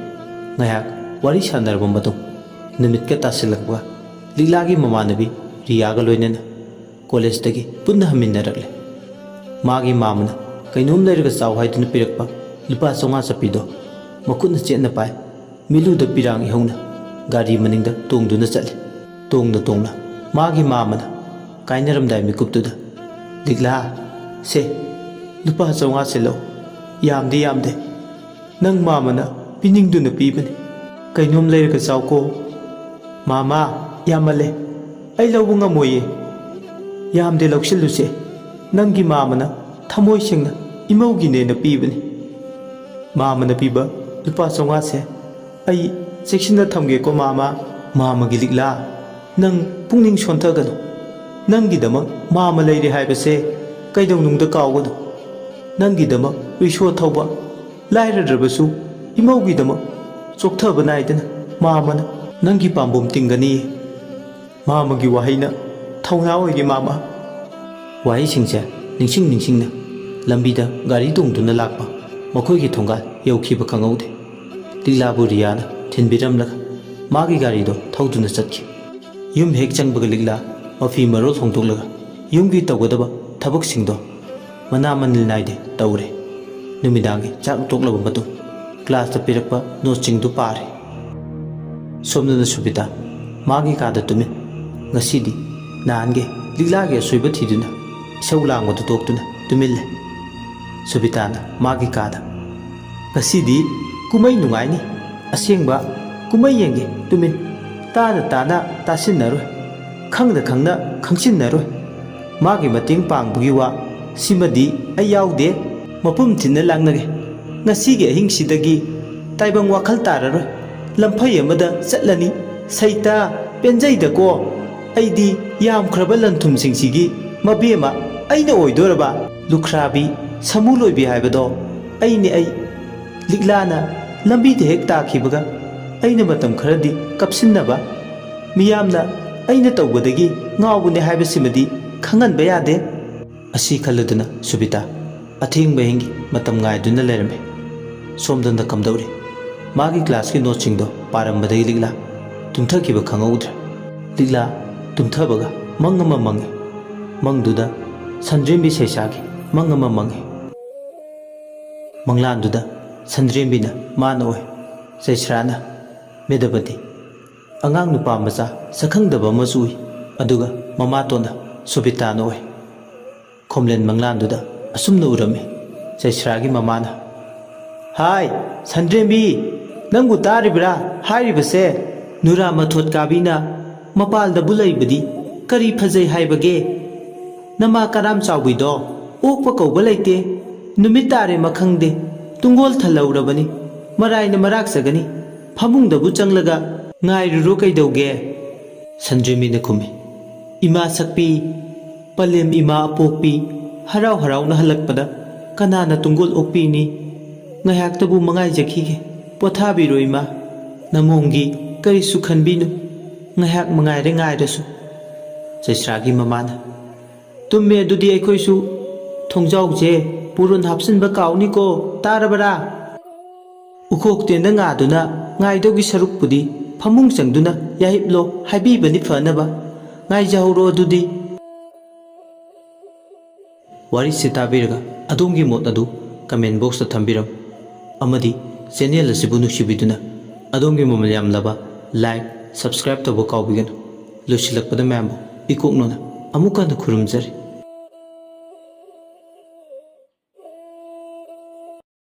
ꯉꯥꯏꯍꯥꯛ ꯋꯥꯔꯤ ꯁꯥꯟꯅꯔꯕ ꯃꯇꯨꯡ, ꯅꯨꯃꯤꯠꯀ ꯇꯥꯁꯤꯜꯂꯛꯄꯒ ꯂꯤꯛꯂꯥꯒꯤ ꯃꯃꯥꯟꯅꯕꯤ ꯔꯤꯌꯥꯒ ꯂꯣꯏꯅꯅ ꯀꯣꯂꯦꯖꯇꯒꯤ ꯄꯨꯟꯅ ꯍꯟꯃꯤꯟꯅꯔꯛꯂꯦ꯫ ꯃꯥꯒꯤ ꯃꯥꯃꯅ ꯀꯩꯅꯣꯝ ꯂꯩꯔꯒ ꯆꯥꯎ ꯍꯥꯏꯗꯨꯅ ꯄꯤꯔꯛꯄ ꯂꯨꯄꯥ ꯆꯥꯝꯃꯉꯥ ꯆꯠꯄꯤꯗꯣ ꯃꯈꯨꯠꯅ ꯆꯦꯠꯅ ꯄꯥꯏ꯫ ꯃꯤꯠꯂꯨꯗ ꯄꯤꯔꯥꯡ ꯏꯍꯧꯅ ꯒꯥꯔꯤ ꯃꯅꯤꯡꯗ ꯇꯣꯡꯗꯨꯅ ꯆꯠꯂꯤ꯫ ꯇꯣꯡꯅ ꯇꯣꯡꯅ ꯃꯥꯒꯤ ꯃꯥꯃꯅ ꯀꯥꯏꯅꯔꯝꯗꯥꯏ ꯃꯤꯀꯨꯞꯇꯨꯗ, "ꯂꯤꯛꯂꯥ, ꯁꯦ, ꯂꯨꯄꯥ ꯆꯥꯝꯃꯉꯥ ꯁꯦ ꯂꯧ꯫ ꯌꯥꯝꯗꯤ ꯌꯥꯝꯗꯦ꯫ ꯅꯪ ꯃꯥꯃꯅ ꯄꯤꯅꯤꯡꯗꯨꯅ ꯄꯤꯕꯅꯤ꯫ ꯀꯩꯅꯣꯝ ꯂꯩꯔꯒ ꯆꯥꯎꯀꯣ꯫" "ꯃꯥꯃ, ꯌꯥꯝꯃꯜꯂꯦ꯫ ꯑꯩ ꯂꯧꯕ ꯉꯝꯃꯣꯏꯌꯦ꯫ ꯌꯥꯝꯗꯦ, ꯂꯧꯁꯤꯜꯂꯨꯁꯦ꯫ ꯅꯪꯒꯤ ꯃꯥꯃꯅ ꯊꯃꯣꯏ ꯁꯦꯡꯅ ꯏꯃꯧꯒꯤꯅꯦꯅ ꯄꯤꯕꯅꯤ꯫ ꯃꯥꯃꯅ ꯄꯤꯕ ꯂꯨꯄꯥ ꯆꯥꯝꯃꯉꯥꯁꯦ ꯑꯩ ꯆꯦꯛꯁꯤꯟꯅ ꯊꯝꯒꯦꯀꯣ ꯃꯥꯃ꯫" "ꯃꯥꯃꯒꯤ ꯂꯤꯛꯂꯥ, ꯅꯪ ꯄꯨꯛꯅꯤꯡ ꯁꯣꯟꯊꯒꯅꯨ꯫ ꯅꯪꯒꯤꯗꯃꯛ ꯃꯥꯃ ꯂꯩꯔꯦ ꯍꯥꯏꯕꯁꯦ ꯀꯩꯗꯧꯅꯨꯡꯗ ꯀꯥꯎꯒꯅꯨ꯫ ꯅꯪꯒꯤꯗꯃꯛ ꯔꯤꯛꯁꯣ ꯊꯧꯕ, ꯂꯥꯏꯔꯗ꯭ꯔꯕꯁꯨ ꯏꯃꯧꯒꯤꯗꯃꯛ ꯆꯣꯛꯊꯕ ꯅꯥꯏꯗꯅ ꯃꯥꯃꯅ ꯅꯪꯒꯤ ꯄꯥꯝꯕꯣꯝ ꯇꯤꯡꯒꯅꯤ꯫ ꯃꯥꯃꯒꯤ ꯋꯥꯍꯩꯅ ꯊꯧꯅꯥ ꯑꯣꯏꯒꯦ ꯃꯥꯃ꯫" ꯋꯥꯍꯩꯁꯤꯡꯁꯦ ꯅꯤꯡꯁꯤꯡ ꯅꯤꯡꯁꯤꯡꯅ ꯂꯝꯕꯤꯗ ꯒꯥꯔꯤ ꯇꯣꯡꯗꯨꯅ ꯂꯥꯛꯄ ꯃꯈꯣꯏꯒꯤ ꯊꯣꯡꯒꯥꯜ ꯌꯧꯈꯤꯕ ꯈꯪꯍꯧꯗꯦ꯫ ꯂꯤꯛꯂꯥꯕꯨ ꯔꯤꯌꯥꯅ ꯊꯤꯟꯕꯤꯔꯝꯂꯒ ꯃꯥꯒꯤ ꯒꯥꯔꯤꯗꯣ ꯊꯧꯗꯨꯅ ꯆꯠꯈꯤ꯫ ꯌꯨꯝ ꯍꯦꯛ ꯆꯪꯕꯒ ꯂꯤꯛꯂꯥ ꯃꯐꯤ ꯃꯔꯣꯜ ꯍꯣꯡꯗꯣꯛꯂꯒ ꯌꯨꯝꯒꯤ ꯇꯧꯒꯗꯕ ꯊꯕꯛꯁꯤꯡꯗꯣ ꯃꯅꯥ ꯃꯅꯤꯜ ꯅꯥꯏꯗꯦ ꯇꯧꯔꯦ꯫ ꯅꯨꯃꯤꯗꯥꯡꯒꯤ ꯆꯥꯛ ꯇꯣꯛꯂꯕ ꯃꯇꯨꯡ ꯀ꯭ꯂꯥꯁꯇ ꯄꯤꯔꯛꯄ ꯅꯣꯠꯁꯤꯡꯗꯨ ꯄꯥꯔꯦ꯫ ꯁꯣꯝꯗꯅ ꯁꯨꯕꯤꯇꯥ ꯃꯥꯒꯤ ꯀꯥꯗ ꯇꯨꯃꯤꯟ꯫ ꯉꯁꯤꯗꯤ ꯅꯍꯥꯟꯒꯤ ꯂꯤꯛꯂꯥꯒꯤ ꯑꯁꯣꯏꯕ ꯊꯤꯗꯨꯅ ꯏꯁꯧ ꯂꯥꯡꯕꯗꯨ ꯇꯣꯛꯇꯨꯅ ꯇꯨꯃꯤꯜꯂꯦ꯫ ꯁꯨꯕꯤꯇꯥꯅ ꯃꯥꯒꯤ ꯀꯥꯗ, "ꯉꯁꯤꯗꯤ ꯀꯨꯝꯍꯩ ꯅꯨꯡꯉꯥꯏꯅꯤ꯫ ꯑꯁꯦꯡꯕ ꯀꯨꯝꯍꯩ ꯌꯦꯡꯒꯦ ꯇꯨꯃꯤꯟ꯫ ꯇꯥꯅ ꯇꯥꯅ ꯇꯥꯁꯤꯟꯅꯔꯣꯏ꯫ ꯈꯪꯅ ꯈꯪꯅ ꯈꯪꯁꯤꯟꯅꯔꯣꯏ꯫ ꯃꯥꯒꯤ ꯃꯇꯦꯡ ꯄꯥꯡꯕꯒꯤ ꯋꯥ "ꯁꯤꯃꯗꯤ ꯑꯩ ꯌꯥꯎꯗꯦ꯫ ꯃꯄꯨꯝ ꯊꯤꯟꯅ ꯂꯥꯛꯅꯒꯦ꯫ ꯉꯁꯤꯒꯤ ꯑꯍꯤꯡꯁꯤꯗꯒꯤ ꯇꯥꯏꯕꯪ ꯋꯥꯈꯜ ꯇꯥꯔꯔꯣꯏ꯫ ꯂꯝꯐꯩ ꯑꯃꯗ ꯆꯠꯂꯅꯤ꯫ ꯁꯩꯇꯥ, ꯄꯦꯟꯖꯩꯗꯀꯣ꯫ ꯑꯩꯗꯤ ꯌꯥꯝꯈ꯭ꯔꯕ ꯂꯟ ꯊꯨꯝꯁꯤꯡꯁꯤꯒꯤ ꯃꯕꯦꯝꯃ ꯑꯩꯅ ꯑꯣꯏꯗꯣꯔꯕ? ꯂꯨꯈ꯭ꯔꯥꯕꯤ, ꯁꯃꯨ ꯂꯣꯏꯕꯤ ꯍꯥꯏꯕꯗꯣ ꯑꯩꯅꯦ ꯑꯩ꯫" ꯂꯤꯛꯂꯥꯅ ꯂꯝꯕꯤꯗ ꯍꯦꯛ ꯇꯥꯈꯤꯕꯒ ꯑꯩꯅ ꯃꯇꯝ ꯈꯔꯗꯤ ꯀꯞꯁꯤꯟꯅꯕ, ꯃꯤꯌꯥꯝꯅ ꯑꯩꯅ ꯇꯧꯕꯗꯒꯤ ꯉꯥꯎꯕꯅꯦ ꯍꯥꯏꯕꯁꯤꯃꯗꯤ ꯈꯪꯍꯟꯕ ꯌꯥꯗꯦ꯫ ꯑꯁꯤ ꯈꯜꯂꯗꯨꯅ ꯁꯨꯕꯤꯇꯥ ꯑꯊꯦꯡꯕ ꯑꯍꯤꯡꯒꯤ ꯃꯇꯝ ꯉꯥꯏꯗꯨꯅ ꯂꯩꯔꯝꯃꯤ꯫ ꯁꯣꯝꯗꯅ ꯀꯝꯗꯧꯔꯤ? ꯃꯥꯒꯤ ꯀ꯭ꯂꯥꯁꯀꯤ ꯅꯣꯠꯁꯤꯡꯗꯣ ꯄꯥꯔꯝꯕꯗꯒꯤ ꯂꯤꯛꯂꯥ ꯇꯨꯝꯊꯈꯤꯕ ꯈꯪꯍꯧꯗ꯭ꯔꯦ꯫ ꯂꯤꯛꯂꯥ ꯇꯨꯝꯊꯕꯒ ꯃꯪ ꯑꯃ ꯃꯪꯉꯤ꯫ ꯃꯪꯗꯨꯗ ꯁꯟꯗ꯭ꯔꯦꯝꯕꯤ ꯁꯩꯁꯥꯒꯤ ꯃꯪ ꯑꯃ ꯃꯪꯉꯤ꯫ ꯃꯪꯂꯥꯟꯗꯨꯗ ꯁꯟꯗ꯭ꯔꯦꯝꯕꯤꯅ ꯃꯥꯅ ꯑꯣꯏ꯫ ꯆꯩꯁ꯭ꯔꯥꯅ ꯃꯦꯗꯕꯇꯤ, ꯑꯉꯥꯡ ꯅꯨꯄꯥ ꯃꯆꯥ ꯁꯛꯈꯪꯗꯕ ꯑꯃꯁꯨ ꯎꯏ꯫ ꯑꯗꯨꯒ ꯃꯃꯥꯇꯣꯟꯅ ꯁꯣꯕꯤꯇꯥꯅ ꯑꯣꯏ꯫ ꯈꯣꯝꯂꯦꯟ ꯃꯪꯂꯥꯟꯗꯨꯗ ꯑꯁꯨꯝꯅ ꯎꯔꯝꯃꯤ꯫ ꯆꯩꯁ꯭ꯔꯥꯒꯤ ꯃꯃꯥꯅ, "ꯍꯥꯏ, ꯁꯟꯗ꯭ꯔꯦꯝꯕꯤ, ꯅꯪꯕꯨ ꯇꯥꯔꯤꯕ꯭ꯔꯥ ꯍꯥꯏꯔꯤꯕꯁꯦ? ꯅꯨꯔꯥ ꯃꯊꯣꯠ ꯀꯥꯕꯤꯅ ꯃꯄꯥꯜꯗꯕꯨ ꯂꯩꯕꯗꯤ ꯀꯔꯤ ꯐꯖꯩ ꯍꯥꯏꯕꯒꯦ? ꯅꯃꯥ ꯀꯔꯥꯝ ꯆꯥꯎꯕꯤꯗꯣ ꯑꯣꯛꯄ ꯀꯧꯕ ꯂꯩꯇꯦ꯫ ꯅꯨꯃꯤꯠ ꯇꯥꯔꯦ ꯃꯈꯪꯗꯦ꯫ ꯇꯨꯡꯒꯣꯜ ꯊꯜꯍꯧꯔꯕꯅꯤ꯫ ꯃꯔꯥꯏꯅ ꯃꯔꯥꯛꯆꯒꯅꯤ꯫ ꯐꯃꯨꯡꯗꯕꯨ ꯆꯪꯂꯒ ꯉꯥꯏꯔꯨꯔꯣ ꯀꯩꯗꯧꯒꯦ?" ꯁꯟꯗ꯭ꯔꯦꯝꯕꯤꯅ ꯈꯨꯝꯃꯤ, "ꯏꯃꯥ ꯁꯛꯄꯤ, ꯄꯂꯦꯝ ꯏꯃꯥ ꯑꯄꯣꯛꯄꯤ, ꯍꯔꯥꯎ ꯍꯔꯥꯎꯅ ꯍꯜꯂꯛꯄꯗ ꯀꯅꯥꯅ ꯇꯨꯡꯒꯣꯜ ꯑꯣꯛꯄꯤꯅꯤ? ꯉꯥꯏꯍꯥꯛꯇꯕꯨ ꯃꯉꯥꯏꯖꯈꯤꯒꯦ꯫ ꯄꯣꯊꯥꯕꯤꯔꯣ ꯏꯃꯥ꯫ ꯅꯃꯣꯝꯒꯤ ꯀꯔꯤꯁꯨ ꯈꯟꯕꯤꯅꯨ꯫ ꯉꯥꯏꯍꯥꯛ ꯃꯉꯥꯏꯔꯦ ꯉꯥꯏꯔꯁꯨ꯫" ꯆꯩꯁ꯭ꯔꯥꯒꯤ ꯃꯃꯥꯅ, "ꯇꯨꯝꯃꯦ ꯑꯗꯨꯗꯤ ꯑꯩꯈꯣꯏꯁꯨ꯫ ꯊꯣꯡꯖꯥꯎꯁꯦ ꯄꯨꯔꯣꯟ ꯍꯥꯞꯆꯤꯟꯕ ꯀꯥꯎꯅꯤꯀꯣ, ꯇꯥꯔꯕꯔꯥ? ꯎꯈꯣꯛ ꯇꯦꯟꯗ ꯉꯥꯗꯨꯅ ꯉꯥꯏꯗꯧꯒꯤ ꯁꯔꯨꯛꯄꯨꯗꯤ ꯐꯃꯨꯡ ꯆꯪꯗꯨꯅ ꯌꯥꯍꯤꯞꯂꯣ ꯍꯥꯏꯕꯤꯕꯅꯤ ꯐꯅꯕ꯫ ꯉꯥꯏꯖꯍꯧꯔꯣ ꯑꯗꯨꯗꯤ꯫" ꯋꯥꯔꯤꯁꯤ ꯇꯥꯕꯤꯔꯒ ꯑꯗꯣꯝꯒꯤ ꯃꯣꯠ ꯑꯗꯨ comment boxꯇ ꯊꯝꯕꯤꯔꯝꯃꯨ꯫ ꯑꯃꯗꯤ channel ꯑꯁꯤꯕꯨ ꯅꯨꯡꯁꯤꯕꯤꯗꯨꯅ ꯑꯗꯣꯝꯒꯤ ꯃꯃꯜ ꯌꯥꯝꯂꯕ like, subscribe ꯇꯧꯕ ꯀꯥꯎꯕꯤꯒꯅꯨ꯫ ꯂꯣꯏꯁꯤꯜꯂꯛꯄꯗ ꯃꯌꯥꯝꯕꯨ ꯏꯀꯣꯛꯅꯅ ꯑꯃꯨꯛ ꯍꯟꯅ ꯈꯨꯔꯨꯝꯖꯔꯤ꯫